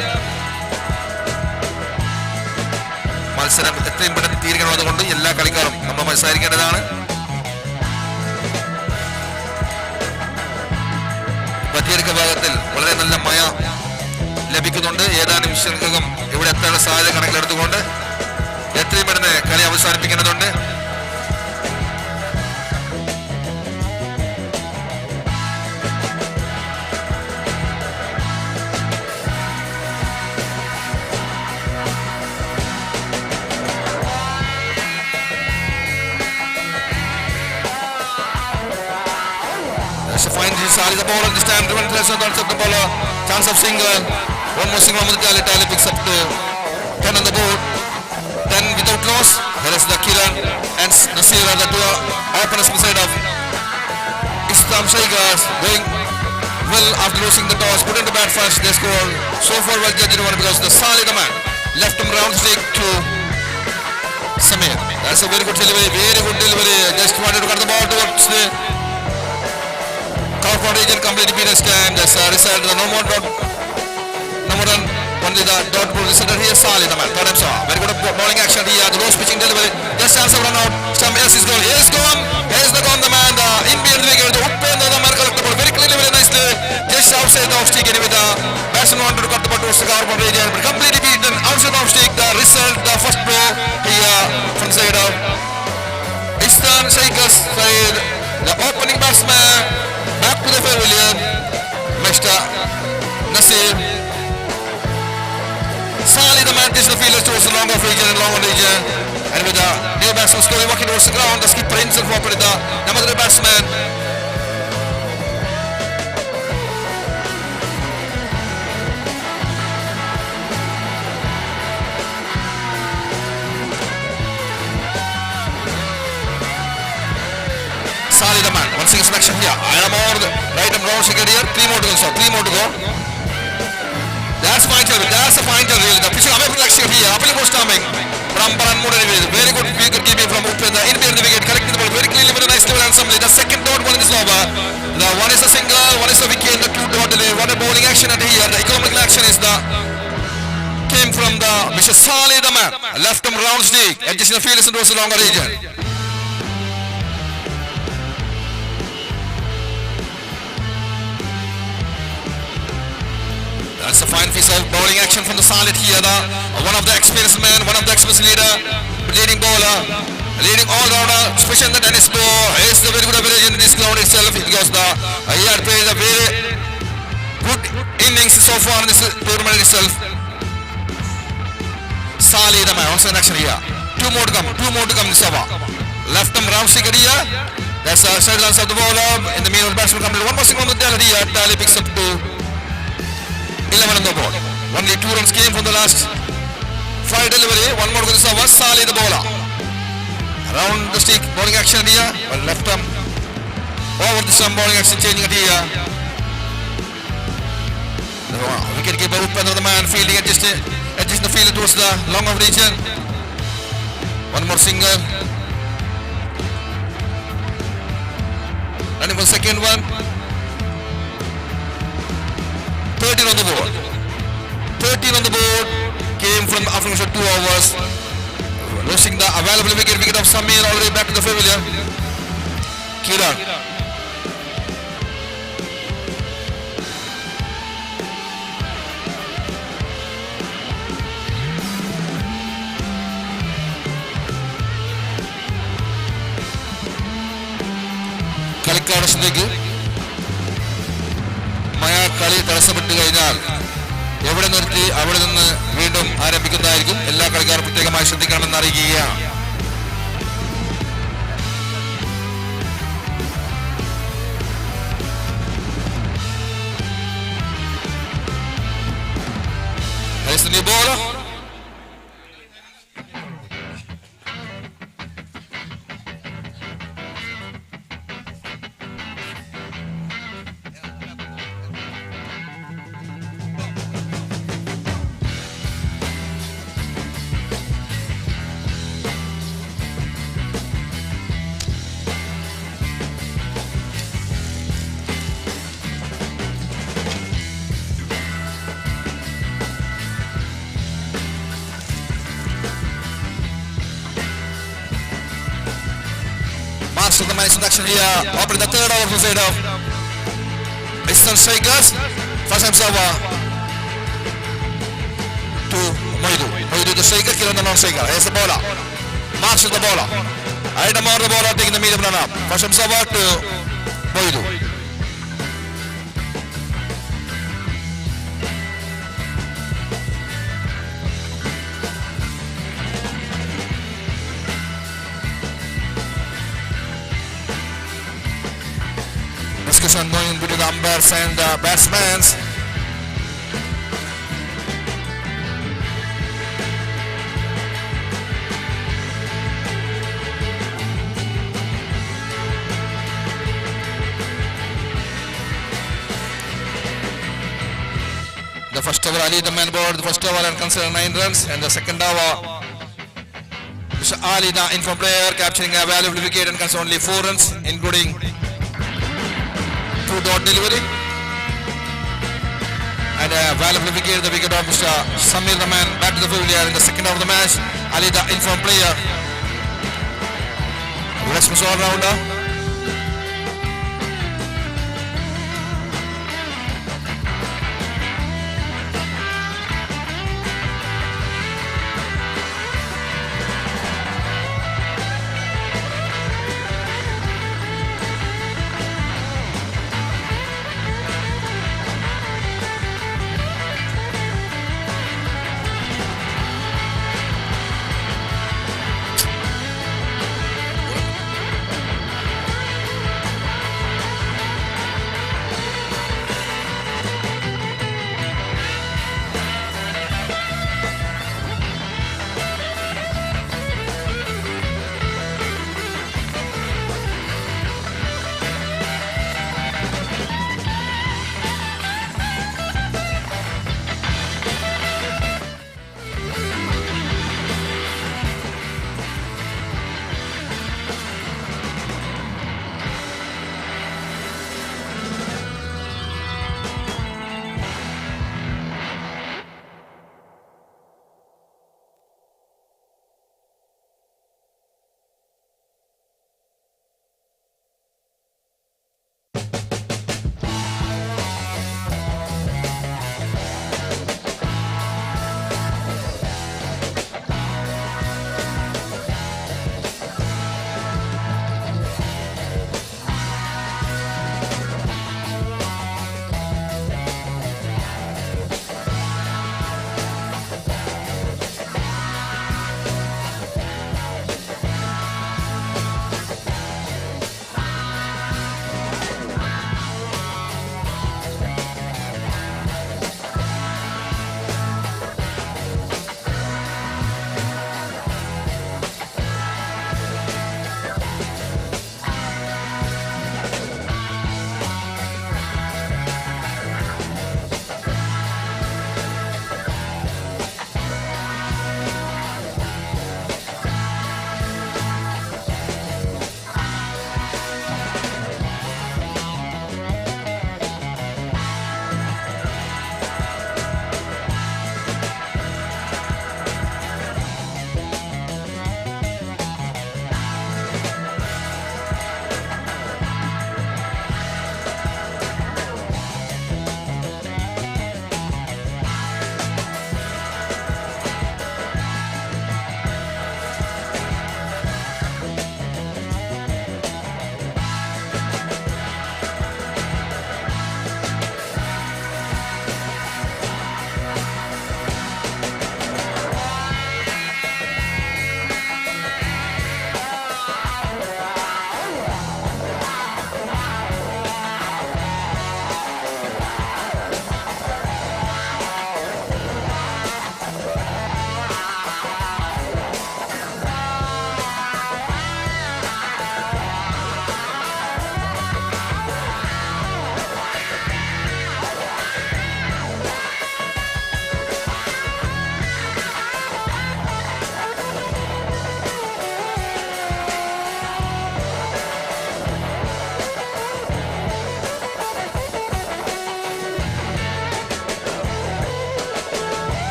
മത്സരം എത്രയും പെട്ടെന്ന് തീരുകണമെന്നുകൊണ്ട് എല്ലാ കളിക്കാരും നമ്മൾ മത്സരിക്കേണ്ടതാണ്. ബദിയടുക്ക ഭാഗത്തിൽ വളരെ നല്ല മഴ ലഭിക്കുന്നുണ്ട്. ഏതാനും നിമിഷങ്ങൾക്കകം ഇവിടെ എത്താനുള്ള സാധ്യത കണക്കിലെടുത്തുകൊണ്ട് എത്രയും പെട്ടെന്ന് കളി അവസാനിപ്പിക്കേണ്ടതുണ്ട്. That's a fine Ali the ball this time driven to the the bowler. Chance of single. One more single on the tally. Tally picks up to 10 on the board. 10 without loss. Here is the Kiran and Nasir are the two openers inside of Islam Strikers, going well after losing the toss. Put into bat first. They score so far well judged one because the Sali the man left him round stick to Samir. That's a very good delivery. Very good delivery. Just wanted to cut the ball towards the cover for region, completely beat time. That's a result. The no more dot. No more run. Only the dot ball resulted here. Sali the man. Third time saw. Very good bowling action here. The low pitching delivery. Just chance of run out. Some yes is gone. Here is gone. Here is the gone the man. The in behind the wicket. The Upendra the man collect the ball very clearly, very nicely. Just outside the off stick anyway. The batsman wanted to cut the ball towards the cover for region, but completely beaten outside the off stick. The result, the first blow here from the side of Eastern Shakers side. The opening batsman back to the pavilion, Mr. Nasir. Sali the man takes the fielders towards the long off region and long on region. And with the new batsman slowly walking towards the ground, the skipper himself opened the number three batsman. Sali the man. Once again selection here. I am over the right and round second here. Three more to go, sir. Three more to go. That's fine, that's a fine really. The pitching away from the action here. Appealing for stumping. From Baran very good wicket keeping from Upendra. In behind the wicket, collecting the ball very cleanly with a nice level and assembly. The second dot one in this over. The one is a single, one is a wicket, the two dot delivery. What a bowling action at here. The economical action is the came from the Mr. Saleh the man. Left him round stick. Adjusting the field is towards the longer region. That's a fine piece of bowling action from the Salit here. The, one of the experienced men, one of the experienced leader, leading bowler, leading all-rounder, especially in the tennis ball. Is the very good average in this ground itself because the he had played a very good innings so far in this tournament itself. Sali the man also in action here. Two more to come, two more to come this over. Left arm round stick here. That's a side lines of the bowler. In the meanwhile, batsman complete one more single on the tally here. Tally picks up to 11 on the ball. Only 2 runs came from the last 5 delivery. One more to this over. Sali the bowler. Around the stick, bowling action here. Well, left arm over the stump, bowling action changing it here. The wicket keeper Upendra the man fielding adjusting the field towards the long off region. One more single. Running for the second one. 13 on the board. 13 on the board came from after 2 hours. Losing the available wicket, wicket of Samir already back to the pavilion. Kiran. കളിക്കാടത്തിലേക്ക് മഴ കളി തടസ്സപ്പെട്ടു കഴിഞ്ഞാൽ എവിടെ നിർത്തി അവിടെ നിന്ന് വീണ്ടും ആരംഭിക്കുന്നതായിരിക്കും. എല്ലാ കളിക്കാരും പ്രത്യേകമായി ശ്രദ്ധിക്കണമെന്ന് അറിയിക്കുകയാണ്. Here's the new bowler. Master the man is in action here. Opening the third over from side of Eastern Strikers. First time server to Moidu. Moidu the striker, Kiran the non-striker. Here's the bowler. Master the bowler. Item over the bowler taking the medium run up. First time server to Moidu. Discussion going between the umpires and the batsmen. The first over Ali the man board, the first over and consider 9 runs, and the second over Mr. Ali the informed player capturing a valuable wicket and consider only 4 runs, including 2 dot delivery and a valuable wicket, the wicket of Mr. Samir the man back to the pavilion in the second half of the match. Ali the informed player, Rasmus all rounder.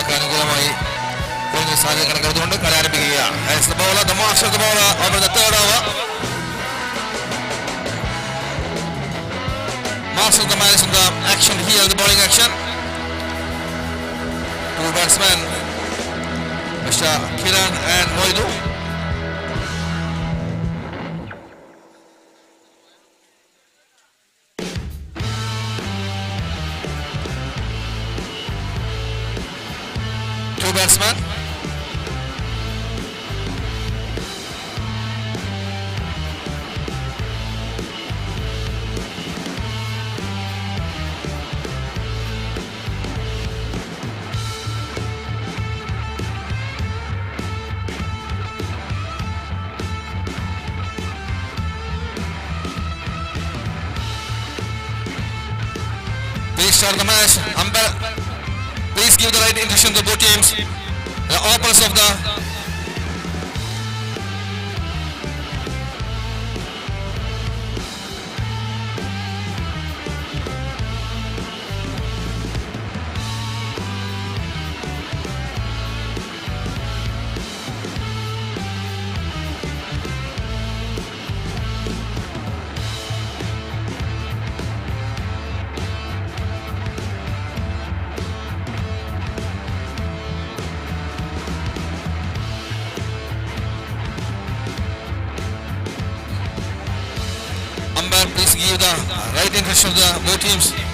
ടീമുകൾക്ക് അനുകൂലമായി വരുന്ന സാധ്യത കണക്കെടുത്തുകൊണ്ട് കളി ആരംഭിക്കുകയാണ്. As the bowler, the master of the bowler over the third over. Master of the man is in the action here, the bowling action. Two batsmen, Mr. Kiran and Moidu. Two batsmen. Please start the match. Umpire, please give the right instruction to both teams. The openers of the umpire, please give the right instruction to the both teams.